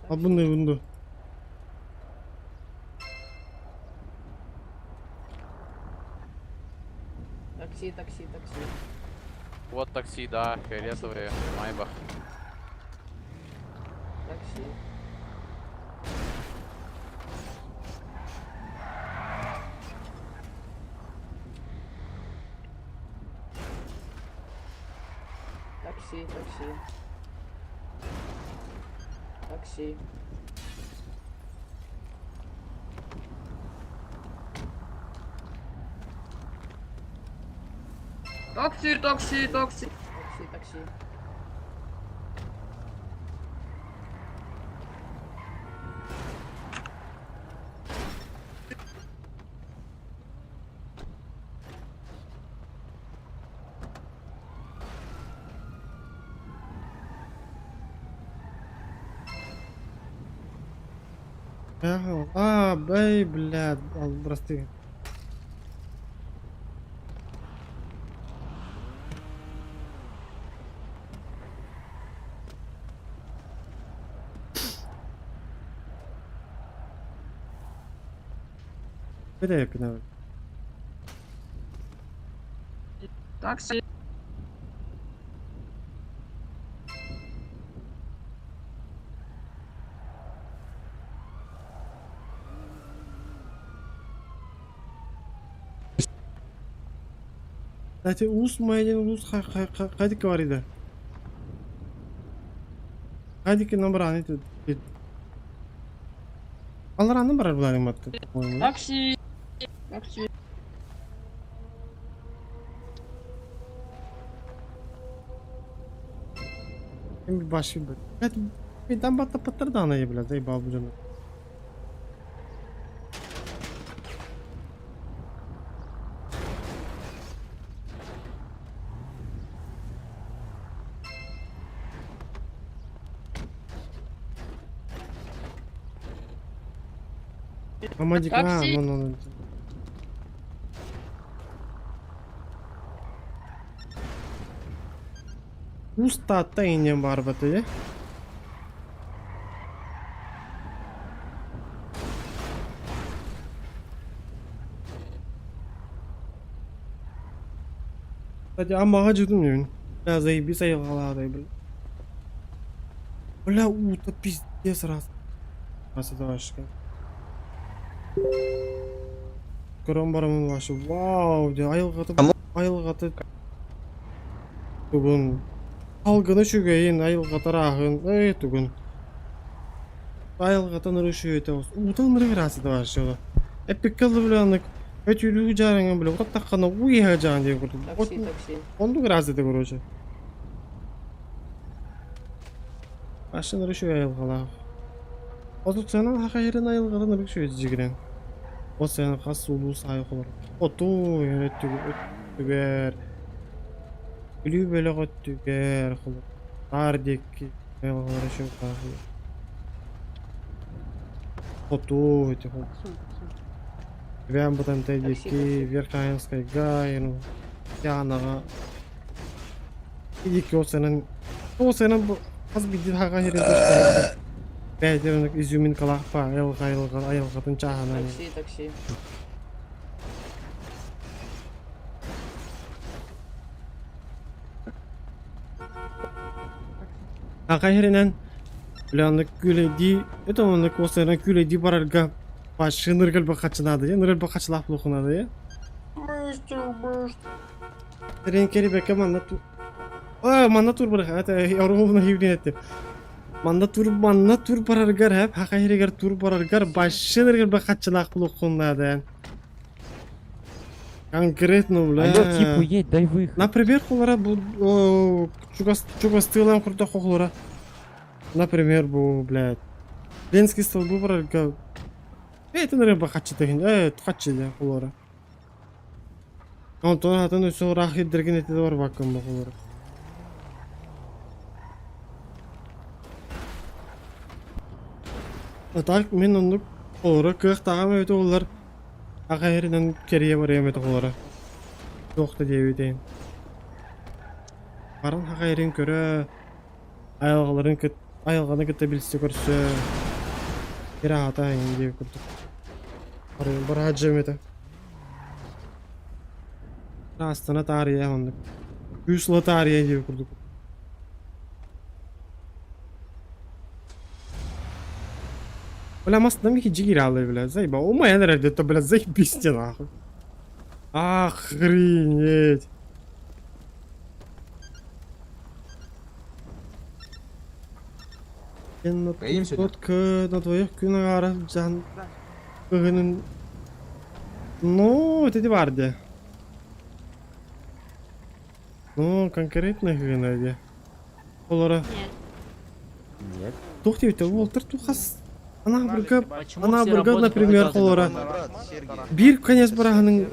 Абунный вунду. Такси, такси, такси. Вот такси, да, фиолетовые, Майбах. Такси. Такси, такси. Такси. Такси, такси, такси. Такси, такси. А, бэй, бля, прости. Бля, Такси. Кстати, уус майден уус хайдык бар иде. Хайдык номер аны Алар аны барар булар матты. Такси. Такси. Баши бит. Мен батта паттар да аны бля, заебал бу жана. Амадик, а, Такси. ну, ну, ну. Устатта инен бар баты, Кстати, амаға жудым мен. Бля, заебись айылғаладай, бля. Бля, ута пиздец раз. Красота. Көрөн барамын вообще. Вау, де айылғаты айылғаты тугун. Алгыны чүгейин, айылғаты эй тугун. Айылғаты ныры шүйөтө. Ута ныры красота вообще. Эпиккалы бля, нык. Өтүлүү жарыңын бля, утаттаккана уйха жан деп көрдүм. Такси, такси. Онду красота, короче. Башы ныры шүй айылғала. Отук сенен хакайрын айылғаты ныры шүй жигирен. О сен хас улуу сай холор. Оту өттүгер. Үлүү бөлөк өттүгер холор. Тар декки айылғалар шүй кахы. Оту эти хол. Бәм бутан тәдеки Верхаинская гай, ну, Янага. Дикки о сенен о сенен бу аз бидди хакайрын Бәйдерник изюминкалаах па айылға айылға айылғатын чахана. Такси, такси. Акайринен Бляны күледи, это он косына күледи барарга башы ныргыл бакачынады, я ныргыл бакачылап лухунады, я. Трен кери беке манна ту. А, манна тур бар, это ровно хивнетти. Манна тур, манна тур бараргар хеп, хакайригер тур бараргар башы ныргыл бакачылап лухунады. Конкретно, бля. Алло, тип, уедь, дай выход. Например, холора бу чугас чугастылам курда хохлора. Например, бу, блядь. Ленский столбу барарга. Это рыба хачы деген, хачы де холора. Онтон атын өсө рахи дерген эте бар бакын бу холора. А так мен онду холора кых тагам өтө олар. Агайрынан керие бар эме холора. Тохта дебитейин. Баран хагайрын көрө айылгаларын кыт айылганы кытта билсе көрсө. Бир ата деп көрдүк. Бар бар хаджым это. Астана тария онды. Күсла тария деп көрдүк. Бля, маст на михи джигиралы, бля, заеба. У моя наверное, это, бля, заебись нахуй. Охренеть. Поедем сегодня? Тот к на твоих күн жан кыгынын Ну, это варде. Ну, конкретно кыгын Олара. Нет. Тух деп Уолтер тухас. Ана бурга, Почему ана все бурга, работают например, по холора. Бир конец бараһының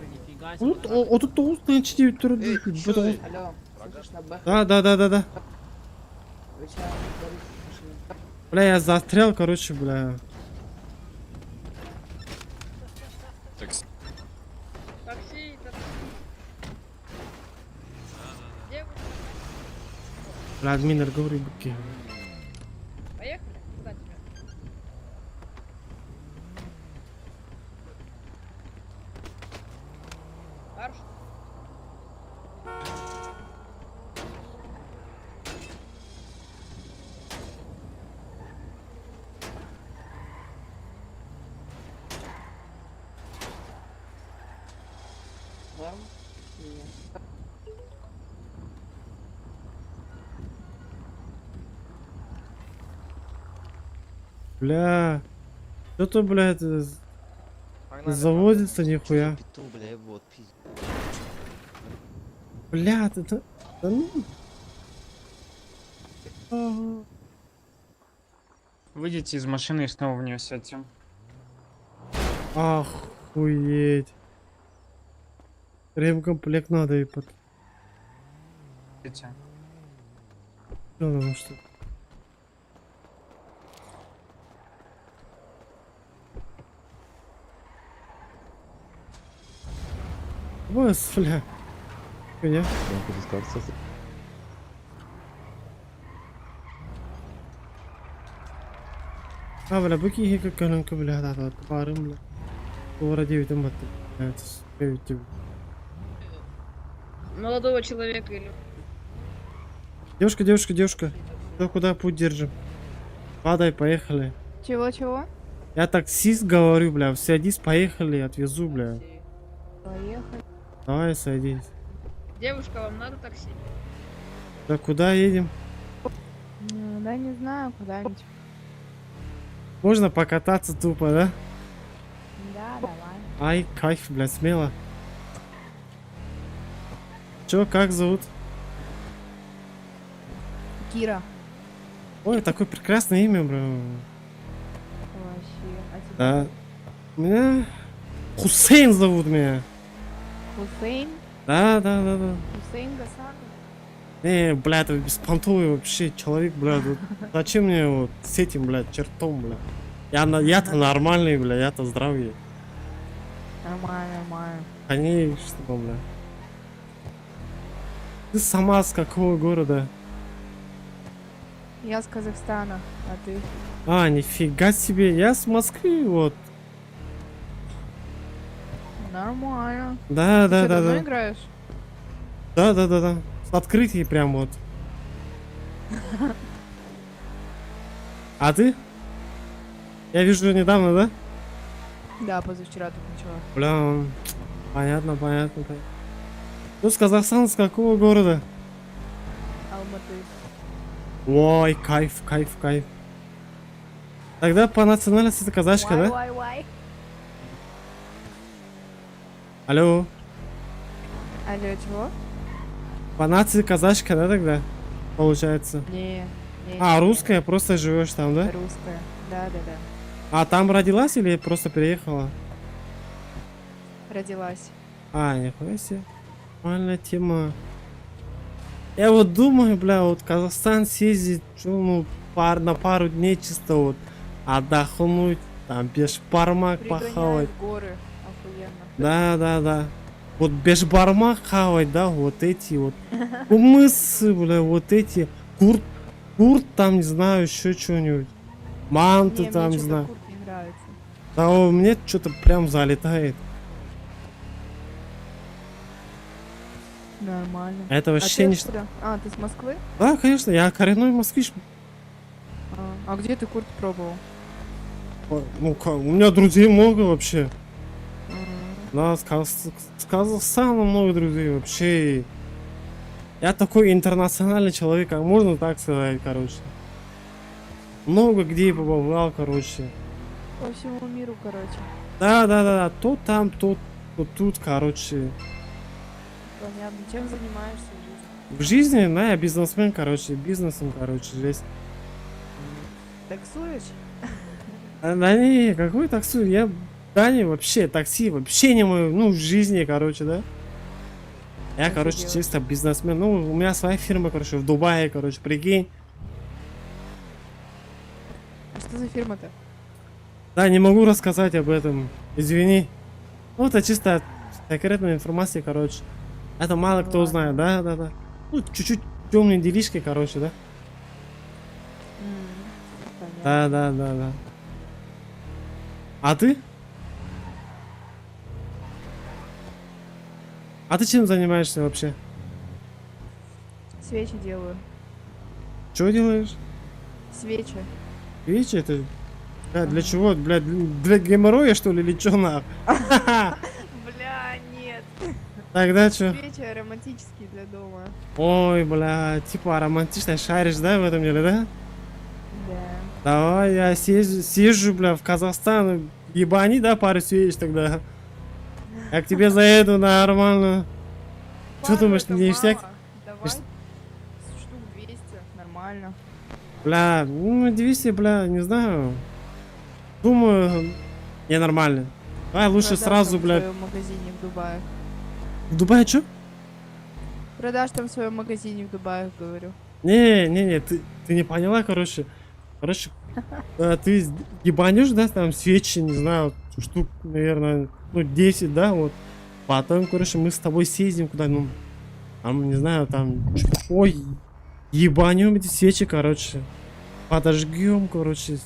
39 тыгынчы деп тур. Алло, слышишь, на Б? Да, да, да, да, да. Вы чё, горит машина? Бля, я застрял, короче, бля. Такси, такси. Девушка, Бля, админ говори буки. поехали? Куда тебя? Марш. Норм? Нет. Бля. Что-то, бля, это... Заводится нихуя. Бля, ты... Да, да ну. Ага. Выйдите из машины и снова в нее сядьте. Охуеть. Ремкомплект надо и под... Сядьте. Ну, ну, что? Ой, бля. Меня. А, бля, бу киһи көлөнкө бля, да, да, барым, бля. Туора диэбитим батты. Молодого человека или... Девушка, девушка, девушка. Что, куда путь держим? Падай, поехали. Чего-чего? Я таксист говорю, бля, садись, поехали, отвезу, бля. Поехали. Давай, садись. Девушка, вам надо такси? Да куда едем? Да не знаю, куда-нибудь. Можно покататься тупо, да? Да, давай. Ай, кайф, бля, смело. Чё, как зовут? Кира. Ой, такое прекрасное имя, бро. Вообще. А тебя? Да. Меня... Хусейн зовут меня. Хусейн? Да. Хусейн Гасанов? Не, бля, это беспонтовый вообще человек, бля. Вот зачем мне вот с этим, бля, чертом, бля? Я-то нормальный, бля, я-то здравый. Нормально, нормально. Конечно, бля. Ты сама с какого города? Я с Казахстана, а ты? А, нифига себе, я с Москвы, вот. Нормально. Да, Ты да, чё, да, давно да. играешь? Да. С открытий прям вот. А ты? Я вижу недавно, да? Да, позавчера тут начала. Бля, понятно, понятно, понятно. Ну, с Казахстана, с какого города? Алматы. Ой, кайф, кайф, кайф. Тогда по национальности ты казашка, да? Вай, вай, Алло, Алло, чего? по нации казашка, да, тогда? Получается. Не, не. А, не, русская, просто живешь там, да? Русская. Да. А там родилась или просто переехала? Родилась. А, нихуя себе. Нормальная тема. Я вот думаю, бля, вот Казахстан съездить, чё, ну, на пару дней чисто вот отдохнуть, там бешбармак похавать. Пригоняет в горы. Охуенно. Да. Вот бешбармак хавать, да, вот эти вот кумысы, бля, вот эти курт, курт там, не знаю, еще что-нибудь. Манты Не, там, мне не знаю. курт не нравится. Да, мне что-то прям залетает. Нормально. Это вообще а ты не откуда? А, ты с Москвы? Да, конечно, я коренной москвич. А где ты курт пробовал? Ну, у меня друзей много вообще. Да, с Казахстана много друзей вообще. Я такой интернациональный человек, а можно так сказать, короче. Много где побывал, короче. По всему миру, короче. Да, то там, то, то тут, короче. Понятно. Чем занимаешься в жизни? В жизни, да, я бизнесмен, короче, бизнесом, короче, здесь. Таксуешь? А, да не, какой таксу? Я, да не, вообще, такси вообще не мой, ну, в жизни, короче, да. Я, А что короче, делаешь? чисто бизнесмен. Ну, у меня своя фирма, короче, в Дубае, короче, прикинь. А что за фирма-то? Да, не могу рассказать об этом. Извини. Ну, это чисто Секретная информация, короче. Это мало кто узнает, да, да, да. Ну, чуть-чуть темные делишки, короче, да? Да, да, да, да. А ты? А ты чем занимаешься вообще? Свечи делаю. Что делаешь? Свечи. Свечи это... Бля, для чего? Бля, для геморроя, что ли, или чё нахуй? Бля, нет. Тогда чё? Свечи ароматические для дома. Ой, бля, типа романтично шаришь, да, в этом деле, да? Да. Давай я съезжу, съезжу, бля, в Казахстан, ебани, да, пару свеч тогда. Я к тебе заеду нормально. Что думаешь, это не ништяк? мало. Давай штук 200, нормально. Бля, ну 200, бля, не знаю. Думаю, не нормально. Давай лучше Продашь сразу, там в бля. своем магазине в Дубае. В Дубае чё? Продашь там в своем магазине в Дубае, говорю. Не, не, не, ты не поняла, короче. Короче, ты ебанешь, да, там свечи, не знаю, штук, наверное, ну, 10, да, вот. Потом, короче, мы с тобой съездим куда, ну, там, не знаю, там, ой, ебанем эти свечи, короче. Подожгем, короче,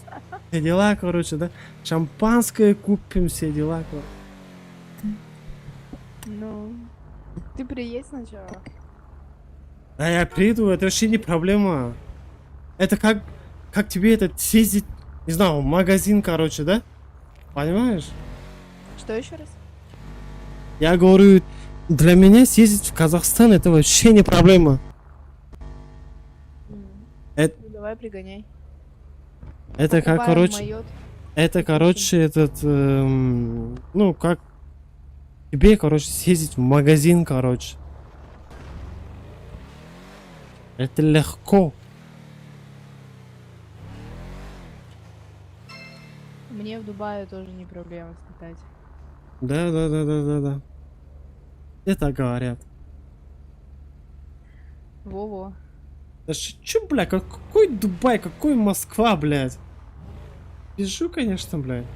все дела, короче, да. Шампанское купим, все дела, короче. Ну, ты приедь сначала. Да я приеду, это вообще не проблема. Это как тебе этот съездить, не знаю, в магазин, короче, да? Понимаешь? Что еще раз? Я говорю, для меня съездить в Казахстан это вообще не проблема. Это, Ну, давай пригоняй. это как, Покупаем короче, майот. это, короче, этот, ну, как тебе, короче, съездить в магазин, короче. Это легко. Мне в Дубае тоже не проблема слетать. Да, да, да, да, да, да. Это говорят. Во-во. Да чё, бля, какой Дубай, какой Москва, блядь? Пишу, конечно, блядь.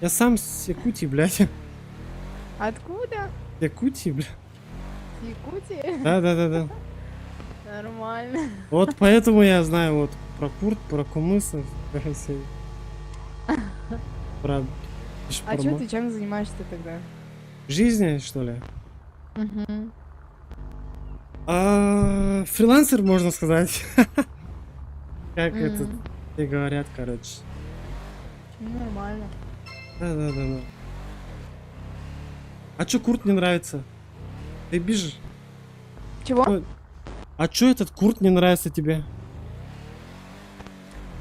Я сам с Якутии, блядь. Откуда? Якутии, бля. С Якутии? Да, да, да, да. Нормально. Вот поэтому я знаю вот про курт, про кумыс, про А чё ты чем занимаешься тогда? В жизни, что ли? Угу. А, фрилансер, можно сказать. Как это все говорят, короче. Ну, нормально. Да, да, да, да. А чё курт не нравится? Ты бежишь? Чего? А чё этот курт не нравится тебе?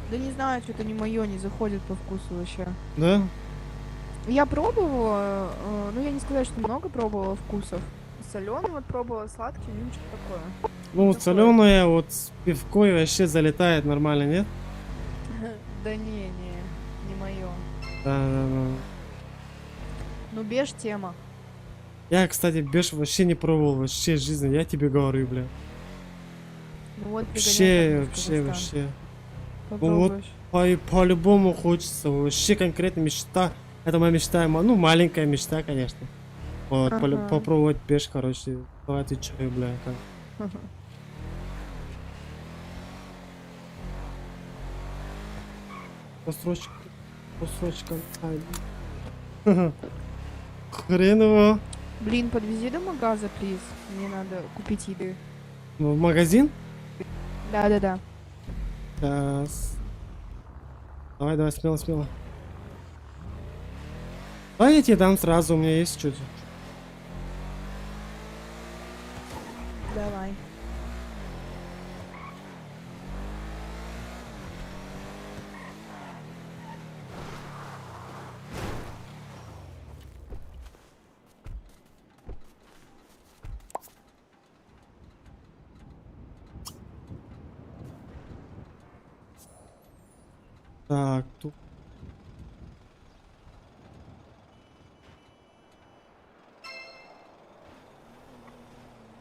Да не знаю, что-то не мое, не заходит по вкусу вообще. Да? Я пробовала, ну я не сказать, что много пробовала вкусов. Соленый вот пробовала, сладкий, ну что такое. Ну вот соленая вот с пивкой вообще залетает нормально, нет? Да не, не, не мое. Да, да, да. Ну беж тема. Я, кстати, беш вообще не пробовал вообще в жизни, я тебе говорю, бля. Ну вот Вообще, вообще, вообще. Ну вот по-любому хочется, вообще конкретно мечта. Это моя мечта, ну маленькая мечта, конечно. Вот, ага. Попробовать беш, короче, отвечаю, бля. Как. По срочкам, по срочкам. Хрен его. Блин, подвези до магаза, плиз. Мне надо купить еды. В магазин? Да-да-да. Сейчас. Давай, давай, смело, смело. Давай я тебе дам сразу, у меня есть что-то. Давай. Так, тут.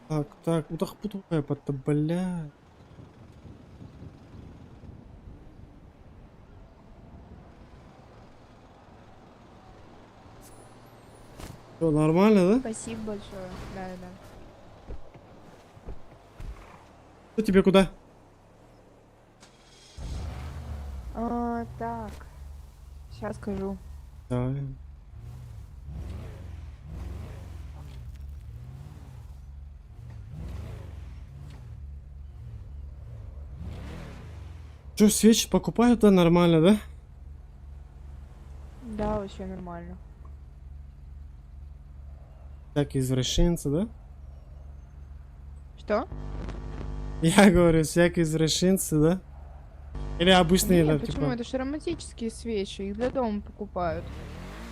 Так, так, утах путухая, бля. Все нормально, да? Спасибо большое. Да, да, да. Что тебе куда? А, так. Сейчас скажу. Давай. Что, свечи покупают, да, нормально, да? Да, вообще нормально. Всякие извращенцы, да? Что? Я говорю, всякие извращенцы, да? Или обычные, Нет, да, почему? типа... Это же ароматические свечи, их для дома покупают.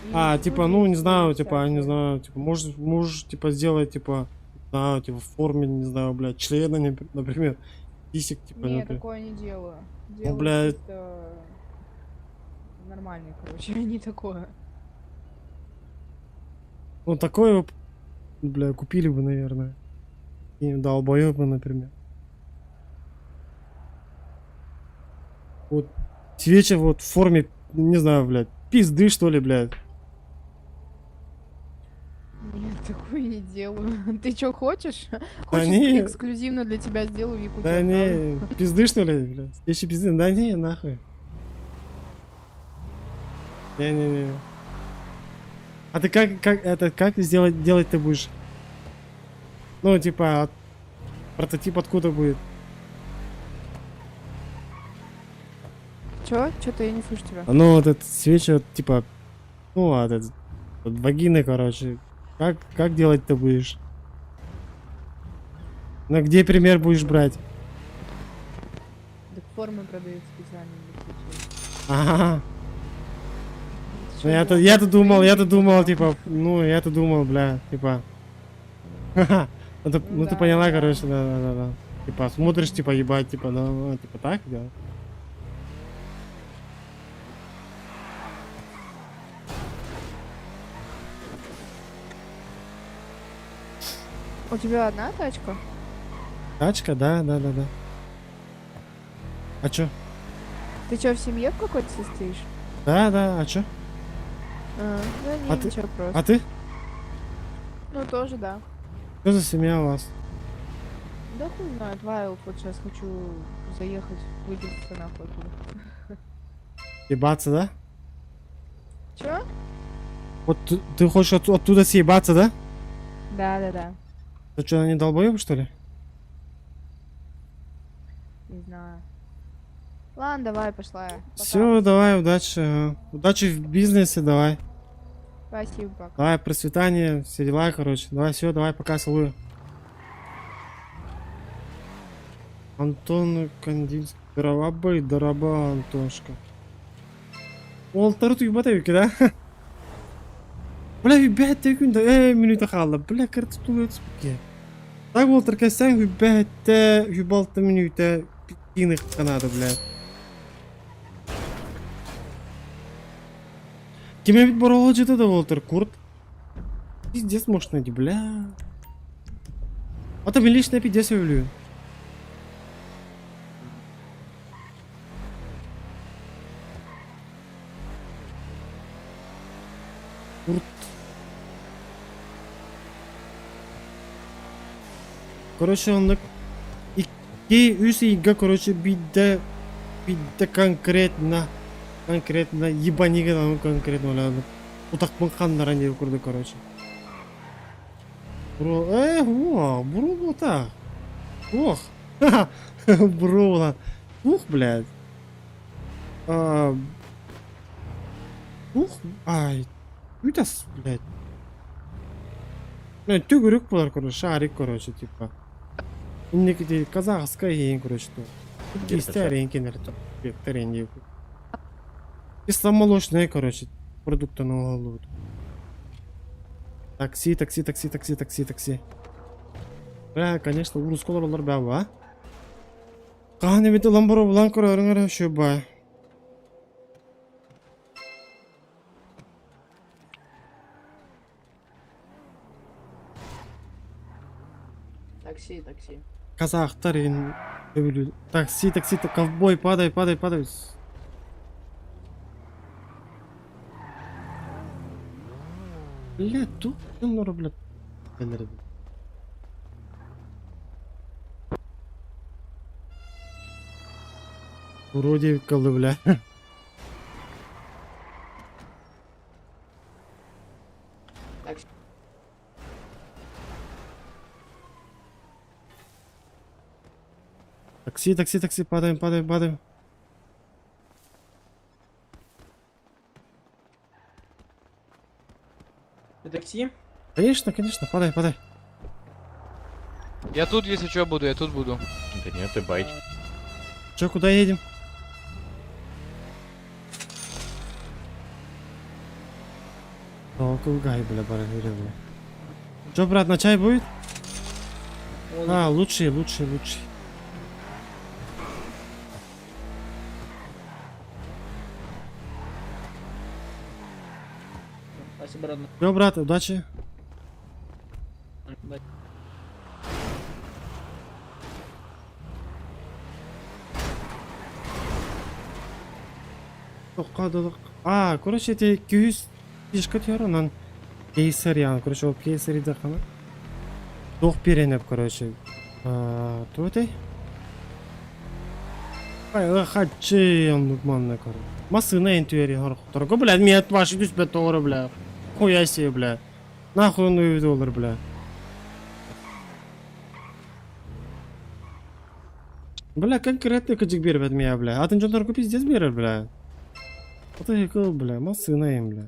И А, типа, ну, студии не знаю, всякие. типа, не знаю, типа, можешь, можешь, типа, сделать, типа, не знаю, типа, в форме, не знаю, блядь, члена, например, сисек, типа, Не, например. такое не делаю. Ну, Делаю блядь. чисто нормальный, короче, не такое. Ну, такое, вот, бля, купили бы, наверное. И долбоебы, например. Вот свечи вот в форме, не знаю, блядь, пизды, что ли, блядь. Нет, такое не делаю. Ты чё, хочешь? Хочешь, не. эксклюзивно для тебя сделаю в Якутию Да не, отправлю? пизды, что ли, блядь? Свечи пизды, да не, нахуй. Не-не-не. А ты как, как, это, как сделать, делать ты будешь? Ну, типа, прототип откуда будет? Чё? Чё-то я не слышу тебя. А Ну, вот этот свечи, вот, типа, ну, от, этот, от вагины, короче. Как, как делать-то будешь? На где пример будешь брать? Так формы продают специально для свечей. Ага. Ты Ну, чё, я-то, думал, я-то думал, свои я-то думал, типа, ну, я-то думал, бля, типа. Ха-ха. Ну, ты, ну, ты да, поняла, да. короче, да-да-да. Типа, смотришь, типа, ебать, типа, да, ну, типа, так, да. У тебя одна тачка? Тачка, да. А чё? Ты чё, в семье в какой-то состоишь? Да, а чё? А, да не, А ты, ничего просто. а ты? Ну, тоже, да. Что за семья у вас? Да хуй знает, Вайлд, вот сейчас хочу заехать, выбиться нахуй оттуда. Ебаться, да? Чё? Вот ты, ты хочешь оттуда съебаться, да? Да. Ты что, они долбоебы, что ли? Не знаю. Ладно, давай, пошла я. Пока. Все, давай, удачи. ага. Удачи в бизнесе, давай. Спасибо, пока. Давай, процветание, все дела, короче. Давай, все, давай, пока, целую. Антон Кандинский. Дарабы, дараба, Антошка. Ол тарут юбата да? Бля, бәтте күндә, э, минута қалды. Бля, кірті тулы өтіп Так ол тіркесең, бәтте, юбалты минута, питтины қанады, бля. Кеме бит баролы жете да олтыр, курт. Пиздец мощный, бля. А то мен лично пиздец люблю. Курт. Короче, оннук 2-3 ыйга, короче, биирдэ биирдэ конкретно конкретно ебанига ну конкретно оля утахпын ханнаран диэн курдук короче. Бро, э, о, бро бута. Ох. Бро, ух, блядь. А, ух, ай. Үтас, блядь. Блядь, төгүрүк буолар, короче, шарик, короче, типа. Инники казахская ең, короче, то. Кистер то. Бектерин Кисломолочные, короче, продукты на голову. Такси, такси, такси, такси, такси, такси. Бля, конечно, урусколар олар бә а? Каны бит ламборо булан көрөрүңөр шө ба. Такси, такси. Казахтар ин Такси, такси, ковбой, падай, падай, падай. Бля, туох дьонноро, бля, кэлэр эбит. Вроде кылы, бля. Такси, такси, такси, падаем, падаем, падаем. Такси? Конечно, конечно, падай, падай. Я тут, если что, буду, я тут буду. Да нет, ты байк. Че, куда едем? Толкугай, бля, бля, бля. Че, брат, на чай будет? А, лучший, лучший, лучший. Спасибо, родной. Все, брат, удачи. А, короче, эти 200 фишка тиар, кейсер ян, короче, ол кейсер идахана. Туох биэрэн короче. Туох этэй? Хачы оннук манна короче. Массыына эн түһэр хорохторго, блядь, миэт ваши түспэт тоҕоро, бля. Хуя себе, бля. Нахуй он уйду олар, бля. Бля, конкретно кыдьык биэрбэт миэ, бля. Атын дьоннорго пиздец биэрэр, бля. Ото кыл, бля, массыына им, бля.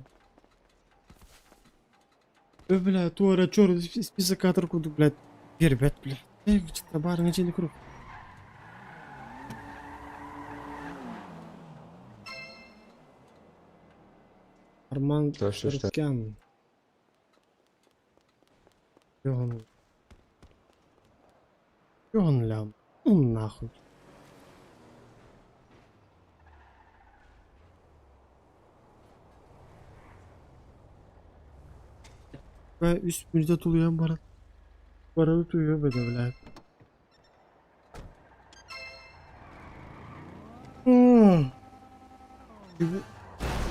Э, бля, туора чор список кадр курдук, блядь. Биэрбэт, бля. Э, баарыҥа дьиэни куруук. Арман Что, что, что? Туркян. Он? Он лям. Ну нахуй. Бля, үс мүнүүтэ тулуйан баран. Бараны тууйа бөдө, блядь.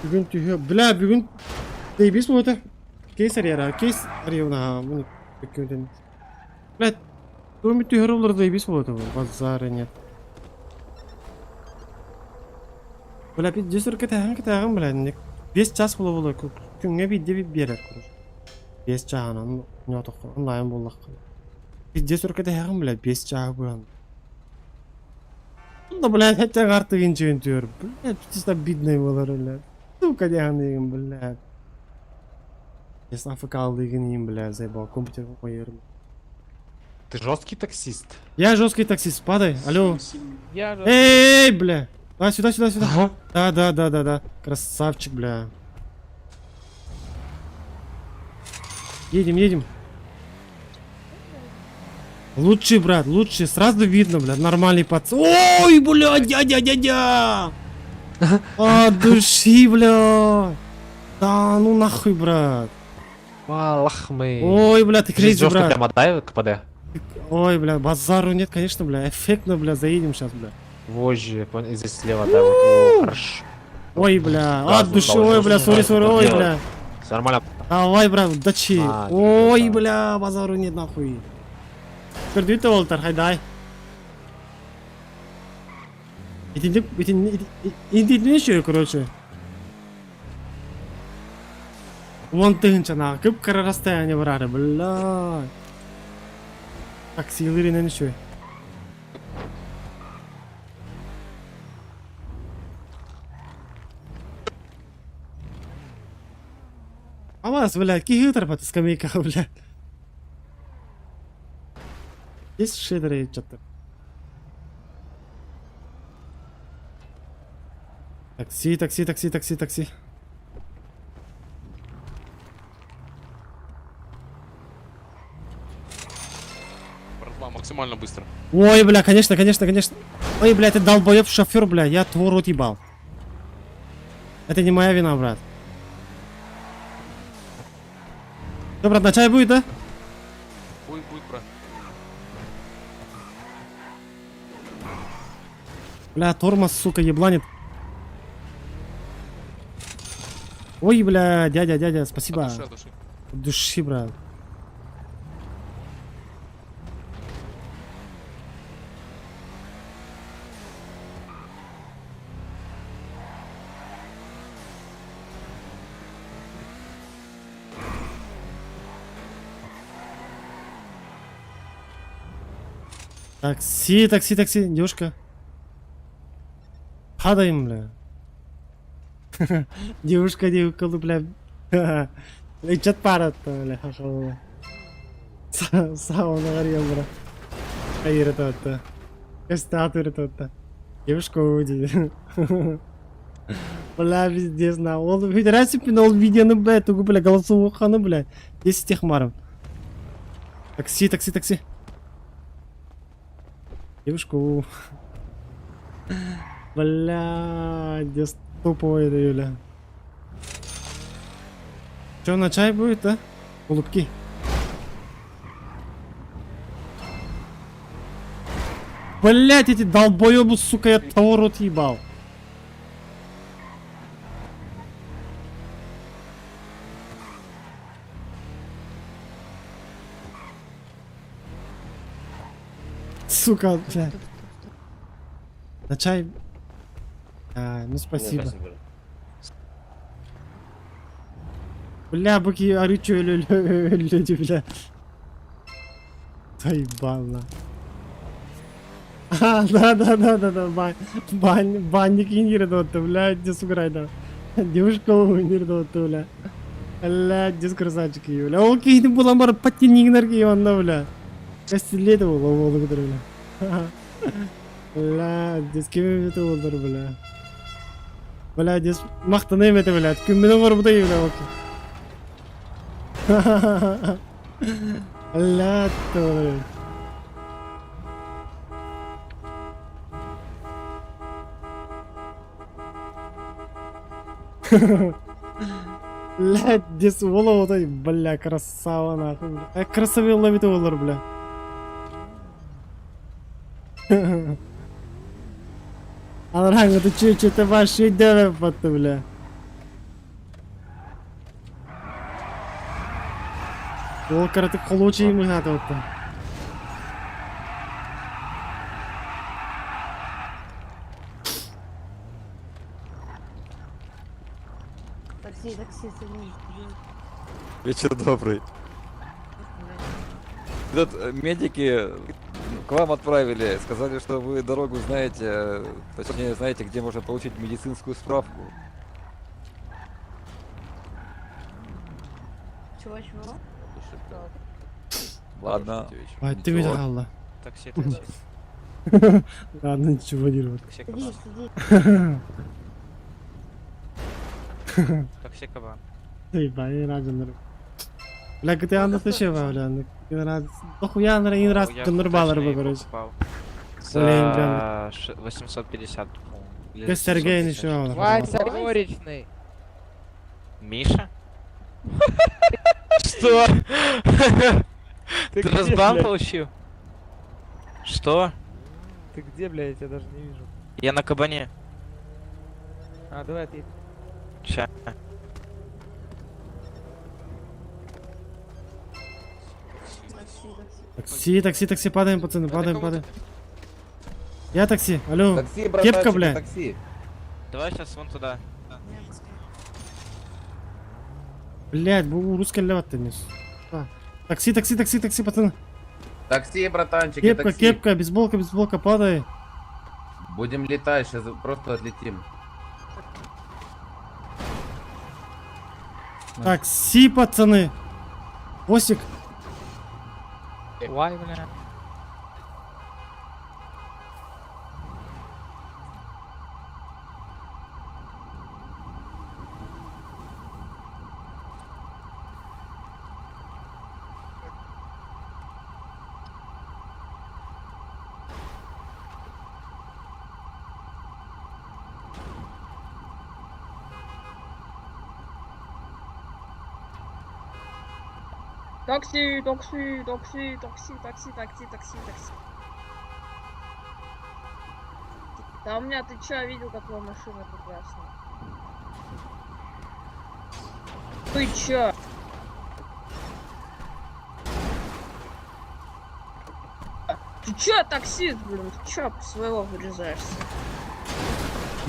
Бүгүн түһүө. Бля, бүгүн Дейбис буолта. Кейс арыйара. Кейс арыйуна. Муну Блядь, туом түһэр олор дейбис буолта. Базара нет. Бля, пиздец кэтэһэн кэтэһэн, бля. 5 час буола буола. Күҥҥэ биирдэ биэрэр короче. 5 чааһынан ньоотоххо онлайн буоллахха. Пиздец кэтэһэҕин, бля, 5 чааһы быһан. Да, блядь, хотя карты винчуин түөр. Блядь, чисто обидно буолар, блядь. Сука, дьаһаныгын, блядь. Если АФК алдыгын блядь, заебал, компьютер хуерный. Ты жесткий таксист. Я жесткий таксист, падай, алло. Я Эй, бля. А, сюда, сюда, сюда. Да, да, да, да, да. Красавчик, бля. Едем, едем. Лучший, брат, лучший. Сразу видно, бля, нормальный пацан. Ой, бля, дядя, дядя. От души, бля. Да, ну нахуй, брат. Валах мы. Ой, бля, ты crazy, Жестко брат. прям отдай КПД. Ой, бля, базару нет, конечно, бля. Эффектно, бля, заедем сейчас, бля. Вожжи, понял, здесь слева, да, вот. О, хорошо. Ой, бля, Газу от души, дал, ой, бля, жестко. sorry, sorry, ой, бля. Всё нормально. Давай, брат, удачи. А, Ой, бля, базару нет, нахуй. Көрдүүтэ болтар, хайдай. Итинник, итинник, итинник еще, короче. Вон тыһынча кып кыра расстояние барары, бля. Таксилыринен еще. Амас, блядь, киһи тарпат скамейка, блядь. Здесь шедеры что-то. Такси, такси, такси, такси, такси. Братва, максимально быстро. Ой, бля, конечно, конечно, конечно. Ой, бля, ты долбоеб шофер, бля, я твой рот ебал. Это не моя вина, брат. Что, брат, на чай будет, да? Будет, будет, брат. Бля, тормоз, сука, ебланит. Ой, бля, дядя, дядя, спасибо. От души, от души. Души, брат. Такси, такси, такси, девушка. Падаем, бля. Девушка, девушка, бля. Ычат паратта, бля, хахалла. Сауна гарьям, бля. Айырытатта. Эстатырытатта. Девушка уйди. Бля, пиздец, на. Ол федерация ол видеоны, бля, тугу, бля, голосовуханы, бля. 10 техмаров. Такси, такси, такси. Девушку. Бля, где топовая это, Юля. Че, на чай будет, а? Голубки. Блять, эти долбоебы, сука, я того рот ебал. Сука, бля. На чай. А, ну спасибо. Бля, буки арычу люди, бля. Заебало. А, да, да, да, да, да, бан, бан, банник инир бля, где суграй, да. Девушка инир бля. Бля, дес красавчики, бля. Ол кейді булан бар паттенигнер онда, бля. Кастилет ол, ол, ол, бля. Бля, дес кеме бete олдар, бля. Бля, дес мақтанайм это, бля. Күнменен бар бұдай, бля, окей. Бля, то, бля. Дес ола отай, бля, красава нахуй. бля. Красавелла бит олар, бля. Алрang, это че, че ты вообще делаешь, бля. Ол караты колочи мыгаты отта. Такси, такси, садись. Вечер добрый. Тут медики к вам отправили, сказали, что вы дорогу знаете, точнее знаете, где можно получить медицинскую справку. Чего, чего? Ладно. А ты Ничего. видел, Такси, такси. Ладно, ничего не рвет. Такси кабан. Садись, садись. Такси кабан. Заебали, раджан. Бля, ты анда ташева, бля. Раз, дохуя на один раз Я нормал точнее короче. покупал. Блин, бля. За 850, по-моему, или Я за Сергей 750. ничего. Вася Горечный. Миша? Что? Ты Ты где, разбан блядь? получил? Что? Ты где, блядь, я тебя даже не вижу. Я на кабане. А, давай отъедь. Ща. Такси, такси, такси, падаем, пацаны, падаем, падаем. Я такси, алло. Такси, Кепка, братанчики, бля. такси. Давай сейчас вон туда. Блядь, бу русский леват нес. Такси, такси, такси, такси, пацаны. Такси, братанчики, Кепка, такси. кепка, бейсболка, бейсболка, падай. Будем летать, сейчас просто отлетим. Такси, пацаны. Осик. Вай, бля. Такси, такси, такси, такси, такси, такси, такси, такси. Да у меня ты чё, видел, какая машина прекрасная? Ты чё? Ты чё, таксист, блин, ты чё своего вырезаешься?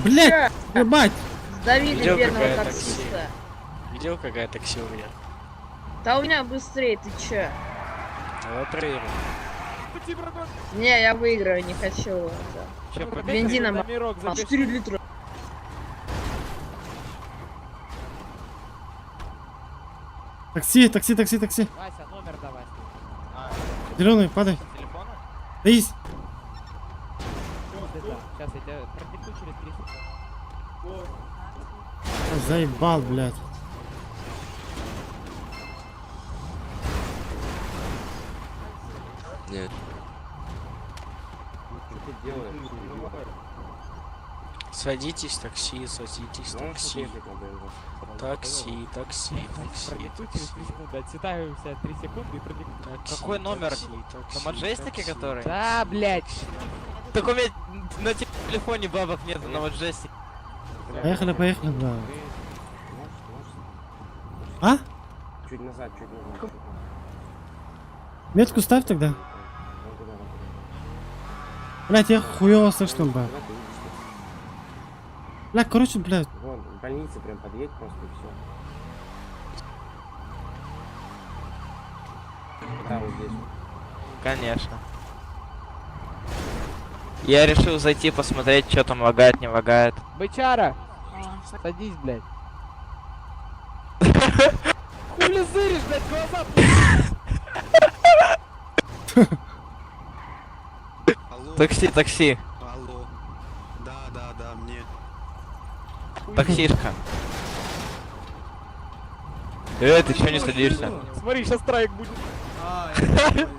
Блять, ебать! Сдавили Видел, бедного какая такси? таксиста. Видел, какая такси у меня? Да у меня быстрее, ты чё? Давай проверим. Не, я выиграю, не хочу. это. Чё, по Бензина номерок мало. запиши. 4 литра. Такси, такси, такси, такси. Вася, номер давай. Зеленый, падай. Телефона? Таис. Сейчас я тебя продиктую через 3 секунды. Заебал, блядь. Нет. Что ты делаешь? Садитесь, такси, садитесь, такси. Такси, такси, такси, Продиктую через 3 секунды. Отсчитаю себя 3 секунды и продиктую. такси. Какой номер? такси, такси, На Маджестике такси. который? Да, блядь. Так у меня на телефоне бабок нет на Маджестике. Поехали, поехали, бля. А? Чуть назад, чуть назад. Метку ставь тогда. Вон туда, вон туда. Блять, я хуёво слышно, бля. Куда ты едешь-то? Бля, короче, блядь. Вон, в больнице прям подъедь просто и все. Да, вот здесь. Конечно. Я решил зайти посмотреть, что там лагает, не лагает. Бычара! Садись, блядь. Хули зыришь, блядь, глаза Такси, такси. Алло. Да, да, да, мне. Таксишка. Эй, ты чё не садишься? Смотри, сейчас страйк будет. А, я понял.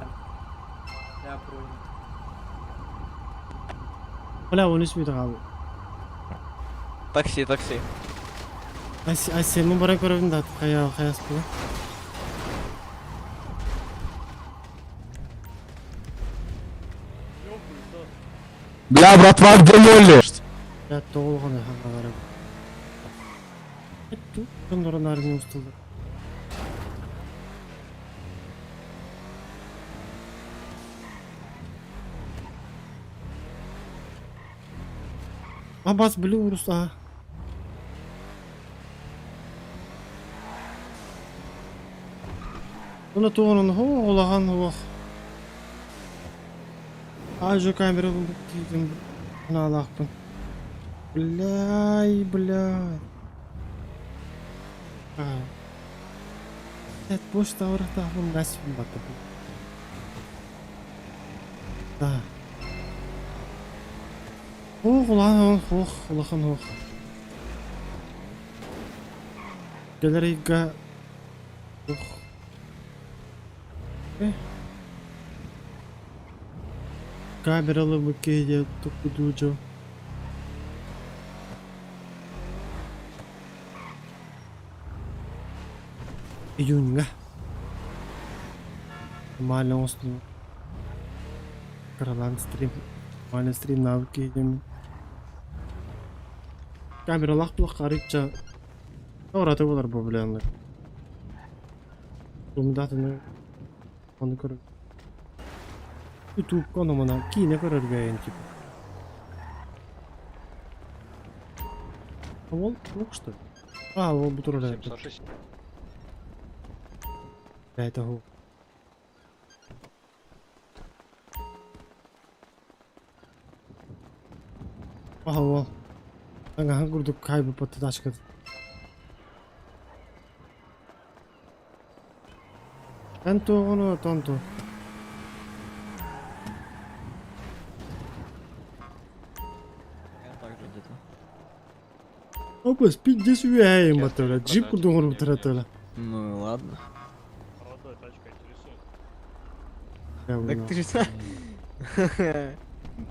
Я понял. Бля, он не abi. Такси, такси. Ай, баран көрөбүн да, кая каяс була. Бля, братва, где Лоли? Бля, тоголгон хангалары. Ту, кондорон армия устулду. Абас биле урус, а. Уна туғанын хо олаган ох. Ажо камера кийдим. Аналакпын. Бляй, бля. А. Это почта орахтахпын насипин бата. Да. Ох, улахан ох, улахан ох. Галерейга. Ох. Э. Камералы мыкеде токудужо. Июньга. Нормально ослу. Каралан стрим. Нормально стрим навыки идем. Камера лах карыча. Ораты болар бу билянлар. Думдатыны оны көрөр. YouTube konumuna кийне көрөргөйүн типа. А ол лук что ли? А, ол бу туралы. 706. Это гу. Ага, ол. Аңа курдук кайбы патташка. Tanto оно tanto. Опа, спид үәйм батыла. Джип курдуңор бутыратыла. Ну ладно. Молодой тачка интересует. Так ты же...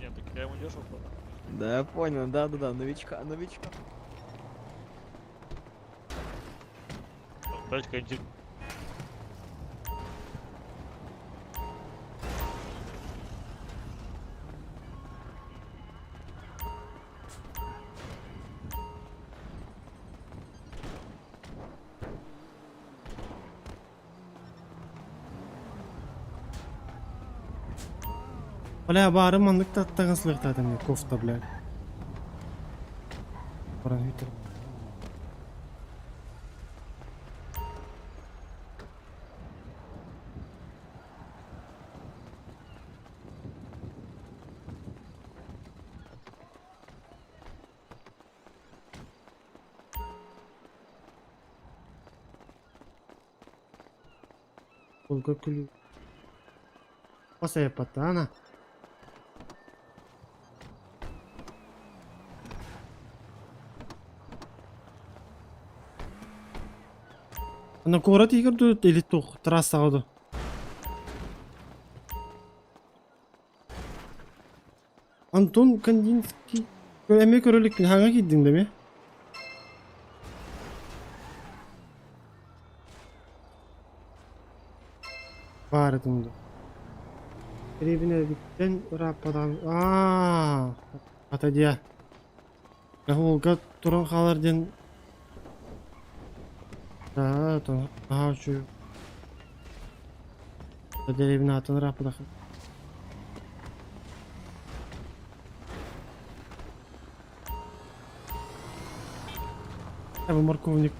Нет, так я ему дешево продам. Да, я понял, да-да-да, новичка, новичка. Тачка интересует. Бля, баары маннык таҥаслыахтаатым кофта, блядь. Баран үтер. Olga күлүү. Pasayapatana. Ана куорат иһигэр дуу или туох трассаҕа дуу? Антон Кандинский эмиэ көрө иликпин хаҥа киирдиҥ да эмиэ? Баар этим дуу. Дэриэбинэбиттэн ырааппатаҕым аа хата диэ. Уолга туран хаалар диэн аа наһаа үчүгэй. Дэриэбинэ аатын ырааппатах. Бу морковник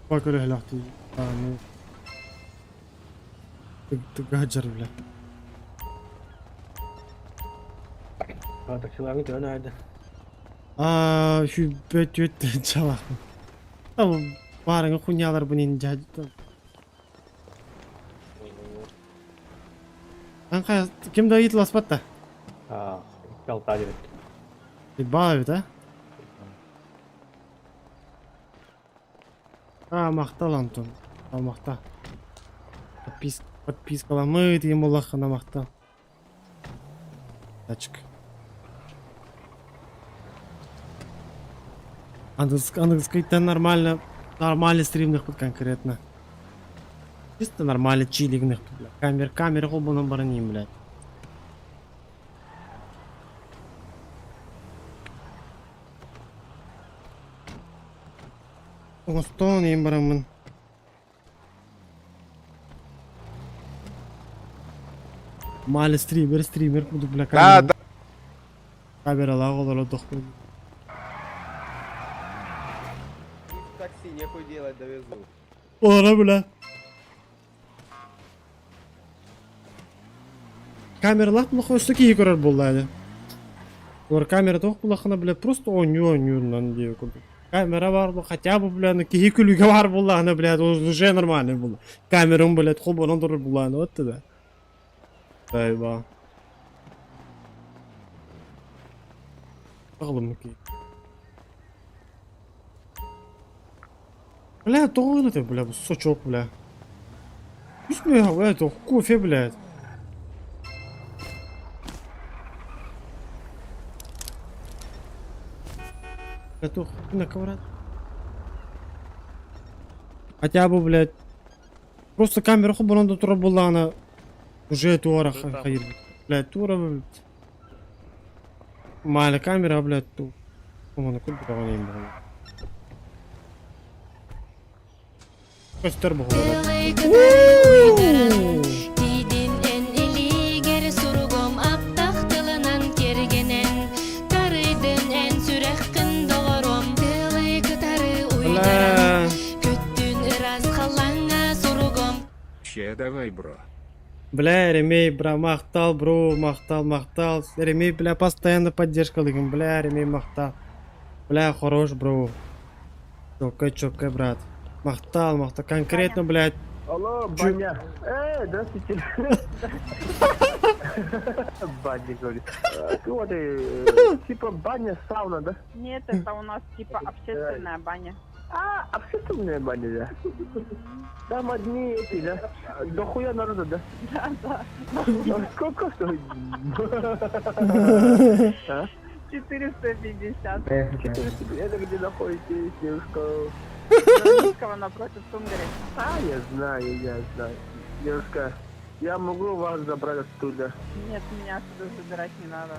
көрөһөлөөхтүү Тыгыһдьар бля. Таксилааҥы төһөн аайда? Аа, сүүрбэ түөрт чалаахпын. Баарыҥа хуйняларбын ин дьаһдьыттан. Ан ким да ыйытыласпат да? Аа, 2-6 диэбит. Баа эбит, а? А, махтал, Антон. Махтал. Подпис подпискаламмыт диэн буоллаххына махтал. Тачка. Аныгыскайтан нормально, нормальный стримных конкретно. Чисто нормально чилигных, бля. Камер, камера холбонон баран иим, блядь. Оҥостон иим бараммын. Мали стример, стример курдук бля Да, да. камералаах олоро тохтуу. Такси, нехуй делать, довезу. Олоро бля. Камералаах булахха өссө киһи көрөр буолла ини. Олор камера туох булаххына бля просто оонньуу оонньуурунан диэбит курдук. Камера баар бу хотя бы бля ну киһи күлүгэ баар буоллаҕына блядь уже нормально буолла. Камерам блядь холбонон турар буоллаҕына вот да. Айба. Оҕолум киһи. Бля, тоҕо это, бля, сучок, бля. Пусть мне, это, кофе, блядь. Это на коврат. Хотя бы, блядь, просто камера холбонон турар буоллаҕына уже туора хайыр. Блядь, туора, блядь. Маля камера, блядь, ту. Оны курдук Көстөр буолар. Тиидин эн илиигэр суругум аптах тылынан кэргэнэн Тарыйдын эн сүрэххин доҕорум Тылы кытары уйдаран Көттүн ыраас халлааҥҥа суругум Че давай, бро. Бля, Еремей, бра, махтал, бро, махтал, махтал. Еремей, бля, постоянно поддержка лыгым, бля, Еремей, махтал. Бля, хорош, бро. Чоккай, чоккай, брат. Махтал, махтал. Конкретно, блядь. Алло, баня. Здравствуйте. Баня, говорит. Кого ты? Типа баня, сауна, да? Нет, это у нас типа общественная баня. А, общественная баня, да? Там одни эти, да? Дохуя народа, да? Да, да. Сколько стоит? А? 450. 400. Это где находитесь, девушка? Бронницкого напротив Сунгари. А, я знаю, я знаю. Девушка, я могу вас забрать оттуда. Нет, меня отсюда забирать не надо.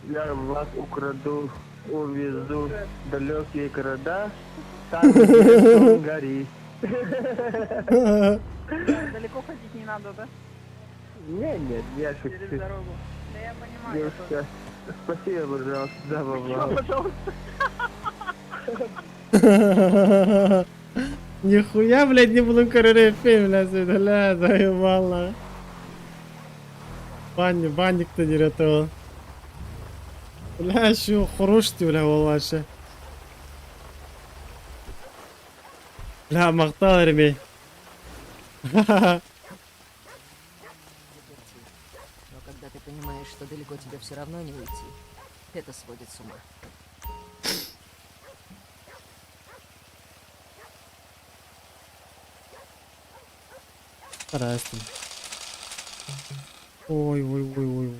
Я вас украду, увезу в далекие города, там, где Сунгари. Далеко ходить не надо, да? Не, нет, я шучу. Через дорогу. Да я понимаю, я тоже. Девушка, спасибо, пожалуйста, за Чё, бабло. пожалуйста. Нихуя, блядь, не буду королеве, блядь, бля, заебало. Банник, банник-то не этого. Бля, еще хорош ты, бля, ол вообще. Бля, мактал, ремей. Но когда ты понимаешь, что далеко тебе все равно не уйти, это сводит с ума. Старайся. Ой, ой, ой, ой.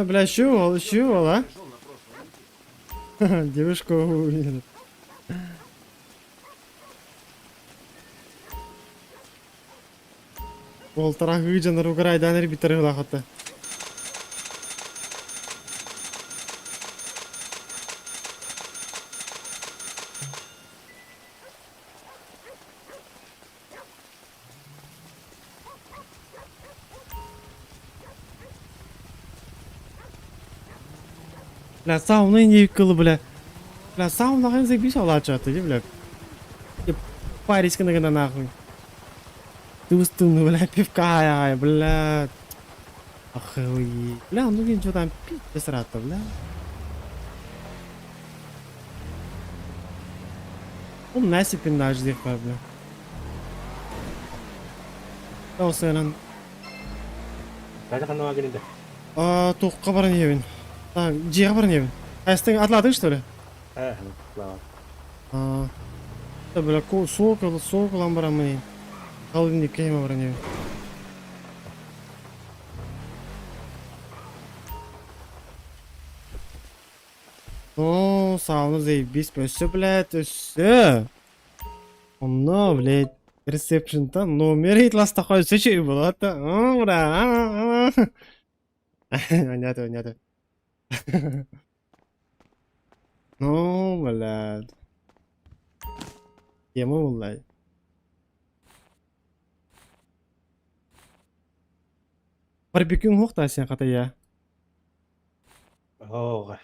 Бля, чего, чего, а? Девушку увидел. Полтора гыджан руграй данер битер хата. Бля, сауна не кылы, бля. Бля, сауна заебись алачаты, бля. И парись на нахуй. Ты бля, пивка, ай, бля. Охуеть. Бля, ну что там пить без рата, бля. Он насипин наш бля. Таусенан. Кайда ханна гелинде? А, тоққа баран ебін. А, жиға баран ебін. Астың атладың, что ли? Э, ладно. А, да, бля, сокол, соколам баран міне. Холодильник кейме баран ебін. О, сауна заебись, все, блядь, все. Онно, блядь, ресепшн-та номер итласта хой сөчүй болады. О, бля. Понятно, понятно. Ну, блядь. Тема, блядь. Барбекюң хоқта сен қата я. Ого.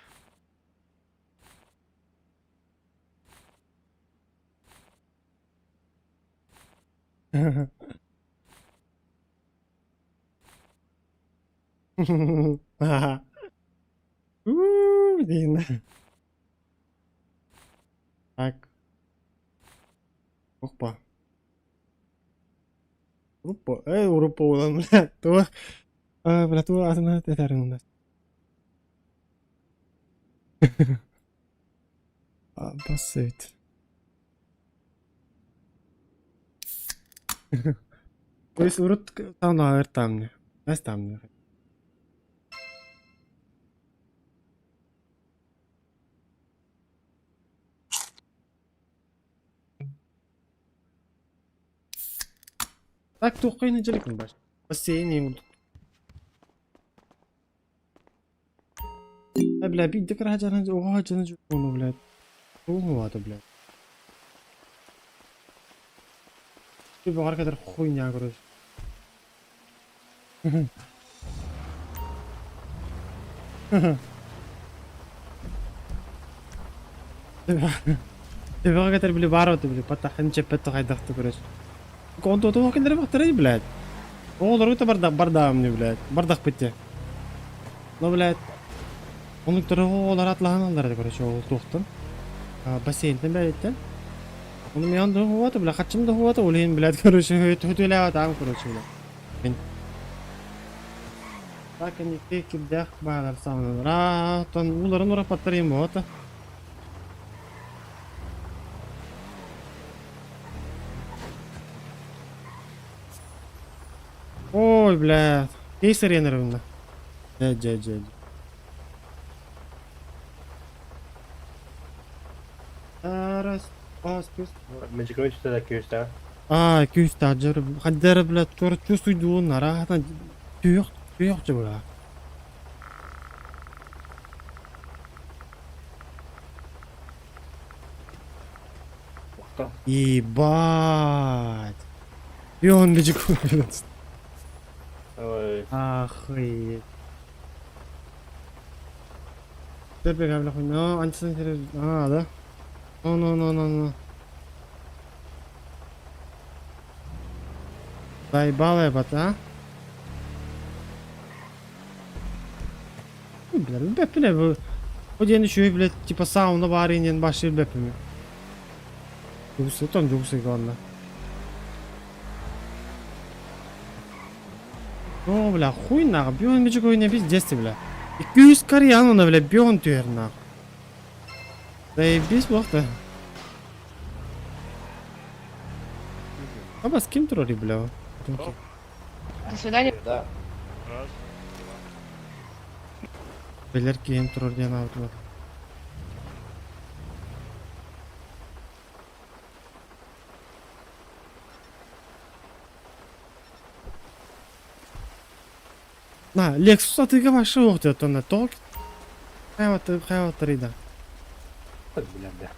Ууу, дейін. Так. Опа. Группа. Эй, группа улан, бля. Туа. Бля, туа атына тетерин у нас. Бассейт. То есть урут там на там не. Нас там не. Так туққайны желекін баш. Бассейн Бля, бить декра жана оға жана жону, блядь. Ого, это, блядь. Ты бағар кадар хуйня, короче. Ты бағар кадар, бля, бар бля, пата ханча петто хайдахты, короче. Конто то кендер бактыры, блядь. Оғылар өте бардақ, бардағым не, блядь. Бардақ бітті. Ну, блядь. Оның түрі оғылар атлаған алдар, короче, ол тоқтын. Бассейнтен бәреттен. Оны мен да хуата, бля, хатчым да хуата, олейін, блядь, короче, хөтөлі атам, короче, бля. Мен. Так, они кидях бағалар самын. Ратан, уларын урап аттырайын бота. Ой, блядь. Кейс арена Дядь, дядь, дядь. Раз, бас, пес. Мен чекаю что күйісті. А, күйісті аджыр. Хаддары, блядь, тур чувствую, нарахатан. Түйек, түйек же, бля. Ебать. И он бежит. Ой. Охуеть. Ну, А, да? Ну, ну, ну, ну, ну. Заебала ебать, а? Бля, бля, бля, О диэн үчүгэй, блядь, типа сауна баар иинин башыр бэппими. Жугусы тон жугусы ганна. О, бля, хуй нахуй, бион бичик ойне пиздец, бля. 200 карьян она, бля, бион түһэр нахуй. Заебись бохта. Аба с кем тролли, бля? До свидания. Да. Белер кем тролли диэн аабытылар. На, Lexus атыга башы оқ деп онна тоқ. Хайваты, хайваттар ида. Бля, да.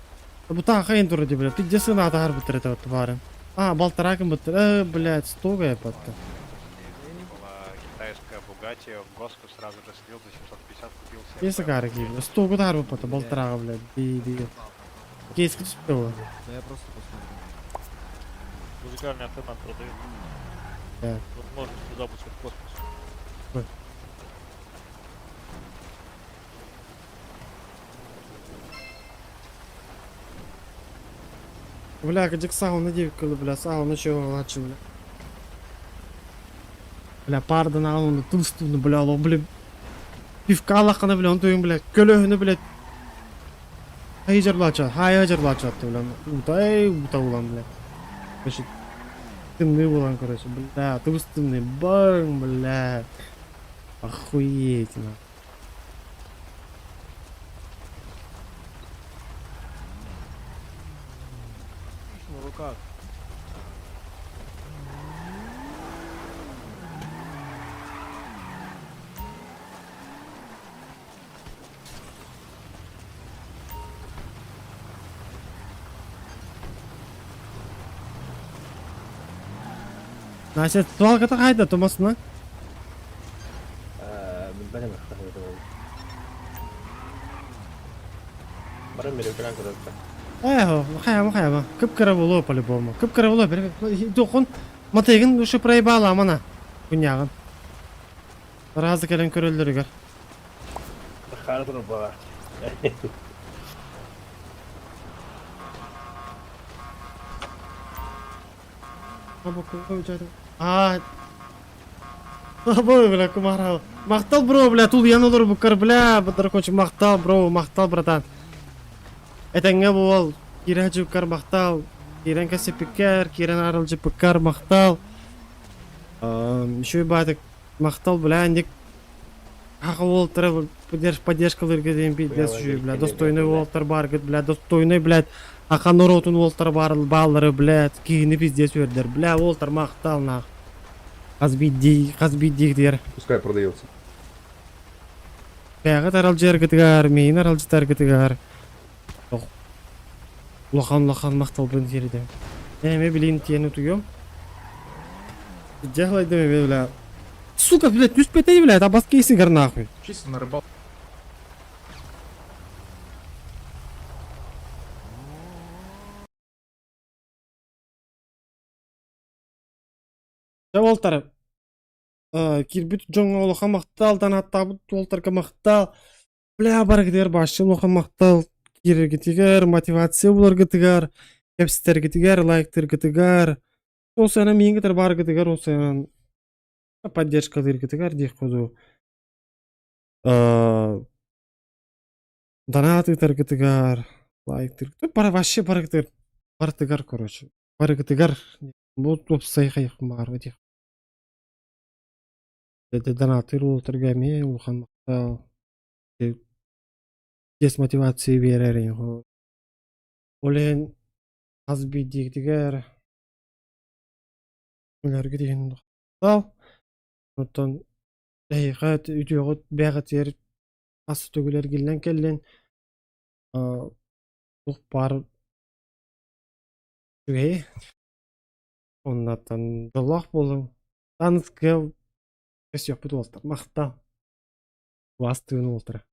Бу та хайын тур ди, бля. Пиздец на атар бутыр это вот бары. А, балтаракын бутыр. Э, блядь, стога я патта. Китайская Бугатти в Госку сразу же слил за 750 купил себе. Если кары ки, стога тар бутыр, балтарага, блядь. Ди, ди. Кейс күтүп Да я просто посмотрю. Музыкальный автомат продают. Да. Возможность запуска в космос. Ой. Бля, кадик сауна девкалы, бля, сауна чего лачы, бля. Бля, пардан алуны, тустуны, бля, ло, бля. Пивка лақына, бля, он туйын, бля, көлөһүнү, бля. Хайжар лача, хайжар лача, бля. Утай, ута улан, бля. Короче, тымны булан, короче, бля, тустуны, бang, бля. Охуеть, на. На руках. Настя, туалката хайда, Томасына? Бәрі Барам бері кран куда-то. Эхо, хайма, хайма. Кып кыра болу по-любому. Кып кыра болу, бер. Дохон, матыгын ушу проебала амана. Кунягын. Разы келен көрөлдөрүгөр. Хардыр бала. А, Бой, бля, кумара. Мактал, бро, бля, тут я нолор букар, бля, дракончик, мактал, бро, мактал, братан. Этеңге бол, кирен жукар мактал, кирен касепикер, кирен арыл жупукар мактал. Еще и батык мактал, бля, ник Ага волтер поддержка лыргеден пиздец еще, бля, достойный волтер бар, бля, достойный, блядь. Аха норотун волтер бар, баллары, блядь, кигини пиздец өрдер, бля, волтер мактал, нах. Казбидди дер. Пускай продается. Бәгы тарал жер гытыгар, мейин арал жытар гытыгар. Улахан улахан мактал бын жерде. Эме билин тиени туйом. Жахлай деме бля. Сука, блядь, түс петей, блядь, абас кейсингер нахуй. Чисто на рыбалку. Жа Кирбит жоңго улахан мактал, данаттабыт волтарга мактал. Бля, баргыдер башы улахан мактал. Киргитигер, мотивация буларгытыгар, кепситергитигер, лайктыргытыгар. Осана мингитер баргытыгар, осана поддержка дыргытыгар дих ходу. Донат ытаргытыгар, лайктыр. Бара вообще баргытыр. Бартыгар, короче. Баргытыгар. Бу топ сайхай бар дих. Донатыр ултырга ме улахан мактал. Дес мотивация берер. Олен аз бидигдигер. Үләргә деген тал. Оттон эйга үтүгөт бәгәтер ас төгүлөр киллен келлен тух бар. Үчүгэй. Оннуттан дьоллоох буолуҥ. Таныскыа өсүөхпүт уолтар. Махтал. Кылаас тыын уолтара.